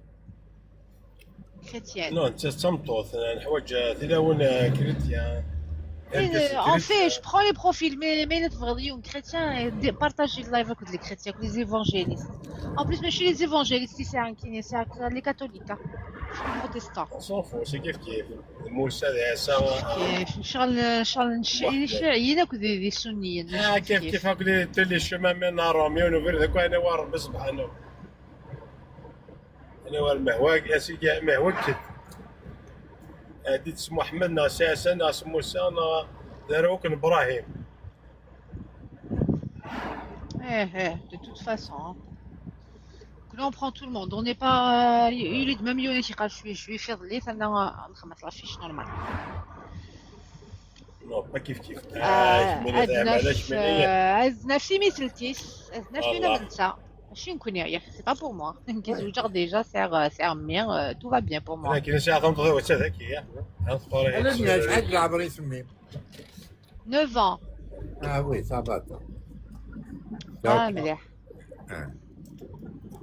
B: Chrétienne.
K: Non, انت تمطوط الحوايج تلاون chrétien.
B: En fait, je prends les profils, mais les chrétiens, et partagez le live avec les chrétiens, avec les évangélistes. En plus, mais chez les évangélistes, c'est un qui c'est les catholiques, hein. Les protestants.
K: On s'en fout, c'est كيف كيف موسى عيسى.
B: كيف شغل شغل الشيعيين وكذا السنيين.
K: آه كيف كيف هاك les chemins mènent à Rome ونوفر ذاك انا هو ربي سبحانه انا هو المهواك يا سيدي مهوك هادي تسمو محمد ناس عيسى ناس موسى داروك ابراهيم.
B: Eh, eh, de toute façon, hein. Que là, on prend tout le monde. On n'est pas. Il est de même qui je suis juif, les la fiche normale.
K: Non, pas كيف كيف.
B: عندنا في عندنا في مثلتيس عندنا في
K: والله.
B: نمسا ماشي نكون يا c'est pas pour moi. كيزوج déjà c'est mère, tout va bien pour moi.
K: لكن ساعة تنتظر وتسا ذكي.
E: انا شحال العمر يسمي؟
B: 9 ans.
E: اه oui, ça va.
B: اه مليح.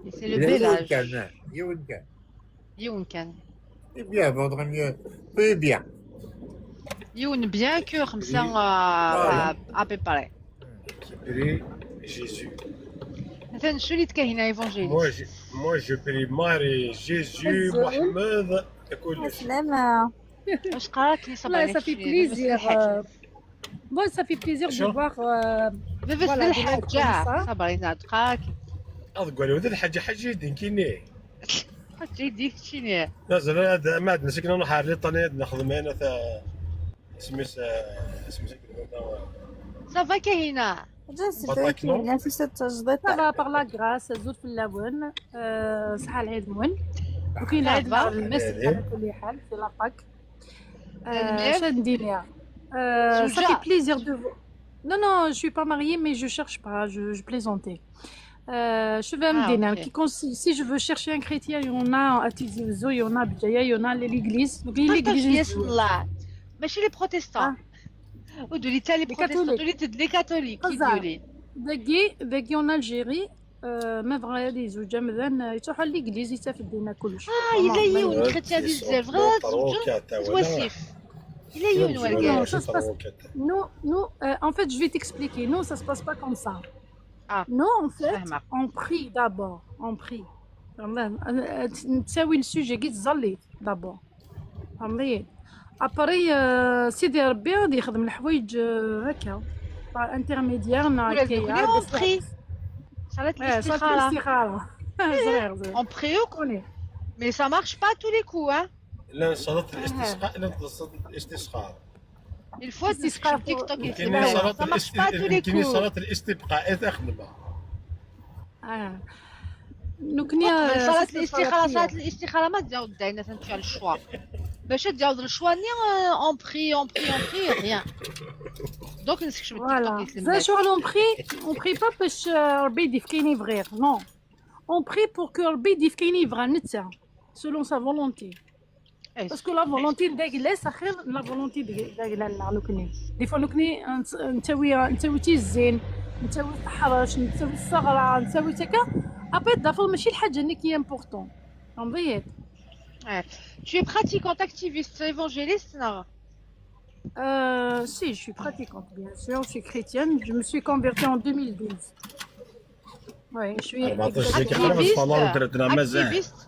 B: Et c'est le bel âge.
E: كان يون كان
B: يون كان.
E: C'est bien, vaudrait mieux. Peu bien.
B: يون bien que خمسة à peu près.
K: Prie Jésus.
B: مثلا شو اللي تكاين évangéliste؟
K: Moi, je prie Marie, Jésus, Mohamed, كلش.
A: سلامة.
B: واش قرات لي
V: والله ça fait plaisir. Bon, ça fait plaisir de voir.
B: بس
V: voilà, des lives comme
B: الحاجة
V: ça.
B: صبرينا تقاك.
K: أقول له الحاجة حاجة يدين كيني.
B: حاجة يديك شيني.
K: نزل هذا ما عندنا سكنة نروح على طنيد نخدم هنا تا سميت سميت
B: Ça va كاينة.
R: Bataclan.
V: Ça va par la grâce, زور في اللون صحة العيد مون وكاين العيد
B: Ça va.
V: نهار المسيح على كل حال c'est la Pâque.
B: المير
V: شنو ندير. Ça
B: زوجة
V: fait plaisir de vous. Non, non, je suis pas mariée, mais je cherche pas, je plaisantais. Je vais me
B: اه
V: dire,
B: OK
V: si je veux chercher un chrétien, il y en a à Tizi Ouzou, il y en a à Béjaïa, il y en a à l'église. Donc,
B: partage
V: l'église,
B: ياس الله ماشي les protestants
V: ah,
B: ودولي تا les
V: les
B: protestants
V: catholiques.
B: دولي les catholiques كي
V: قزع
B: ديولي
V: داكي en Algérie, ما بغا يدي زوجة مثلا يتروح l'église يتفدينا كلش.
B: اه
V: Vraiment,
B: الا
V: ما
B: يون chrétien
K: Qui
B: ديال
K: sont
B: الجزائر بغا
K: طروكا
B: تزوجو
K: تا ولا
B: تواسيف الا يون
V: Non, non,
B: ورقاز
V: ça se passe. Nous, en fait, je vais t'expliquer. Nous, ça se passe pas comme ça.
B: اه
V: Nous, en fait,
B: فاهمه
V: on prie d'abord. On prie. تساوي ال sujet كي تزليت d'abord فهمتي après سيدي ربي غادي يخدم الحوايج هكا par intermédiaire
B: ولا
V: هكايا
B: نقولي on prie صلاة
V: صلاة
B: الاستخارة
V: الاستخارة صغير صغير
B: on prie
V: كوني
B: mais ça marche pas tous les coups hein.
K: لا صلاة الاستسقاء لا صلاة الاستسقاء
B: Il faut
V: استسقاء
B: تكتب تيك توك
K: يمكنني صلاة
B: ça marche pas tous les
K: يمكنني
B: coups.
K: صلاة الاستبقاء تخدمها
V: اه نكني
B: قبل صلاة الاستخارة صلاة الاستخارة ما تجاوب داينا تمشي على ال choix باش تجاوب ال choix ني on prie on prie on prie rien donc نسكشف التيك توك
V: voilà
B: يتلمات
V: زا شغل on prie on prie pas باش ربي يديفكيني فغير non on prie pour que ربي يديفكيني يبغى نتا selon sa volonté parce que la volonté داك لاس خير la volonté داك لا نكني des fois نكني نتاوي تي الزين نتاوي الحرش نتاوي الصغرى نتاوي تاكا après d'abord ماشي الحاجه اللي qui est importante فهمتي.
B: Tu es pratiquante, activiste, évangéliste, non?
V: Si, je suis pratiquante, bien sûr. Je suis chrétienne. Je me suis convertie en 2012. Oui, je suis
K: 14 ديك قرب صلاة ودرتنا مازال
B: Activiste.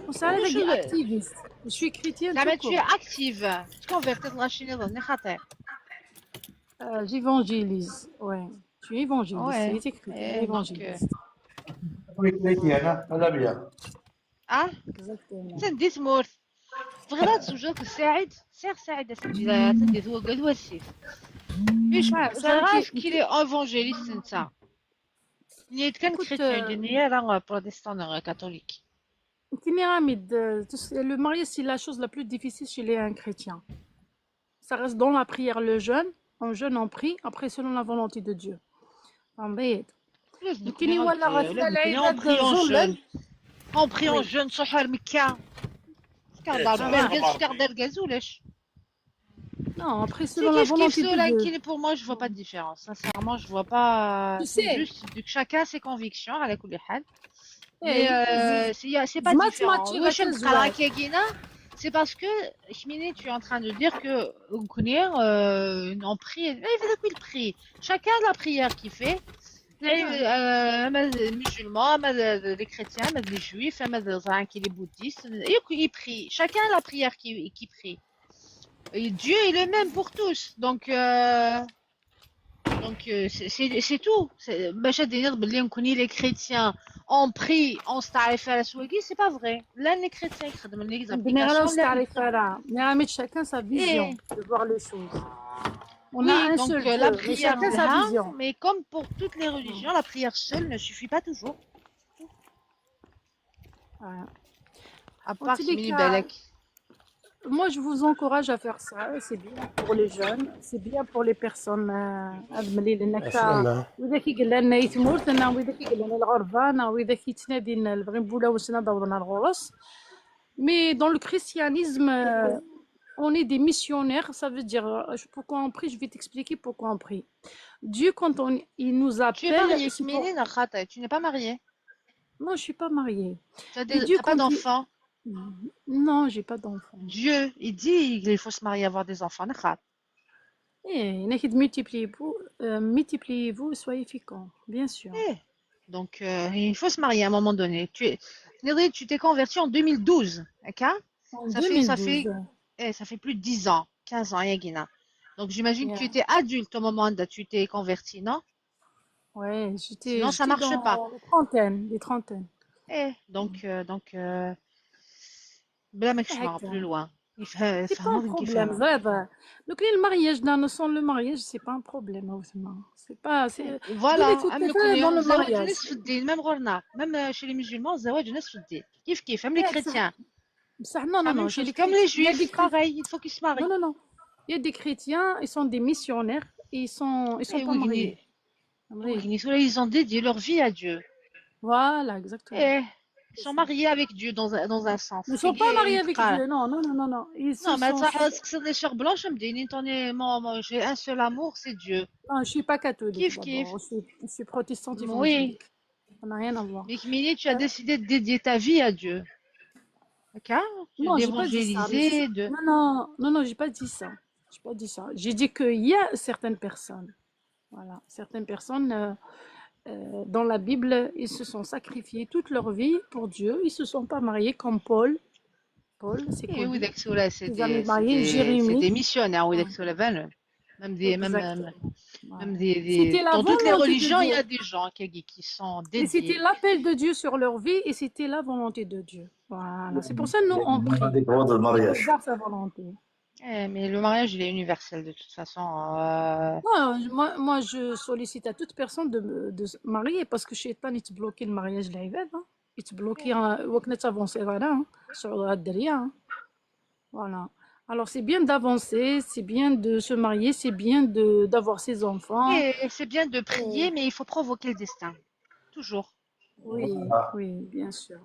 V: وصار activiste. Je suis chrétienne
B: زعما
V: tout
B: tu es
V: court.
B: active. تكونفيرتي لغاشيني ظني خطير.
V: J'évangélise. Ouais. Je suis évangéliste.
B: Ouais.
V: C'est chrétienne,
B: Eh, donc,
V: évangéliste.
G: انا لا بيا
B: اه
V: Exactement.
B: تندي تمورت تبغي تزوجك سعيد سير سعيد تندي تندي هو قال وسيف مش زعما qu'il est évangéliste انت نيت كان
V: Écoute,
B: chrétien دنيا راه protestant catholique.
V: Kémiramid, le mariage, c'est la chose la plus difficile chez les un chrétien. Ça reste dans la prière, le jeûne. On jeûne, on prie, après selon la volonté de Dieu. فهمتي؟ كاين ولا غتلا
B: on
V: العباد
B: prie en
V: زولن
B: jeûne on prie en
V: oui
B: jeûne سحر مكة كهضر بركز كهضر كاز ولاش
V: Non, après
B: C'est
V: selon la
B: كيف كيف
V: volonté de
B: ceux-là
V: Dieu.
B: qui pour moi je vois pas de différence sincèrement je vois pas
V: Tu
B: c'est
V: sais,
B: juste que chacun ses convictions على كل حال mais
V: eh,
B: c'est pas
V: زما
B: différent
V: تماتشي
B: واش
V: غا
B: نقرا
V: تزواج
B: كي c'est parce que Chminé, tu es en train de dire que Nkunir, on prie, mais il fait il prie. Chacun la prière qu'il fait. Les musulmans, les chrétiens, les juifs, les bouddhistes, ils prient. Chacun la prière qui prie. Et Dieu est le même pour tous. Donc, c'est tout. باش دير باللي نكوني les chrétiens on prie on استعرف على سواقي c'est pas vrai. لا les chrétiens يخدم les
V: Généralement,
B: applications
V: c'est
B: لا
V: على mais chacun sa vision
B: إيه.
V: de voir les choses. On a
B: Oui,
V: un
B: donc
V: seul
B: la
V: Dieu, mais
B: prière
V: chacun sa
B: là,
V: vision.
B: mais comme pour toutes les religions, la prière seule ne suffit pas toujours.
V: Voilà.
B: À
V: En
B: part
V: tous les
B: Mini
V: cas,
B: Balak.
V: moi je vous encourage à faire ça. C'est bien pour les jeunes, c'est bien pour les personnes. هاد ملي لأنك
K: أسلمة
V: وإذا كي قال لنا يتمورتنا وإذا كي قال لنا الغربانة وإذا كي تنادي البغي بولا وسنا دورنا الغرس. Mais dans le christianisme, on est des missionnaires, ça veut dire pourquoi on prie, je vais t'expliquer pourquoi on prie. Dieu, quand il nous
B: Tu es
V: appelle,
B: mariée,
V: c'est pour...
B: Mini Nakhata, tu n'es pas mariée.
V: Non, je suis pas mariée.
B: Tu as
V: Et
B: des...
V: Dieu,
B: t'as pas
V: quand il...
B: d'enfants.
V: Non, j'ai pas d'enfant.
B: Dieu, il dit qu'il faut se marier, avoir des enfants. Nakhat.
V: Eh, ناخد multipliez-vous, multipliez-vous, soyez féconds, bien sûr.
B: Eh. Donc, il faut se marier à un moment donné. Nidri, tu t'es converti en 2012, ok?
V: En
B: Ça fait, ça fait,
V: 2012.
B: eh, ça fait plus de 10 ans, 15 ans, Yagina. Donc, j'imagine que tu
V: Yeah.
B: étais adulte au moment où tu t'es converti, non?
V: Ouais, j'étais
B: Sinon, ça
V: j'étais
B: marche
V: dans
B: pas.
V: les trentaines, les trentaines.
B: Eh, donc, بلا ما نمشي
V: هكا.
B: plus loin. يفهم
V: C'est pas un
B: يفهموا كيف
V: problème,
B: يفهموا.
V: vrai, vrai. Donc, le mariage, dans sans le mariage, c'est pas un problème, honnêtement. C'est pas, c'est,
B: Voilà,
V: tout
B: أم
V: est fait dans
B: نكون
V: le
B: الزواج
V: mariage.
B: نصف الدين même غورنا même chez les musulmans الزواج نصف الدين كيف كيف même les
V: Ouais,
B: chrétiens.
V: Ça, non,
B: La
V: non,
B: même
V: non, chez
B: chose
V: les
B: comme les
V: chrétiens, il y a des
B: juifs
V: chrétiens.
B: pareil, il faut qu'ils se
V: Non,
B: marient.
V: non, non. Il y a des chrétiens, ils sont des missionnaires, et ils sont
B: Et
V: pas
B: oui,
V: mariés. Oui.
B: ils ont dédié leur vie à Dieu.
V: Voilà, exactement.
B: Eh, ils sont mariés avec Dieu dans un sens.
V: Ils ne sont pas mariés avec
B: يتقال.
V: Dieu, non, non, non, non, non. Ils se
B: Non, mais
V: sont.
B: ça, c'est des sœurs blanches, me disent, j'ai un seul amour, c'est Dieu.
V: Non, je suis pas catholique
B: كيف كيف.
V: d'abord. Je suis protestante
B: Oui.
V: évangélique. Ça n'a rien à voir.
B: Mais Mini, tu as décidé de dédier ta vie à Dieu. Ok?
V: Non, j'ai pas dit ça. Mais
B: D'évangéliser, de.
V: Non, non, non, non, j'ai pas dit ça. J'ai pas dit ça. J'ai dit qu'il y a certaines personnes. Voilà, certaines personnes dans la Bible, ils se sont sacrifiés toute leur vie pour Dieu. Ils se sont pas mariés comme Paul. Paul, c'est
B: Et oui,
V: connu.
B: Daxoula, c'est
V: Ils jamais
B: des, c'est
V: marié,
B: des, c'est
V: Jérémie.
B: des missionnaires, oui, Daxoula, même des, même,
V: Exactement.
B: même,
V: Voilà.
B: même des,
V: C'était la
B: dans toutes les
V: volonté de
B: religions, il y
V: Dieu.
B: a des gens qui sont
V: Et c'était
B: dédiés.
V: l'appel de Dieu sur leur vie et c'était la volonté de Dieu. Voilà. C'est pour ça que nous, on prie.
D: Des droits de
V: Pour
D: mariage.
V: voir sa volonté.
B: Eh, mais le mariage, il est universel de toute façon.
V: Non, moi, moi, je sollicite à toute personne de se marier parce que الشيطان يتبلوكي le mariage العباد hein. يتبلوكي وقت تافونسي voilà hein, sur الدريا hein. Voilà. Alors c'est bien d'avancer, c'est bien de se marier, c'est bien de d'avoir ses enfants.
B: Et c'est bien de prier, mais il faut provoquer le destin. Toujours.
V: Oui, oui, bien sûr.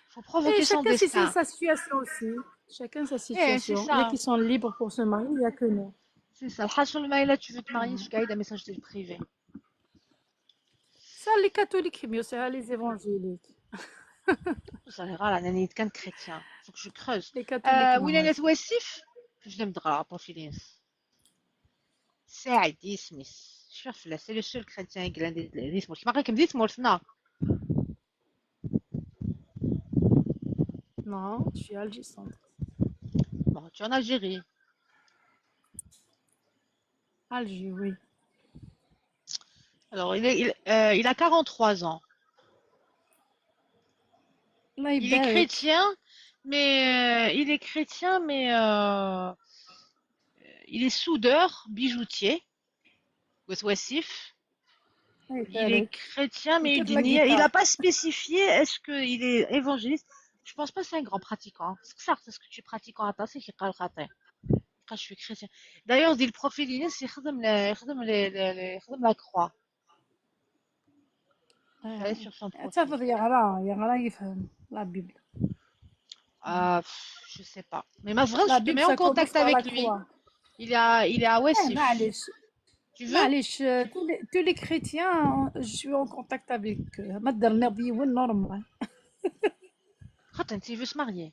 B: Il faut provoquer
V: Et
B: son
V: chacun c'est
B: destin.
V: sa situation aussi. Chacun sa
B: Eh, c'est
V: situation. Il y a
B: ça.
V: qui sont libres pour se marier, il y a que nous.
B: C'est ça. الحاصل ما إلا tu veux te marier, je gagne un message de privé.
V: Ça, les catholiques, mieux, c'est les évangéliques.
B: Ça ira, là, أنا كان chrétien. Faut que je creuse.
V: Les catholiques,
B: وين
V: non.
B: أنا تواسف je نبدا profil ساعد يسمس شوف لا c'est le seul chrétien يقلان ديسموس ما كم ديسموس نا.
V: Non, je suis Alger Centre.
B: Bon, tu es en Algérie.
V: Alger, oui.
B: Alors, il a 43 ans.
V: الله
B: Il est
V: يبارك.
B: chrétien, mais il est chrétien, mais il est soudeur, bijoutier, Ouassif.
V: الله
B: Il est
V: يبارك.
B: chrétien, mais
V: Il
B: il
V: fait de la
B: n'a
V: guitare.
B: pas spécifié est-ce qu'il est évangéliste. Je pense pas que c'est un grand pratiquant. C'est ça, c'est ce que tu es pratiquant à c'est qu'il قال خاطئ. Quand je suis chrétien. D'ailleurs, dit le profil Inès, يخدم la croix. Allez sur son profil.
V: تفضل يقرا يقرا يفهم la Bible.
B: Ah, pff, je sais pas. Mais ma vraie,
V: La
B: je te
V: Bible,
B: mets en
V: ça commence
B: contact
V: par la
B: avec lui.
V: croix.
B: Il est à
V: Eh,
B: Ouessif.
V: معليش
B: Tu veux?
V: معليش tous les chrétiens, je suis en contact avec eux. ما درنا بيون normal.
B: خاطر انت veut se marier.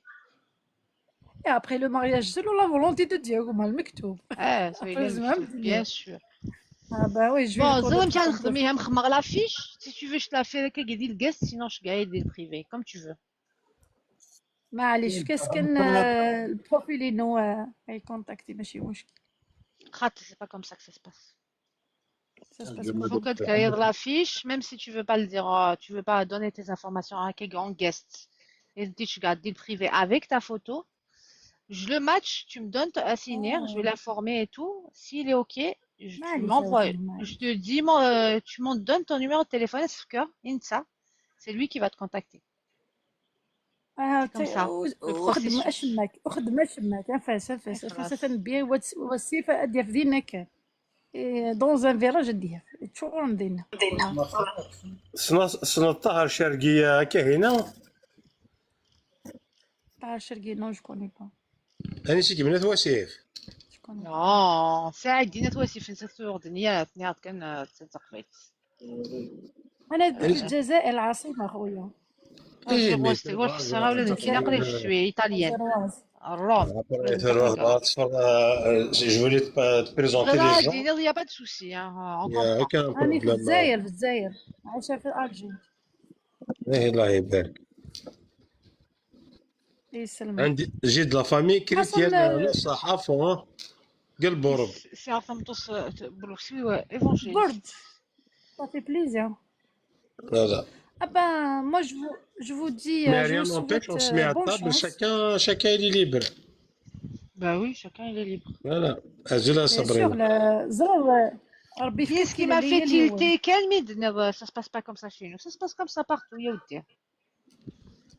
V: Et après le mariage, selon la volonté de Dieu, هما المكتوب.
B: Eh, ça
V: Après,
B: il est
V: زعما
B: مكتوب, bien sûr.
V: Ah bah oui, je vais
B: Bon,
V: le
B: زعما
V: connaître
B: نمشي
V: comme ça.
B: نخدميها مخمر la fiche. Si tu veux, je te la fais avec le guest, sinon je gagne des privé, comme tu veux.
V: معليش qu'est-ce كان ال profil انه يكونتاكتي ماشي مشكل.
B: خاطر c'est pas comme ça que ça se passe.
V: Ça se passe
B: Il faut que tu crées la fiche, même si tu veux pas le dire, tu veux pas donner tes informations à quelqu'un en guest. Et tu gardes le privé avec ta photo. Je le match, tu me donnes à signer, je vais l'informer et tout. S'il est OK, tu
V: معليش
B: m'envoies,
V: أوزي، معليش.
B: je te dis, moi, tu m'en donnes ton numéro de téléphone, Insa, Insa, c'est lui qui va te contacter.
V: آه
B: C'est comme ça, le
V: وخدم
B: processus.
V: اشماك وخدم اشماك انفاس انفاس
B: Et
V: انفاس
B: خلاص.
V: تنبي والسيفه ادي في دينا كان dans un village اديها تشور مدينه.
K: سنة الطاهر الشرقية كاينة.
V: تاع الشرقي non, je connais pas.
K: أنا سيكي من وسيف.
B: Non, ساعد دينا تواسي في نسا دنيا تنيات كان تقبيت.
V: انا في الجزائر العاصمه خويا.
K: إيه، mais
B: تقول حسنا ولا كاين قريب شويه italienne. Rome.
K: Je voulais te présenter les gens.
B: Il n'y a pas de souci, hein, on
K: Il n'y a
B: comprend.
K: aucun
V: راني في
K: problème.
V: الجزائر في الجزائر عايشه في Alger.
K: إيه، الله يبارك.
V: يسلمك.
K: عندي j'ai de la famille chrétienne
V: أصلاً-
K: صحافة قلب ورب.
B: C'est un femme tous évangéliste.
V: برد ça fait plaisir.
K: لا لا.
V: Ah ben, moi, je vous dis,
K: Mais
V: je
K: rien
V: vous
K: n'empêche,
V: souhaite
K: on se met à
V: bonne
K: table,
V: chance.
K: chacun, chacun il est libre.
B: Bah oui, chacun il est libre.
K: Voilà. Azul
V: Bien sûr,
K: Sabrina.
V: زرا ربي
B: Qu'est-ce
V: يفكك
B: qui m'a
V: اللي
B: fait
V: هي اليوم.
B: tilter? Quel ça se passe pas comme ça chez nous. Ça se passe comme ça partout, يا ودي.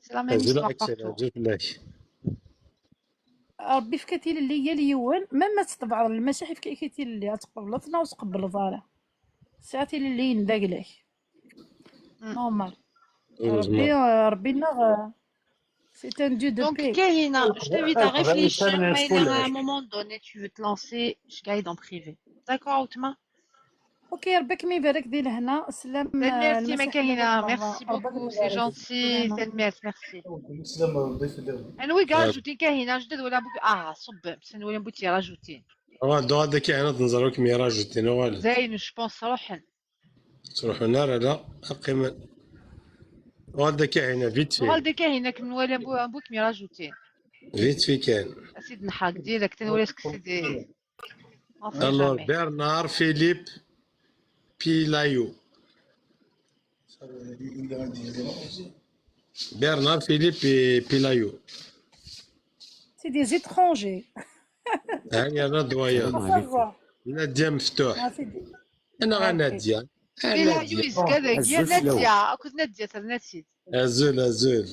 B: C'est la même
K: Azul
B: histoire
K: Axel,
B: partout.
K: Azul Flash.
V: ربي فكتي اللي هي اليوم ما تطبع المسيح فكتي اللي تقبلتنا وتقبل ضاله ساعتي اللي ندقلك normal ربي
K: Heureusement.
V: ربي لنا c'est un Dieu de
B: Donc,
V: paix.
B: Kahina, je t'invite à réfléchir, mais à un
E: كلش
B: moment donné, tu veux te lancer, je guide en privé. D'accord, Outma?
V: OK ربك ما يبارك ديال هنا سلام
B: Merci, ma
V: المسيح
B: Kahina.
V: يبارك
B: Merci
V: ربك
B: beaucoup, c'est
V: يبارك
B: gentil.
V: سلامة.
B: Merci, merci.
G: السلام ضيف الليل.
B: أنا وي rajouter Kahina, je dois la boucle. Ah, صب، سنولي نبوتي rajouter.
K: غادو غادا كي عنا تنزروك مي راجوتي نوال
B: زين، je pense روحن.
K: تروحوا نار لا أقيم غادا كي عنا vite fait
B: نغال دي كاهنة كنولي نبوك مي rajouter.
K: Vite fait كان
B: أسيد نحاك direct نولي c'est des. On sait
K: Alors
B: jamais.
K: Bernard Philippe Pilayo. Bernard Philippe Pilayo.
V: C'est des étrangers.
K: هاني انا doyen
V: Faut savoir.
K: نادية مفتوح
V: Ah, c'est des-
K: انا
V: OK.
K: غنادية
B: بيلايو
K: نادية
B: يزكى
H: Azul flaw.
B: نادية، كنت نادية نسيت.
K: ازول ازول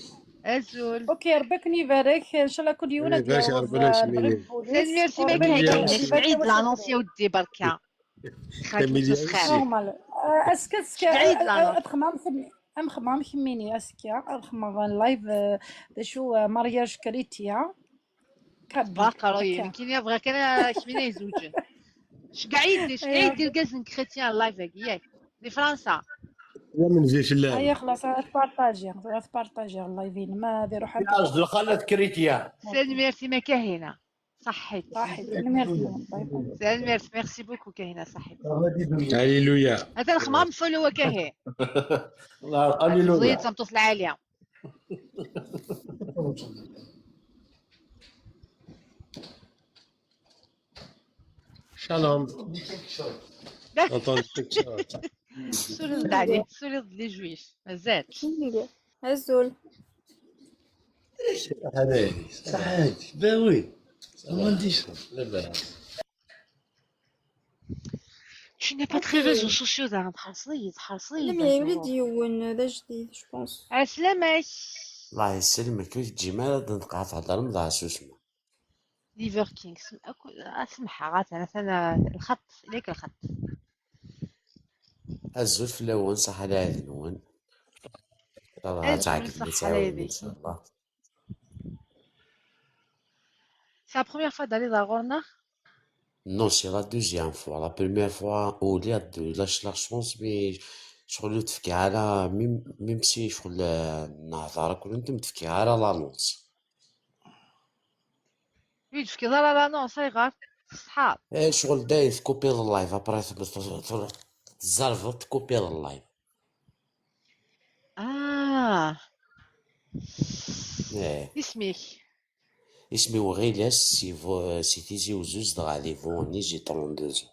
B: أزول.
V: OK ربك يبارك ان شاء الله كل يوم
K: يبارك
V: ديال
K: ربنا
V: المغرب
K: يشميني
V: بوليس
B: Merci, ma
V: وربك
B: Kahina.
K: كاميليا
B: كاينة
K: aussi.
B: بعيد
V: يبارك
B: l'annonce يا ودي بركة. خاك
K: كاميليا
B: تمسخر.
K: aussi.
V: Normal est-ce que est-ce que
B: بعيد l'annonce.
V: ادخل ام خميني est-ce que ادخل live شو mariage chrétien kabyle
B: باقا راهي
V: هكا
B: يمكن يبغى كان شمينا يزوج. شقعيد شقعيد دير كاز chrétien live ياك دي فرنسا.
K: لا من في فلان
V: هيا خلاص تبارطاجي تبارطاجي ال live ما هذه روح
E: يا الخالة chrétien.
B: سان merci ما كاهنة. صحيت.
V: صحيت merci bye bye.
B: سان merci merci beaucoup كاهنة صحيت.
K: هاليلويا.
B: هذا الخمام فولو كاهي.
E: الله هللويا.
B: زيد تمتص العالية.
K: شالوم. Entendu quelque chose.
B: سولد عليه سولد les juifs مازال.
A: الزول
Q: هذا صحيت ben oui ما عنديش لاباس.
B: Tu n'es pas très
A: OK.
B: réseaux sociaux ده تحصلي تحصلي
A: لم يولد يون ذا جديد je pense.
B: عسلامة.
H: الله يسلمك كيف تجي ما نبقى تهضر مضى سوسمة
B: ليفر كينغ اسمح غات انا انا الخط ليك الخط.
H: Azul fell-awen صح على عيد-nwen. الله
B: أزول
H: تعاقب
B: صح على
H: تعاون ان
B: يديك.
H: شاء الله.
B: C'est la première fois d'aller dans Rona.
H: Non, c'est la deuxième fois. La première fois, au lieu de lâcher la chance, mais شغل تفكي على même si شغل نهضر كل انت متفكي على l'annonce.
B: Oui, تفكي لا لا non, ça ira. صحاب.
H: ايه شغل داير تكوبي ال live après تزرفض تكوبي ال live.
B: اه
H: ايه
B: اسمك
H: اسمي وغيلاس سي تيزي وزوز دغا فوني j'ai 32.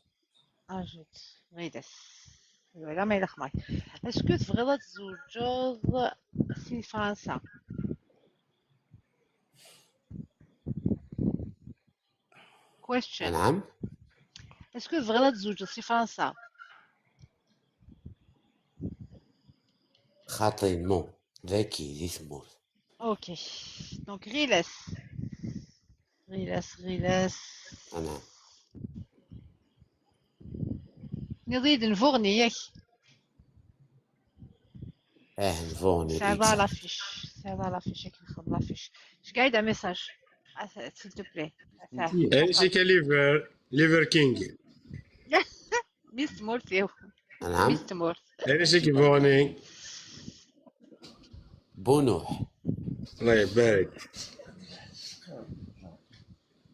B: اجوت غيداس ولا ما يلخ معك. Est-ce que تبغي تزوجوض في فرنسا؟ Question.
H: نعم.
B: Est-ce que تبغي تزوجوض في فرنسا؟
H: خاطي non ذاكي ذي ثمورت.
B: OK donc غيلاس غيلاس غيلاس.
H: نعم.
B: نزيد نفورني ياك.
H: اه نفوني.
B: Ça va l'affiche, ça va l'affiche, كي نخدم l'affiche. Je gagne un message, s'il te plaît.
K: ايش ليفر ليفر كينغ.
B: ميس مورت
H: نعم.
B: ميس مورت.
K: ايش كيفوني
H: بونوح.
K: الله يبارك.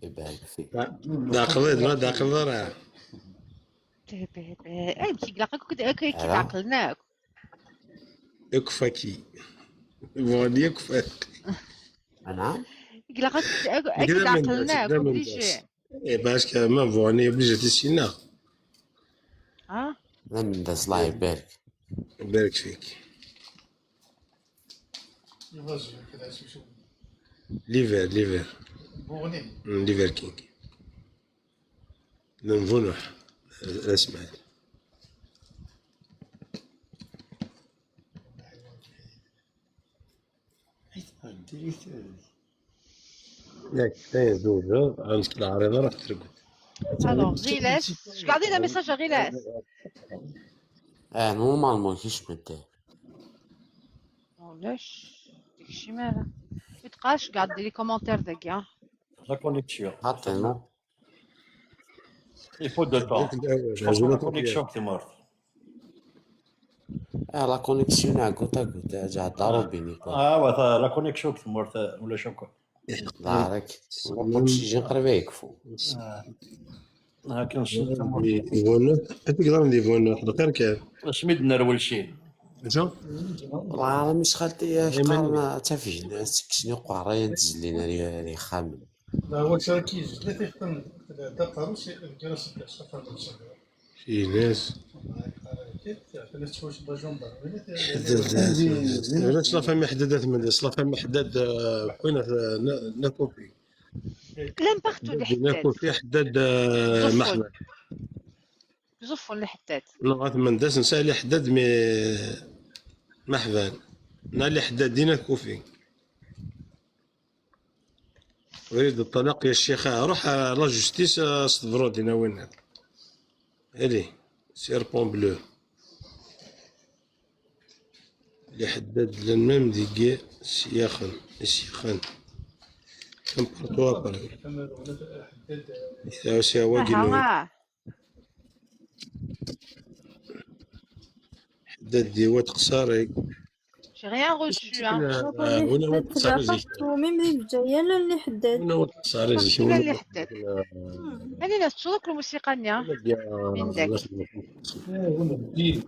H: يبارك فيك.
K: داخل ما داخل راه.
B: اي كي كي عقلناك.
K: يكفاكي فوني يكفاك.
H: نعم.
B: اكيد عقلناك obligé.
K: اي باش ما فوني obligé تسينا.
B: اه
H: لا من داس الله يبارك.
K: يبارك فيك. ليفر ليفر. ليفر كينغ نفونح اسمع ياك كاين زوج عندك العريضة راح ترقد.
B: Alors, Ghiles, je gardais un message à Ghiles.
H: اه normalement كيش مدي
B: ولاش داكشي مالا ميتبقاش قاعد دير les commentaires داك.
Q: La connexion.
H: خاطي non.
Q: Il faut de temps. Je pense que la connexion qui est morte.
H: اه la connexion à goutte جا ضربيني كوا.
Q: Ah ouais, la connexion qui est morte ولا شو.
H: دارك الاكسجين قريب يكفو.
Q: هاكا
K: فونو تقدر ندير فونو غير كان
Q: سميد نرول شي.
K: جا
H: والله مش خالتي شقا تافين سكسني قرايا نتزلينا لي خامل.
G: لا هو تركيز ثلاثة يخدم دقة روسي جلس
K: في ناس علاش la famille حدادات من la famille حداد وين ناكوفي
B: لان partout اللي حداد
K: ناكوفي حداد محمد
B: زفون اللي حداد
K: لغات من داس نسى اللي حداد mais محفان نا اللي حداد دينا كوفي. اريد الطلاق يا الشيخ روح la justice صدرو دينا وين الي serpent bleu اللي حداد للمام ديكي سياخن سيخن كم بارتوا برك إذا سيا حداد ديوات قصاري.
B: J'ai rien reçu hein.
K: وين هو قصاري زيك
A: même الجاية اللي حداد
K: وين هو قصاري زيك
B: لا اللي حداد هاني ناس تصدق الموسيقى نيا من داك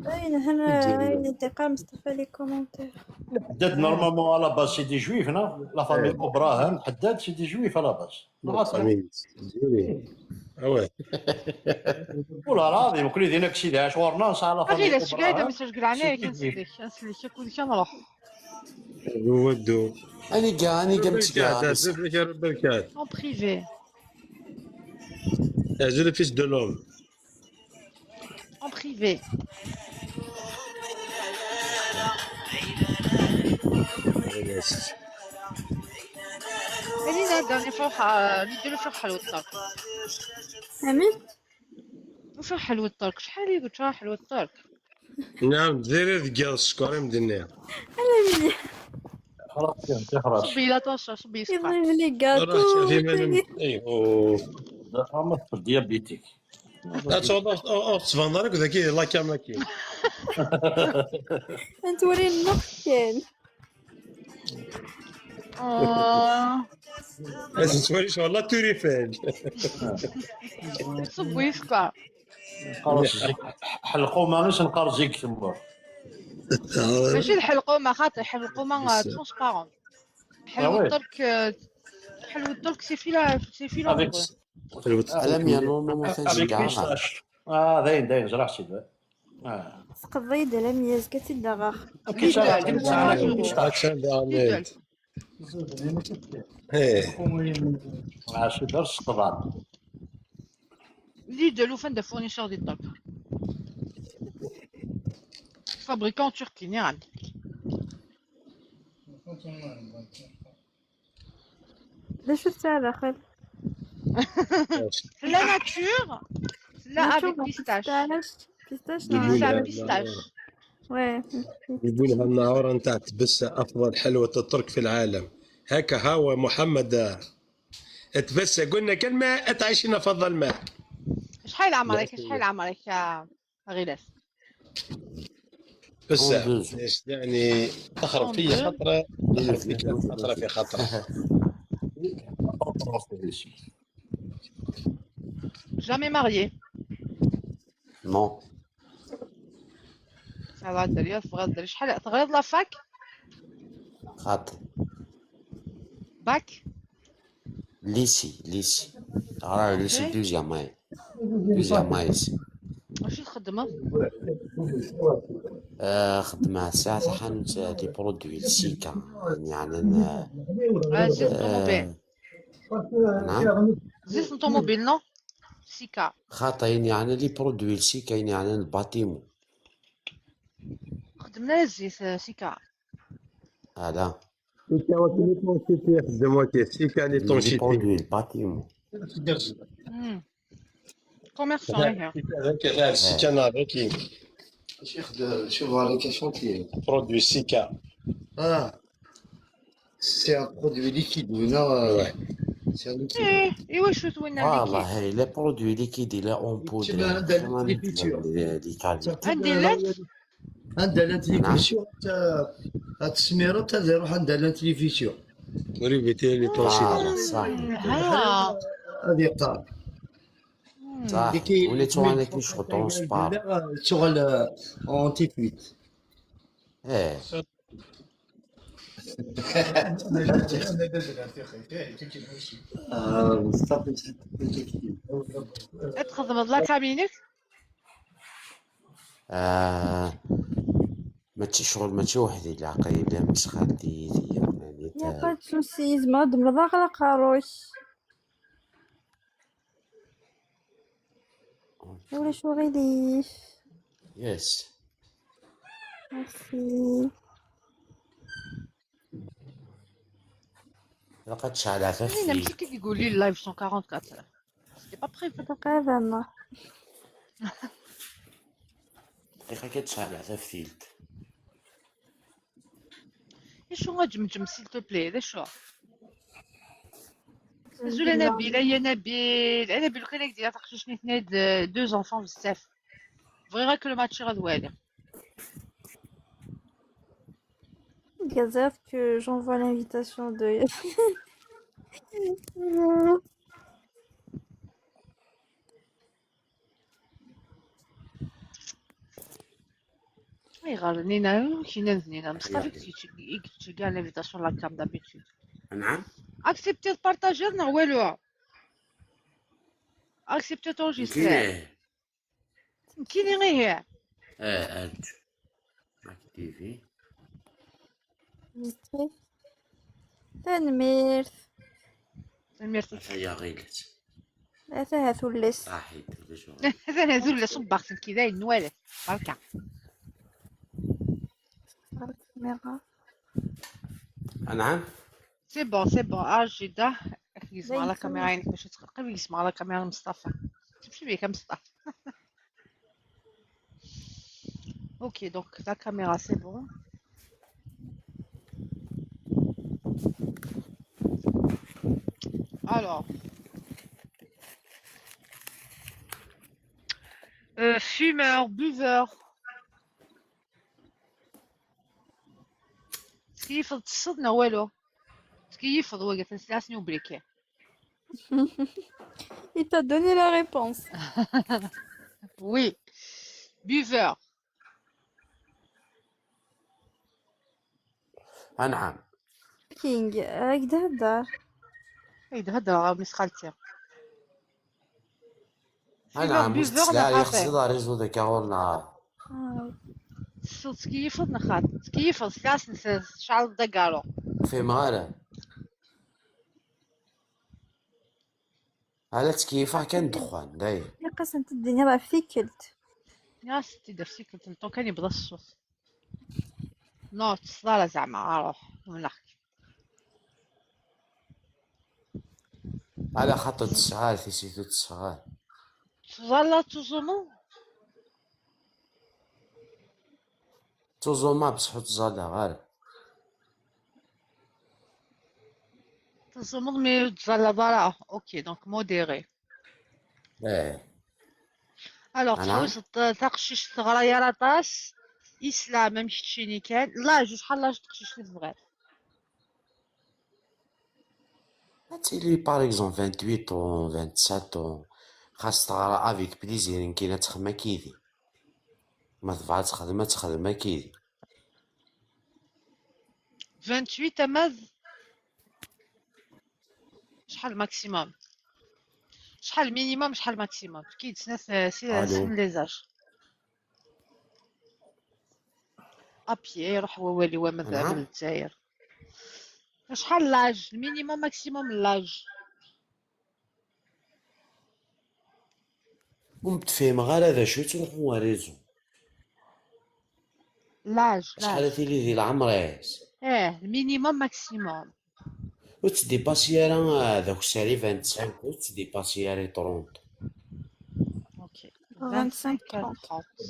A: اين هنا اين انتقام مصطفى les commentaires.
Q: حداد normalement à la base c'est des juifs non la famille ابراهام حداد c'est des juifs à la base.
K: اه
Q: والله العظيم كل دينا كسيدي عشوار ناس على famille
B: غير اش قاعده message قلعنا كنسلك نسلك كل شيء نروح
K: ودو
H: اني كاع اني كاع متكاع
B: en privé.
K: le fils de l'homme.
B: En privé. هذه dernière فرحة نديرو في حلوة الترك.
A: امين
B: وفي حلوة الترك شحال يقول شحال حلوة الترك.
K: نعم ديري ذكا السكر مدنيا.
A: انا مني
Q: خلاص خلاص.
B: صبي لا تنسى صبي سكر.
A: يضرب لي كاطو.
K: ايوا
Q: diabétique.
K: لا تبان دارك وذاك la كاماكي.
A: انت وري النقط كان.
K: توري شو والله tour Eiffel.
B: صبي سكر.
Q: حلقومه غير نقار زيك تما.
B: ماشي الحلقومه خاطر حلقومه transparente. حلوة الترك حلوة الترك c'est fila c'est fila.
H: لم normalement تنجي كاع.
Q: داين داين جراح سيدي.
A: تقضي لم يزكى الدغاخ.
Q: ماشي درس قضاء.
B: Lidl وفين des fournisseurs ديال الترك. Fabricant turc نعم.
A: لا شفت هذا خل.
B: La nature, là avec pistache.
A: Pistache
B: pistache.
A: Ouais.
K: يقولها النهار نتاع تبسة افضل حلوة الترك في العالم. هكا هو محمد تبسة قلنا كلمة تعيشنا فضل ماء.
B: شحال عمرك شحال عمرك يا غيلاس؟
K: بس يعني تخرب فيا خطرة تخرب فيك خطرة في خطرة.
B: Jamais marié.
H: Non.
B: Ça va دريا تبغى دري شحال تغيض la fac؟
H: خاطر.
B: Bac؟
H: Lycée lycée راه lycée deuxième année deuxième année.
B: واش تخدم؟
H: خدمة ساعة حانوت des produits سيكا يعني
B: زيت طوموبيل.
H: نعم.
B: زيت طوموبيل non سيكا.
H: خاطرين يعني les produits سيكا يعني ال bâtiment.
B: خدمنا الزيت سيكا.
H: هذا
K: سيكا وكي l'étanchéité يخدم وكي سيكا
H: les
K: l'étanchéité.
H: produits ال bâtiment.
B: commerçant هي.
K: هذاك السيكا هذاك
Q: شيخ شوف على chantier.
K: produit سيكا.
Q: اه c'est un produit liquide ولا c'est un liquide.
B: ايه ايوا شو توينا
H: voilà
B: liquide.
H: هاي les produits liquides لا en poudre.
Q: تما عندها l'écriture.
H: les qualités.
B: عندي لات.
Q: عندها l'intellivision تاع التسميره تاع يروح عندها l'intellivision.
K: revêtir l'étanchéité.
H: voilà صح.
B: ها
Q: هذه قال
H: صح وليت انا كي شغل transparent.
Q: شغل anti-fuite.
H: ايه
Q: مصطفى.
B: تخدم la camionnette.
H: آه ماشي شغل ماشي وحدي اللي عقلي لا مش خالتي يعني
A: y a pas de souci زعما دمر غير قاروش ولا شو غيليف.
H: yes.
A: ميرسي.
H: لقد شعل
B: انا
H: خفيف.
B: ماشي كيف يقول لي ال live 144 c'était pas prévu.
A: تقريبا ما
H: دقيقة كتشعل خفيف.
B: شو غتجمجم s'il te plaît هذا شو زول نبيل يا نبيل انا نبيل كان ديال تقششني اثنين deux enfants بزاف بغي غير كل ماتش غادوالي.
A: Gazaf que j'envoie l'invitation de
B: اي غير نينا كينا نينا مصطفى كيتشكا l'invitation la cam d'habitude.
H: نعم.
B: accepter partager نا والو accepter t'enregistrer.
H: كاين.
B: كاين غير هي.
H: اه انت activer.
A: تنميرت.
B: تنميرت.
H: يا غيلت.
A: لا ثلث.
H: صحيت ولا شو.
B: هذا هذول صباغ كذا نوالف بركة.
A: الكاميرا.
H: نعم.
B: c'est bon c'est bon اجي دا يسمع على كاميرا عينك باش تقرب يسمع على كاميرا مصطفى تمشي بيك مصطفى. OK donc la caméra c'est bon. Alors, fumeur, buveur. تكيف تصدنا والو تكيف وقت نسلاسني وبريكي.
A: Il t'a donné la réponse.
B: Oui. Buveur.
H: نعم.
A: كينغ هكذا هدر.
B: اي هدر مس خالتي.
H: نعم مستسلع يخزي réseau de كاورنا.
B: تكيف نخاط تكيف سلاس شعل دقالو.
H: في مغارة على تكيفه كان دخان داير.
A: يا قسم الدنيا راه في كلت.
B: يا ستي در في كلت نطو كان يبدا الصوت. نو تصدر زعما اروح ونحكي.
H: على خاطر تسعال في سيتو تسعال.
B: تظل تزومو؟
H: تزوما بصح تزالا غير.
B: تزومو mais تزالا ضرا. OK donc modéré.
H: ايه.
B: alors تحوس تقشيش تغرايا راطاس اسلام ما مشتشيني كان l'âge شحال l'âge تقشيش اللي تبغي.
H: تيلي par exemple 28 ans 27 خاص تغرا avec plaisir كاينه تخدم كيدي ما تبغى تخدم تخدم كيدي.
B: 28 تماذ شحال maximum شحال minimum شحال maximum كي تسنى سي les âges ابي يروح هو والي وماذا من الجزائر. شحال l'âge ال minimum maximum l'âge؟
H: ومتفهم غير هذا شو تروحو réseau.
B: l'âge
H: شحال
B: l'âge
H: تيلي ديال العمريس
B: اه ال minimum maximum.
H: ور تديباسي راه هذاك الساري 25 ور تديباسي راه 30.
B: OK.
A: 25
B: 25
A: 30.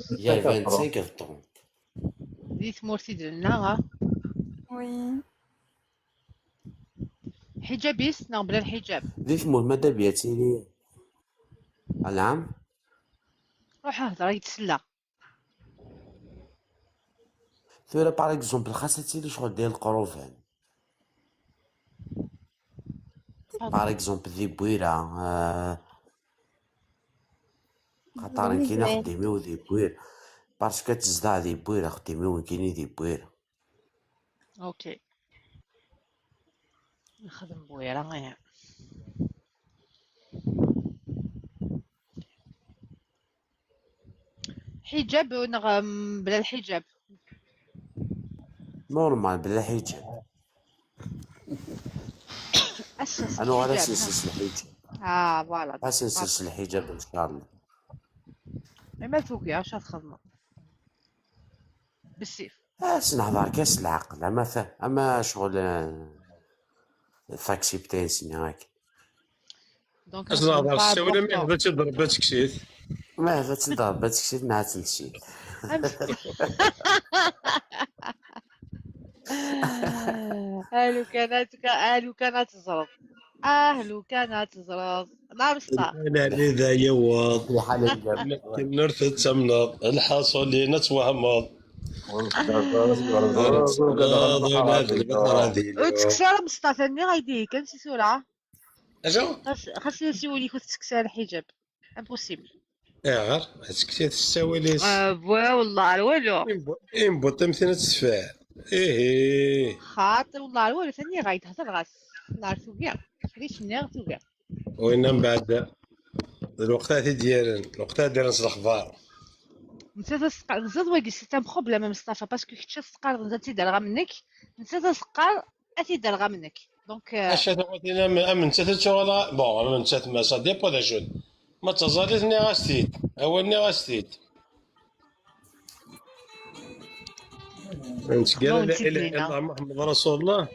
B: 30.
H: يا 25 30.
B: دي ثمورتي درنا ها.
A: Oui.
B: حجابيست نعم بلا الحجاب.
H: دي ثمور ماذا بيا تيلي العام.
B: روح اهضر يتسلى.
H: ثورة par exemple خاصها تيلي شغل ديال القروفان par exemple ذي بويرة خاطر كاين خديمي ذي بويرة parce que تزدع ذي بويرة خديمي وين كاين ذي بويرة.
B: OK نخدم بويرة غير حجاب ونغ بلا الحجاب.
H: normal بلا حجاب.
B: اسس
H: انا غير
B: الحجاب ها.
H: سنسس الحجاب.
B: اه voilà.
H: اسنسس الحجاب ان شاء الله.
B: ما فوقي اش تخدم بالسيف.
H: سنهضر كاس العقل اما اما شغل تاكسيبتين سني هاك.
B: donc
K: اش
B: نخدم
K: نهضر
B: با
K: الساوله ما
B: important.
K: هبطش ضربات كسيت.
H: ما هذا تضرب تكسيت مع تنسيت.
B: الو كانت الو كانت تزرط اهلو كانت تزرط نعم سطا.
K: انا اذا يوض
H: الحالة
K: نرثد تمنض الحاصل اللي نتوهمض.
B: وتكسر مصطفى ثاني غايدي كان سي سورة.
K: اجا
B: خاص يسولي كنت تكسر الحجاب impossible.
K: ايه غير سكتي تساوي
B: آه والله والو.
K: امبو تمثيل تسفاه ايه
B: خاطر والله والو ثاني غايد هضر غاس نهار توقع خليش نهار توقع.
K: وين من بعد الوقت ديال الوقت ديال الاخبار.
B: انت تسقى زاد واقي c'est un problème مصطفى parce que كنت تسقى انت تيدرغ منك انت تسقى اتيدرغ منك donc
K: اش تقولي ام انت تشغل bon ام انت ما ça dépend دا جون ما تزاليت ني غاستيت هو ني غاستيت انت قال لا اله الا الله محمد رسول الله.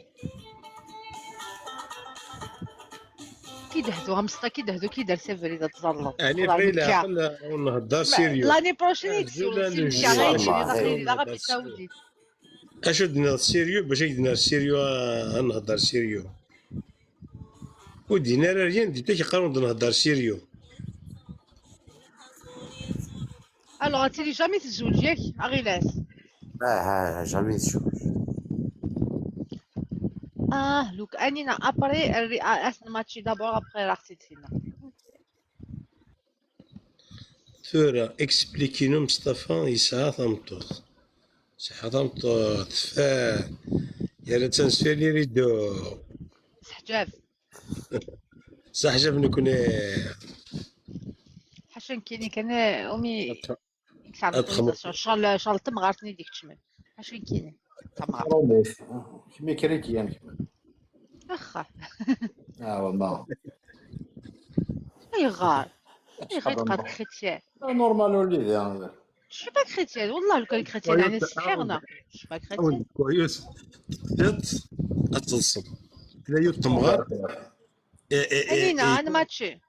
B: كي دهدو مصطفى كي دهدو كي دار سيفري اذا تظلم
K: يعني بغي العقل ونهضر sérieux.
B: l'année prochaine يتسول سي مشى غير غير سعودي.
K: اش درنا sérieux باش درنا sérieux نهضر sérieux ودينا rien ديتا كيقارن نهضر sérieux.
B: alors تيلي jamais تزوج ياك اغيلاس؟
H: اه jamais تزوج.
B: اه لوك انينا après اسن ماتشي d'abord après راحتي تينا.
K: ثورة اكسبليكينو مصطفى يسعى ثمطوط سعى ثمطوط فا يا تنسفير لي ريدو
B: سحجاب
K: سحجاب نكون
B: حاشا كاينين كان امي شغل شغل تمغارتني ديك الشمال حاشا كاينين تمغار
T: كمي chrétien.
B: اخا
T: اه والله
B: اي غار اي غير تبقى chrétien
T: normal وليدي.
B: je suis pas chrétienne والله لو كان chrétienne يعني سحرنا je suis pas chrétienne.
K: كويس اتلصم لا يتمغر.
B: انينا انا ماتشي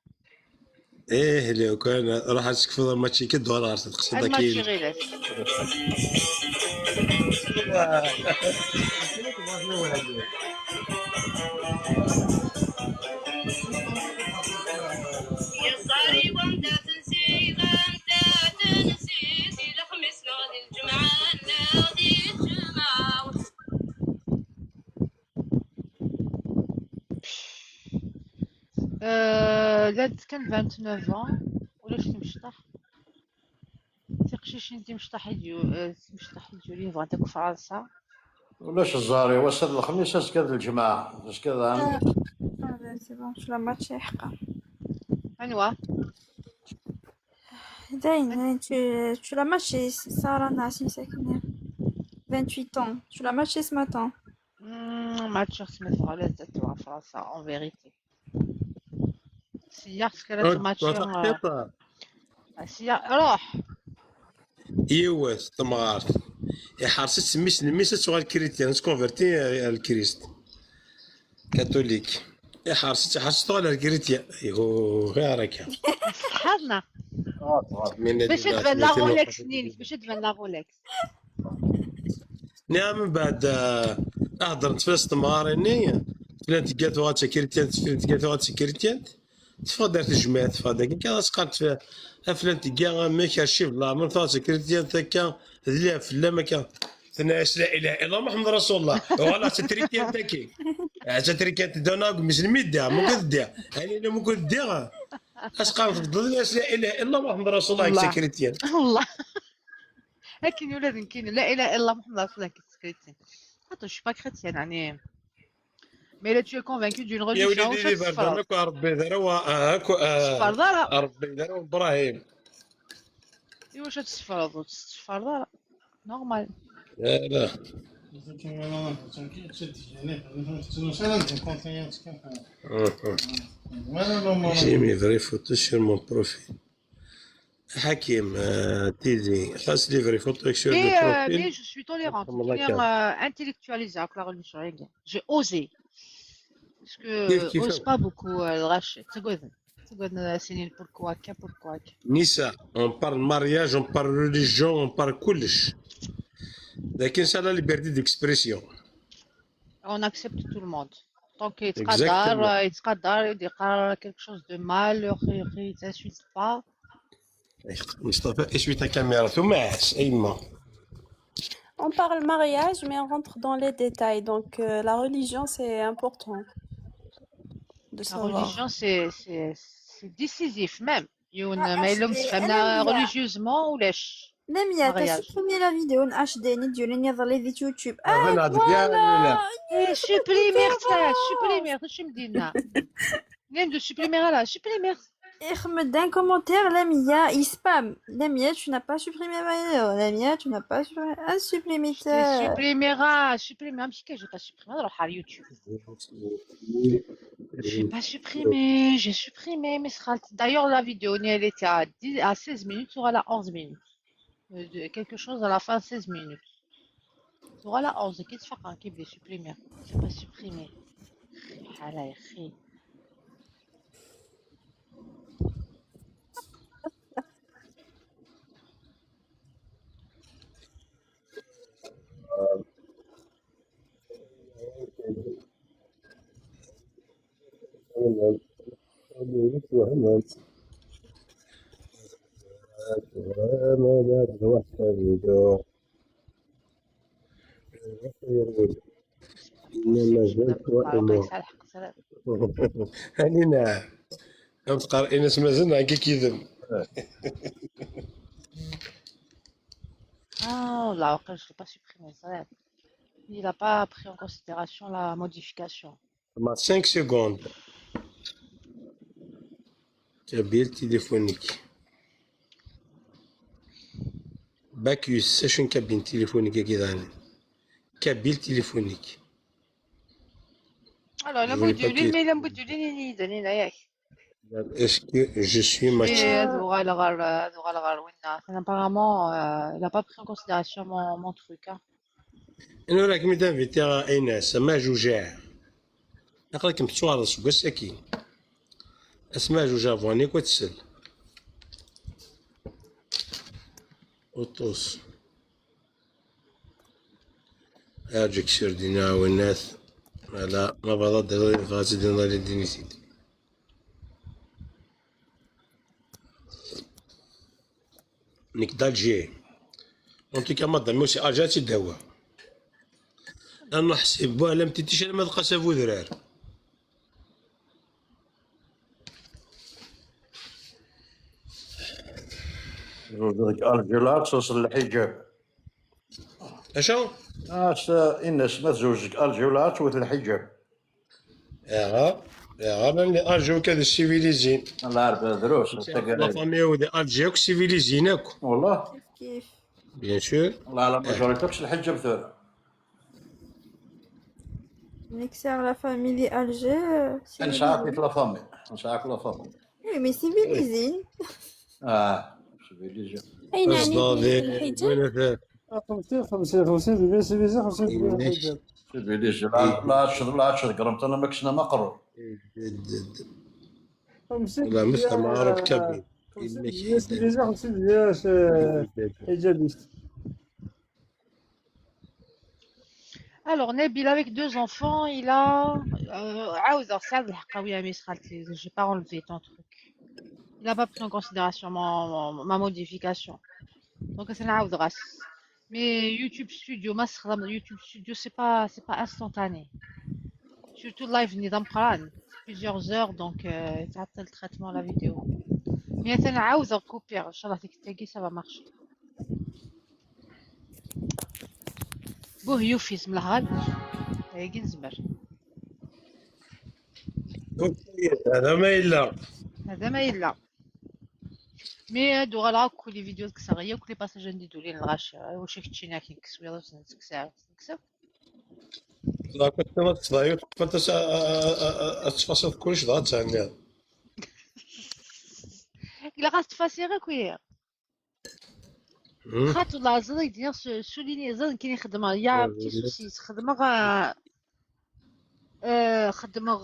K: ايه لو كان راح تكفض ماتشي كدور تقصد
B: انا ماتشي غير لا كان 29 ans ولا شتي مشطح تقشيش انت مشطح يديو مشطح يديو لي فغا فرنسا
T: ولاش الزاري وصل الخميس اش كذا الجماعة اش كذا
A: c'est bon شو لا ماتشي حقا
B: انوا
A: داين tu l'as matché Sarah Nassim Sakina 28 ans tu l'as matché ce matin.
B: ماتش خصني على فرنسا en vérité سياق كانت ماتش اسيا روح
K: يوث تمغارت يحرص ميس نميس تغال chrétien se convertir ال Christ catholique يحرص تغال ال chrétien يهو غير هكا
B: صحابنا
K: من
B: باش تبان la Rolex نينك باش تبان la Rolex.
K: نعم من بعد اهضر تفلس تمغاريني فلان تلقات غات chrétien فلان تلقات غات chrétien تفضل دارت الجماعة تفضل كي سقط فلان تلقى ميك ارشيف لا من فاس chrétien تكا لا فلا ما كان ثناش لا اله الا الله محمد رسول الله voilà c'est chrétien تاكي c'est chrétien دونا مسلمي دا مو كدير يعني انا مو كدير اش قال تفضل لا اله الا الله محمد رسول الله
B: والله.
K: c'est chrétien
B: والله لكن ولاد كاين لا اله الا الله محمد رسول الله chrétien. Attends, je suis pas chrétienne, يعني. Mais là, tu es convaincu d'une
K: يا
B: religion
K: وليدي
B: وش
K: اللي
B: تفرض؟
K: بردانك ربي داروا هاكو
B: تفرض راه
K: ربي داروا ابراهيم
B: ايوا واش تفرض تفرض normal.
K: لا لا J'ai mes vraies photos sur mon profil. Hakim, Tizi, خاص les vraies photos sur le
B: Mais,
K: profil.
B: mais je suis tolérante.
K: الله
B: Je
K: كان.
B: intellectualisée avec la religion. J'ai osé. Parce
K: كيف
B: que
K: كيف
B: ose pas beaucoup الغش تقعد تقعد سنين pourquoi كا pourquoi.
K: نساء on parle mariage, on parle religion, on parle كلش. لكن c'est la liberté d'expression.
B: On accepte tout le monde. Tant qu'il
K: Exactement.
B: يتقدر يتقدر يقرر quelque chose de mal, il t'insulte pas.
K: مصطفى essuie ta caméra ثم عاس ايما.
C: On parle mariage, mais on rentre dans les détails. Donc, la religion, c'est important de
B: La
C: savoir.
B: religion, c'est décisif même. يون
A: Ah,
B: ما يلوم
A: HD
B: تفهمنا
A: أنا ميا
B: religieusement ولاش
A: لميا t'as
B: mariage.
A: supprimé la vidéo en HD ni ديالي يظل في يوتيوب
K: هذا نعطيك يا لا
B: إيه supprimer تا supprimer شو مدينا نعم de supprimer là supprimer.
A: يخمد un commentaire Lamia il spam Lamia tu n'as pas supprimé ma vidéo Lamia tu n'as pas supprimé ah supprimé
B: Supprimera supprimer ماشي كي j'ai pas supprimé نروح على اليوتيوب. J'ai pas supprimé, j'ai supprimé, mais sera... D'ailleurs, la vidéo, elle était à 10, à 16 minutes, sur la 11 minutes. Quelque chose à la fin, 16 minutes. Sur la 11, qu'est-ce que tu fais qui supprimer? J'ai pas supprimé. على يا أخي.
K: إنما زلت وإنه هاني نعم تقرا إنس مازلنا كي كيذب.
B: Ah, là, ok, je l'ai pas supprimé, ça va. Il n'a pas pris en considération la modification.
K: ما 5 secondes. Cabine téléphonique. Bacchus, c'est une cabine téléphonique كي cabine téléphonique.
B: Alors,
K: Je
B: la
K: voulais pas
B: module,
K: que-
B: mais la module, il est
K: Est-ce que je suis macho?
B: Apparemment, il n'a pas pris en considération mon truc. Hein.
K: انا راك مي تنفيتي ايناس ما جوجاع نقلك متصور سوق السكين اسمع جوجا فوانيك وتسل وطوس ارجك سير دينا والناس على ما بغض غازي دينا لدينيتي نيك d'Alger en tout cas madame aussi Alger تداوى انا حسيب بوه لم تتيش ما تلقى سافو ذرار
T: ذاك Alger توصل الحجاب
K: اشو؟
T: الناس ما تزوجك Alger توصل الحجاب
K: يا يا même les Alger كذا civilisés
T: الله عارف دروس
K: la famille ودي Alger civilisés اكو
T: والله
A: كيف
K: bien sûr
T: والله la majorité باش الحجاب ثورة
A: Mixer la famille d'Alger,
T: نسعى في la famille نسعى في la famille
A: Oui, mais civilisé.
T: اه
C: اين يعني
K: أصدادي
C: الحجاب
K: وين
N: 50 50 50 بالمية سي فيزا 50% الحجاب.
T: سيفيليزي لا 10 غرام انا ما كسنا ما قرر.
N: 50
K: لا مثل ما عرب كبي
N: 50% سي فيزا 50% حجابيست.
B: Alors, Nabil, avec deux enfants, il a. عاوز سعد الحقاوية mais j'ai pas enlevé ton truc. Il n'a pas pris en considération ma modification. Donc, c'est un راس. Mais YouTube Studio, ما استخدم YouTube Studio, c'est pas instantané. Surtout live نظام قران plusieurs heures, donc تعطل le traitement la vidéo. Mais انا عاوز copier ان شاء الله ديك التاكي ça va marcher. بوه يوفيز من الغد هيجي نزمر.
K: هذا ما إلا
B: هذا ما إلا mais هادو غالا كل les vidéos كسرية وكل les passages نديدو لين الغاشي واش كتشينا كي كسويض نسكسا نكسب.
K: لا كنت ما تصدايو فانت تفاصيل كلش ضغط تعني.
B: إلا غاس تفاسي غير كويا خاطر الله زاد يدير souligner زاد كاين خدمة y a petit souci خدمة خدمة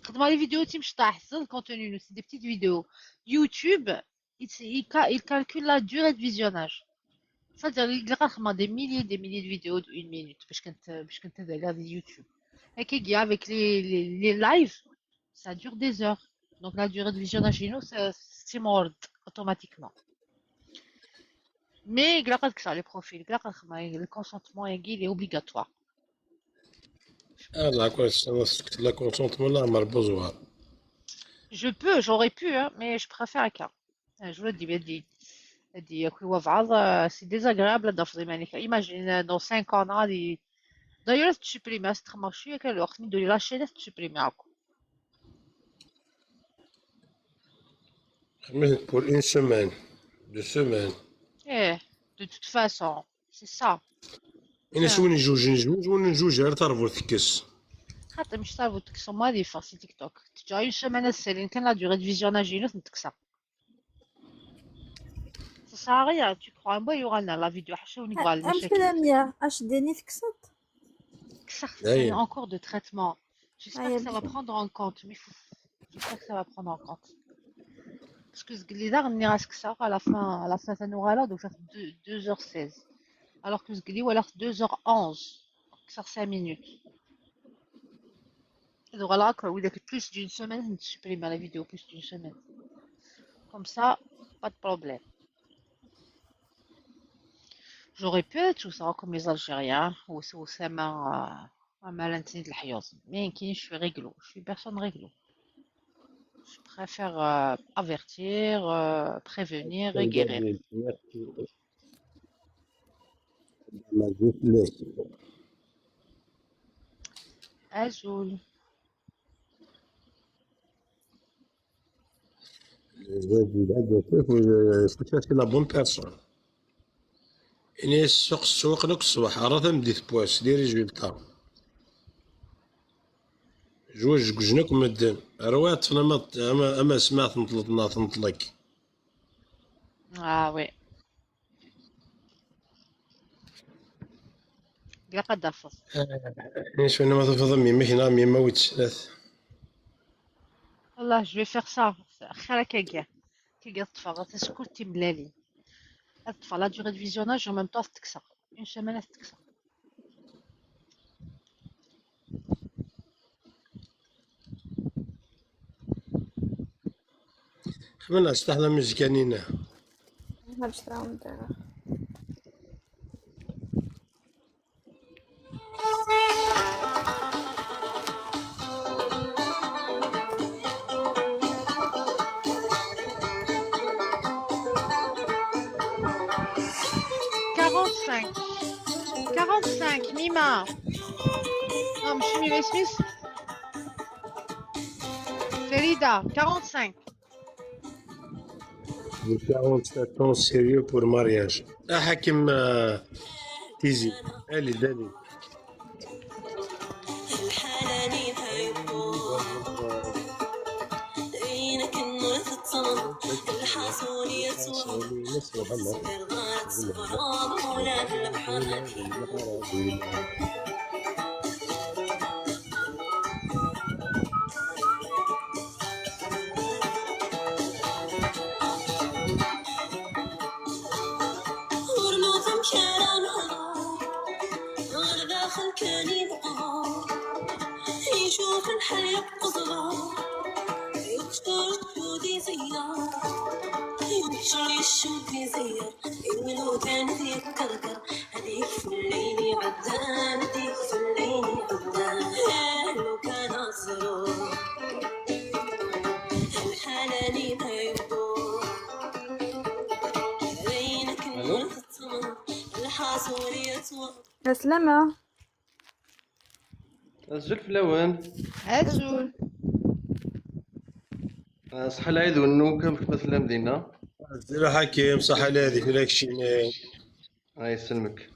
B: خدمة les vidéos تيمشي طاح le contenu, c'est des petites vidéos. YouTube, il calcule la durée de visionnage, c'est-à-dire il خدمة des milliers de vidéos de une minute باش كنت هذا YouTube هكا avec les lives, ça dure des heures, donc la durée de visionnage chez nous, c'est mort automatiquement. Mais ça les profils, le consentement il est obligatoire.
K: لا كنت la consentement لا مربوط.
B: Je peux, j'aurais pu, hein, mais je préfère هكا. Je vous le dis, dit dit c'est désagréable. Imagine dans 5 ans غادي d'ailleurs تسوبريمي تخمر شويه كان الوقت من la chaîne تسوبريمي.
K: Pour une semaine, 2 semaines.
B: ايه, de toute façon, c'est ça.
K: انا شو نجوج نجوج ونجوج غير ترفو تكس.
B: خاطر مش تعرفوا تكسو ما دي c'est تيك توك تجا une semaine السالين كان la durée de visionnage ينوث نتكسا. Ça sert à rien, tu crois moi il y aura la vidéo حشا ونقبل
A: أمس
B: المشاكل.
A: لميا اش داني تكسط.
B: C'est en cours de traitement. J'espère que ça va
A: bien.
B: prendre en compte. Mais j'espère que ça va prendre en compte. Parce que les armes ça à la fin, ça nous là donc 2h16. Alors que ce ou alors 2h11. Donc ça 5 minutes. Donc voilà, quoi, ou plus d'une semaine, tu supprimes la vidéo plus d'une semaine. Comme ça, pas de problème. J'aurais pu être tout ça comme les Algériens ou Oussama الحيوط, mais je suis réglo, je suis personne réglo. Je préfère avertir, prévenir et guérir. Azul.
K: C'est la bonne personne. إني السوق السوق نك الصباح راه مديت بواس les résultats جوج جوجنك مدن روات فينا اما سمعت نطلطنا تنطلق.
B: Ah oui. قد افض.
K: يعني شو ما تفضل مي مهنا مي موت ثلاث.
B: والله je vais faire ça. خير كيكا كيكا تفرغ تسكت ملالي تطفى la durée de visionnage en même temps تكسر une semaine تكسر.
K: خمنا استحنا مزكانينا.
A: باش تعاون.
B: 45 45 Mima. Non, مش Mima Smith. Farida, 45.
K: 47 ans sérieux pour mariage. حكيم تيزي الي دالي.
I: يشوف الحل يبقى صغار يقشر الشودي زيار يقشر الشودي زيار ولو كان يتكركر هذيك في الليل عدان هذيك في الليل عدان لو كان الظروف الحلالي ما يبدو بينك التمر الحاصول يتوى
A: السلامة
L: الزول فلاوان
B: Azul.
L: صح العيد والنوكم مثل مدينة
K: زيرو حكيم صح على هذيك ولا شي
L: الله يسلمك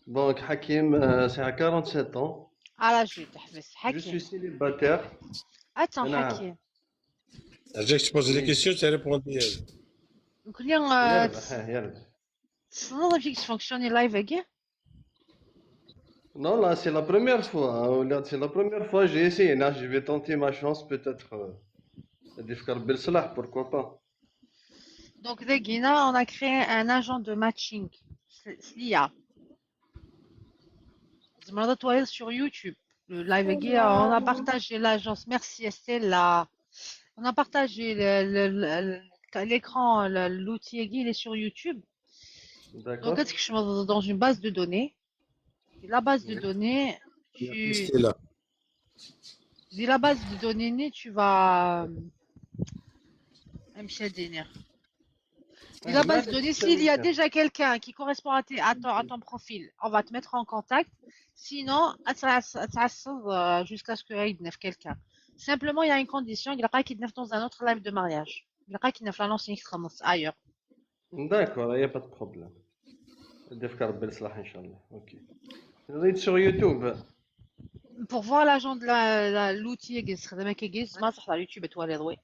L: donc حكيم c'est 47 ans.
B: على جو تحبس
L: Je suis
B: حكيم.
L: célibataire.
B: Attends
L: نعم.
B: حكيم.
K: رجعك تبوزي les questions تي répondre.
B: Donc اليوم
L: يربح يربح.
B: تسنض كيفاش fonctionne live اكي؟
L: Non, là, c'est la première fois. Hein. Là, c'est la première fois j'ai essayé. Là, je vais tenter ma chance, peut-être. يفكر بالصلاح, pourquoi pas.
B: Donc Guina, on a créé un agent de matching, c'est l'IA. Sur YouTube. Le live Guina, on a partagé l'agence. Merci Estelle. On a partagé l'écran, l'outil il est sur YouTube.
L: D'accord.
B: Donc, je suis dans une base de données. Et la base de données, tu... Dis la base de données, tu vas. Et la base de données, s'il y a déjà quelqu'un qui correspond à ton profil, on va te mettre en contact. Sinon, jusqu'à ce qu'il y ait quelqu'un. Simplement, il y a une condition, il n'y a pas qu'il y ait dans un autre live de mariage. Il n'y a pas qu'il y ait l'annonce ailleurs.
L: D'accord, il n'y a pas de problème. Ok. Vous êtes sur YouTube.
B: Pour voir l'agent de l'outil, YouTube et toi les doués.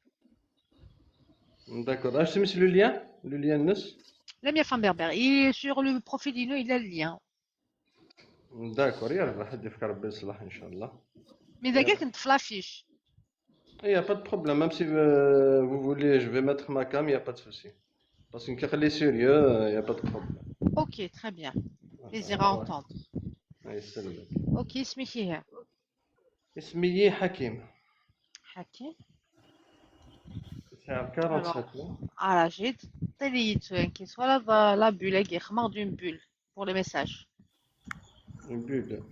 L: D'accord. Ah, je te mets le lien. Le lien Nus.
B: La mienne femme berbère. Et sur le profil d'Ino, il a le lien.
L: D'accord. Il y a le Inch'Allah.
B: Mais d'accord, tu te l'affiche.
L: Il n'y a pas de problème. Même si vous voulez, je vais mettre ma cam, il n'y a pas de souci. Parce que est sérieux, il n'y a pas de problème.
B: Ok, très bien. Plaisir à entendre. Ok, اسمك
L: اسمي حكيم.
B: حكيم.
L: 47.
B: Ah, j'ai qui soit la bulle qui est d'une bulle pour les messages.
L: Une bulle.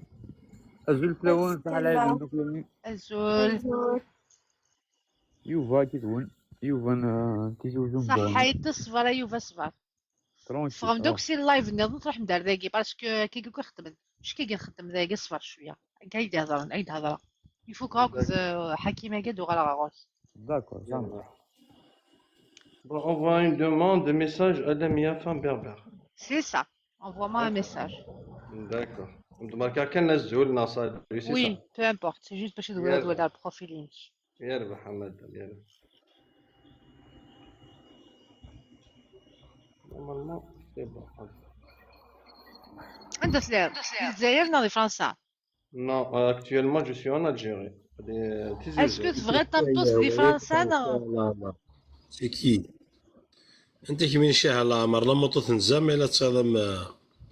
W: أزول فلاون على
B: أزول.
W: يوفا كيتون يوفا تيزوجون.
B: صح تصفر يوفا صفر. فهم دوك c'est ال live نظن تروح ندار ذاكي parce que كي يقولك خدم مش كي نخدم ذاكي صفر شويه كاين يهضر عيد هضره il faut que حكيمه قد وغلا غوس.
W: D'accord.
L: Bon, envoie une demande de message à Lamia femme berbère.
B: C'est ça. Envoie-moi un message.
L: D'accord.
B: Oui, peu importe. C'est juste parce que je dois le profil.
L: يربح مدام يربح. Normalement, c'est bon.
B: عند سلام. الجزائر ولا فرنسا؟
L: Non, actuellement je suis en Algérie.
B: Est-ce que تبغي تنطوس في فرنسا؟
K: لا c'est qui انت كي من شاه العمر لما تنزام الا تصادم.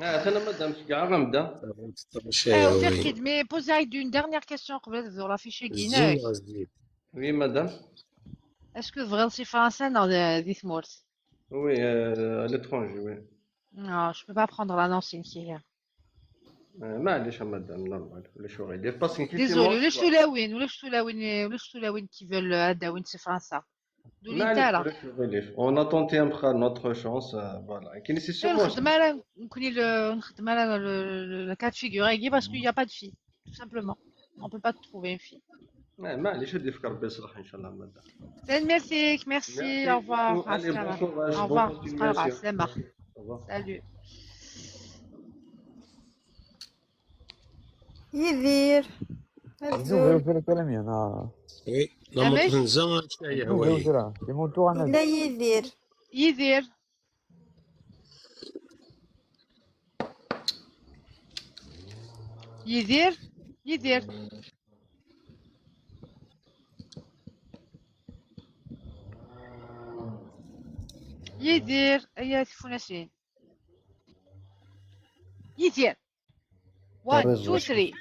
L: انا مادام كاع غنبدا.
B: تاكد mais posez une dernière question قبل تزور l'affiche كيناك.
L: Oui madame.
B: Est-ce que تبغي في فرنسا ولا دي ثمورت؟
L: Oui, à l'étranger, oui.
B: Non, je peux pas prendre l'annonce ici.
L: معليش madame normal ولا شو غيدير parce que
B: Désolé, ولاش تلاوين ولاش تلاوين ولاش تلاوين qui veulent هذا في فرنسا.
L: On a tenté un peu notre chance, voilà.
B: نخدم على نخدم على le cas de figure parce qu'il n'y a pas de fille, tout simplement. On peut pas trouver une fille.
L: معليش هادي يفكر ربي يصلح ان شاء الله مدام.
B: Merci, merci, au revoir. Au revoir. Salut.
A: يدير.
K: Oui, لا تنزا لا يدير.
A: يدير.
B: يدير يدير يدير ايا تفوناسين يدير 1 2 3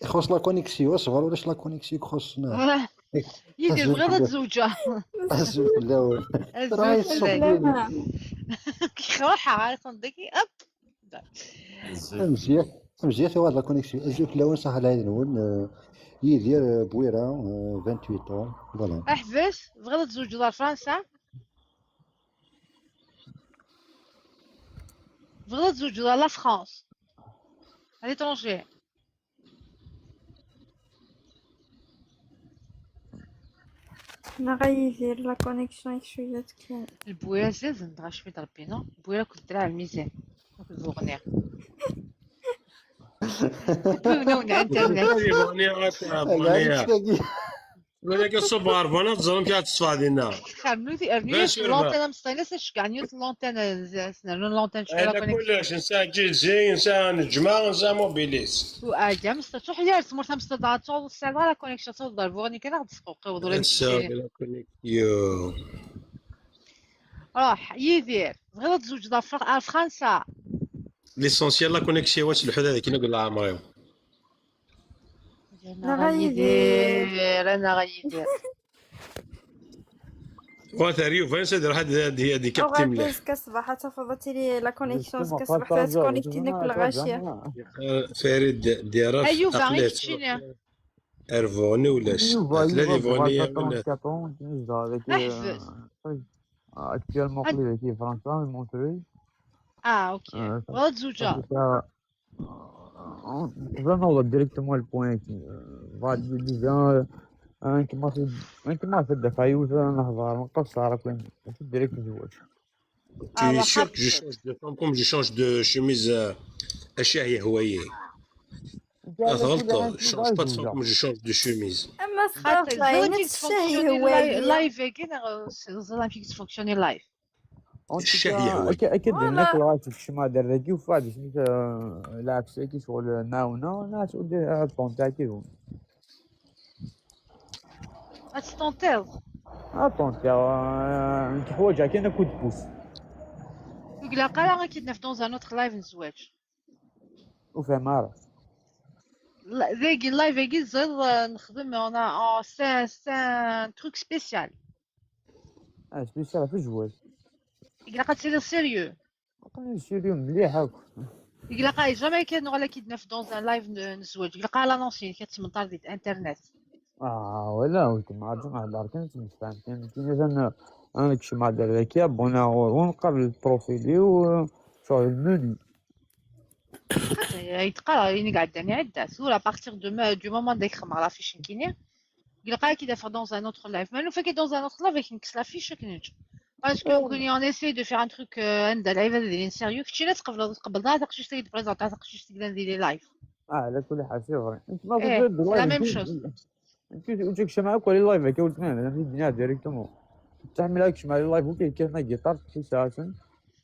Q: خص la connexion صغر ولاش la connexion خصنا
B: يدير بغيض تزوجه
Q: أزول الأول راه يصب
B: روحها على صندوقي اب
Q: مزيان مزيان في واحد la connexion أزول الأول صح على الأول يدير بويرة 28 voilà.
B: احبس بغيت تزوج دار فرنسا بغيت تزوج دار la France à l'étranger.
A: انا غيدير la connexion شويه تكون
B: البويره زاد ندغى شويه ربي non البويره كنت دراع الميزان كنت بوغنير بوغنير انترنت
K: ولكن الصبر فانا تظلم كي تصفى دينا
B: خرنوتي ارنيوس l'antenne مسطينه شكعنيوس l'antenne سنرنو l'antenne شكون
K: هذا كلش نسا جيزي نسا نجمة نسا موبيليس
B: واجا مسطا تروح يا تمر تمسطا تصوض الساعه la connexion تصوض بوغني كان غتسقوقي وضروري
K: نسا la connexion
B: روح يدير بغيت تزوج دار فرنسا
K: l'essentiel la connexion واش الحد هذاك كي نقول لعمريو
B: انا غيدير انا غيدير
K: وثريو فين سيدي راح هي دي كابتي مليح
A: كصباح تفضلتي لي la connexion كصباح تكونيكتي لك الغاشيه
K: فريد ديرا
B: ايوه غير كتشيني
K: ارفوني ولاش لا فوني
W: Actuellement, قليل في فرنسا Montreuil.
B: اه OK بغيت تزوجها
W: Vraiment, directement le point. Déjà, انا كما كما في الدفع يوز نهضر نقص على كل direct نزوج.
K: Tu es sûr que je change de femme comme je change de chemise اشياء هي هواية. غلطة change pas de femme comme je change de chemise.
A: اما صافي نفس الشيء هواية
B: live كاين زعما فيك تفونكسيوني live.
K: الشهية هو
W: اكيد هناك الغاية في ما دار ذاكي وفادي سميت لعب ساكي شغل ناونا ناس ودير طون كيفهم
B: اتستونتيل
W: طون تاع حوايج كاين coup de pouce
B: يقول قال كيدنا في dans un autre live نزواج
W: وفهم عارف
B: ذاك ال live كي زيد نخدم انا c'est un truc spécial
W: اه spécial في الجواز
B: يقول لك تصير sérieux
W: sérieux مليح هاك
B: يقول لك jamais كان ولا كيدنا في dans un live نزواج يقول لك l'annonce كتمنطار ديال الانترنت
W: اه ولا قلت مع الجماعة دار كنت متفاهم كاين مثلا انا كشي مع دار ذاك bon ونقابل ال profil و شغل المنيو
B: يتقرا يعني قاعد يعني عدة سور à partir de du moment ديك خمر l'affiche كيني يلقى كي دافع dans un autre live ما فاكي dans un autre live كنكس l'affiche كنج parce que كوني on essaie de faire un truc عند live هذا ديال sérieux كنتي لا تقبل قبلنا تقشيش تيد présenter تقشيش تقدر ديري live
W: اه على كل حال c'est vrai انت ما
B: la même chose
W: انت وجهك معاك ولا live كي ولد انا في الدنيا directement تعمل لك مع ال live وكي كيف جيتار في ساعه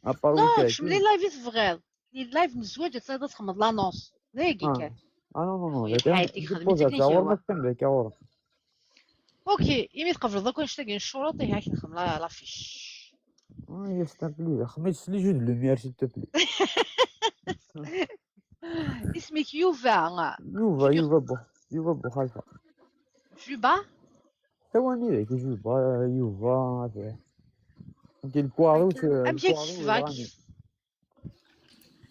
W: à part
B: non ملي live فغير les live نزواج تصيد تخمض l'annonce ذاك كان
W: اه non non non خدمتك ما تكمل كاور
B: OK يمي تقبل دوك نشتاق الشروط هي هاك نخدم l'affiche
W: اه يا s'il te plaît خميس les jeux de lumière s'il te plaît
B: اسمك يوفا
W: يوفا يوفا بو يوفا بو خالفه
B: جوبا
W: ثواني ذاك جوبا يوفا كاين الكوارو
B: امشي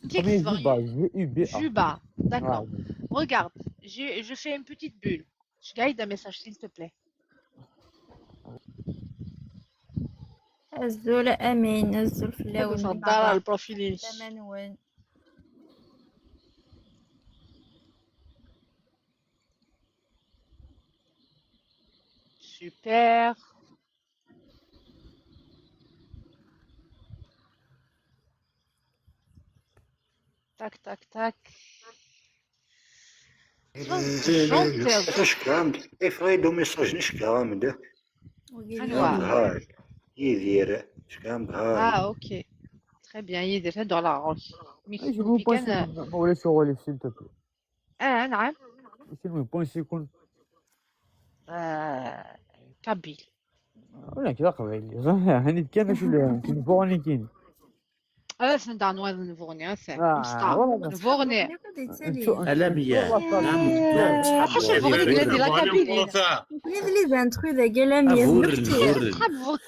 B: كيف Juba, d'accord. Regarde, je fais une petite bulle. Je gagne un message, s'il te plaît.
A: الزول امين الزول في الاول
B: الدار ال profil
A: وين
B: Super. Tac, tac, tac.
T: نشكرا افريدو message نشكرا من هاي يدير شكرا هاي
B: اه OK très bien يدير هادو على غوش
W: ولا شغل s'il te plaît.
B: نعم.
W: شنو بون يكون؟
B: Kabyle.
W: ولا كذا قبيلي هاني كان شو نفوغني كاين.
B: أنا نواد نفوغني
W: والله.
B: نفوغني.
J: ألمية. نعم نعم.
B: حاشا نفوغني بلادي la Kabylie.
A: les intrus ذا لامية.
J: افور.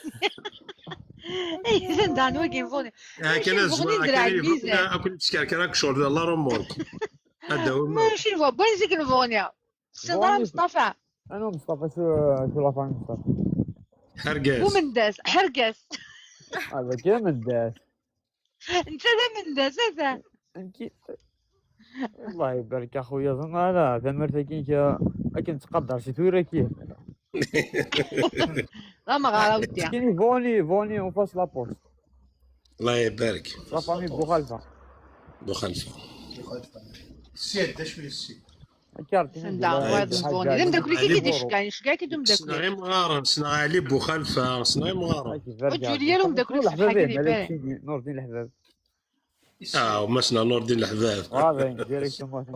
B: اي زندان واقي نفوغني.
K: كان
B: نفوغني ندرع الميزان.
K: اكل تسكر كان شغل la remorque هذا هو.
B: ماشي نفوغ بوين زيك نفوغني سيدنا مصطفى.
W: انا مصطفى شو la famille مصطفى؟
K: حرقاس.
B: ومنداس حرقاس.
W: هذا كي منداس.
B: انت ذا منداس هذا.
W: انت الله يبارك اخويا ظن هذا ثمرت كي لكن تقدر شي ثورة كي
B: لا ما غالا ودي.
W: كاين فوني en face la poste.
K: الله يبارك.
W: la famille بوخالفه.
K: بوخالفه.
G: السي دا شوية السي.
B: كارتي داك اللي كيدير شكاع شكاع كيدوم داك.
K: سنا غير مغارة، سنا علي بوخالفه، سنا غير مغارة.
B: وجوليا لهم داك
W: الحباب نور الدين الحباب.
K: وما سنا نور الدين الحباب.
W: هذا directement.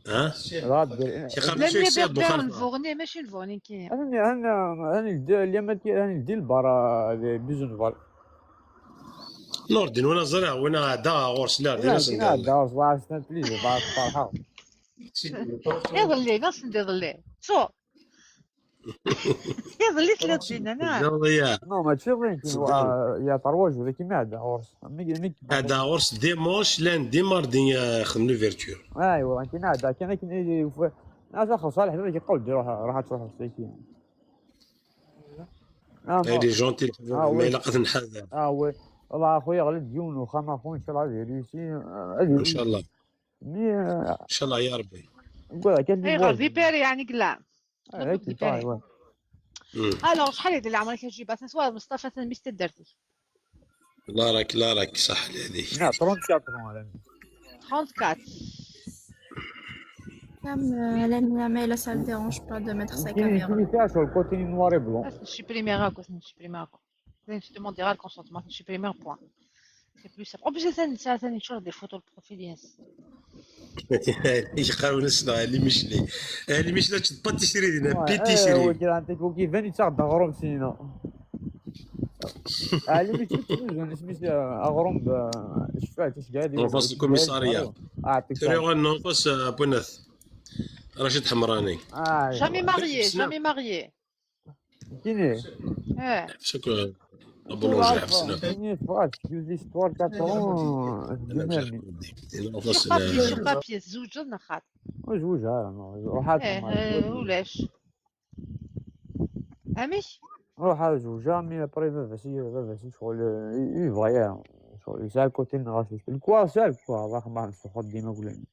K: ها؟
B: لا بيبير نفوغني ماشي نفوغني كاين.
W: انا اليوم انا ديال البارا بيزون فال.
K: نور الدين وانا زرع وانا عدا غورس لا
W: لا عدا غورس واحد سنة بليز بعد فرحه.
B: يظلي نص يظلي شو يظلي 30 انا.
W: non ما تشوفين يا طرواج ولا كيما عدا غورس.
K: عدا غورس dimanche lundi mardi خدم l'ouverture.
W: ايوا كاين عدا كاين كاين ناس اخر صالح كيقول روح راح تروح سيكي.
K: il est gentil ما يلقط نحذر.
W: oui والله اخويا غادي ديون وخا خويا ان شاء الله réussi
K: ان شاء الله.
W: mais
K: ان شاء الله يا ربي.
W: نقول كان
B: اي غادي بيري يعني كلا.
W: ايوا.
B: alors شحال هذه اللي عمرك تجيبها سوا مصطفى تنميس تدرتي.
K: لا راك لا راك صح هذيك.
W: نعم 34.
B: 34.
A: Comme la mais ça le dérange pas de mettre sa caméra.
W: كاين le côté noir et blanc.
B: نسupprimer هاكا نسupprimer هاكا. نسدوموندي غير ال consentement نسupprimer point. c'est plus simple. en plus ثاني نشوف des photos ال profil ياس.
K: يقراو نسنا اللي مشلي اللي مشلي تشد pâtisserie دينا pâtisserie.
W: كي عندك وكيفاني تاخذ غروم سينا. اللي مشي سميت اغروم شفات اش قاعد.
K: en face ال commissariat. تريغون en face بونث رشيد حمراني.
B: jamais marié jamais marié.
W: كيني؟
B: اه.
K: شكرا. boulangerie حبسنا.
W: كيني فواش l'histoire 4
B: sur papier زوج نخاط.
W: زوج روح.
B: ولاش؟ امش؟
W: روح زوجة mais après بابا بابا شغل يبغي شغل يسال côté raciste الكوا سال كوا راح ما نسخط ديما كلنا.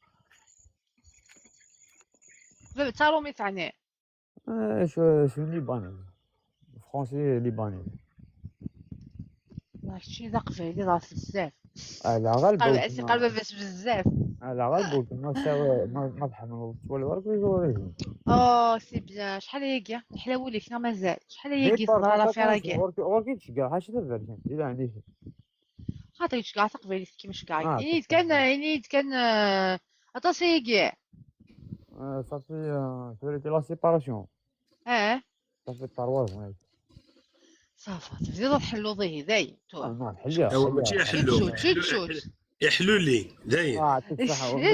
B: تارومي تعني.
W: je libanais français libanais.
B: هادشي ذا قبايلي ضعف بزاف.
W: على غالب
B: قلب بس بزاف.
W: على غالب ما ما تحمل ولا ورك ولا.
B: oh c'est bien. شحال هي كاع الحلاوة اللي فينا مازال شحال هي كي صغيرة في راكي.
W: غير كي تشكا حاجة تفرق الا عندي
B: خاطر يتشكا تقبايلي كيما شكا يعني كان يعني كان عطا هي كاع.
W: صافي توريتي la séparation. صافي 3 ans.
B: صافي تبدي تحلو ضيه داي
K: تو ماشي يحلو يحلو لي داين.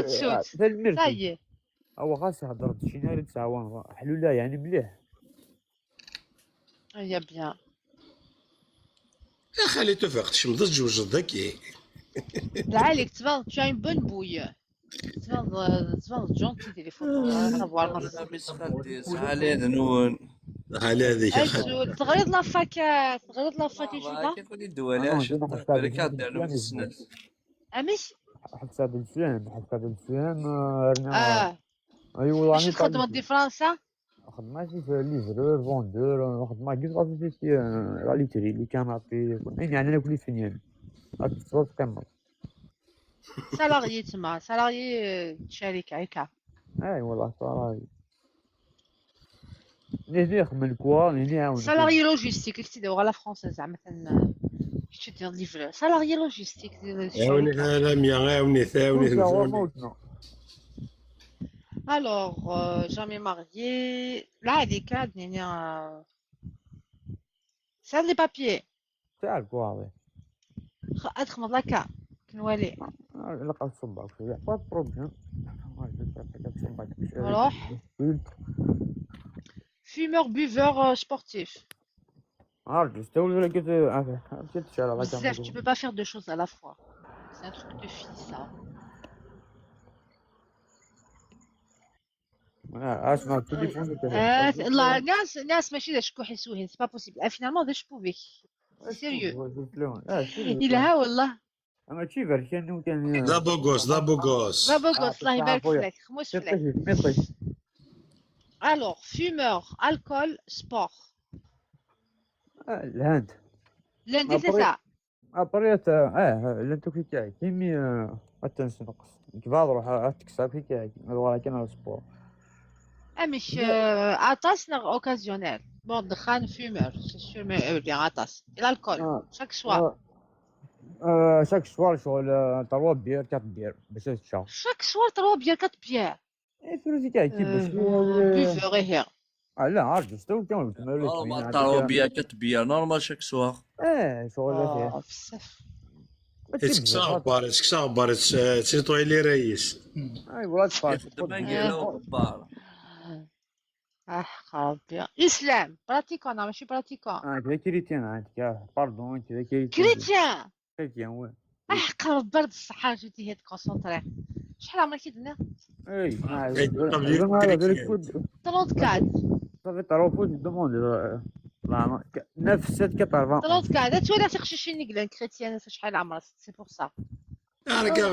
B: تشوت
W: هو خاص يهضر شي نهار تسعة حلو لا يعني مليح.
B: يا bien
K: يا خالي توفيق تشمض تزوج ذكي.
B: لا عليك تبان tu as une bonne bouille. تبان gentil téléphone savoir.
L: على نون
K: على هذيك.
B: تغريض la fac تغريض la fac يجيبها.
L: كيقول الدولاش بالك دار السنة.
B: امش
W: حتى بالفهم حتى بالفهم. ايوا
B: راني خدمة دي فرنسا.
W: خدمة في livreur vendeur خدمة كي غادي في la literie les canapés يعني انا كل فنيان تصور قمة.
B: salarié تما salarié شركة هكا.
W: اي والله salarié نهني يخدم الكوا نهني يعاون.
B: salarié logistique كي تدور على فرنسا زعما مثلا كي دير livreur salarié logistique.
K: عاوني لا ميا عاوني ثاوني.
B: Alors, jamais marié. Là, elle est cadre, gna. Ça, les papiers.
W: تاع الكواغي
B: ادخل لاكا كنوالي.
W: لقى الصباك pas problème.
B: روح. Fumeur, buveur, sportif.
W: عارف استولي ولا كنت مشيت تشعل
B: بزاف, tu peux pas faire deux choses à la fois. C'est un truc de fille, ça.
W: اسمع التليفون.
B: لا ناس ناس ماشي شكون حيسوهن, c'est pas possible. Finalement ذا شبوبي. Sérieux. إلها والله.
W: اما تشيفر كان كان
K: لا بوغوس لا بوغوس.
B: لا بوغوس الله يبارك فيك خموس فيك. Alors, fumeur, alcool, sport.
W: الهند.
B: Lundi, c'est ça.
W: après لانتو كي تاعي كيمي التنس نقص كيف روح تكسب كي تاعي ولا كان sport.
B: مش عطاس نغ occasionnel. Bon, دخان fumeur, c'est sûr, mais bien عطاس. Et l'alcool, chaque soir.
W: Chaque soir شغل 3 bières 4 bières باش تشا.
B: Chaque soir 3 bières 4 bières.
W: اي فلوسي تاعي كي باش
B: buveur هي.
W: لا عارف استوى كان
J: normal 3 bières 4 bières normal chaque soir.
W: شغل
B: بزاف.
K: تكسا تكسا بار تسيطو لي رئيس.
W: اي ولا تفاش.
B: ربي اسلام pratiquant ماشي pratiquant.
W: كذا chrétien عندك pardon كذا chrétien.
B: Chrétien.
W: Chrétien oui.
B: ربي الصحة جيتي هي تكونسونطري. شحال عمرك درنا؟
W: اي
B: 34.
W: صافي trois fois demande 9 7 80.
B: 34 تولي تخششيني قلان chrétien شحال عمرك c'est pour ça.
K: انا كاع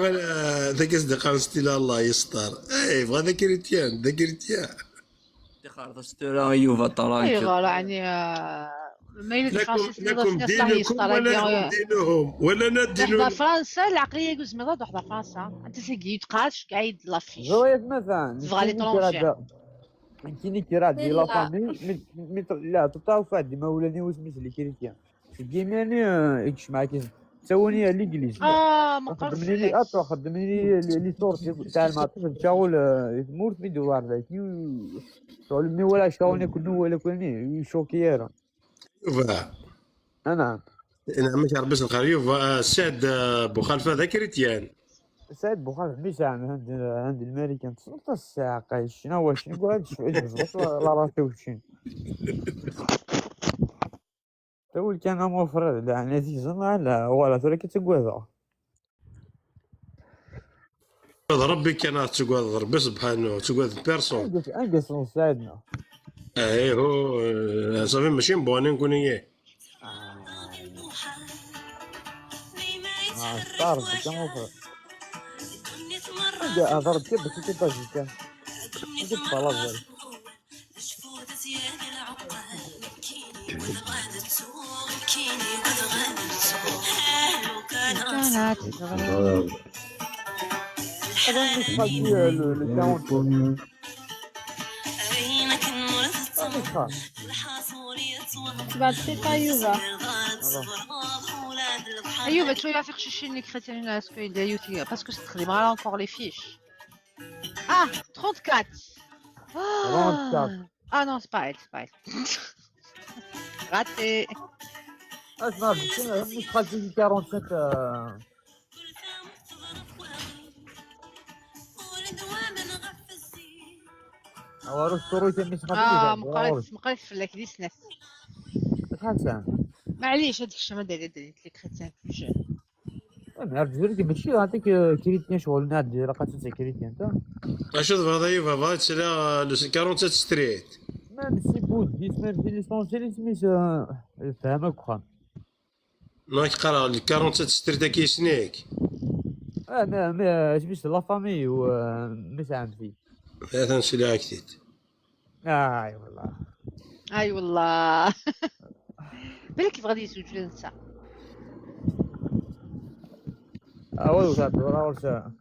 K: ذاك صديق ستيلا الله يستر. اي بغا ذا chrétien ذا chrétien.
J: تخرج ستورا يوفا tranquille.
B: ايوا يعني ما يلي فرنسيس
K: لكم دينكم ولا دينهم ولا ندينهم.
B: وحده فرنسا العقليه يجوز من وحده فرنسا انت سيكي يتقاش قاعد l'affiche.
W: زويد مثلا
B: تبغى l'étranger.
W: كاين كي دي la famille لا تطاوف عندي ما ولاني وسميت les chrétiens كيماني يكش معاك تسووني l'église.
B: ما
W: خدمني لي اتو خدمني لي sorties تاع المعطف تشاول مورت مي دوار ذاك شغل مي ولا شاوني كنو ولا كوني شوكيرا.
K: يوفا.
W: نعم
K: نعم مش عربس الخير يوفا سعد بوخالفه ذا chrétien.
W: سعد بوخالفه مش عند الماريكان تصنت الساعة قايش شنو هو شنو نقول لا راسي وشين تقول كان موفر يعني تيزن لا ولا ترى كتقوذا
K: ربي كان تقوذ ربي سبحانه تقوذ بيرسون
W: انقص ساعدنا.
K: ايه هو صافي ماشي مبوني نكون اياه.
W: تعرف كان موفر ضرب كيف بس كيف كان كيف طلب.
A: بعد دقيقة يوفا.
B: أيوة tu vas faire chercher les chrétiens est-ce qu'il y a eu parce que c'est très mal encore les fiches. Ah 34.
W: 34.
B: Ah non c'est pas elle, c'est pas elle. Raté.
W: اسمع مش خالتي 47.
B: مقالت فلاك دي سناس.
W: شحال ساعة؟
B: معليش هذيك الشيء ما دارت les chrétiens plus jeunes.
W: ما عرفت ولكن ماشي نعطيك chrétien شغل نادي لقيت انت chrétien انت.
K: اشوف هذا يوفا فات 47 street.
W: Même si bouddhiste, même si l'essentiel سميت فهمك وخا.
K: ناك قرا 47 street كيسنيك.
W: ما سميت la famille و مش عمتي.
K: ثلاثة نسيلها كتيت.
W: اي والله.
B: اي والله. بالك كيف غادي يزوج ولا نسى.
W: اول وصافي ولا
K: هذا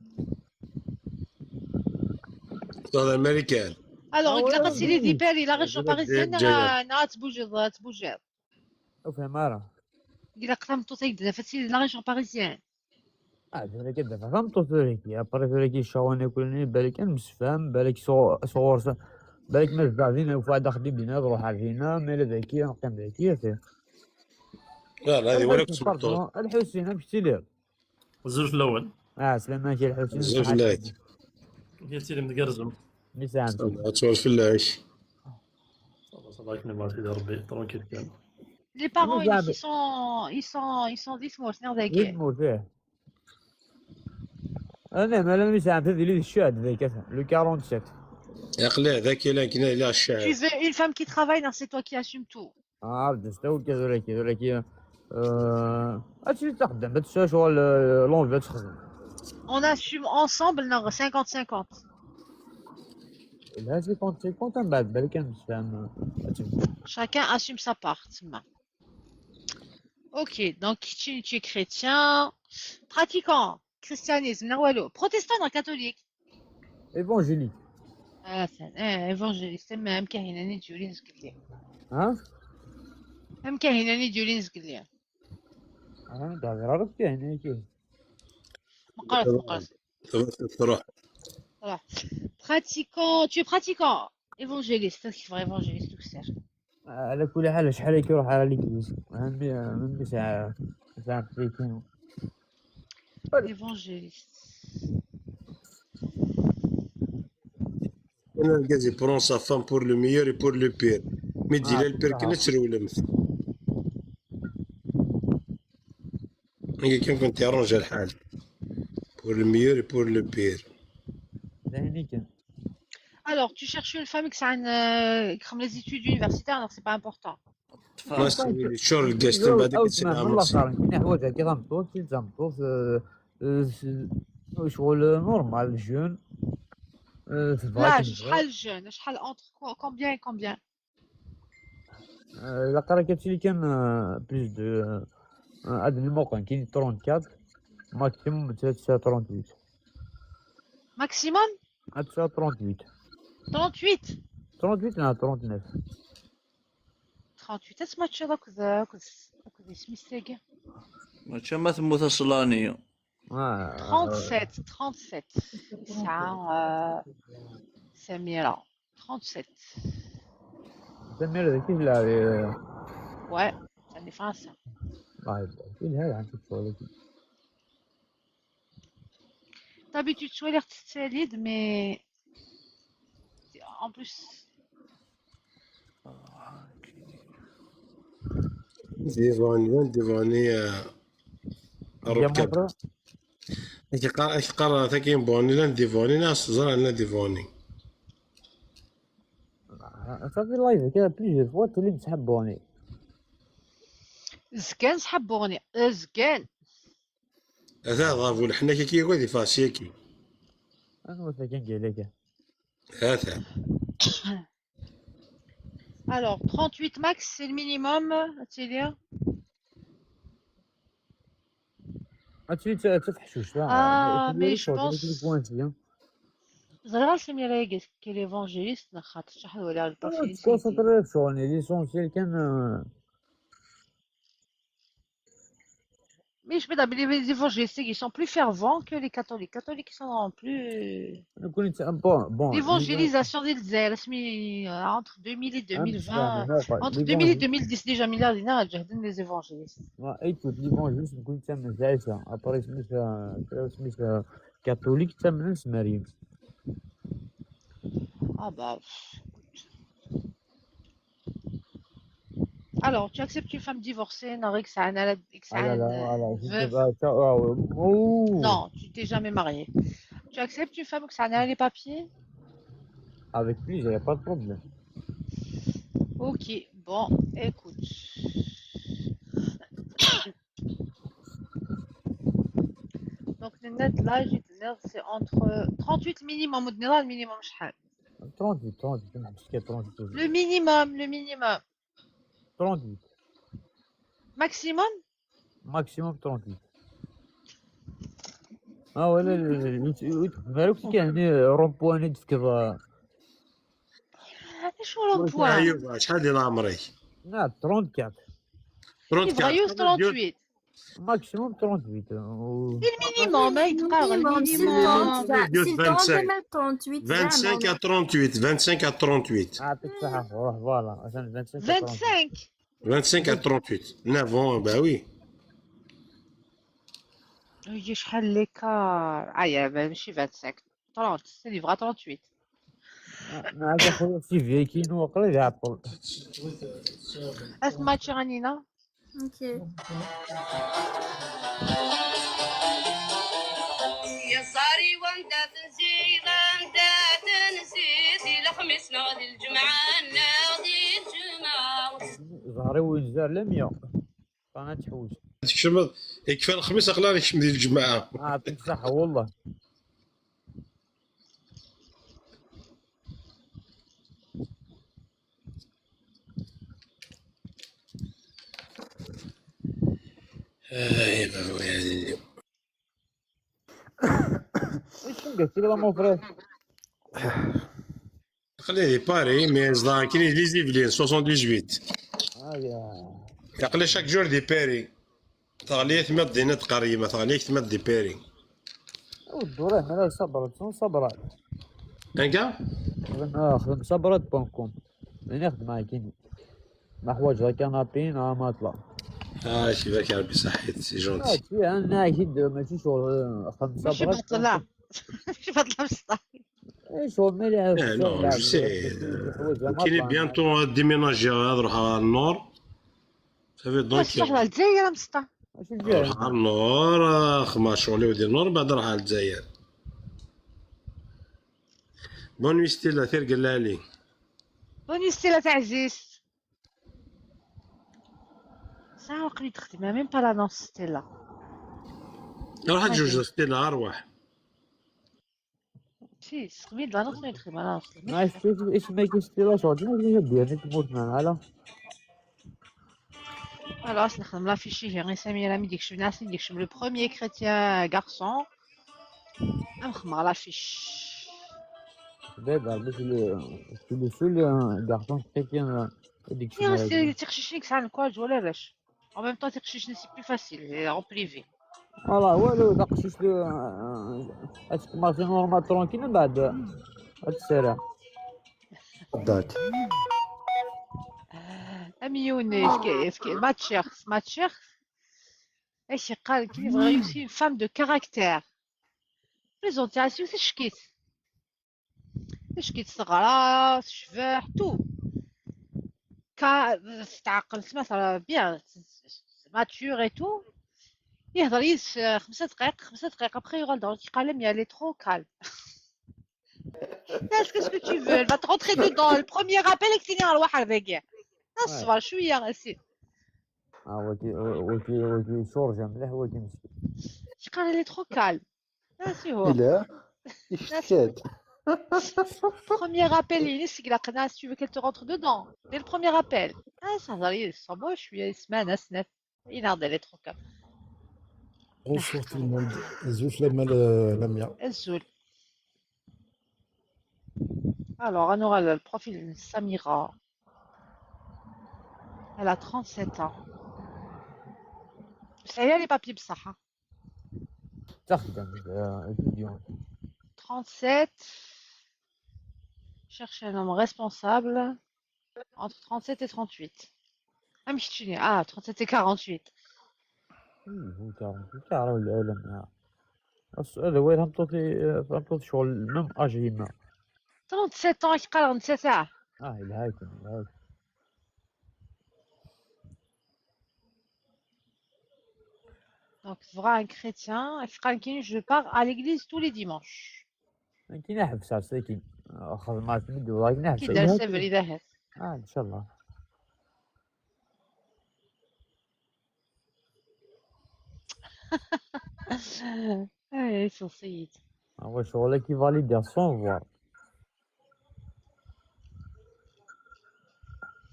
K: الامريكان.
B: Alors قلت سيدي دي باري la région parisienne راه تبوجي تبوجي.
W: وفهم راه.
B: قلت قسم توتيك فاتي la région parisienne.
W: ذلك دابا فهمتو ثوريكي ابري ثوريكي شغل كلني بالك نمسفهم بالك صور بالك ما بعدين وفاد خديم بينا نروح علينا مي ذاكي نقيم ذاكي
K: لا لا هذه ولا كنت
W: الحسين مشتي ليه
O: الزوج الاول.
W: سلامات يا الحسين.
K: الزوج لاك
O: قلت لي متقرزم
W: مساعد
K: تسول في العيش.
O: صباح الخير سيدي ربي tranquille كان.
B: Les parents, ils sont dismos, ذاك.
W: يتموت فيه. انا ما لم يساعد هذه اللي الشاهد ذاك le 47.
K: يا قليل ذاك لا كنا لا الشعب.
B: Tu veux une femme qui travaille, non, c'est toi qui assumes tout.
W: بدست كذا ذولاكي هادشي اللي تخدم هادشي شغل l'envie تخدم.
B: On assume ensemble, non, 50-50.
W: لا 50-50 من بعد بالك نفهم.
B: Chacun assume sa part. تما. Ok, donc tu es chrétien, pratiquant, christianisme, non, protestant, non, catholique.
W: Évangélique.
B: Ah, c'est évangéliste, même كاين ديولين زكلي.
W: ها؟
B: هم كاين ديولين زكلي.
W: انا دابا كاين كاين.
B: مقرص مقرص.
K: تروح.
B: Voilà. Pratiquant, tu es pratiquant, évangéliste, c'est vrai évangéliste tout ça.
W: على كل حال شحال كيروح على l'église من ساعة ساعة كاين.
B: Évangéliste.
K: انا الكازي prend sa femme pour le meilleur et pour le pire mais دي ال pire كنا تشري ولا مثل كان كنت arranger الحال pour le meilleur et pour le pire.
B: Alors, tu cherches une femme qui a comme les études universitaires, donc c'est pas important.
K: شور الكاس من بعد
W: والله صار كاين حوايج كي غنطوط كي تزمطوط شغل normal jeune.
B: لا شحال jeune شحال entre combien et combien؟
W: لا قرا كتشي اللي كان plus de هاد الموقع كاين 34 maximum 38.
B: Maximum
W: 38.
B: 38.
W: 38 لا 39.
B: 38 اسمع تشي داك داك سميتو.
J: ماشي ما تموت الصلانية.
B: 37 37 ساعة سميرة 37.
W: سميرة كيف لا؟
B: Ouais, c'est فرنسا.
W: الله يبارك فيك هذا عندك شغل.
B: D'habitude, tu l'air solide, mais en plus.
K: ديفاني ديفاني ركب كيقرا تا كاين بوني لا ديفاني ناس زرع لا ديفاني.
W: صافي live كذا plusieurs fois تولي تسحب بوني.
B: زكان سحب بوني زكان.
K: هذا ضافو حنا كي كيقول فاسيكي.
W: انا واش كان قال لك؟
K: هذا.
B: Alors, 38 max, c'est le minimum, Célia? Ah, mais je pense. زرا سميرة qui est l'évangéliste خاطر شحال ولا ال profil.
W: Concentrer شغل l'essentiel كان.
B: Mais je peux dire, les évangélistes, ils sont plus fervents que les catholiques. Les catholiques, ils sont plus.
W: Bon.
B: L'évangélisation ديال الجزائر entre 2000 et 2020, entre 2000 et 2010 déjà milliards دينار جهدن les évangélistes.
W: Écoute, l'évangélisme كنت تامن عيسى après سميتها catholique تامن مريم.
B: Ah bah. Alors, tu acceptes une femme divorcée, Non, tu t'es jamais marié. Tu acceptes une femme qui a les papiers?
W: Avec plaisir, il n'y a pas de problème.
B: Ok, bon, écoute. Donc, le net, l'âge, c'est entre 38 minimum, le minimum,
W: 38, 38, 38.
B: Le minimum, le minimum.
W: 38.
B: Maximum?
W: Maximum 38. اه ولا مالك كان rond-point في كذا.
B: شو rond-point؟
K: ايوه شحال ديال عمرك؟
W: لا 34.
K: 34.
B: 38.
W: Maximum 38.
B: C'est le minimum, يتقارن
A: minimum,
B: ال minimum.
A: c'est le
K: 25
A: 38
K: 25 à 38, 25 à 38.
W: يعطيك الصحة روح voilà عشان 25
B: 25.
K: 25 à 38. 9 ans, bah oui.
B: يجي شحال l'écart آيا ماشي 25 30 c'est vrai 38.
W: نعرف اخويا CV كاين وقريب يعطل.
B: اسمع رانينا.
A: Ok.
I: يا صاري وانت تنسي انت تنسي الخميس ناضي الجمعة ناضي الجمعة.
W: زهري وين لميا انا تحوس.
K: تكشم يكفى الخميس اقلا يكشم ديال الجماعة.
W: يعطيك الصحة والله.
K: يا بابا يا عزيزي.
W: ايش قلت لي mon frère؟
K: خليه Paris mais زدا كاين les Yvelines 78.
W: يا
K: يقلي chaque jour دي باري تغلي ثمد دينا تقريبا تغلي ثمد دي باري.
W: والدورة مالا صبرت صبرت.
K: انكا
W: خدم صبرت point com نخدم معاك كاين ما حوايج canapé ما طلع.
K: شي يا ربي صحيت c'est gentil.
W: انا اكيد ماشي شغل خدم
B: ماشي
W: صبرت.
B: بطلة ماشي بطلة بصح.
W: اي شغل مالي.
K: Non, je sais. كاين bientôt déménager نروح على ال nord. Ça fait donc
B: تروح للجزائر مسطا.
K: نروح على ال nord خما شغلي ودي ال nord بعد نروح على الجزائر. Bonne nuit ستيلا ثير قلالي.
B: Bonne nuit ستيلا تاع عزيز. ساعة وقريب تخدم même pas l'annonce ستيلا.
K: روح تجوز ستيلا ارواح.
B: Si سخميد l'annonce ما يتخدم l'annonce.
W: ما ايش ما كاينش ستيلا شغل كيفاش دير تموت معنا على.
B: Alors, نخدم l'affiche غير سميرة مي ديك شفنا ديك شم le premier chrétien garçon نخدم l'affiche.
W: بابا باش le seul garçon chrétien ديك
B: يا سي تخشيشني كسان الكواج ولا لاش. En même temps تخشيشني c'est plus facile en privé.
W: Voilà والو داك شي تكماسي normal tranquille من بعد تسرع.
D: دات.
B: اميون ماتشير ايش قال كي يبغى aussi une femme de caractère. Présentation تشكيت تشكيت صغرى شفاح tout كا تعقل مثلا bien mature et tout. يهضر يس 5 دقائق 5 دقائق après يغال دور قال لي elle est trop calme. Qu'est-ce que tu veux؟ Elle va te rentrer dedans. Le premier appel كتيني على واحد ذاك. اصبر شويه غسيل.
W: وكي وكي شورجه مليح وكي مسكين.
B: قال elle est trop calme. سي هو.
G: لا اشتكات.
B: Premier appel, il est si tu veux qu'elle te rentre dedans. Dès le premier appel. Ah, ça va, moi je suis semaine, سنة. Il a elle est trop calme.
G: Bonsoir tout le monde. Azul Lamia.
B: Azul. Alors, on aura le profil de Samira. Elle a 37 ans. Ça y est, les papiers بصح.
W: تخدم étudiant.
B: 37. Cherche un homme responsable. Entre 37 et 38. Ah, mais je ah, 37 et 48.
W: هو 48 تعرف العالم هذا وين همطوطي شغل même âge يما.
B: 37 ans يقال 37.
W: الهاكم الهاكم.
B: Donc, vrai un chrétien, je pars à l'église tous les dimanches.
W: كي نحبس عرفتي خذ ما تمد والله نحبس.
B: كي دار سافري ذهب.
W: ان شاء الله.
B: ايه سيد.
W: هو شغل كي valide sans voir.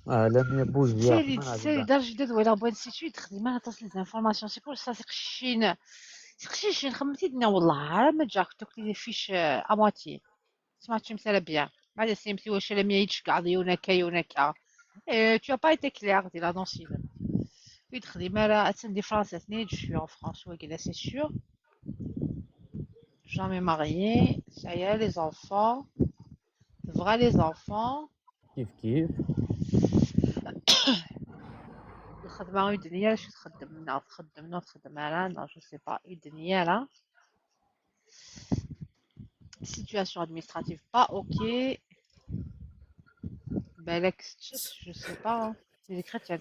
W: لم يبوز.
B: سيري سيري دار جدد ولا بوان سيتو تخدم ما تصل les informations c'est pour ça سقشين سقشين خمتي دنا والله ما جاك تاكلي les fiches à moitié. سمعت مثلا bien بعد سيمتي واش لم يعيش كاع ديونا كا يونا كا. Tu as pas été clair ديال l'annonce. ويدخل راه اتسندي فرنسا اثنين je suis en France وكذا c'est sûr. Jamais marié, ça y est, les enfants. Vrai les enfants.
W: كيف كيف.
B: الخدمة الدنيا شو تخدمنا تخدمنا تخدم على non je sais pas الدنيا là. Situation administrative pas ok. بالك je sais pas. Hein. Les chrétiens.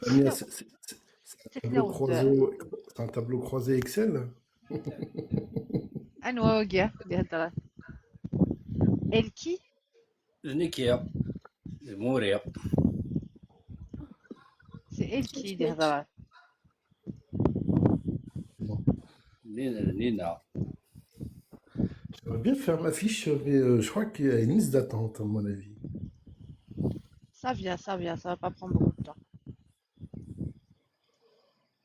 G: C'est un tableau croisé Excel.
B: أنوا وجه اللي هضرت الكي
F: نيكيا موريا.
B: c'est الكي اللي هضرت.
F: نينا.
G: J'aimerais bien faire ma fiche, mais je crois qu'il y a une liste d'attente, à mon avis.
B: Ça vient, ça vient, ça va pas prendre beaucoup de temps.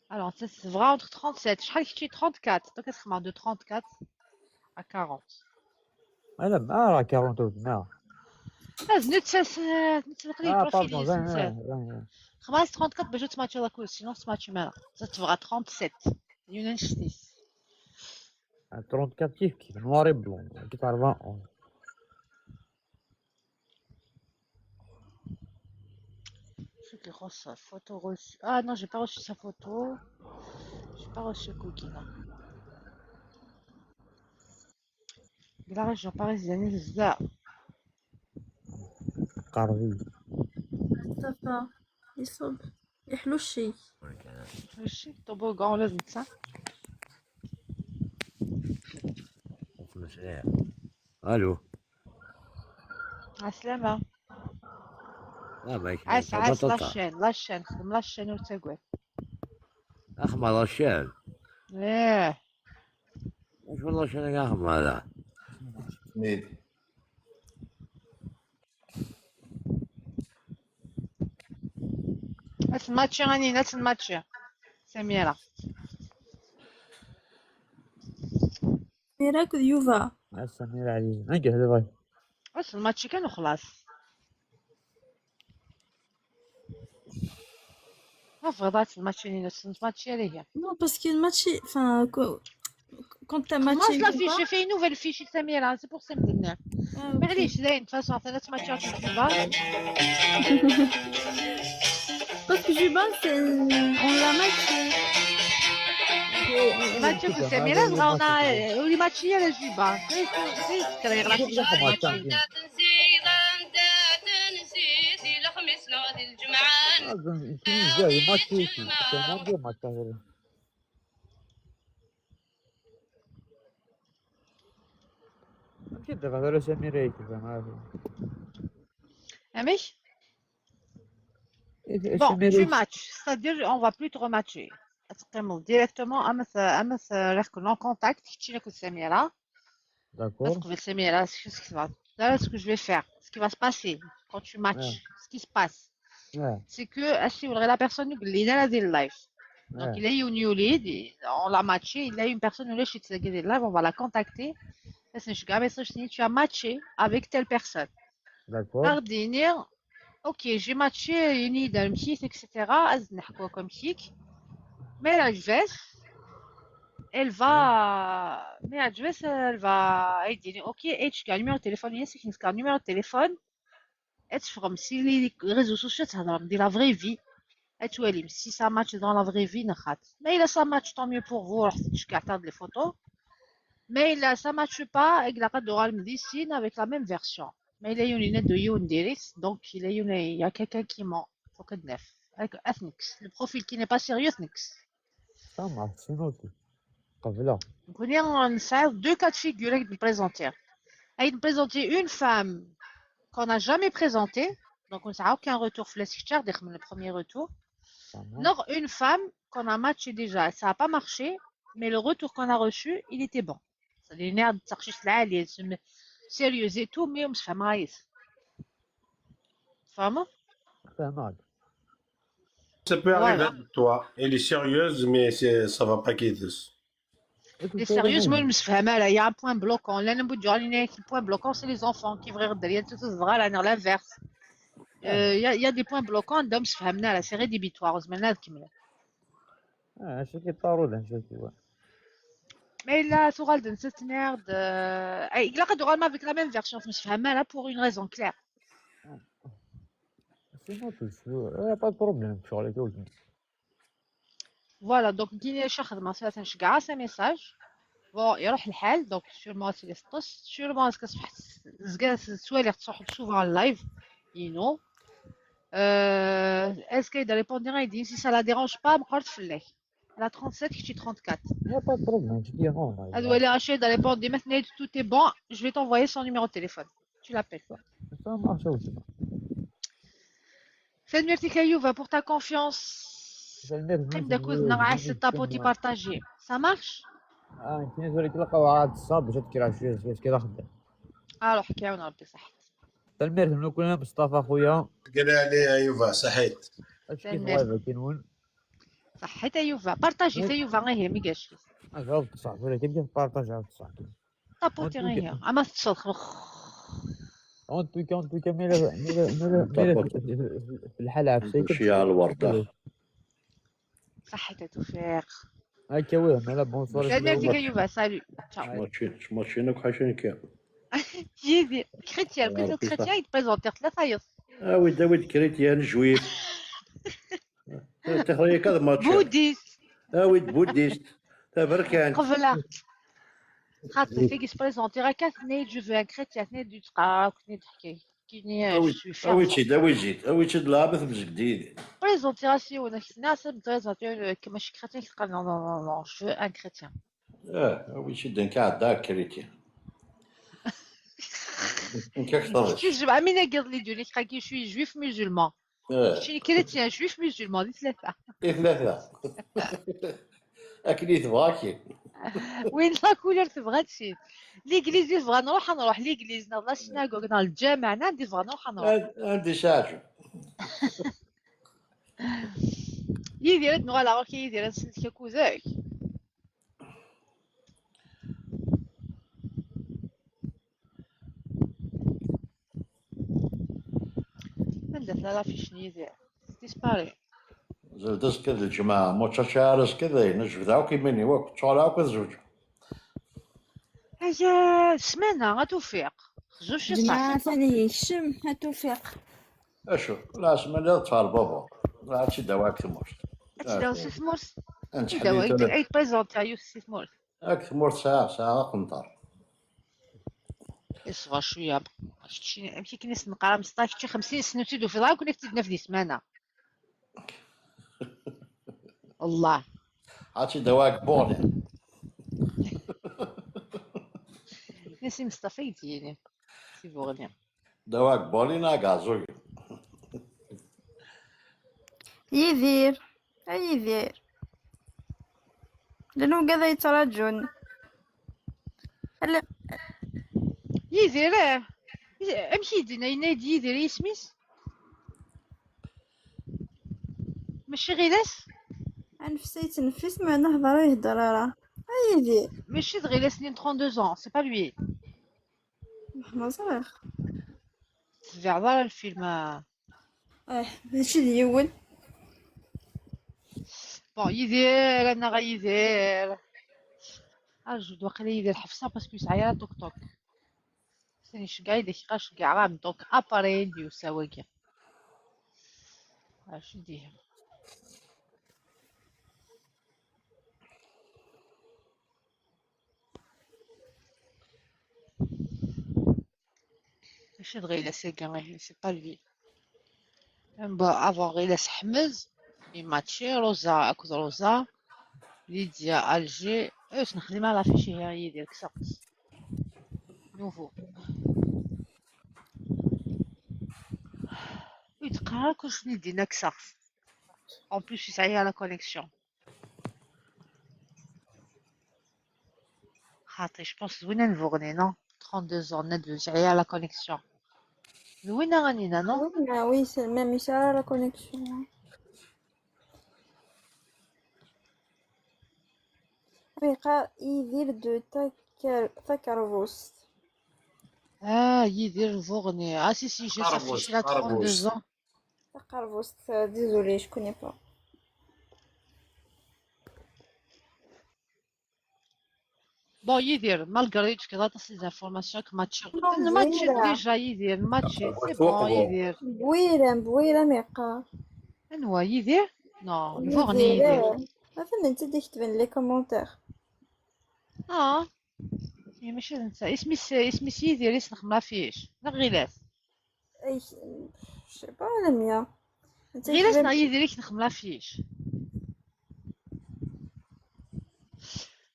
B: Alors, ça, c'est vrai entre 37. Je crois que tu es 34. Donc, est-ce de 34 à 40.
W: انا ما راه 40 ما.
B: نتسا نتسا
W: اه
B: ال profil.
W: Pardon.
B: خلاص 34 باش تماتشي la cause, sinon تماتشي مالا تبغى 37 يونان شتيس.
W: 34 كيف كيف noir et blanc كي 41.
B: Je reçois photo reçue. Ah non, j'ai pas reçu sa photo. J'ai pas reçu Cookie, non. De la région parisienne, Zda.
W: قربي.
A: مصطفى يصب يحلو الشيء.
B: ماشي toboggan لازم صح؟
D: الو.
B: عسلامة.
D: لا
B: عس عس la chaîne la chaîne خدم la chaîne وتقول.
D: اخمر la chaîne.
B: ايه.
D: ايش والله chaîne يا اخمر هذا.
B: الماتشي راني نات الماتشي سميرة.
A: سميرة يوفا.
W: سميرة عزيز نجح دابا.
B: واش الماتشي كان وخلاص. ما فضات الماتشي نات الماتشي هي.
A: Non, parce que le match, enfin, quand t'as matché.
B: خلاص la fiche, j'ai fait une nouvelle fiche سميرة, c'est pour ça مدنا. معليش زين, de toute façon ثلاث ماتشات في.
A: Parce que Juba, on l'a matché.
B: ماتشي سميرة on ولي ماتشي على جوبا.
W: دابا سميرة كيف
B: أمش. Bon, tu matches, c'est-à-dire on va plus te rematcher. Directement, en contact, tu es Samira.
W: D'accord.
B: Samira, ce que je vais faire, ce qui va se passer quand tu matches, ce qui se passe, c'est que si vous la personne il a des live. Donc il a eu une new lead, on l'a matché, il a eu une personne qui live, on va la contacter. Tu as matché avec telle personne.
W: D'accord.
B: Ok, j'ai matché une idée, etc. Comme chic. Mais la veste, elle va. Mais la veste, elle va. Ok, et tu as un numéro de téléphone, il y a un numéro de téléphone. Et tu feras si les réseaux sociaux, ça donne la vraie vie. Et tu vois, si ça match dans la vraie vie, mais là, ça match, tant mieux pour vous. Tu gardes les photos. Mais là, ça matche pas, et la médecine avec la même version. Mais il y a une lunette de Yonderis, donc il y a quelqu'un qui ment. Faut que de neuf. Avec Ethnix. Le profil qui n'est pas sérieux, Ethnix.
W: Ça marche, c'est noté. Voilà.
B: Donc, on a deux cas de figure avec nous présenter. Avec nous présenter une femme qu'on n'a jamais présentée, donc on n'a aucun retour flash le premier retour. Nor une femme qu'on a matché déjà, ça n'a pas marché, mais le retour qu'on a reçu, il était bon. C'est-à-dire, sérieuse et tout, mais on se fait mal. Femme?
K: Ça peut arriver avec toi. Elle est sérieuse, mais ça va pas quitter.
B: Elle est sérieuse, mais je me fais mal. Il y a un point bloquant. Là, le point bloquant, c'est les enfants qui vont derrière tout ça, l'inverse. Il y a des points bloquants, d'hommes se font mal. C'est rédhibitoire.
W: شكي طارو شكي.
B: Mais là, تغال نسيت merde. إلا قد ما avec la même version فهمها là pour une raison claire.
W: Sinon, pas de problème شغل كي.
B: Voilà, donc كاين شي خدمة مثلا شكاع un message. Bon, يروح الحال donc sûrement c'est les sûrement كتصبح زكا سوالي تصحب souvent en live. You know. Est-ce qu'il répondra? Il dit si ça la dérange pas, مقرت في الليل. Elle a 37, je suis 34.
W: Il n'y a pas de problème, je dis non.
B: Elle doit aller acheter d'aller répondre maintenant, tout est bon, je vais t'envoyer son numéro de téléphone. Tu l'appelles.
W: Ça marche aussi.
B: Salut Kayouva pour ta confiance. Tapoter partager. Ça marche?
W: اه كاين زولي تلقاو عاد الصاب جات كي راه شويه كي راه خدام.
B: اه روح كي ربي صحت.
W: تلمير من كلنا مصطفى خويا.
K: قال علي ايوفا صحيت.
W: اش كيف غايبه كاين
B: صحيت ايوفا بارطاجي ايوفا غير هي ميكاش.
W: جاوبت صح ولا كيف بارطاج عاود صح.
B: طابوتي غير هي اما تصدق.
W: en tout cas en tout cas ميلا ميلا ميلا في الحالة عفسي
T: مشي على الوردة.
B: صحيت توفيق.
W: هكا وين مالا bonne soirée.
B: سلام ايوفا salut. تشاو.
T: ماتشينك حاشينك.
B: يدي chrétien كنت chrétien يتبريزونتي ثلاثة يص.
T: oui داويد chrétien juif. تخرج كذا ماتش.
B: bouddhiste.
T: oui bouddhiste. تبركان.
B: قبلة. خاطر فيك يسبريزونتي راه كاثني je veux un chrétien اثنين دو تقرا كني تحكي. كيني
T: oui تشيد oui زيد oui تشيد لابث بزقديد.
B: بريزونتي وانا ناس بريزونتي ماشي chrétien كتقال non non non non je veux un chrétien.
T: Oui تشيد نكا داك chrétien.
B: كيف امين قال لي دوني كي je suis juif musulman. شي chrétien juif musulman دي ثلاثة.
T: دي ثلاثة. اكلي تبغاكي.
B: وين la couleur تبغى تشي. L'église تبغى نروح نروح l'église la synagogue الجامع عندي تبغى نروح نروح.
T: عندي شاجو.
B: يدير نروح لا كي يدير نسلك كوزاك. عندها لا فيش نيدير ديسباري.
T: زلدس كذا الجماعة مو تشارس كذا نجبد كي مني وك تشارع كذا زوج.
B: هيا سمانة غتوفيق زوج شي
A: جماعة ثاني يشم غتوفيق.
T: اشو لا سمانة تفعل بابا لا هادشي دواك ثمورت.
B: هادشي دواك ثمورت. دواك اي بريزونتي يوسف ثمورت.
T: هاك ثمورت ساعة ساعة قنطار.
B: اصبر شوية شتي ماشي كي نقرا 15 شي 50 سنة تزيدو في دار كنا تزيدنا في دي سمانة. الله.
T: عرفتي دواك بوني.
B: نسيم مصطفى يديني سي بوغني.
T: دواك بوني ناكازوي.
A: يدير اي يدير لانه كذا يتراجون. لا
B: يدير امشي يدينا ينادي يدير يسميس ماشي غيلاس.
A: نفسي تنفس ما نهضر يهضر راه يدير
B: ماشي غيلاس نين 32 ans c'est pas lui.
A: ما صراخ
B: تبع الفيلم.
A: ماشي ديول.
B: bon يدير انا غيدير اجو واقيلا يدير حفصه parce que سعيره توك توك سيني شكاع ديك غاش كاع راه donc اباري ديو سواكي اش ديها ماشي غيلا ساكن c'est pas lui. Avant غيلا حمز ماتشي روزا اكو روزا ليديا الجي اش نخدم على فيشي هي ديال كسقت نوفو يتقرا كلشي ندينا كسقت en plus يسعي la connexion خاطي je pense زوينه نفوغني non 32 ans ندوز يسعي la connexion زوينه غنينا non.
A: Oui c'est même يسعي la connexion. ريقا يدير دو تاكرفوست.
B: يدير فوغني. Si si je s'affiche là 32 ans.
A: تاكرفوست désolé je connais pas.
B: Bon, يدير malgré que t'as les informations que match match déjà يدير match c'est bon يدير.
A: بويرة بويرة ميقا.
B: انوا يدير؟ Non, الفورني يدير.
A: عرفنا انت ديك تبان les commentaires.
B: اه هي ماشي ننسى اسمي اسمي سيدي ريس نخملا فيش لا غيلاس.
A: اي je sais pas لميا.
B: غيلاس نا يدير نخملا فيش.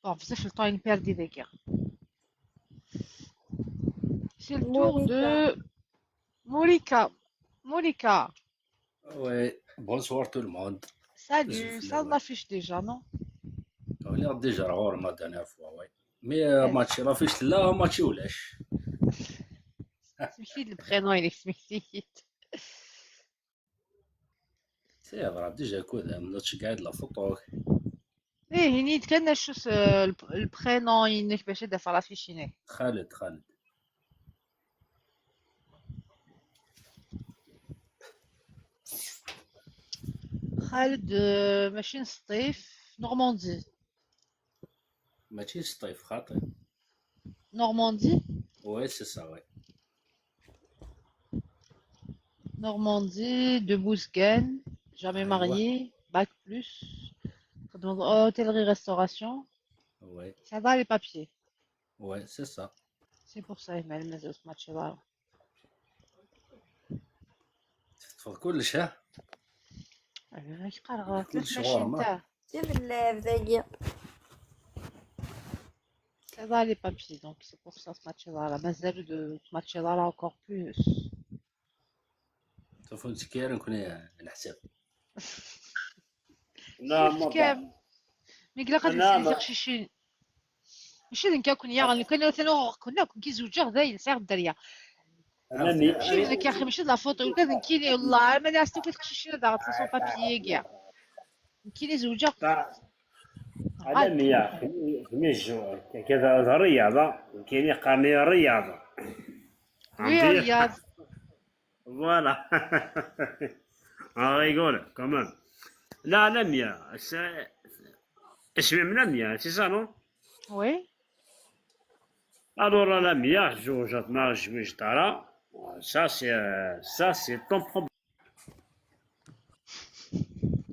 B: Bon, بزاف le temps il perd des. C'est le tour de Mourika. Mourika.
F: Oui, bonsoir tout le monde.
B: Salut, ça l'affiche déjà, non?
F: On est déjà غور ma dernière fois, oui. Mais ماتشي l'affiche لا ماتشي ولاش.
B: سمحي le prénom il est سمحتي.
F: C'est vrai, déjà كود من قاعد la photo.
B: ايه هني كان شو ال prénom ينك باش يدفع l'affiche هناك.
F: خالد خالد.
B: خالد ماشي سطيف Normandie.
F: ماشي سطيف خاطئ.
B: Normandie.
F: Oui, c'est ça, oui.
B: Normandie de Bouzguen, jamais marié, bac plus, hôtellerie restauration.
F: Oui.
B: Ça va les papiers.
F: Oui, c'est ça.
B: C'est pour ça il m'a mis match là.
F: تفضل كلش ها؟
B: يقرا
F: كلش غور.
A: كيف اللعب ذاكي؟
B: Ça va les papiers, donc c'est pour ça ce match-là. La مازال de ce match-là là encore plus.
F: تفهم تكير نكون الحساب.
B: نعم كام مي قلا قد نسالي شي ماشي نكا كون يا كنا كنا كون كيزوجا غدا ينسى الدريه. ماشي لك يا اخي ماشي la photo ولا كيني والله ما نعرف كيف تخشي دار sans papiers كاع كيني زوجة.
M: على مية خميس كذا الرياضة كاين قرني الرياضة.
B: Oui رياض.
M: Voilà. On rigole quand même. لا لميا اسمي من لميا c'est ça non?
B: Oui.
M: Alors لميا زوجت مع جوج ترى ça c'est ton problème.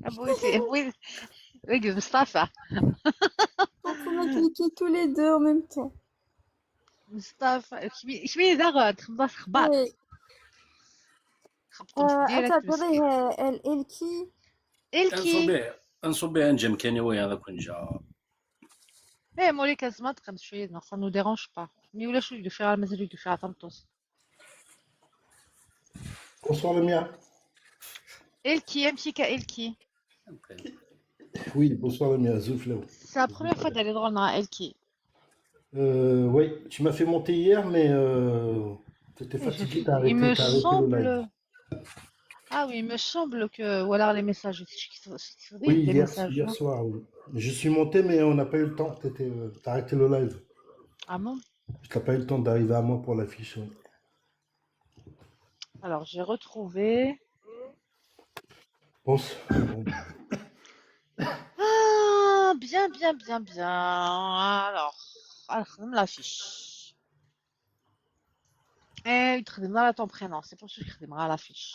B: ابوي oui, Mustafa.
A: On a cliqué tous les deux en même temps.
B: Mustafa, شمي ذا خمسة خباط.
A: Attends, الكي.
B: الكي.
F: نصب بها نجم كان ويا هذا كون جا.
B: ايه موليكا زمان تقدم شوية ça nous dérange pas. Mais ولا شو يدفع مازال يدفع طنطوس.
G: Bonsoir Lamia.
B: الكي امشي الكي.
G: Oui, bonsoir Lamia, Zouflo.
B: C'est la première fois d'aller dans un Elki.
G: Oui, tu m'as fait monter hier, mais tu étais fatigué, t'as arrêté,
B: Il me
G: t'as arrêté le
B: semble.
G: live.
B: Ah oui, il me semble que. Ou alors les messages.
G: Oui,
B: des
G: hier,
B: messages,
G: hier
B: non
G: soir, oui. Je suis monté, mais on n'a pas eu le temps. T'as arrêté le live.
B: Ah bon?
G: Tu n'as pas eu le temps d'arriver à moi pour l'affiche. Oui.
B: Alors, j'ai retrouvé.
G: Bon.
B: Ah, bien, bien, bien, bien. Alors, l'affiche. Eh, il à ton prénom, c'est pour ça que je l'affiche.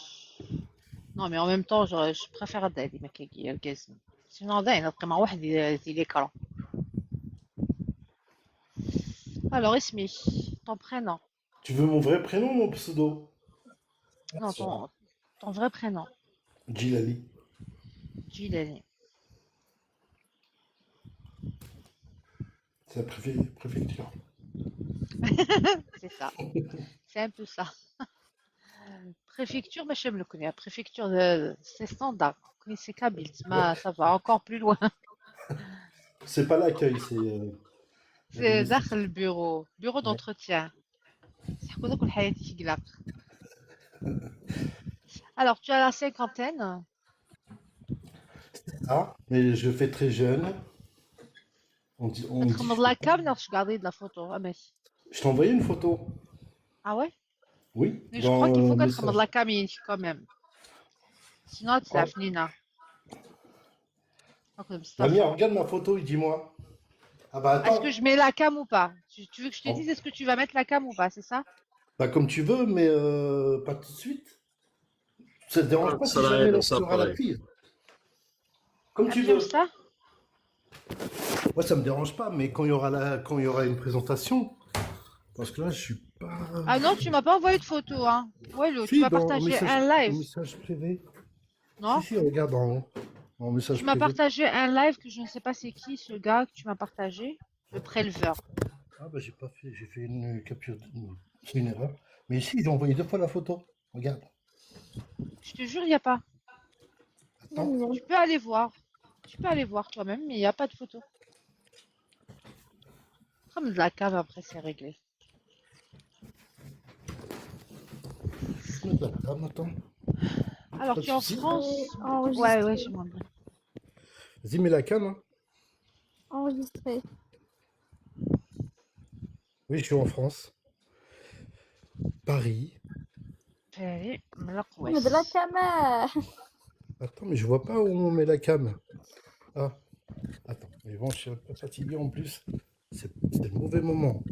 B: Non, mais en même temps, je préfère Dali, mais qui est Sinon, Dali, notre واحد l'écran. Alors, Ismi, ton prénom.
G: Tu veux mon vrai prénom ou mon pseudo?
B: Non, ton vrai prénom.
G: Djilali.
B: Djilali.
G: C'est la préfecture.
B: C'est ça. C'est un peu ça. Préfecture, mais je me le connais. La préfecture, c'est standard. Vous connaissez Kabylie, mais ça va encore plus loin.
G: C'est pas l'accueil, c'est.
B: C'est dans le bureau, bureau d'entretien. C'est quoi donc le Alors, tu as la cinquantaine.
G: Ah, mais je fais très jeune. On dit, on dit,
B: la cam, non, je gardais de la photo. Ah, mais...
G: Je t'ai envoyé une photo.
B: Ah ouais?
G: Oui.
B: Mais je crois qu'il faut qu'elle la cam quand même. Sinon, tu la Nina.
G: Lamia, regarde ma photo et dis-moi. Ah bah
B: Est-ce
G: attends.
B: que je mets la cam ou pas? Tu veux que je te
G: Bon.
B: dise est-ce que tu vas mettre la cam ou pas, c'est ça?
G: Bah comme tu veux, mais pas tout de suite. Ça te dérange pas si jamais
P: Israël,
G: lorsqu'il y aura la
P: ça
G: fille. Comme tu
B: Comme
G: veux.
B: ça?
G: Moi, ça me dérange pas, mais quand il y aura une présentation, parce que là, je suis pas.
B: Ah non, tu m'as pas envoyé de photo, hein. Ouais, tu
G: Si,
B: m'as
G: dans
B: partagé
G: message,
B: un
G: en
B: live,
G: message privé.
B: non?
G: Si, si, regarde en message
B: Tu m'as
G: privé.
B: partagé un live que je ne sais pas c'est qui ce gars que tu m'as partagé, le préleveur.
G: Ah bah j'ai pas fait, j'ai fait une capture, c'est une erreur. Mais ici, ils ont envoyé deux fois la photo. Regarde.
B: Je te jure, il n'y a pas.
G: Attends.
B: Tu peux aller voir. Tu peux aller voir toi-même, mais il n'y a pas de photo. Comme de la cave, après, c'est réglé.
G: Je mets la cam, attends.
B: Alors,
G: Pas de
B: tu es en
G: souci.
B: France?
A: Enregistré.
B: Ouais, j'ai moins bien.
G: Vas-y, mets la cam, hein.
A: Enregistré.
G: Oui, je suis en France. Paris.
B: Allez,
A: Mais de la cam.
G: Attends, mais je vois pas où on met la cam. Ah, attends. Mais bon, je suis un peu fatigué en plus. C'est le mauvais moment.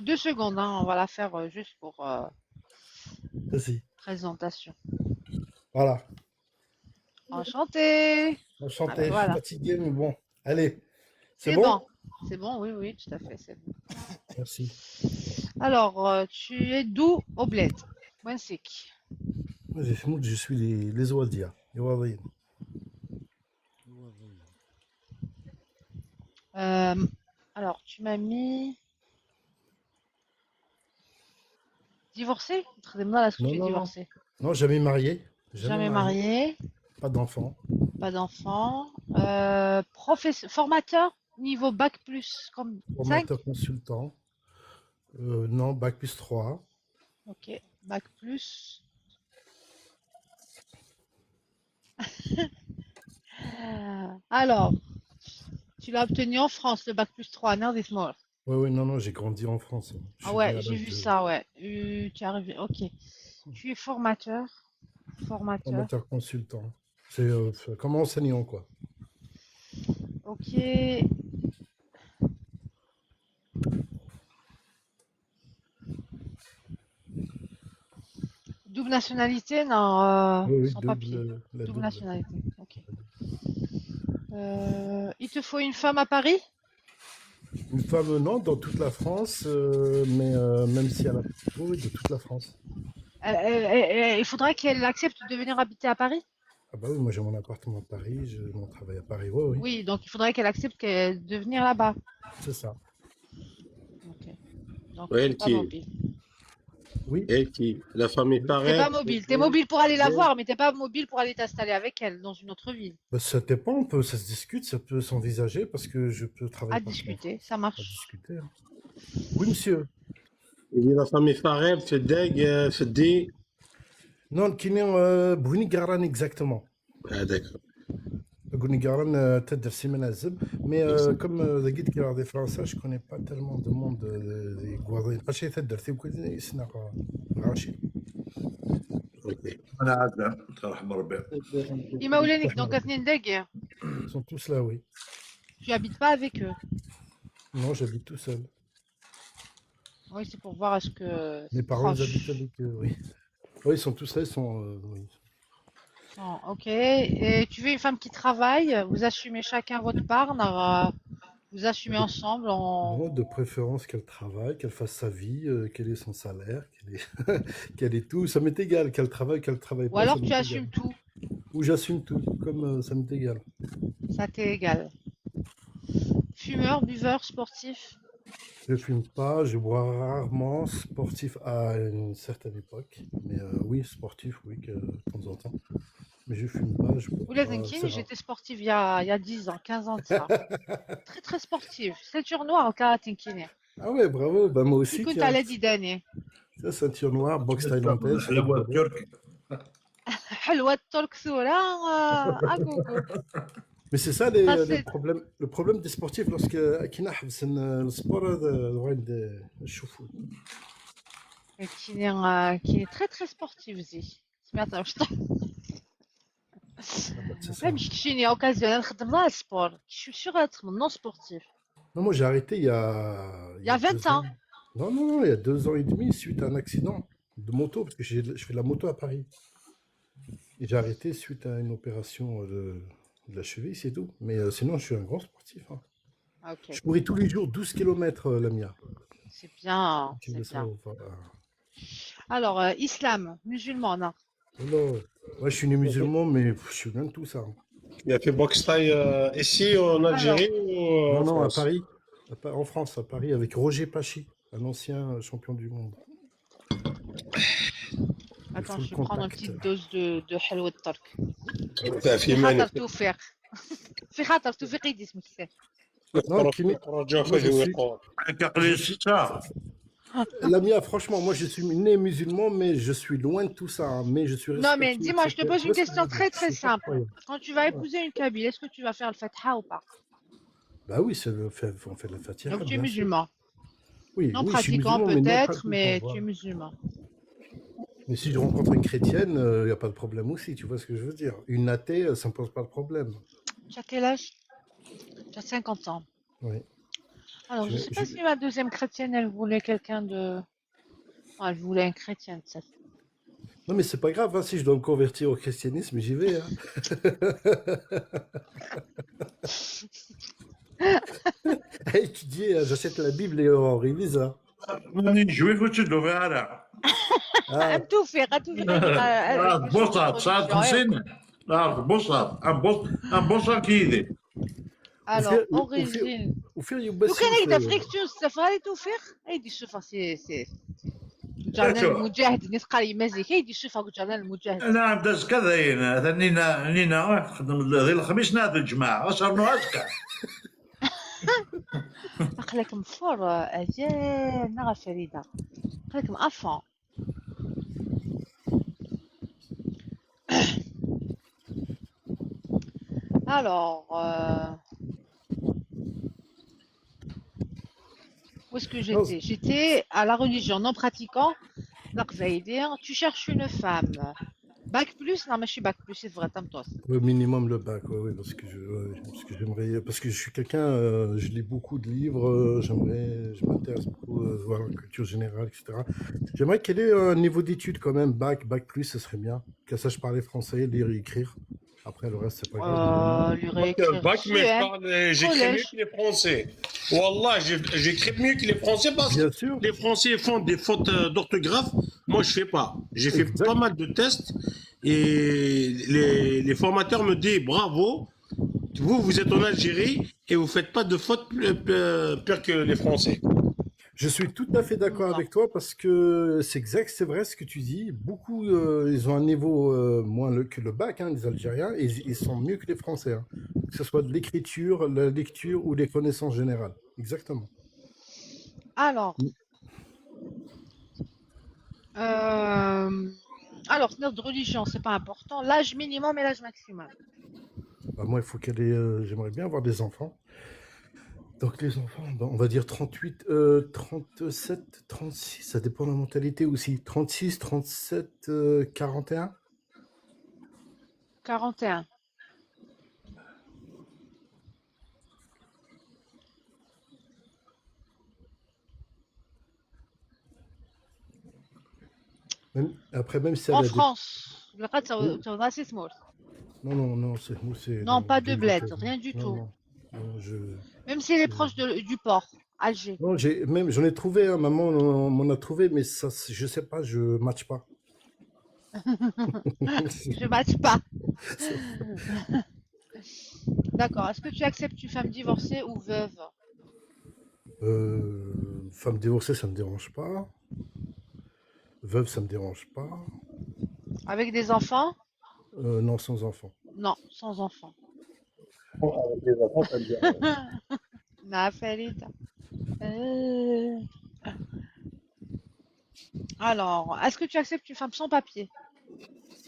B: 2 secondes, hein, on va la faire juste pour
G: Vas-y.
B: présentation.
G: Voilà.
B: Enchanté.
G: Enchanté.
B: Ah ben
G: Je suis
B: voilà.
G: fatigué, mais bon. Allez. C'est
B: C'est
G: bon?
B: bon. C'est bon, oui, oui, tout à fait, c'est bon.
G: Merci.
B: Alors, tu es d'où au bled? Wensik.
G: Vas-y, c'est moi, je suis les Ouadia. Les Ouadiens.
B: Alors, tu m'as mis divorcé? Très bien, est-ce que
G: Non,
B: tu es
G: non, non.
B: divorcé?
G: Non, jamais marié.
B: Jamais marié.
G: Pas d'enfant.
B: Pas d'enfant. Formateur niveau bac plus comme 5?
G: Formateur consultant. Non, bac plus 3.
B: Ok, bac plus. Alors, tu l'as obtenu en France, le bac plus 3, non, dites-moi.
G: Oui, oui, non, non, j'ai grandi en France. Je
B: Ah
G: suis né
B: ouais,
G: à
B: j'ai
G: l'âge
B: vu
G: de
B: ça, ouais. Tu es arrivé, ok. Tu es formateur. Formateur.
G: formateur consultant. C'est comme enseignant, quoi.
B: Ok. Double nationalité, non,
G: Oui, oui,
B: sans
G: double,
B: papier.
G: la
B: Double
G: double.
B: nationalité, ok. Il te faut une femme à Paris?
G: Une femme, non, dans toute la France, mais même si elle a. Oui, oui, de toute la France.
B: Il faudrait qu'elle accepte de venir habiter à Paris?
G: Ah bah oui, moi j'ai mon appartement à Paris, j'ai mon travail à Paris, oui, oui,
B: Oui, donc il faudrait qu'elle accepte de venir là-bas.
G: c'est ça.
B: Ok. Donc,
P: Ouais,
B: t'es pas
P: qui-
B: mobile.
G: Oui.
P: Et qui? La famille
B: T'es
P: Parel.
B: pas mobile. T'es mobile pour aller la voir, mais t'es pas mobile pour aller t'installer avec elle dans une autre ville.
G: Bah, ça dépend, on peut, ça se discute, ça peut s'envisager parce que je peux travailler
B: À
G: partout en
B: discuter,
G: France.
B: ça
G: À
B: marche.
G: discuter, hein. Oui, monsieur.
P: Il dit la famille Farel, Fedeg, Feddi.
G: Non, qui est Bouni-Garan exactement.
P: Ah, d'accord.
G: Bouni-Garan, tête de Simon Azeb. Mais comme le guide qui a des Français, je connais pas tellement de monde des Guadin. Ah, j'ai tête de Rachid.
P: Ok.
T: انا عاد ترحم ربي.
B: Imaoulenik, donc Athnin Deg,
G: Ils sont tous là, oui.
B: tu habites pas avec eux.
G: Non, j'habite tout seul.
B: Oui, c'est pour voir est-ce que
G: Mes
B: c'est
G: parents, ils
B: proche.
G: habitent avec eux, oui. Oui, ils sont tous là, ils sont. Oui.
B: Oh, ok. Et tu veux une femme qui travaille, vous assumez chacun votre part, vous assumez ensemble en...
G: Non, de préférence qu'elle travaille, qu'elle fasse sa vie, qu'elle ait son salaire, qu'elle ait, qu'elle ait tout. Ça m'est égal, qu'elle travaille
B: Ou
G: pas,
B: alors
G: ça
B: tu
G: m'est égal.
B: assumes tout,
G: Ou j'assume tout, comme ça m'est égal.
B: ça t'est égal. Fumeur, buveur, sportif.
G: Je fume pas, je bois rarement, sportif à une certaine époque. Mais oui, sportif, oui, que, de temps en temps. Mais je fume pas, je bois
B: Oula
G: pas,
B: Zenkin,
G: c'est rare.
B: j'étais sportive il y a 10 ans, 15 ans de ça. Très très sportive. Ceinture noire au karaté Tinkini.
G: Ah ouais, bravo, bah moi aussi,
B: Écoute,
G: tiens.
B: à l'aide d'année.
G: Ça, ceinture noire, boxe thaïlandaise.
T: الحلوى التركي.
B: حلوة الترك ثورة à gogo.
G: Mais c'est ça
B: Ça,
G: les
B: c'est-
G: problèmes, le problème des sportifs lorsque كي نحبس le sport هذا وين نشوفوا.
B: Qui est très très sportive aussi. سمعت واش طاح.
G: C'est ça.
B: Même كشيني occasionnel نخدم لا sport. Je suis sûre d'être non sportif.
G: Non, moi j'ai arrêté il y a.
B: Il y a
G: 2
B: 20 ans.
G: ans. Non, non, non, il y a 2 ans et demi, suite à un accident de moto, parce que je fais de la moto à Paris. Et j'ai arrêté suite à une opération de la cheville, c'est tout. Mais sinon, je suis un grand sportif, hein.
B: Ok.
G: Je courais tous les jours 12 km, Lamia.
B: C'est bien,
G: Tu
B: c'est
G: me
B: bien.
G: sens, enfin,
B: Alors, islam, musulman, non.
G: non, ouais, je suis né musulman, mais pff, je suis loin de tout ça, hein.
P: Il a fait boxe thaï ici en
B: Alors,
P: Algérie ou
G: Non,
P: en
G: non, à
P: France?
G: Paris, en France, à Paris, avec Roger Pachy, un ancien champion du monde. Le
B: Attends,
G: full
B: je vais prendre une
G: contact.
B: petite dose de حلوة الترك.
P: في
B: في
P: ماني
B: خاطر توفيق. في خاطر توفيق يدي اسمك.
G: Non, Kimi,
P: رجع
G: moi je
P: فيه
G: suis.
P: ويقول
G: Lamia, franchement, moi je suis né musulman, mais je suis loin de tout ça, hein. Mais je suis
B: Non, mais
G: respectueux,
B: dis-moi, je te
G: etc.
B: pose
G: Tu
B: une
G: vois ce que je
B: question
G: veux dire?
B: très
G: Je
B: très
G: suis pas
B: simple.
G: croyant.
B: Quand tu vas
G: Ouais.
B: épouser une Kabyle, est-ce que tu vas faire le فاتحة ou pas?
G: Bah oui, on fait de la fatiha,
B: Donc tu es
G: bien sûr.
B: musulman.
G: Oui,
B: Non
G: oui, je suis
B: pratiquant
G: musulman, mais non
B: peut-être,
G: pratiquant,
B: mais tu es
G: voilà.
B: musulman.
G: Mais si je rencontre une chrétienne, il n'y a pas de problème aussi, tu vois ce que je veux dire. Une athée, ça ne me pose pas de problème.
B: Tu as quel âge? Tu as 50 ans.
G: Oui.
B: Alors, je
G: Je,
B: sais pas
G: je-
B: si ma deuxième chrétienne, elle voulait quelqu'un de... Non, elle voulait un chrétien, ça.
G: Non, mais c'est pas grave, hein, si je dois me convertir au christianisme, j'y vais, hein. Hey, tu dis, j'achète la Bible et on révise, hein.
T: ماني juif وتشدوا فيها راه
G: Ah,
B: توفيق توفيق
T: راه بوصات صارت 50 راه بوصات ان بوصات كيدي
B: Alors,
G: وفي
B: origine.
G: وفي
B: لو
G: يبسوا
B: كان هيدا
G: في
B: فريكتوس السفاري توفيق هيدي الشوفة c'est جرنال
T: شوف
B: المجاهد الناس قال مازيك هيدي الشوفة جرنال المجاهد
T: انا نبدا كذا هذا نينا واحد خدم ذي الخميس نادي الجماعه اصرنوا ازكى
B: عقلك مفور اجال نغا فريدة عقلك مأفون. Alors, où est-ce que
G: Non,
B: j'étais? J'étais à la religion non pratiquant. Donc, ça veut dire, tu cherches une femme. Bac plus? Non, mais je suis bac plus, c'est vrai, t'as.
G: Au minimum le bac, ouais, ouais, parce que je, ouais, parce que j'aimerais, parce que je suis quelqu'un, je lis beaucoup de livres, j'aimerais, je m'intéresse beaucoup, voilà, la culture générale, etc. J'aimerais qu'elle ait un niveau d'études quand même, bac, bac plus, ce serait bien. Qu'elle sache parler français, lire et écrire. Après, le reste, c'est pas grave.
B: Lire et
P: Un
B: écrire,
P: bac, mais je
B: hein.
P: parle, j'écris mieux
B: Collège.
P: que les Français. والله, j'écris mieux que les Français parce que
G: Bien sûr.
P: les Français font des fautes d'orthographe. Moi, je fais pas. J'ai fait
G: Exact.
P: pas mal de tests et les formateurs me disent bravo, vous, vous êtes en Algérie et vous faites pas de fautes pire que les Français.
G: Je suis tout à fait d'accord avec toi parce que c'est exact, c'est vrai ce que tu dis. Beaucoup, ils ont un niveau moins que le bac, hein, les Algériens, et ils sont mieux que les Français, hein. Que ce soit de l'écriture, la lecture ou les connaissances générales. Exactement.
B: Alors, notre religion, c'est pas important. L'âge minimum et l'âge maximum.
G: Bah, moi, il faut qu'elle ait, j'aimerais bien avoir des enfants. Donc les enfants, bah, on va dire 38, 37, 36, ça dépend de la mentalité aussi. 36, 37, 41.
B: 41.
G: Après, même si elle
B: En
G: a des...
B: France, le cas,
G: Oui.
B: ça va, c'est small.
G: Non, non, non, c'est moi, c'est
B: Non,
G: non,
B: pas de
G: je
B: bled,
G: je-
B: rien du
G: non,
B: tout.
G: non, non, je
B: Même s'il est proche du port, Alger.
G: non, j'ai même j'en ai trouvé, hein, maman, on m'en a trouvé, mais ça, je sais pas, je matche pas.
B: Je matche pas. D'accord. Est-ce que tu acceptes une femme divorcée ou veuve?
G: Femme divorcée, ça me dérange pas. Veuve, ça me dérange pas.
B: Avec des enfants?
G: Non, sans enfant.
B: Non, sans enfants.
P: Avec les enfants, ça me dérange.
B: Na Farida. Alors, est-ce que tu acceptes une femme sans papier?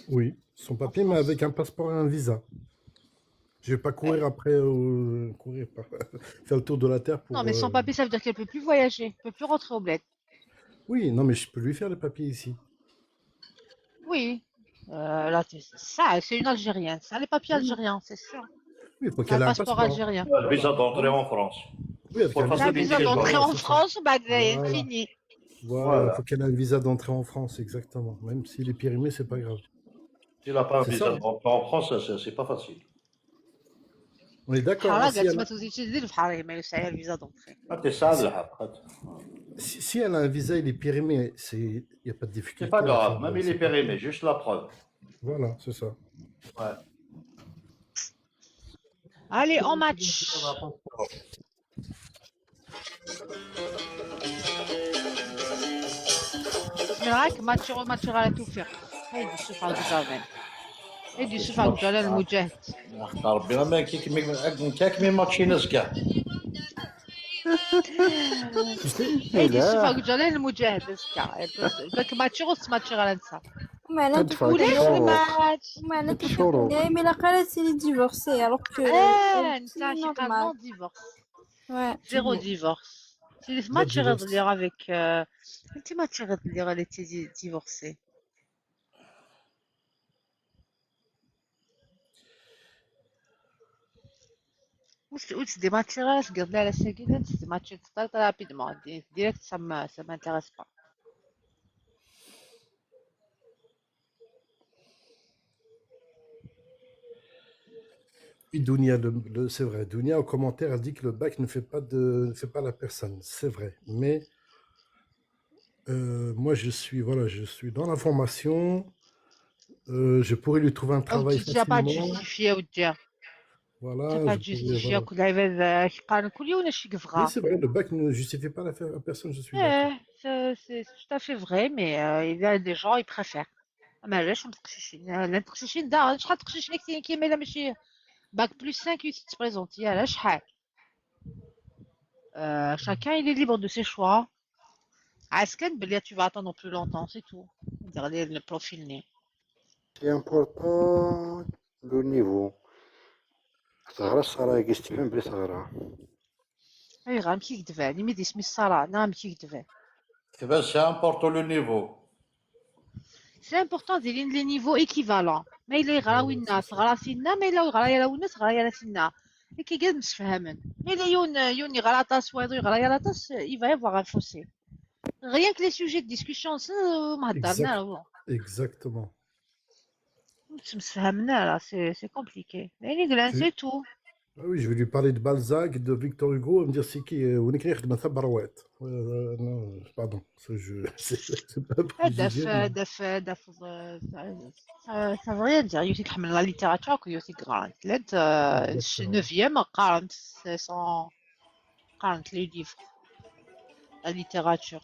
G: Oui, sans
B: En
G: papier, mais avec
B: France.
G: un passeport et un visa. Je vais pas courir après, courir, faire le tour de la terre
B: Non,
G: pour.
B: mais sans papier, ça veut dire qu'elle peut plus voyager, elle peut plus rentrer au bled.
G: Oui, non, mais je peux lui faire les papiers ici.
B: Oui. Là, ça, c'est une Algérienne. Ça, les papiers algériens, c'est sûr.
G: Oui, il faut
B: C'est un
G: qu'elle ait un
B: passeport
G: passeport.
B: algérien.
T: Le visa d'entrée en France.
G: Oui, avec
T: Pour
G: un
B: C'est
G: visa
B: un visa
T: faciliter les
B: d'entrée
T: choses.
B: en France, bah, c'est
G: Voilà.
B: fini.
G: Voilà, il
T: Voilà.
G: faut qu'elle ait un visa d'entrée en France, exactement. Même s'il est périmé, c'est pas grave.
T: S'il n'a pas un
G: C'est
T: visa
G: ça.
T: d'entrée en France, c'est pas facile.
G: On est d'accord. Hein,
B: حرام
G: si elle
B: ما
G: a,
B: تزيدش تدير في حرام ما يسعى الفيزا d'entrée.
T: Ah, t'es sale, là, après.
G: si elle a un visa, il est périmé, il n'y a pas de
T: C'est
G: difficulté
T: pas
G: à
T: grave,
G: faire
T: même il
G: ses
T: est périmé,
G: papiers.
T: juste la preuve.
G: Voilà, c'est ça.
T: Ouais.
B: Allez, en match. راك ماتش ماتش على توفيق هيدي الشوف عبد الجلال هيدي الشوف عبد الجلال المجاهد.
T: ربي ما كيك مي ماتشي ناس كاع.
G: Tu sais,
B: هيدي الشوف عبد الجلال المجاهد اسكا باك ماتش غص ماتش على نسا
A: ومعنى
Q: تدفع
B: ولاش
Q: الشروط
B: الماتش
A: ومعنى
Q: الشروط.
A: mais la قالت c'est divorcé alors que
B: اه
A: elle
B: انت
A: c'est
B: شي قال
A: normal.
B: non divorce.
A: Ouais.
B: Zéro divorce. C'est
G: la
B: ماتش
G: divorce.
B: غادي avec انت ماتش غادي elle était divorcée. وتس دي ماتش قلنا على ساكنة دي ماتش très rapidement direct, ça m'intéresse pas.
G: Oui, Dounia, c'est vrai. Dounia, au commentaire, elle dit que le bac ne fait pas la personne. C'est vrai. Mais moi, je suis, voilà, je suis dans la formation. Je pourrais lui trouver un
B: او
G: travail
B: tu n'as pas
G: facilement.
B: justifié ou dire
G: Voilà,
B: t'as pas
G: je pourrais,
B: justifié
G: voilà.
B: كل عباد قال كل يوم شي
G: Oui,
B: كفغا.
G: c'est vrai, le bac ne justifie pas la personne, je suis d'accord.
B: Eh, c'est tout à fait vrai, mais il y a des gens, ils préfèrent. ما علاش متقششين لا تقششين دا شحال تقششين كاين كيما الا ماشي bac plus 5 تبريزونتي على شحال. Chacun il est libre de ses choix. عسكن بلي tu vas attendre plus longtemps, c'est tout. دير le profil né.
Q: C'est important le niveau. تغرا الصراحة كيستفهم بلي تغرا.
B: اي غا مشي كدفع مي دي سمي الصراحة نعم مشي كدفع.
T: C'est important le niveau.
B: C'est important ديرين les niveaux équivalents. ما الا يغراو
G: Voilà, c'est
B: الناس
G: ça.
B: غرا سينا ما الا يغرا يا الناس غرا يا سينا كي قاعد مسفهمن ما الا يون يون يغرا طاس وايضو يغرا يا طاس il va y avoir un fossé. Rien que les sujets de discussion ما هضرنا
G: Exact,
B: راه
G: exactement.
B: مسفهمنا راه c'est compliqué. يعني قلنا
G: Je-
B: c'est tout.
G: Ah oui, je vais lui parler de Balzac, de Victor Hugo, elle me dire c'est qui ونكري يخدم ثبروات. Non, pardon, ça, je c'est pas
B: هدف
G: préjugé, mais
B: هدف هدف ça veut rien dire. يوتيك حمل la littérature que يوتيك قرانت لانت
G: exactement.
B: neuvième قارنت sont قارنت les livres, la littérature.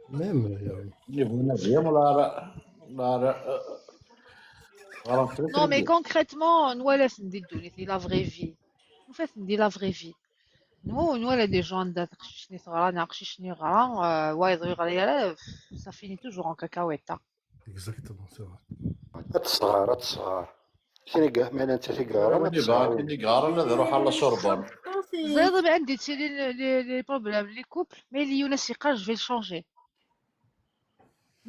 G: Même,
T: Niveau neuvième, ولا راه
B: Non, mais concrètement, nous, elle est la vraie vie. Nous, fait, ندير la vraie vie. Nous, nous, elle a des gens قششني صغرا ناقششني غرا وايض غير ça finit toujours en cacahuète. Hein.
G: Exactement, c'est vrai.
Q: الصغار الصغار شنو كاع معنا انت تيقرا ما
T: وين يبغى
Q: تصغر.
T: كي يقرا لا نروح على سوربون.
A: C'est
B: زيد عندي تي les problèmes les couples, mais اللي يونس يقال je vais le changer.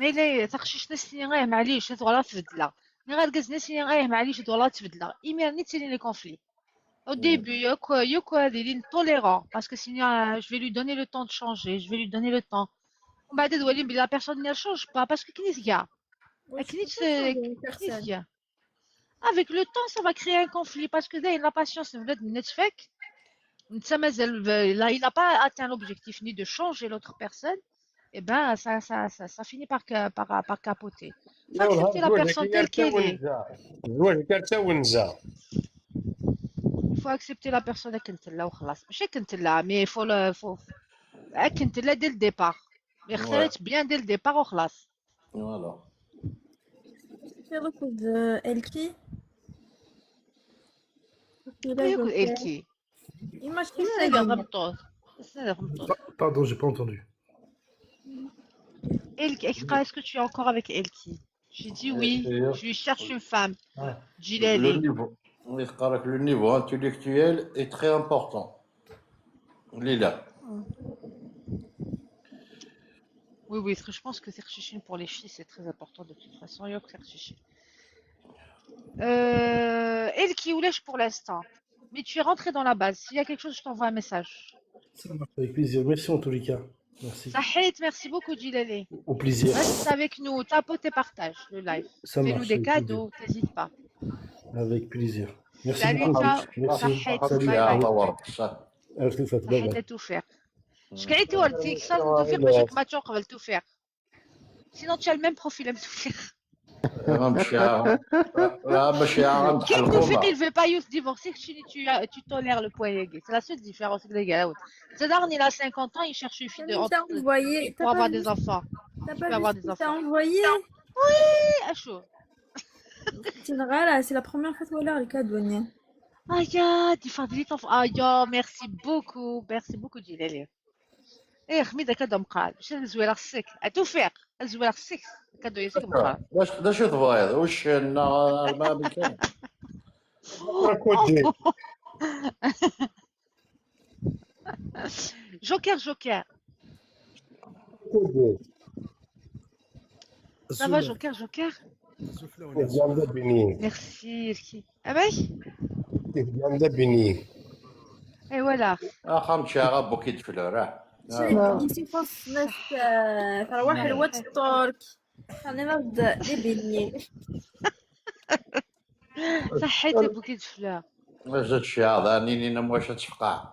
B: mais لا تقشيش ناس اللي غير معليش تغلا تبدلا مي غير كاز ناس اللي غير معليش تغلا تبدلا إيمير نيت les conflits. Au début, yoko, il est tolérant parce que sinon, je vais lui donner le temps de changer, je vais lui donner le temps. ومن بعد تولي بلي la personne ne change pas parce que كنيس كاع
A: Ouais, tu peux
B: كنيس
A: pas changer une
B: كنيس
A: personne.
B: كاع. Avec le temps, ça va créer un conflit parce que داير la patience ولاد نتفك انت مازال là, il n'a pas atteint l'objectif ni de changer l'autre personne, et ben ça finit par capoter. Faut
P: لا والله
B: accepter la
P: الزواج
B: personne
P: كي
B: telle
P: تا
B: qu'elle est.
P: ونزا الزواج كي تا ونزا.
B: Il faut accepter la personne كنت لا وخلاص ماشي كنت لا mais il faut le faut كنت لا dès le départ. Mais
T: Ouais.
B: اختارت bien dès le départ وخلاص.
T: Voilà.
A: C'est beaucoup de Elki. Il a
B: ياكل
A: joker.
B: إلكي.
A: Imagine
B: السنة غمطوط السنة غمطوط.
G: Pardon, j'ai pas entendu.
B: Elki, est-ce que tu es encore avec Elki? J'ai dit oui, je lui cherche une femme.
T: Le
B: Djilali.
T: niveau. Le niveau intellectuel est très important. Lila.
B: Oui, oui, je pense que تقشيشين pour les filles, c'est très important de toute façon. ياك تقشيشين. Elle qui ولاش pour l'instant. Mais tu es rentré dans la base. S'il y a quelque chose, je t'envoie un message.
G: Ça marche, avec plaisir. Merci en tous les cas. Merci.
B: صحيت, merci beaucoup Djilali.
G: Au plaisir.
B: Reste avec nous, tapote et partage le live.
G: Ça
B: Fais-nous
G: marche,
B: des
G: avec plaisir.
B: cadeaux, t'hésites pas.
G: Avec plaisir. Merci
B: Salut,
G: beaucoup.
B: ciao.
G: Merci.
B: صحيت,
G: Salut.
B: bye bye.
G: ألف توفيق. Bye
B: صحيت
G: bye.
B: توفيق. شكعيتي ولدي كسر توفيق باش ما قبل توفيق. Sinon tu as le même profil توفيق.
T: غنمشي ماشي
B: كي
T: غنتحلقوا
B: توفيق il veut pas se divorcer tu tolères le point gay. C'est la seule différence les gars. C'est-à-dire il a 50 ans, il cherche une fille de
A: T'as envoyé,
B: pour
A: t'as
B: avoir
A: pas
B: des
A: vu,
B: enfants.
A: t'as
B: Tu
A: pas
B: peux
A: vu
B: avoir
A: ce
B: des
A: qu'il t'a
B: enfants.
A: envoyé?
B: Oui, à chaud.
A: C'est vrai, c'est la première fois que voilà le cadeau.
B: Aïe, tu fais des enfants. Aïe, merci beaucoup. Merci beaucoup, Djilali. ايه خميده كادو مقال باش نزوي راسك توفيق نزوي راسك كادو ياسك مقال
T: دا شو تبغى واش ما بكان
P: كودي
B: جوكر جوكر
P: كودي
B: Ça va, Joker, Joker?
P: جامدة بنين
B: Merci. Ah ben?
P: جامدة بنين
B: Et voilà.
T: خمشي غا bouquet de fleurs.
A: كي فاس ناس تروح الوقت الترك خلينا نبدا les beignets.
B: صحيت bouquet de fleurs.
T: زاد شي هذا نيني نمواش تفقع.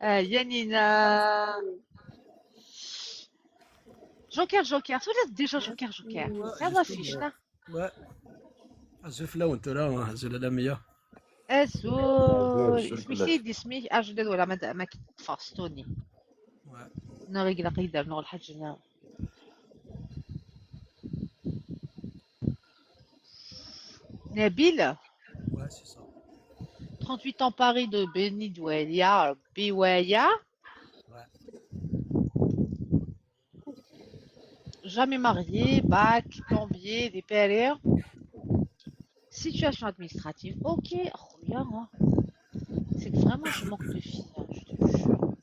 B: آه يا نينا. جوكر جوكر تولد déjà جوكر جوكر هذا fiche لا
O: Ouais. Azul flawen tura, azul alamia.
B: ازول اسمي سيدي اسمي اجدد ولا ما كتفاستوني نغيق لقيدر نغ الحاج نبيل.
O: Ouais, c'est ça.
B: 38 ans, Paris de Beni Douelia, Biwaya. Jamais marié, bac, plombier, des PLR. Situation administrative. Ok, regarde. Hein. C'est que vraiment, je manque de filles, hein, je te jure.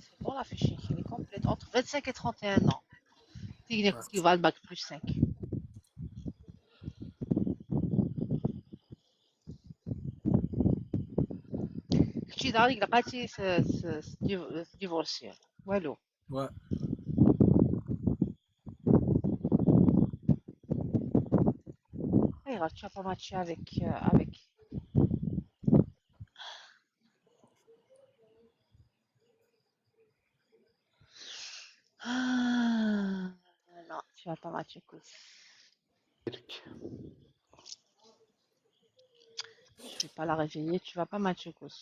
B: C'est bon, la fiche, elle est complète. Entre 25 et 31 ans. Qui va le bac plus 5. كنتي دارك لقيتي divorcé والو.
O: Ouais.
B: ايوا tu as pas matché avec. Ah, non, tu vas pas matcher écoute. Je vais pas la réveiller, tu vas pas matcher écoute.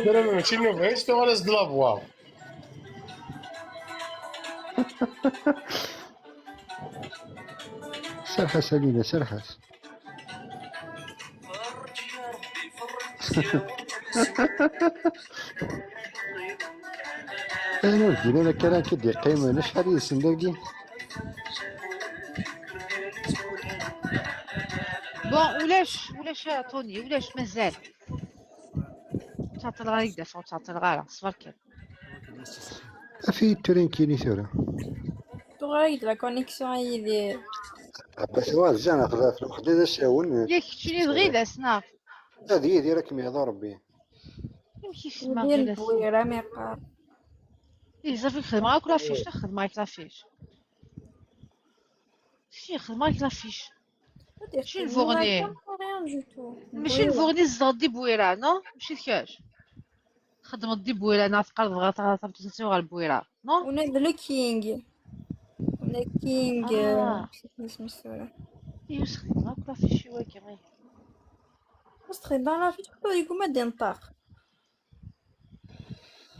P: ترى ماشي نوفيس تغلس د la voix.
Q: سرحس علينا سرحس. انا ودي انا كان كدي قيمة انا شحال يسندركي.
B: Bon, ولاش ولاش توني ولاش مازال تعطي الغالي دافع تعطي الغالي صبر كان
Q: في الترين كيني ثورة
A: تغير la connexion هي
Q: بس واه جانا خذا في الوحدة ذا ساون.
B: ياك تشيني غير سنا
Q: هذه هي ديالك ميضا ربي.
B: يمشي سما
A: ديال
B: غير
A: البويرة ما يقع.
B: ايه صافي خدم معاك la fiche خدم معاك la fiche شي خدم معاك la fiche ماشي نفورني
A: rien du tout.
B: ماشي نفورني الزغ دي بويرة non ماشي كاش خدمت دي بويرة انا ثقل بغا تنسيو على البويرة non.
A: On a le king. On a king.
B: آه.
A: اسم الصورة.
B: ايه واش خدمت معاك la fiche واكي غير
A: واش تخدم la fiche يقول ما دي نطاق.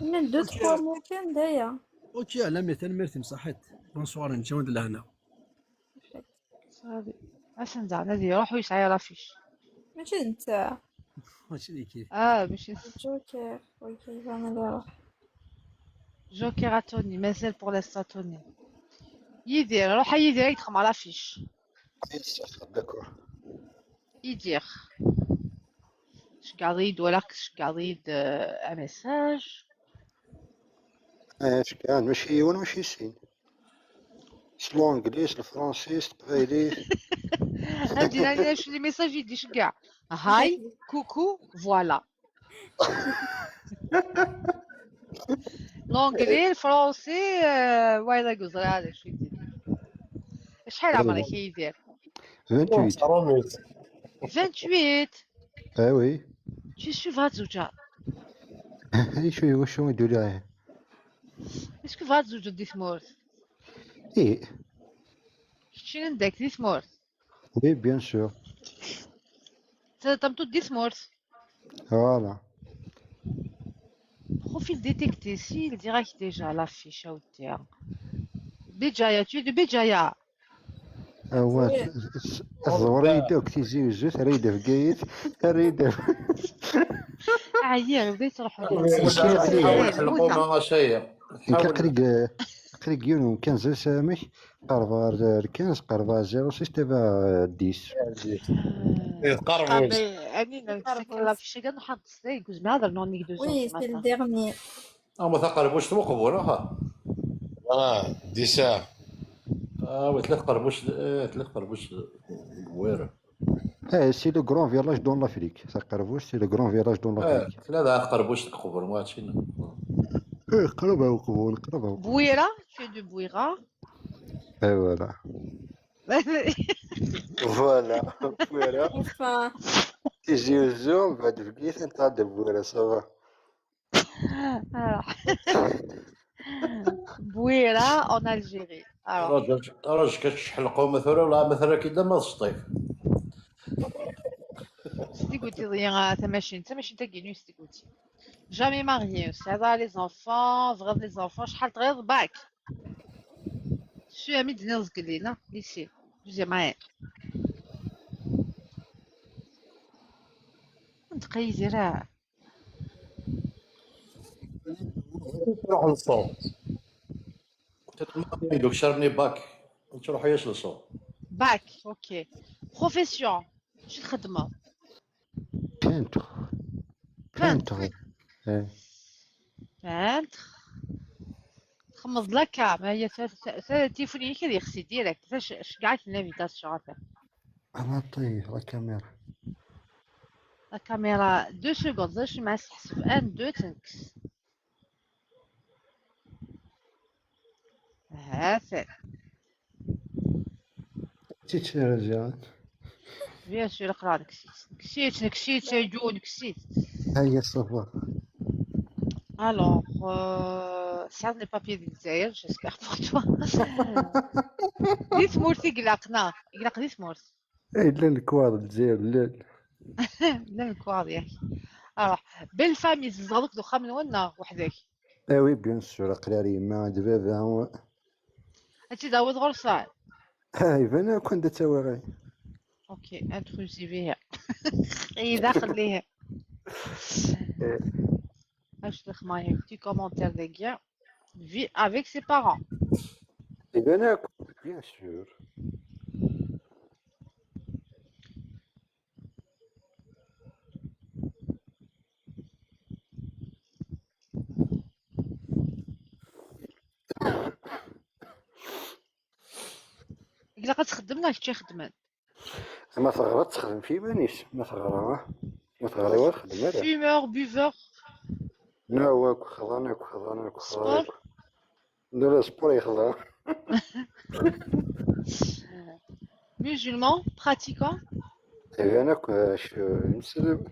A: On a deux trois mots كان دايا.
O: Ok, لا تنميرتي صحيت. Bonsoir نجاود لهنا.
B: صافي اش نزع نادي روحو يسعى la fiche.
A: ماشي انت.
F: ماشي ليكيف.
B: اه ماشي.
A: جوكر OK فانا نروح.
B: جوكر اتوني مازال pour l'instant توني. يدير روح يدير يدخل مع la fiche.
G: D'accord.
B: يدير شقعضيد ولا شقعضيد un message.
Q: اش كان ماشي وانا ماشي سين l'anglais الفرنسيس القبايلي.
B: عندي شو les messages يدي شكاع hi coucou voilà l'anglais الفرنسي وايلا قزري هذا شو يدير. شحال عمرك يدير؟
G: 28.
B: 28.
Q: اه oui.
B: Tu suis بغات تزوجها؟
Q: شوي واش هو يدير لها.
B: Est-ce que بغات تزوج دي ثمورت؟
Q: ايه.
B: شتي عندك دي ثمورت؟
Q: Oui bien sûr.
B: تمتو دي ثمورت.
Q: Voilà.
B: Profil détecté, si, il direct déjà l'affiche à hauteur. Béjaïa, tu es de Béjaïa.
Q: هو الزوريدة وكتيزي وزوت ريدة في قايت ريدة.
B: عيا بديت تروح.
T: حاول حلقومة غشية.
Q: قريق قريق يونو كان زر سامح قربا 15 قربا 06 تبع 10.
P: قربوز.
B: اني l'affiche كاع نحط سي كوز ما هذا نونيك deux.
A: Oui, c'est le dernier.
T: اما تقربوش تمقبول ها.
P: اه ديسا.
T: اه ثلاث قربوش ثلاث قربوش بويره.
Q: اه c'est le grand village dans l'Afrique تقربوش c'est le grand village dans l'Afrique.
T: ثلاثة قربوش تقبل ما هادشي.
Q: ايه قربها وقبول قربها.
B: بويرة tu es de بويرة.
Q: اي voilà voilà بويرة.
A: Enfin,
Q: تيجي وزو بعد بقيت نتعدى بويرة ça va.
B: بويرة en Algérie. Alors,
T: راجل راجل كتشحلقوا مثلا ولا مثلا كي ما السطيف.
B: ستيكوتي ضيا تماشين تماشين تاكينو ستيكوتي. Jamais marié, ça va les enfants, vraiment les enfants, شحال تغيظ باك. شو يا ميد ناس قلينا lycée deuxième année. نتقيزي راه.
P: تروح للصوت.
T: دوك شرني باك تروح ياش للصوت.
B: Bac, OK. Profession, شو الخدمة؟
Q: Peintre. Peintre. ايه.
B: Peintre. تخمض لك ما هي تليفوني كذا يخسي direct شقعت l'invitation هذا.
Q: انا طيب la caméra.
B: La caméra 2 secondes باش مع تحسب 1 2 تنكس. هافي.
Q: تيتش رجعت.
B: Bien sûr قرا نكسيت نكسيت نكسيت يجو نكسيت.
Q: هيا ça va.
B: Alors, c'est les papiers d'Algérie, j'espère pour toi. دي ثمورتي قلقنا قلق دي ثمورت.
Q: اي لا الكوار الجزائر لا.
B: لا الكوار ياك. Alors, belle-famille تزغلك دوخا من ونا وحدك.
Q: اي oui bien sûr قراري ما عند بابا هو.
B: هادشي داود غرصة.
Q: هاي فانا كنت تاوي.
B: OK intrusive اذا خليها. اش تخماي petit commentaire des gars vit avec ses parents.
Q: انا bien sûr.
B: إلا غتخدم كنتي خدمان.
Q: ما تغرى تخدم في مانيش ما تغرى ما تغرى والو خدم هذا.
B: Fumeur, buveur.
Q: لا واك خضر خضر خضر. لا لا sport يخضر.
B: Musulman, pratiquant.
Q: انا مسلم.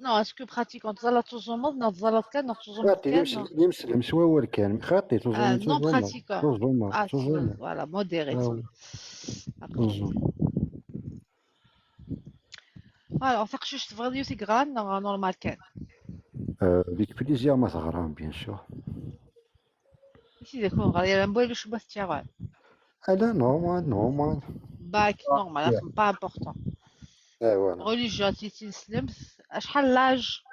B: Non, est-ce que pratiquant تظل تزومض تظل كان تزومض كان.
Q: يمسلم سوا هو كان خاطي
B: تزوم. Non pratiquant.
Q: تزوم.
B: Voilà, modéré. Alors, تقشش تفغض تيغران normal كان.
Q: Avec plaisir ما تغرام bien sûr.
B: ماشي يكون غادي نبوي شو بس تيغال.
Q: لا normal normal.
B: Bac normal, pas important.
Q: اه voilà.
B: Religion تيسلمت شحال l'âge?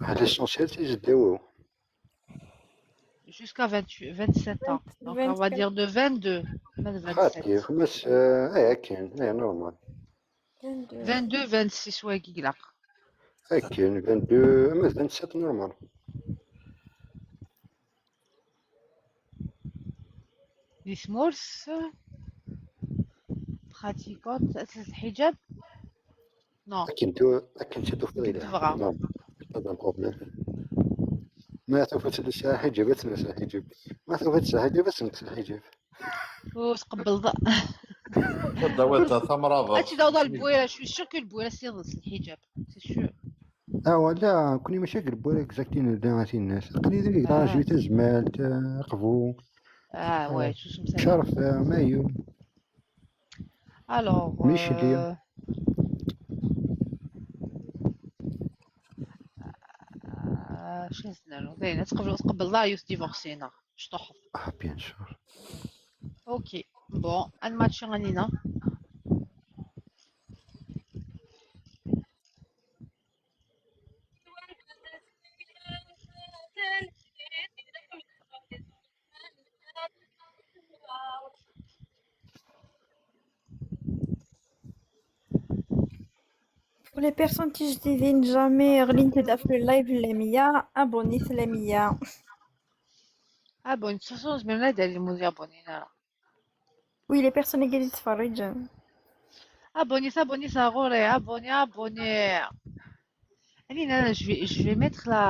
Q: L'essentiel تيزداو.
B: Jusqu'à 28, 27 ans. Donc on va dire de 22, même 27.
Q: خاطي خمس اه كاين اه normal.
B: 22, 26 واكي قلق.
Q: كاين 22 اما 27 normal.
B: ديسمورس pratiquante الحجاب؟ Non.
Q: كاين تو كاين تشدو في
B: تبغى.
Q: Non, pas problème. ما توفت تلبس حجاب تلبس الحجاب، ما توفت تلبس حجاب تلبس الحجاب.
B: وتقبل ض
T: تداوات ثمرة.
B: هادشي داوضا البويره، je suis sûre que البويره سيض الحجاب، c'est sûr.
Q: اه ولا كوني مشاكل بولا exactement دا الناس قليل ذيك راجل تزمال قفو.
B: اه ouais, tout ça.
Q: شرف مايو.
B: Alors
Q: مش ليا.
B: شنو نزلو زين تقبل الله يوس ديفورسينا شطح.
Q: اه bien sûr.
B: OK, bon, ان ماتش غنينا.
A: Pour les personnes qui ne devinent jamais غلين في ال live لامية abonnez لامية.
B: Abonne façon même لا دار الموزي ابونينا.
A: Oui, les personnes اللي يتفرجوا.
B: Abonnez, abonnez, ça roule, abonnez, abonnez. Allez, là, je vais mettre la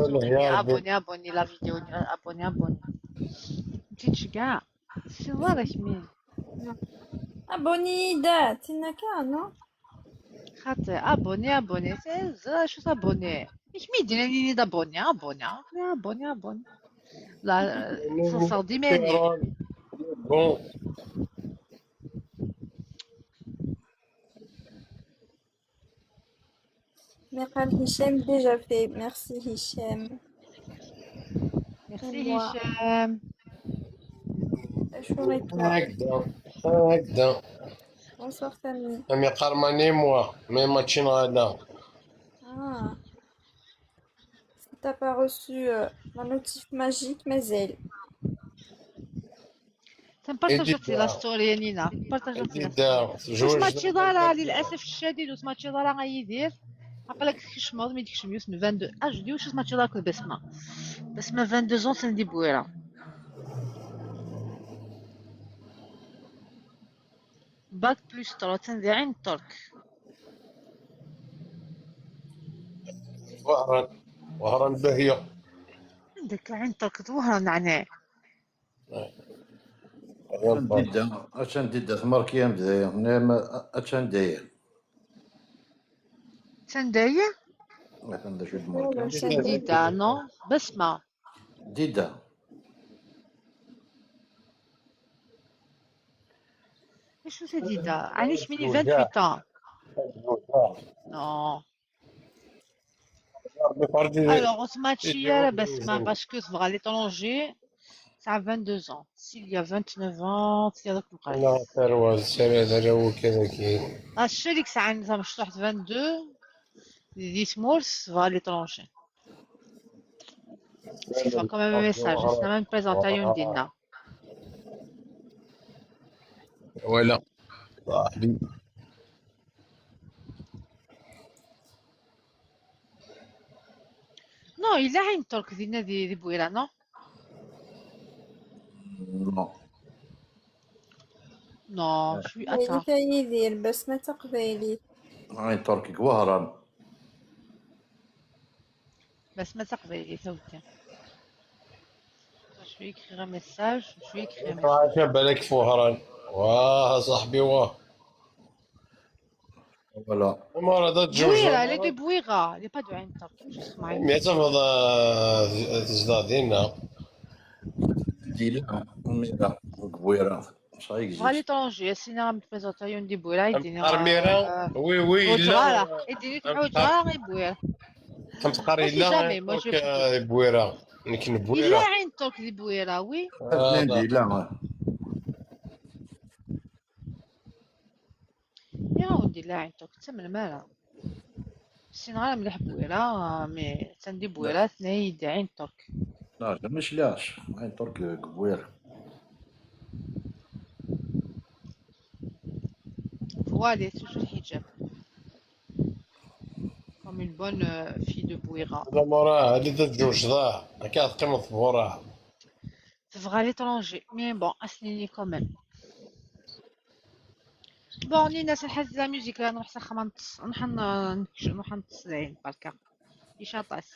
B: story. Abonnez, abonnez, la vidéo, abonnez, abonnez. Petite gars, c'est vrai, mais.
A: Abonnez, دا تينا كان non?
B: خاطر abonnez, abonnez, c'est شو abonnez. مش ميدينا نيني d'abonner, abonnez, abonnez, abonnez. لا صار ديماني.
P: Bon.
A: Mais Hichem déjà fait. Merci Hichem.
B: Merci Hichem.
P: هكذا هكذا.
A: Bonsoir famille.
P: أمي قرماني moi mais ماتشين غادا.
A: Ah. Si t'as pas reçu la notif magique, مازال.
B: تنبارطاجي la story يا نينا، بارطاجي la story. واش ماتشي ضالا للاسف الشديد، واش ماتشي ضالا غيدير عقلك كشموض مي ديك شميوس 22 اش دي واش ماتشي ضالا بسمه بسمه 22 سندي بويره bac plus 3 تندي عين الترك.
P: وهران وهران باهية.
B: عندك عين الترك وهران يعني.
T: ديدا اشان ديدا ثمركي ام نعم اشان داير.
B: تنداير
T: مثلا شو الماركة
B: ديدا non بسمة.
T: ديدا.
B: شو c'est ديدا علاش ميني 28 ans. Non. Alors, on se maquille à la Basma parce que تبغى l'étranger, ça a 22 ans. S'il y a 29 ans, s'il y a
P: لا ثروة سنة هو كذا كي.
B: الشيء اللي ساعة نظام شطحت 22 دي مورس va à l'étranger. Il faut quand même un message, c'est même présentation ديالنا.
P: ولا صاحبي.
B: Non, il a عين ترك دينا دي بويرة non?
T: Non.
B: Non, je suis attends.
A: يدير بسمة تقبيلي.
T: عين تركي وهران.
B: بسمة تقبيلي ثوتي. Je vais écrire un message, je vais écrire un message.
P: عارف بالك في وهران واه صاحبي واه.
T: Voilà.
P: مرة تجوج.
B: بويرة, elle est de Bouira, elle n'est pas de عين ترك.
P: مي تفضل تزدادينا.
T: ديلا ميرا بويرة ça
B: Va à
T: existe.
B: l'étranger, سينا me présenter une دي بويرة يديني.
P: أرميرا oui oui لا.
B: يديني تعود غير بويرة.
P: تمسقري
B: Si
P: لا
B: jamais, moi, je vais
P: بويرة نكن
B: Il
P: بويرة.
B: a عين ترك دي بويرة oui.
T: ديلا.
B: يا ودي لا عين ترك تم المالا سينغال مليح بويرة mais تندي بويرة ثناي عين ترك.
T: لا مش لاش عين ترك بويرة.
B: Voilée, sous le hijab. Comme une bonne fille de Bouira.
K: هذا موراه اللي تتزوج ضاع كاع قيمة موراه.
B: تبغى l'étranger, mais bon, أسنيني quand même. Bon, نينا سنحز la musique نروح سخمة نروح نروح نتصلين بالكا يشاطاس.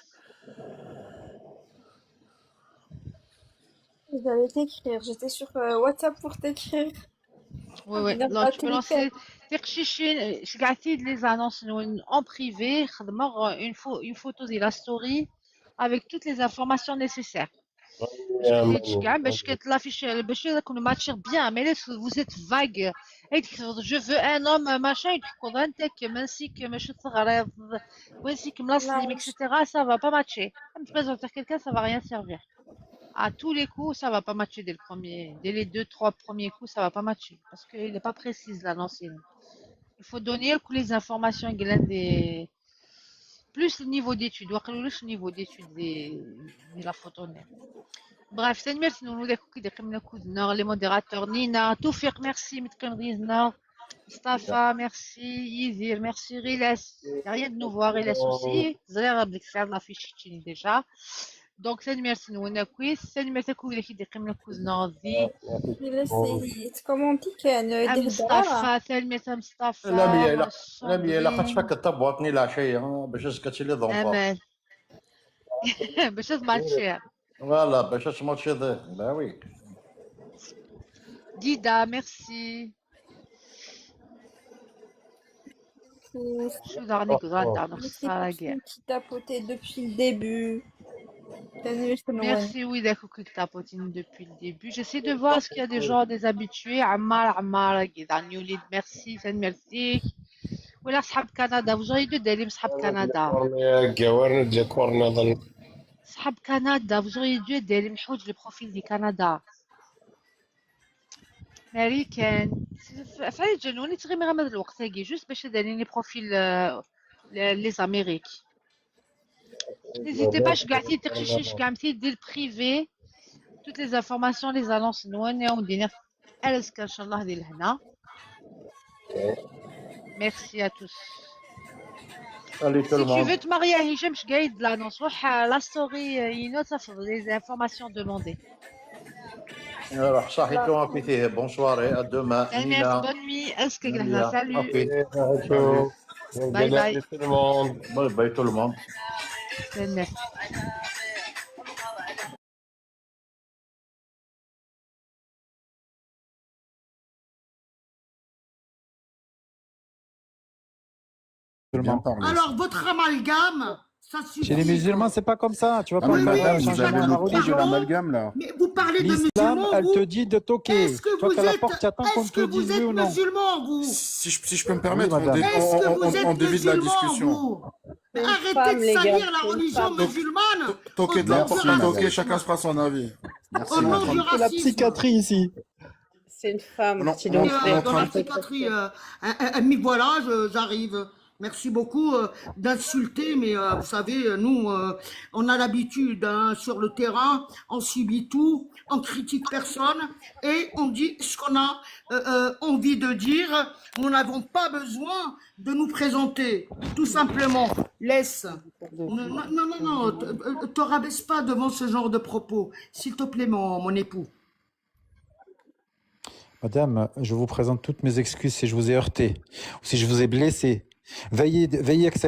A: J'allais t'écrire, j'étais sur WhatsApp pour t'écrire.
B: Oui, oui. Non, tu peux lancer تقشيشين les annonces en privé, une photo de la story avec toutes les informations nécessaires. باش كتلافيش باش يكون matcher bien, mais là vous êtes vague. Je veux un homme machin, يضحكوا انت منسيك ماشي تغريض ونسيك ملاصليم etc. Ça va pas matcher. Tu présentes quelqu'un, ça va rien servir. À tous les coups, ça va pas matcher dès le premier, dès les 2, 3 premiers coups, ça va pas matcher parce qu'il n'est pas précise l'annonce. Il faut donner les informations des plus le niveau d'études, le niveau d'études de la photo. Bref, c'est une merci nous les modérateurs Nina, Toufik, merci, Mustafa, merci, Yizir, merci, Riles. Il n'y a rien de nouveau à Riles aussi. Vous allez la fiche déjà. Donc, c'est merci nous on a quiz, c'est merci que vous avez dit que nous avons
A: تكومونتي كان
B: مصطفى c'est مصطفى.
T: لا مية لا مية لا خاطش فك طبوطني العشية باش تسكتي لي ضونفا.
B: باش تماتشي.
T: Voilà باش تماتشي bah oui.
B: ديدا merci. شو دارني كغادا نخسر كاع.
A: Qui tapotait depuis le début.
B: Merci, oui, d'accord, que tapotine depuis le début. J'essaie de voir ce qu'il y a des gens, des habitués. Ammar, Ammar, Newlid, merci, merci. ولا صحاب كندا, vous auriez dû d'aller صحاب كندا. صحاب كندا, vous auriez dû d'aller نحوج le profil du Canada. امريكان فعلا جنوني تغيمي غير هذا الوقت هاكي juste باش داريني profil les Amériques. N'hésitez pas, je garde dès le privé toutes les informations, les annonces نواني وندير ان شاء الله ديال هنا. Merci à tous.
T: Salut tout
B: Si
T: le
B: tu
T: monde.
B: veux te marier à Hichem, je gagne l'annonce. La story, il note les informations demandées.
T: روح صحيتو ابيتي bonne soirée, à demain. Nina.
B: Bonne nuit. Est-ce que salut.
T: Bye
B: bye.
T: Tout le monde. Bye bye tout le monde.
B: Salut.
R: Alors, votre amalgame, ça suffit.
S: Chez les musulmans, c'est pas comme ça. Tu vas
U: Ah,
S: pas
U: mais
S: faire
U: madame, vous
S: changer
U: avez
S: la
U: le prix de
S: religion.
U: l'amalgame là.
R: Mais vous parlez de
S: L'islam,
R: musulmans,
S: elle
R: vous
S: te dit de toquer.
R: Est-ce que
S: Toi,
R: vous
S: qu'à la
R: êtes,
S: porte, tu attends qu'on
R: est-ce que
S: te dise
R: vous
S: oui
R: êtes
S: ou non.
R: musulman, vous?
U: Si je peux me permettre,
S: Oui, madame.
R: Est-ce que vous êtes
U: on dévie de la
R: musulman,
U: discussion.
R: vous? Mais
C: Une
R: arrêtez
C: femme,
R: de
C: les gars,
R: salir la
C: c'est une
R: religion
C: femme.
R: musulmane
U: Toquer
R: au
U: de la
R: nom du
U: porte,
R: racisme.
U: toquer, chacun se fera son avis.
R: Au
U: On est
R: nom
U: en train
R: du
U: de-
S: C'est la
R: racisme.
S: psychiatrie ici.
C: C'est une femme,
U: On
C: s'il
U: on
C: vous
U: est
C: plaît.
U: en
R: Dans
U: train
R: la
U: de-
R: psychiatrie, mais voilà, j'arrive. Merci beaucoup d'insulter, mais vous savez, nous, on a l'habitude, hein, sur le terrain, on subit tout, on critique personne et on dit ce qu'on a envie de dire. Nous n'avons pas besoin de nous présenter, tout simplement. Laisse. Non, non, non, non, non, te rabaisse pas devant ce genre de propos, s'il te plaît, mon époux.
S: Madame, je vous présente toutes mes excuses si je vous ai heurté ou si je vous ai blessé. Veuillez accepter.